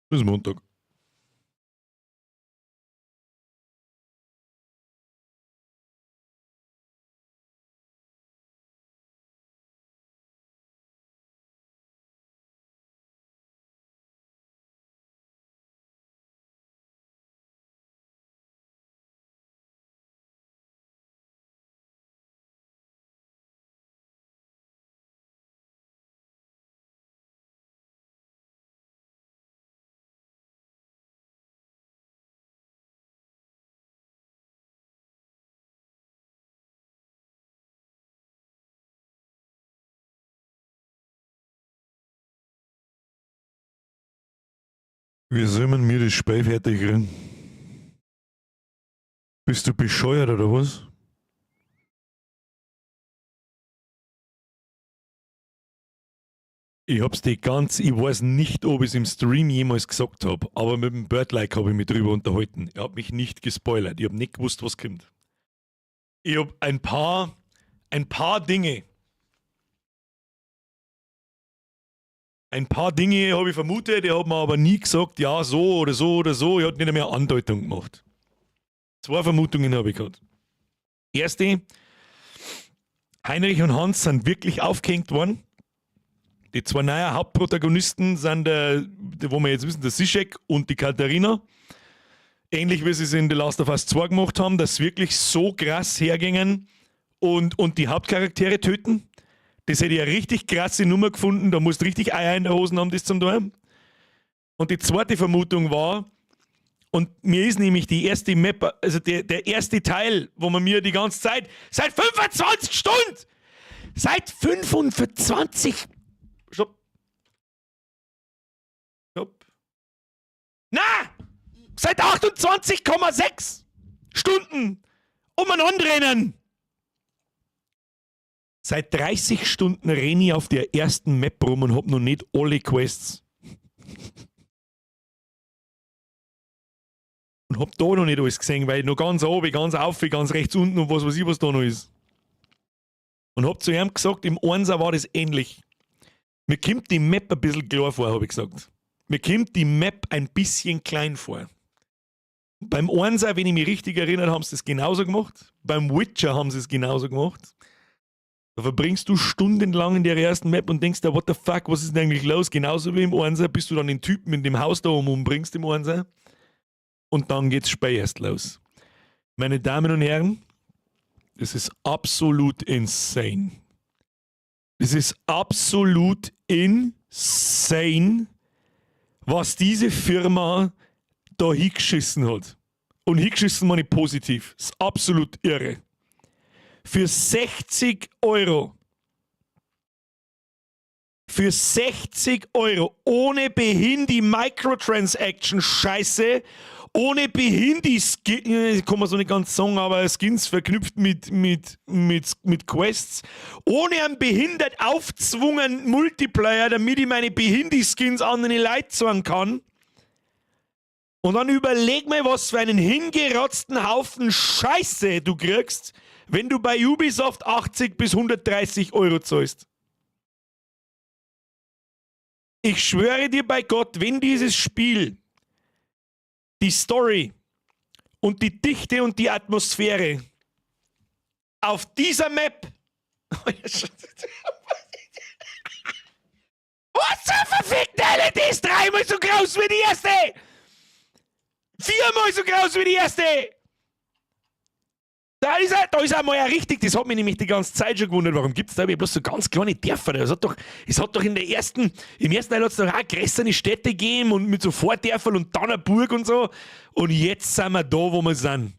Bis Montag. Wie soll man mir das Spiel fertig kriegen? Bist du bescheuert oder was? Ich hab's dir ganz, ich weiß nicht, ob ich's im Stream jemals gesagt hab, aber mit dem Birdlike habe ich mich drüber unterhalten. Er hat mich nicht gespoilert. Ich hab nicht gewusst, was kommt. Ich hab ein paar Dinge. Ein paar Dinge habe ich vermutet, er hat mir aber nie gesagt, ja, so oder so oder so. Er hat nicht einmal eine Andeutung gemacht. Zwei Vermutungen habe ich gehabt. Erste, Heinrich und Hans sind wirklich aufgehängt worden. Die zwei neuen Hauptprotagonisten sind der, wo wir jetzt wissen, der Zizek und die Katharina. Ähnlich wie sie es in The Last of Us 2 gemacht haben, dass sie wirklich so krass hergingen und die Hauptcharaktere töten. Das hätte ich eine richtig krasse Nummer gefunden. Da musst du richtig Eier in der Hosen haben, das zum tun. Und die zweite Vermutung war, und mir ist nämlich die erste Map, also der erste Teil, wo man mir die ganze Zeit, seit 25 Stunden, seit 25, stopp, stopp, na, seit 28,6 Stunden umeinander rennen. Seit 30 Stunden renne ich auf der ersten Map rum und hab noch nicht alle Quests. Und hab da noch nicht alles gesehen, weil ich noch ganz oben, ganz auf, ganz rechts unten und was weiß ich, was da noch ist. Und hab zu ihm gesagt, im Einser war das ähnlich. Mir kommt die Map ein bisschen klar vor, hab ich gesagt. Mir kommt die Map ein bisschen klein vor. Beim Einser, wenn ich mich richtig erinnere, haben sie das genauso gemacht. Beim Witcher haben sie es genauso gemacht. Da verbringst du stundenlang in der ersten Map und denkst dir, what the fuck, was ist denn eigentlich los? Genauso wie im Einser, bis du dann den Typen in dem Haus da oben umbringst im Einser. Und dann geht's Spiel erst los. Meine Damen und Herren, das ist absolut insane. Das ist absolut insane, was diese Firma da hingeschissen hat. Und hingeschissen meine ich positiv. Das ist absolut irre. Für 60 Euro. Für 60 Euro. Ohne Behindi Microtransaction Scheiße. Ohne Behindi Skin, kann man so nicht ganz sagen, aber Skins verknüpft mit Quests. Ohne einen behindert aufzwungenen Multiplayer, damit ich meine Behindi-Skins anderen Leuten zeigen kann. Und dann überleg mal, was für einen hingerotzten Haufen Scheiße du kriegst, wenn du bei Ubisoft 80 bis 130 Euro zahlst. Ich schwöre dir bei Gott, wenn dieses Spiel die Story und die Dichte und die Atmosphäre auf dieser Map. Was zur verfickten Hölle, die ist dreimal so groß wie die erste! Viermal so groß wie die erste! Da ist einmal ja richtig, das hat mich nämlich die ganze Zeit schon gewundert, warum gibt's da bloß so ganz kleine Dörfer? Es hat doch in der ersten, im ersten Teil hat's doch auch größere Städte gegeben und mit so Vordörfern und dann eine Burg und so. Und jetzt sind wir da, wo wir sind.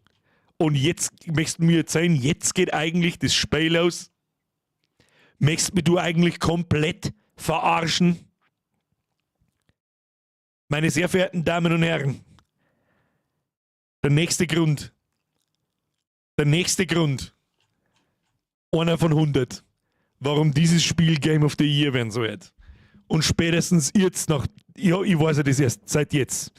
Und jetzt möchtest du mir erzählen, jetzt geht eigentlich das Spiel los. Möchtest mich du eigentlich komplett verarschen? Meine sehr verehrten Damen und Herren, der nächste Grund. Der nächste Grund, einer von 100, warum dieses Spiel Game of the Year werden soll. Und spätestens jetzt nach, ja, ich weiß ja das erst seit jetzt.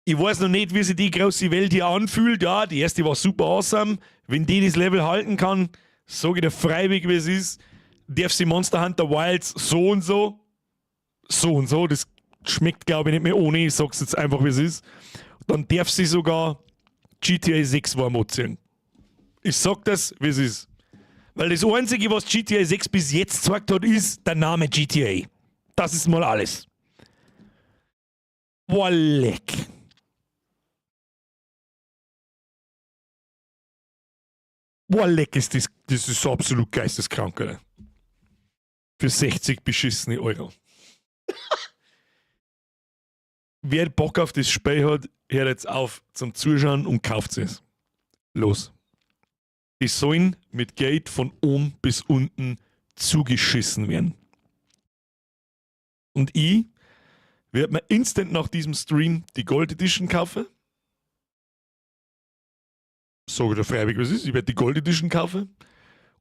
Ich weiß noch nicht, wie sich die große Welt hier anfühlt. Ja, die erste war super awesome. Wenn die das Level halten kann, sag ich dir freiwillig, wie es ist, darf sie Monster Hunter Wilds so und so. So und so, das schmeckt, glaube ich, nicht mehr ohne. Ich sag's jetzt einfach, wie es ist. Dann darf sie sogar GTA 6 warm anziehen. Ich sag das, wie es ist. Weil das Einzige, was GTA 6 bis jetzt gezeigt hat, ist der Name GTA. Das ist mal alles. Boah, leck. Boah, leck ist das. Das ist absolut geisteskrank, oder? Für 60 beschissene Euro. Wer Bock auf das Spiel hat, hört jetzt auf zum Zuschauen und kauft es. Los. Die sollen mit Geld von oben bis unten zugeschissen werden. Und ich werde mir instant nach diesem Stream die Gold Edition kaufen. Sag ich dir freiwillig, was ist. Ich werde die Gold Edition kaufen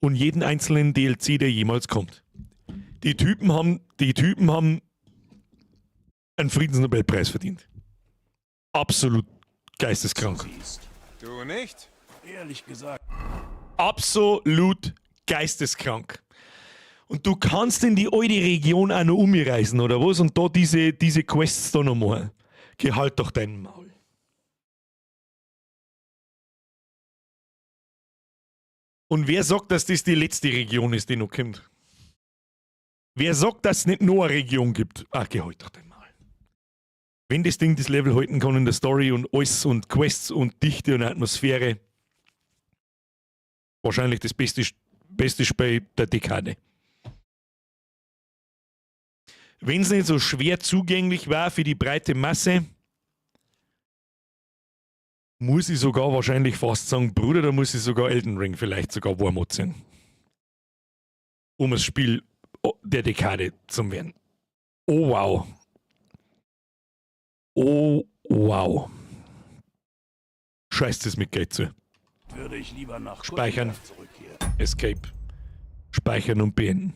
und jeden einzelnen DLC, der jemals kommt. Die Typen haben einen Friedensnobelpreis verdient. Absolut geisteskrank. Du nicht? Ehrlich gesagt. Absolut geisteskrank. Und du kannst in die alte Region auch noch umreisen, oder was? Und da diese Quests da noch machen. Geh halt doch dein Maul. Und wer sagt, dass das die letzte Region ist, die noch kommt? Wer sagt, dass es nicht nur eine Region gibt? Ach, geh halt doch den Maul. Wenn das Ding das Level halten kann in der Story und alles und Quests und Dichte und Atmosphäre, wahrscheinlich das beste Spiel der Dekade. Wenn es nicht so schwer zugänglich war für die breite Masse, muss ich sogar wahrscheinlich fast sagen, Bruder, da muss ich sogar Elden Ring vielleicht sogar warm anziehen. Um das Spiel der Dekade zu werden. Oh wow. Oh wow. Scheiß das mit Geld zu. Würde ich lieber nach Speichern. Kuttenberg zurückkehren. Escape. Speichern und beenden.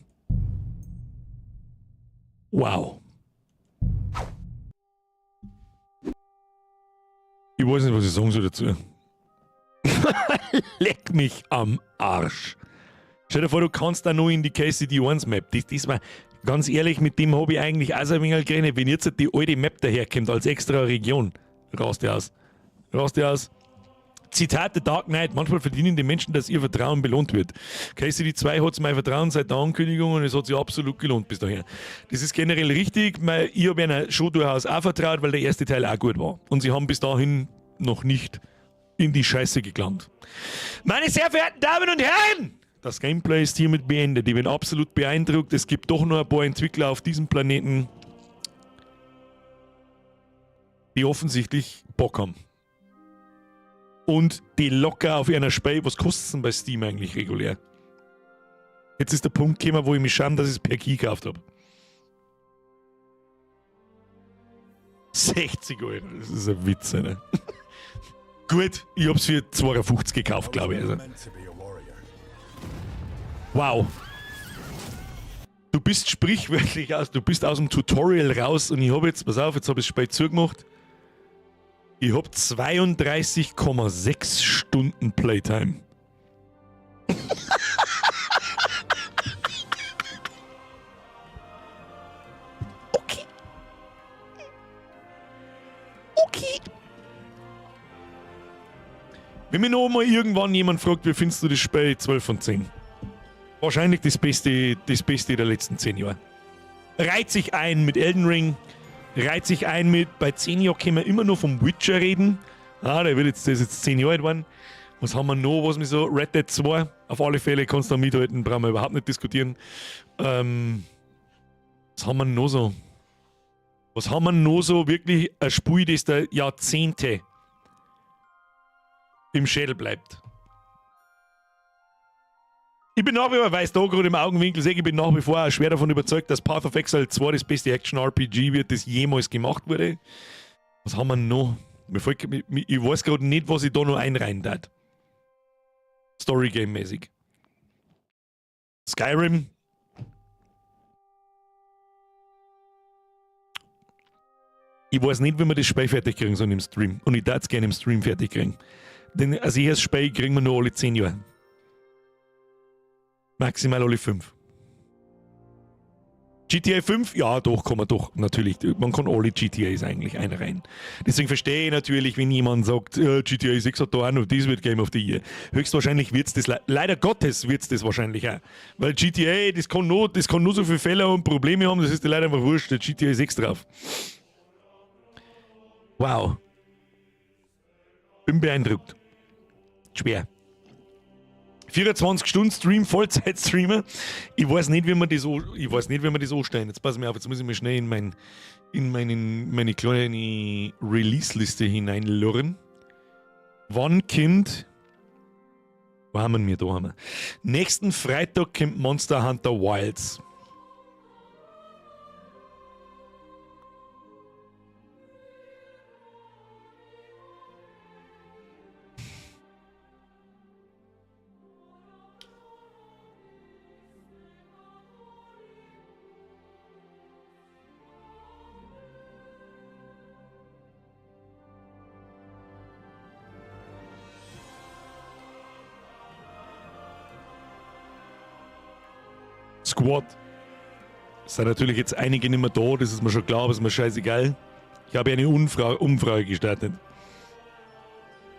Wow. Ich weiß nicht, was ich sagen soll dazu. Leck mich am Arsch. Stell dir vor, du kannst da nur in die KCD 1 Map. Das war, ganz ehrlich, mit dem habe ich eigentlich auch so ein wenig gerechnet. Wenn jetzt die alte Map daherkommt als extra Region, rast die aus. Rast die aus. Zitat The Dark Knight: Manchmal verdienen die Menschen, dass ihr Vertrauen belohnt wird. KCD 2 hat mein Vertrauen seit der Ankündigung und es hat sich absolut gelohnt bis dahin. Das ist generell richtig, weil ich habe ihnen schon durchaus auch vertraut, weil der erste Teil auch gut war. Und sie haben bis dahin noch nicht in die Scheiße gelangt. Meine sehr verehrten Damen und Herren, das Gameplay ist hiermit beendet. Ich bin absolut beeindruckt. Es gibt doch noch ein paar Entwickler auf diesem Planeten, die offensichtlich Bock haben. Und die locker auf einer Spiel, was kostet es denn bei Steam eigentlich regulär? Jetzt ist der Punkt gekommen, wo ich mich schäme, dass ich es per Key gekauft habe. 60 Euro, das ist ein Witz, ne? Gut, ich hab's für 2,50 gekauft, glaube ich. Also. Wow. Du bist sprichwörtlich aus, du bist aus dem Tutorial raus und ich hab jetzt, pass auf, jetzt hab ich das Spiel zugemacht. Ich hab 32,6 Stunden Playtime. Okay. Okay. Wenn mich noch mal irgendwann jemand fragt, wie findest du das Spiel? 12 von 10. Wahrscheinlich das Beste der letzten 10 Jahre. Reiht sich ein mit Elden Ring, reiht sich ein mit, bei 10 Jahren können wir immer noch vom Witcher reden. Ah, der wird jetzt, der ist jetzt 10 Jahre alt geworden. Was haben wir noch, was mich so, Red Dead 2, auf alle Fälle kannst du da mithalten, brauchen wir überhaupt nicht diskutieren. Was haben wir noch so? Was haben wir noch so wirklich ein Spiel, das der Jahrzehnte im Schädel bleibt? Ich bin nach wie vor, weil ich da gerade im Augenwinkel sehe, ich bin nach wie vor auch schwer davon überzeugt, dass Path of Exile 2 das beste Action-RPG wird, das jemals gemacht wurde. Was haben wir noch? Mir fällt, mir, mir, ich weiß gerade nicht, was ich da noch einreihen darf. Story-Game-mäßig. Skyrim. Ich weiß nicht, wie wir das Spiel fertig kriegen sollen im Stream. Und ich darf es gerne im Stream fertig kriegen. Denn als erstes Spiel kriegen wir nur alle 10 Jahre. Maximal alle 5. GTA 5? Ja, doch, kann man doch, natürlich. Man kann alle G T As eigentlich einreihen. Deswegen verstehe ich natürlich, wenn jemand sagt, GTA 6 hat da auch noch, das wird Game of the Year. Höchstwahrscheinlich wird's das, leider Gottes wird's das wahrscheinlich auch. Weil GTA, das kann nur so viele Fehler und Probleme haben, das ist dir leider einfach wurscht, der GTA 6 drauf. Wow. Bin beeindruckt. Schwer. 24 Stunden Stream, Vollzeit-Streamer. Ich weiß nicht, wie man das an-, ich weiß nicht, wie man das anstellen. Jetzt pass mir auf, jetzt muss ich mal schnell in meine kleine Release-Liste hineinlurren. Wann kommt, wo haben wir da? Haben wir. Nächsten Freitag kommt Monster Hunter Wilds. Squad. Es sind natürlich jetzt einige nicht mehr da, das ist mir schon klar, aber ist mir scheißegal. Ich habe eine Umfrage gestartet.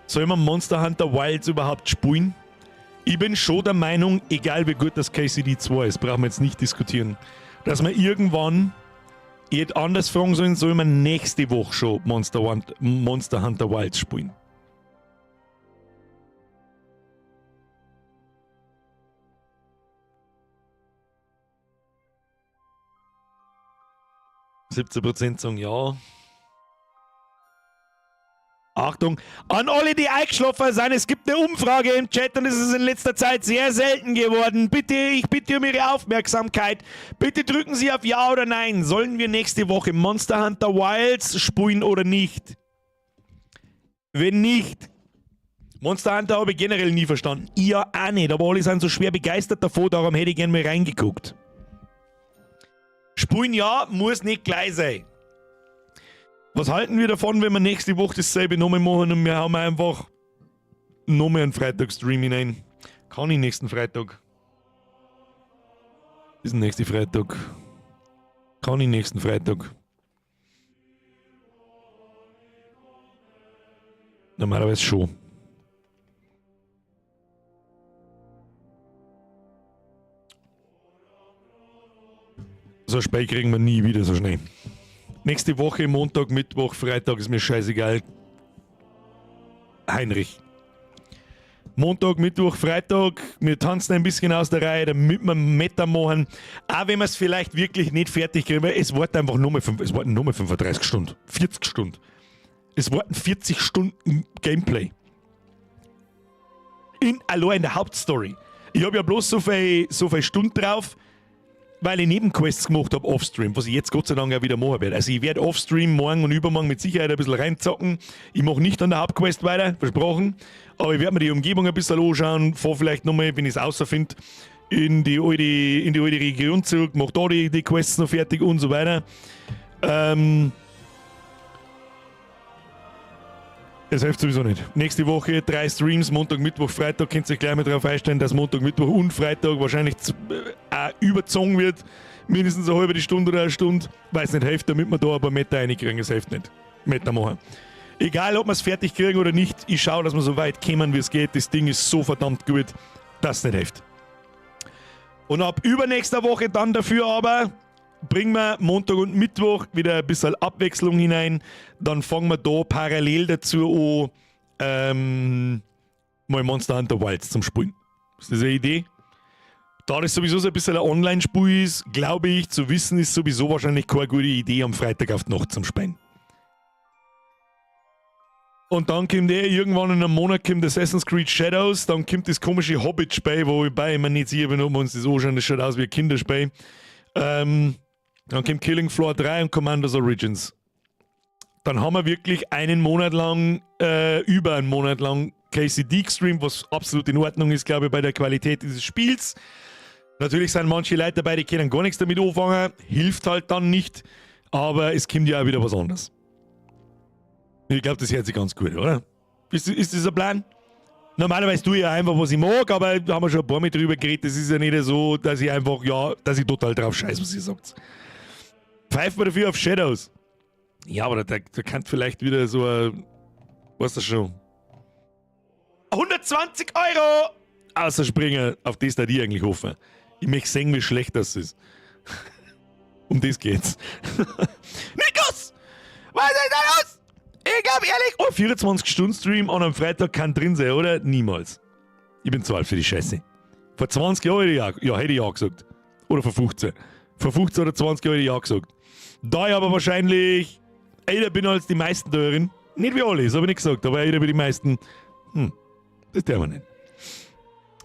Soll man Monster Hunter Wilds überhaupt spielen? Ich bin schon der Meinung, egal wie gut das KCD 2 ist, brauchen wir jetzt nicht diskutieren, Dass wir irgendwann, ich hätte anders fragen sollen, soll man nächste Woche schon Monster Hunter Wilds spielen? 17% sagen ja. Achtung, an alle, die eingeschlafen sind, es gibt eine Umfrage im Chat und es ist in letzter Zeit sehr selten geworden. Bitte, ich bitte um Ihre Aufmerksamkeit. Bitte drücken Sie auf Ja oder Nein. Sollen wir nächste Woche Monster Hunter Wilds spielen oder nicht? Wenn nicht, Monster Hunter habe ich generell nie verstanden. Ich ja auch nicht, aber alle sind so schwer begeistert davon, darum hätte ich gerne mal reingeguckt. Spulen ja, muss nicht gleich sein. Was halten wir davon, wenn wir nächste Woche dasselbe nochmal machen und wir haben einfach nochmal einen Freitag-Stream hinein? Kann ich nächsten Freitag? Ist nächste Freitag. Kann ich nächsten Freitag? Normalerweise schon. So ein Spiel kriegen wir nie wieder so schnell. Nächste Woche, Montag, Mittwoch, Freitag ist mir scheißegal. Heinrich. Montag, Mittwoch, Freitag, wir tanzen ein bisschen aus der Reihe, damit wir Meta machen. Auch wenn wir es vielleicht wirklich nicht fertig kriegen, weil es warten einfach nur mal, es warten nur mal 35 Stunden, 40 Stunden. Es warten 40 Stunden Gameplay. Allein in der Hauptstory. Ich habe ja bloß so viel Stunden drauf, weil ich Nebenquests gemacht habe offstream, was ich jetzt Gott sei Dank auch wieder machen werde. Also ich werde offstream morgen und übermorgen mit Sicherheit ein bisschen reinzocken. Ich mache nicht an der Hauptquest weiter, versprochen. Aber ich werde mir die Umgebung ein bisschen anschauen, fahr vielleicht nochmal, wenn ich es außer finde, in die alte Region zurück, mach da die Quests noch fertig und so weiter. Es hilft sowieso nicht. Nächste Woche 3 Streams, Montag, Mittwoch, Freitag. Könnt ihr euch gleich mal darauf einstellen, dass Montag, Mittwoch und Freitag wahrscheinlich auch überzogen wird. Mindestens eine halbe Stunde oder eine Stunde. Weil es nicht hilft, damit wir da ein paar Meter reinkriegen. Es hilft nicht. Meter machen. Egal, ob wir es fertig kriegen oder nicht, ich schaue, dass wir so weit kommen, wie es geht. Das Ding ist so verdammt gut, dass es nicht hilft. Und ab übernächster Woche dann dafür aber bringen wir Montag und Mittwoch wieder ein bisschen Abwechslung hinein. Dann fangen wir da parallel dazu an, mal Monster Hunter Wilds zum Spielen. Ist das eine Idee? Da das sowieso so ein bisschen ein Online-Spiel ist, glaube ich, zu wissen, ist sowieso wahrscheinlich keine gute Idee, am Freitag auf die Nacht zum Spielen. Und dann kommt irgendwann in einem Monat kommt Assassin's Creed Shadows, dann kommt das komische Hobbit-Spiel, wobei ich mir nicht sicher bin, ob wir uns das anschauen, das schaut aus wie ein Kinderspiel. Dann kommt Killing Floor 3 und Commandos Origins. Dann haben wir wirklich einen Monat lang, über einen Monat lang KCD gestreamt, was absolut in Ordnung ist, glaube ich, bei der Qualität dieses Spiels. Natürlich sind manche Leute dabei, die können gar nichts damit anfangen, hilft halt dann nicht, aber es kommt ja auch wieder was anderes. Ich glaube, das hört sich ganz gut, oder? Ist das ein Plan? Normalerweise tue ich ja einfach, was ich mag, aber da haben wir schon ein paar Mal drüber geredet. Das ist ja nicht so, dass ich einfach, ja, dass ich total drauf scheiße, was ihr sagt. Pfeift man dafür auf Shadows. Ja, aber da kann vielleicht wieder so ein, weißt du schon, 120 Euro außerspringen, auf das da die eigentlich hoffen. Ich möchte sehen, wie schlecht das ist. Um das geht's. Nikos! Was ist da los? Ich glaub ehrlich, oh, 24-Stunden-Stream an einem Freitag kann drin sein, oder? Niemals. Ich bin zu alt für die Scheiße. Vor 20 Jahren hätte ich ja, ja, hätte ich ja gesagt. Oder vor 15. Vor 15 oder 20 Jahren hätte ich ja gesagt. Da ich aber wahrscheinlich älter bin als die meisten da drin. Nicht wie alle, das hab ich nicht gesagt, aber älter wie die meisten. Das dürfen wir nicht.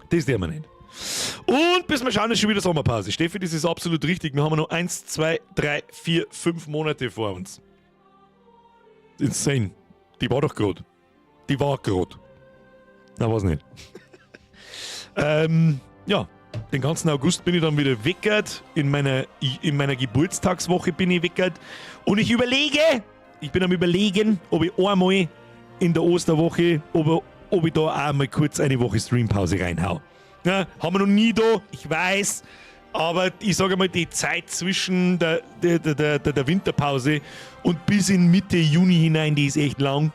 Das dürfen wir nicht. Und bis wir schauen, ist schon wieder Sommerpause. Steffi, das ist absolut richtig. Wir haben noch 1, 2, 3, 4, 5 Monate vor uns. Insane. Die war doch grad. Die war grad. Na, was nicht. Ja, den ganzen August bin ich dann wieder weckert. In meiner Geburtstagswoche bin ich weckert. Und ich überlege, ich bin am Überlegen, ob ich einmal in der Osterwoche, ob ich da auch mal kurz eine Woche Streampause reinhau. Ja, haben wir noch nie da, ich weiß. Aber ich sage mal, die Zeit zwischen der Winterpause und bis in Mitte Juni hinein, die ist echt lang.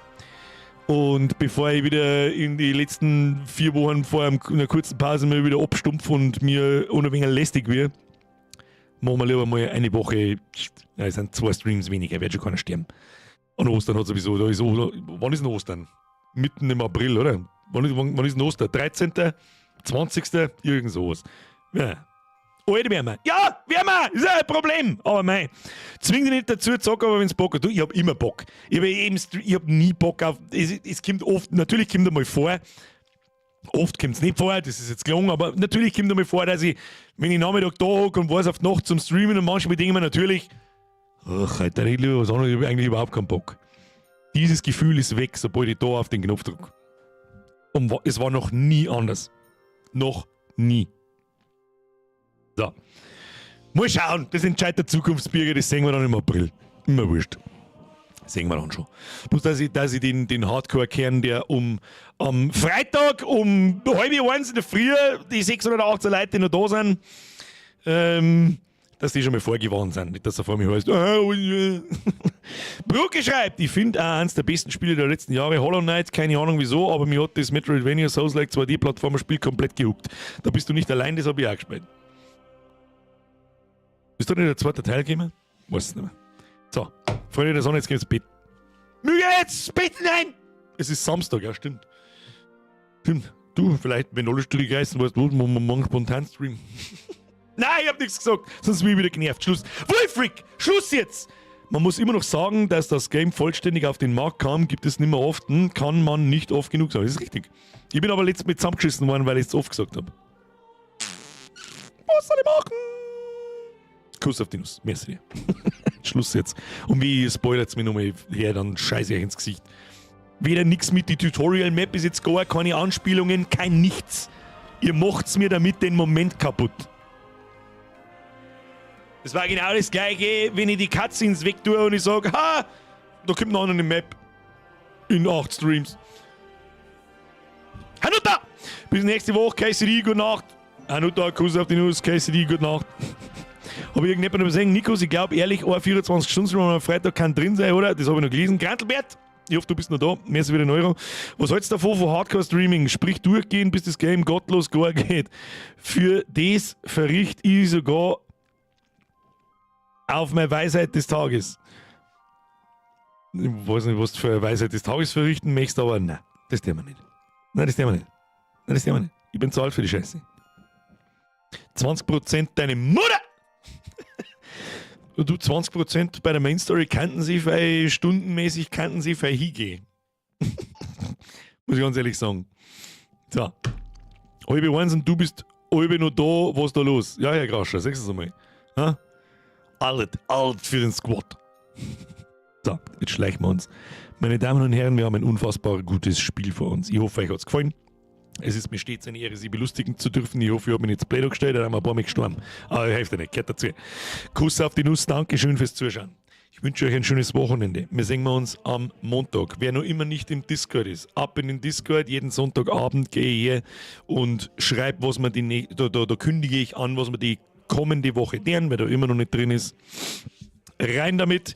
Und bevor ich wieder in die letzten 4 Wochen vor einer kurzen Pause mal wieder abstumpf und mir ein wenig lästig wird, Machen wir lieber mal eine Woche. Ja, es sind zwei Streams weniger, wird schon keiner sterben. Und Ostern hat sowieso, da ist, wann ist denn Ostern? Mitten im April, oder? Wann ist denn Ostern? 13., 20., irgend sowas. Ja. Alt werden wir. Ja, werden wir! Ist ja ein Problem. Aber mei, zwing dich nicht dazu, zock, aber wenn's Bock hat. Du, ich hab immer Bock. Ich hab, eben, ich hab nie Bock auf. Es kommt oft, natürlich kommt einmal vor, oft kommt es nicht vor, das ist jetzt gelungen, aber natürlich kommt einmal vor, dass ich, wenn ich Nachmittag da hocke und weiß auf die Nacht zum Streamen und manchmal denke ich mir natürlich, ach, heute rede ich lieber was anderes, ich hab eigentlich überhaupt keinen Bock. Dieses Gefühl ist weg, sobald ich da auf den Knopf drücke. Und es war noch nie anders. Noch nie. So. Mal schauen, das entscheidet der Zukunftsbürger, das sehen wir dann im April. Immer wurscht. Sehen wir dann schon. Bloß, dass ich den Hardcore-Kern, der am Freitag um 12:30 in der Früh, die 618 Leute, die noch da sind, dass die schon mal vorgewarnt sind. Nicht, dass er vor mir heißt, oh, yeah. Brücke schreibt, ich finde auch eins der besten Spiele der letzten Jahre, Hollow Knight, keine Ahnung wieso, aber mir hat das Metroidvania Souls-like 2D-Plattformer-Spiel komplett gehookt. Da bist du nicht allein, das habe ich auch gespielt. Ist da nicht der zweite Teil gekommen? Weiß es nicht mehr. So, Freunde der Sonne, jetzt geht's ins Bett. Müge jetzt ins Bett hinein! Es ist Samstag, ja, stimmt. Stimmt. Du, vielleicht, wenn alle Stricke reißen, weißt du, machen wir morgen spontan streamen. Nein, ich hab nichts gesagt, sonst bin ich wieder genervt. Schluss. Wolfric, Schluss jetzt! Man muss immer noch sagen, dass das Game vollständig auf den Markt kam, gibt es nicht mehr oft, kann man nicht oft genug sagen. Das ist richtig. Ich bin aber letztes Mal zusammengeschissen worden, weil ich es oft gesagt hab. Was soll ich machen? Kuss auf die Nuss. Merci dir. Schluss jetzt. Und wie spoilert's mir nochmal her, dann scheiße ich euch ins Gesicht. Weder nix mit die Tutorial-Map ist jetzt gar keine Anspielungen, kein nichts. Ihr macht's mir damit den Moment kaputt. Das war genau das gleiche, wenn ich die Cutscenes weg tue und ich sag, ha, da kommt noch eine Map. In 8 Streams. Hanuta! Bis nächste Woche, KCD, gute Nacht. Hanuta, Kuss auf die Nuss, KCD, gute Nacht. Hab ich irgendjemand noch gesehen? Nikos, ich glaub ehrlich, ein 24-Stunden-Stream am Freitag kann drin sein, oder? Das hab ich noch gelesen. Grantelbert, ich hoffe, du bist noch da. Mehr als wieder ein Euro. Was hältst du davon von Hardcore-Streaming? Sprich durchgehen, bis das Game gottlos gar geht. Für das verricht ich sogar auf meine Weisheit des Tages. Ich weiß nicht, was du für eine Weisheit des Tages verrichten möchtest, aber nein, das tun wir nicht. Nein, das tun wir nicht. Nein, das tun wir nicht. Ich bin zu alt für die Scheiße. 20% deine Mutter! Du, 20% bei der Main Story kannten sie, weil stundenmäßig kannten sie, weil hingehen. Muss ich ganz ehrlich sagen. So. 12:30 und du bist halb noch da, was ist da los? Ja, Herr Grascher, sag's es einmal. Ha? Alt, alt für den Squad. So, jetzt schleichen wir uns. Meine Damen und Herren, wir haben ein unfassbar gutes Spiel vor uns. Ich hoffe, euch hat's gefallen. Es ist mir stets eine Ehre, Sie belustigen zu dürfen. Ich hoffe, ich habe mich nicht zu blöd gestellt, da haben wir ein paar Mal gestorben. Aber hilft ja nicht, gehört dazu. Kuss auf die Nuss, Dankeschön fürs Zuschauen. Ich wünsche euch ein schönes Wochenende. Wir sehen uns am Montag. Wer noch immer nicht im Discord ist, ab in den Discord. Jeden Sonntagabend gehe ich her und schreibe, was wir die da, da, da kündige ich an, was wir die kommende Woche deren, wer da immer noch nicht drin ist. Rein damit.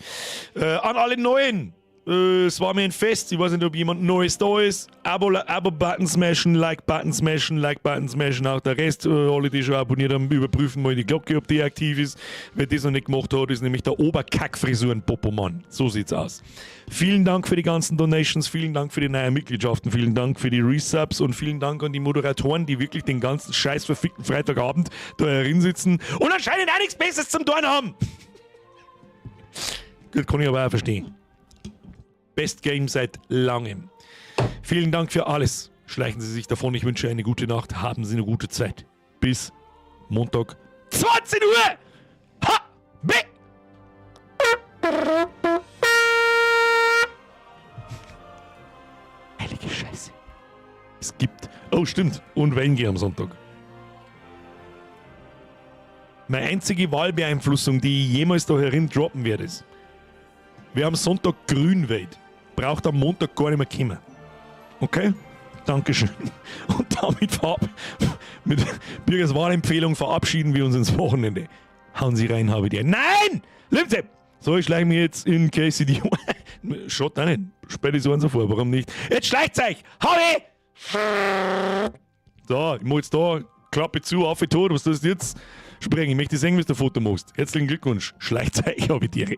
An alle Neuen. Es war mir ein Fest. Ich weiß nicht, ob jemand Neues da ist. Abo-Button smashen, Like-Button smashen, Like-Button smashen. Auch der Rest, alle, die schon abonniert haben, überprüfen mal die Glocke, ob die aktiv ist. Wer das noch nicht gemacht hat, ist nämlich der Oberkackfrisuren-Popomann. So sieht's aus. Vielen Dank für die ganzen Donations, vielen Dank für die neuen Mitgliedschaften, vielen Dank für die Resubs und vielen Dank an die Moderatoren, die wirklich den ganzen scheiß verfickten Freitagabend da herin sitzen und anscheinend auch nichts Besseres zum Tun haben. Gut, kann ich aber auch verstehen. Best Game seit langem. Vielen Dank für alles. Schleichen Sie sich davon. Ich wünsche eine gute Nacht. Haben Sie eine gute Zeit. Bis Montag, 20 Uhr. Ha! B! Heilige Scheiße. Es gibt... Oh, stimmt. Und Wenge am Sonntag. Meine einzige Wahlbeeinflussung, die ich jemals da herin droppen werde, ist, wer am Sonntag grün wählt, braucht am Montag gar nicht mehr kommen. Okay? Dankeschön. Und damit mit Birgers Wahlempfehlung verabschieden wir uns ins Wochenende. Hauen Sie rein, habe die. Nein! Linse! So, ich schleiche mich jetzt in KCD. Schaut auch nicht. Späte so und so vor, warum nicht? Jetzt schleicht euch! Hau So, ich mach jetzt da, Klappe zu, auf tot, was ist das jetzt? Sprechen, ich möchte sehen, wie du ein Foto machst. Herzlichen Glückwunsch. Schleicht euch, habe ich dir.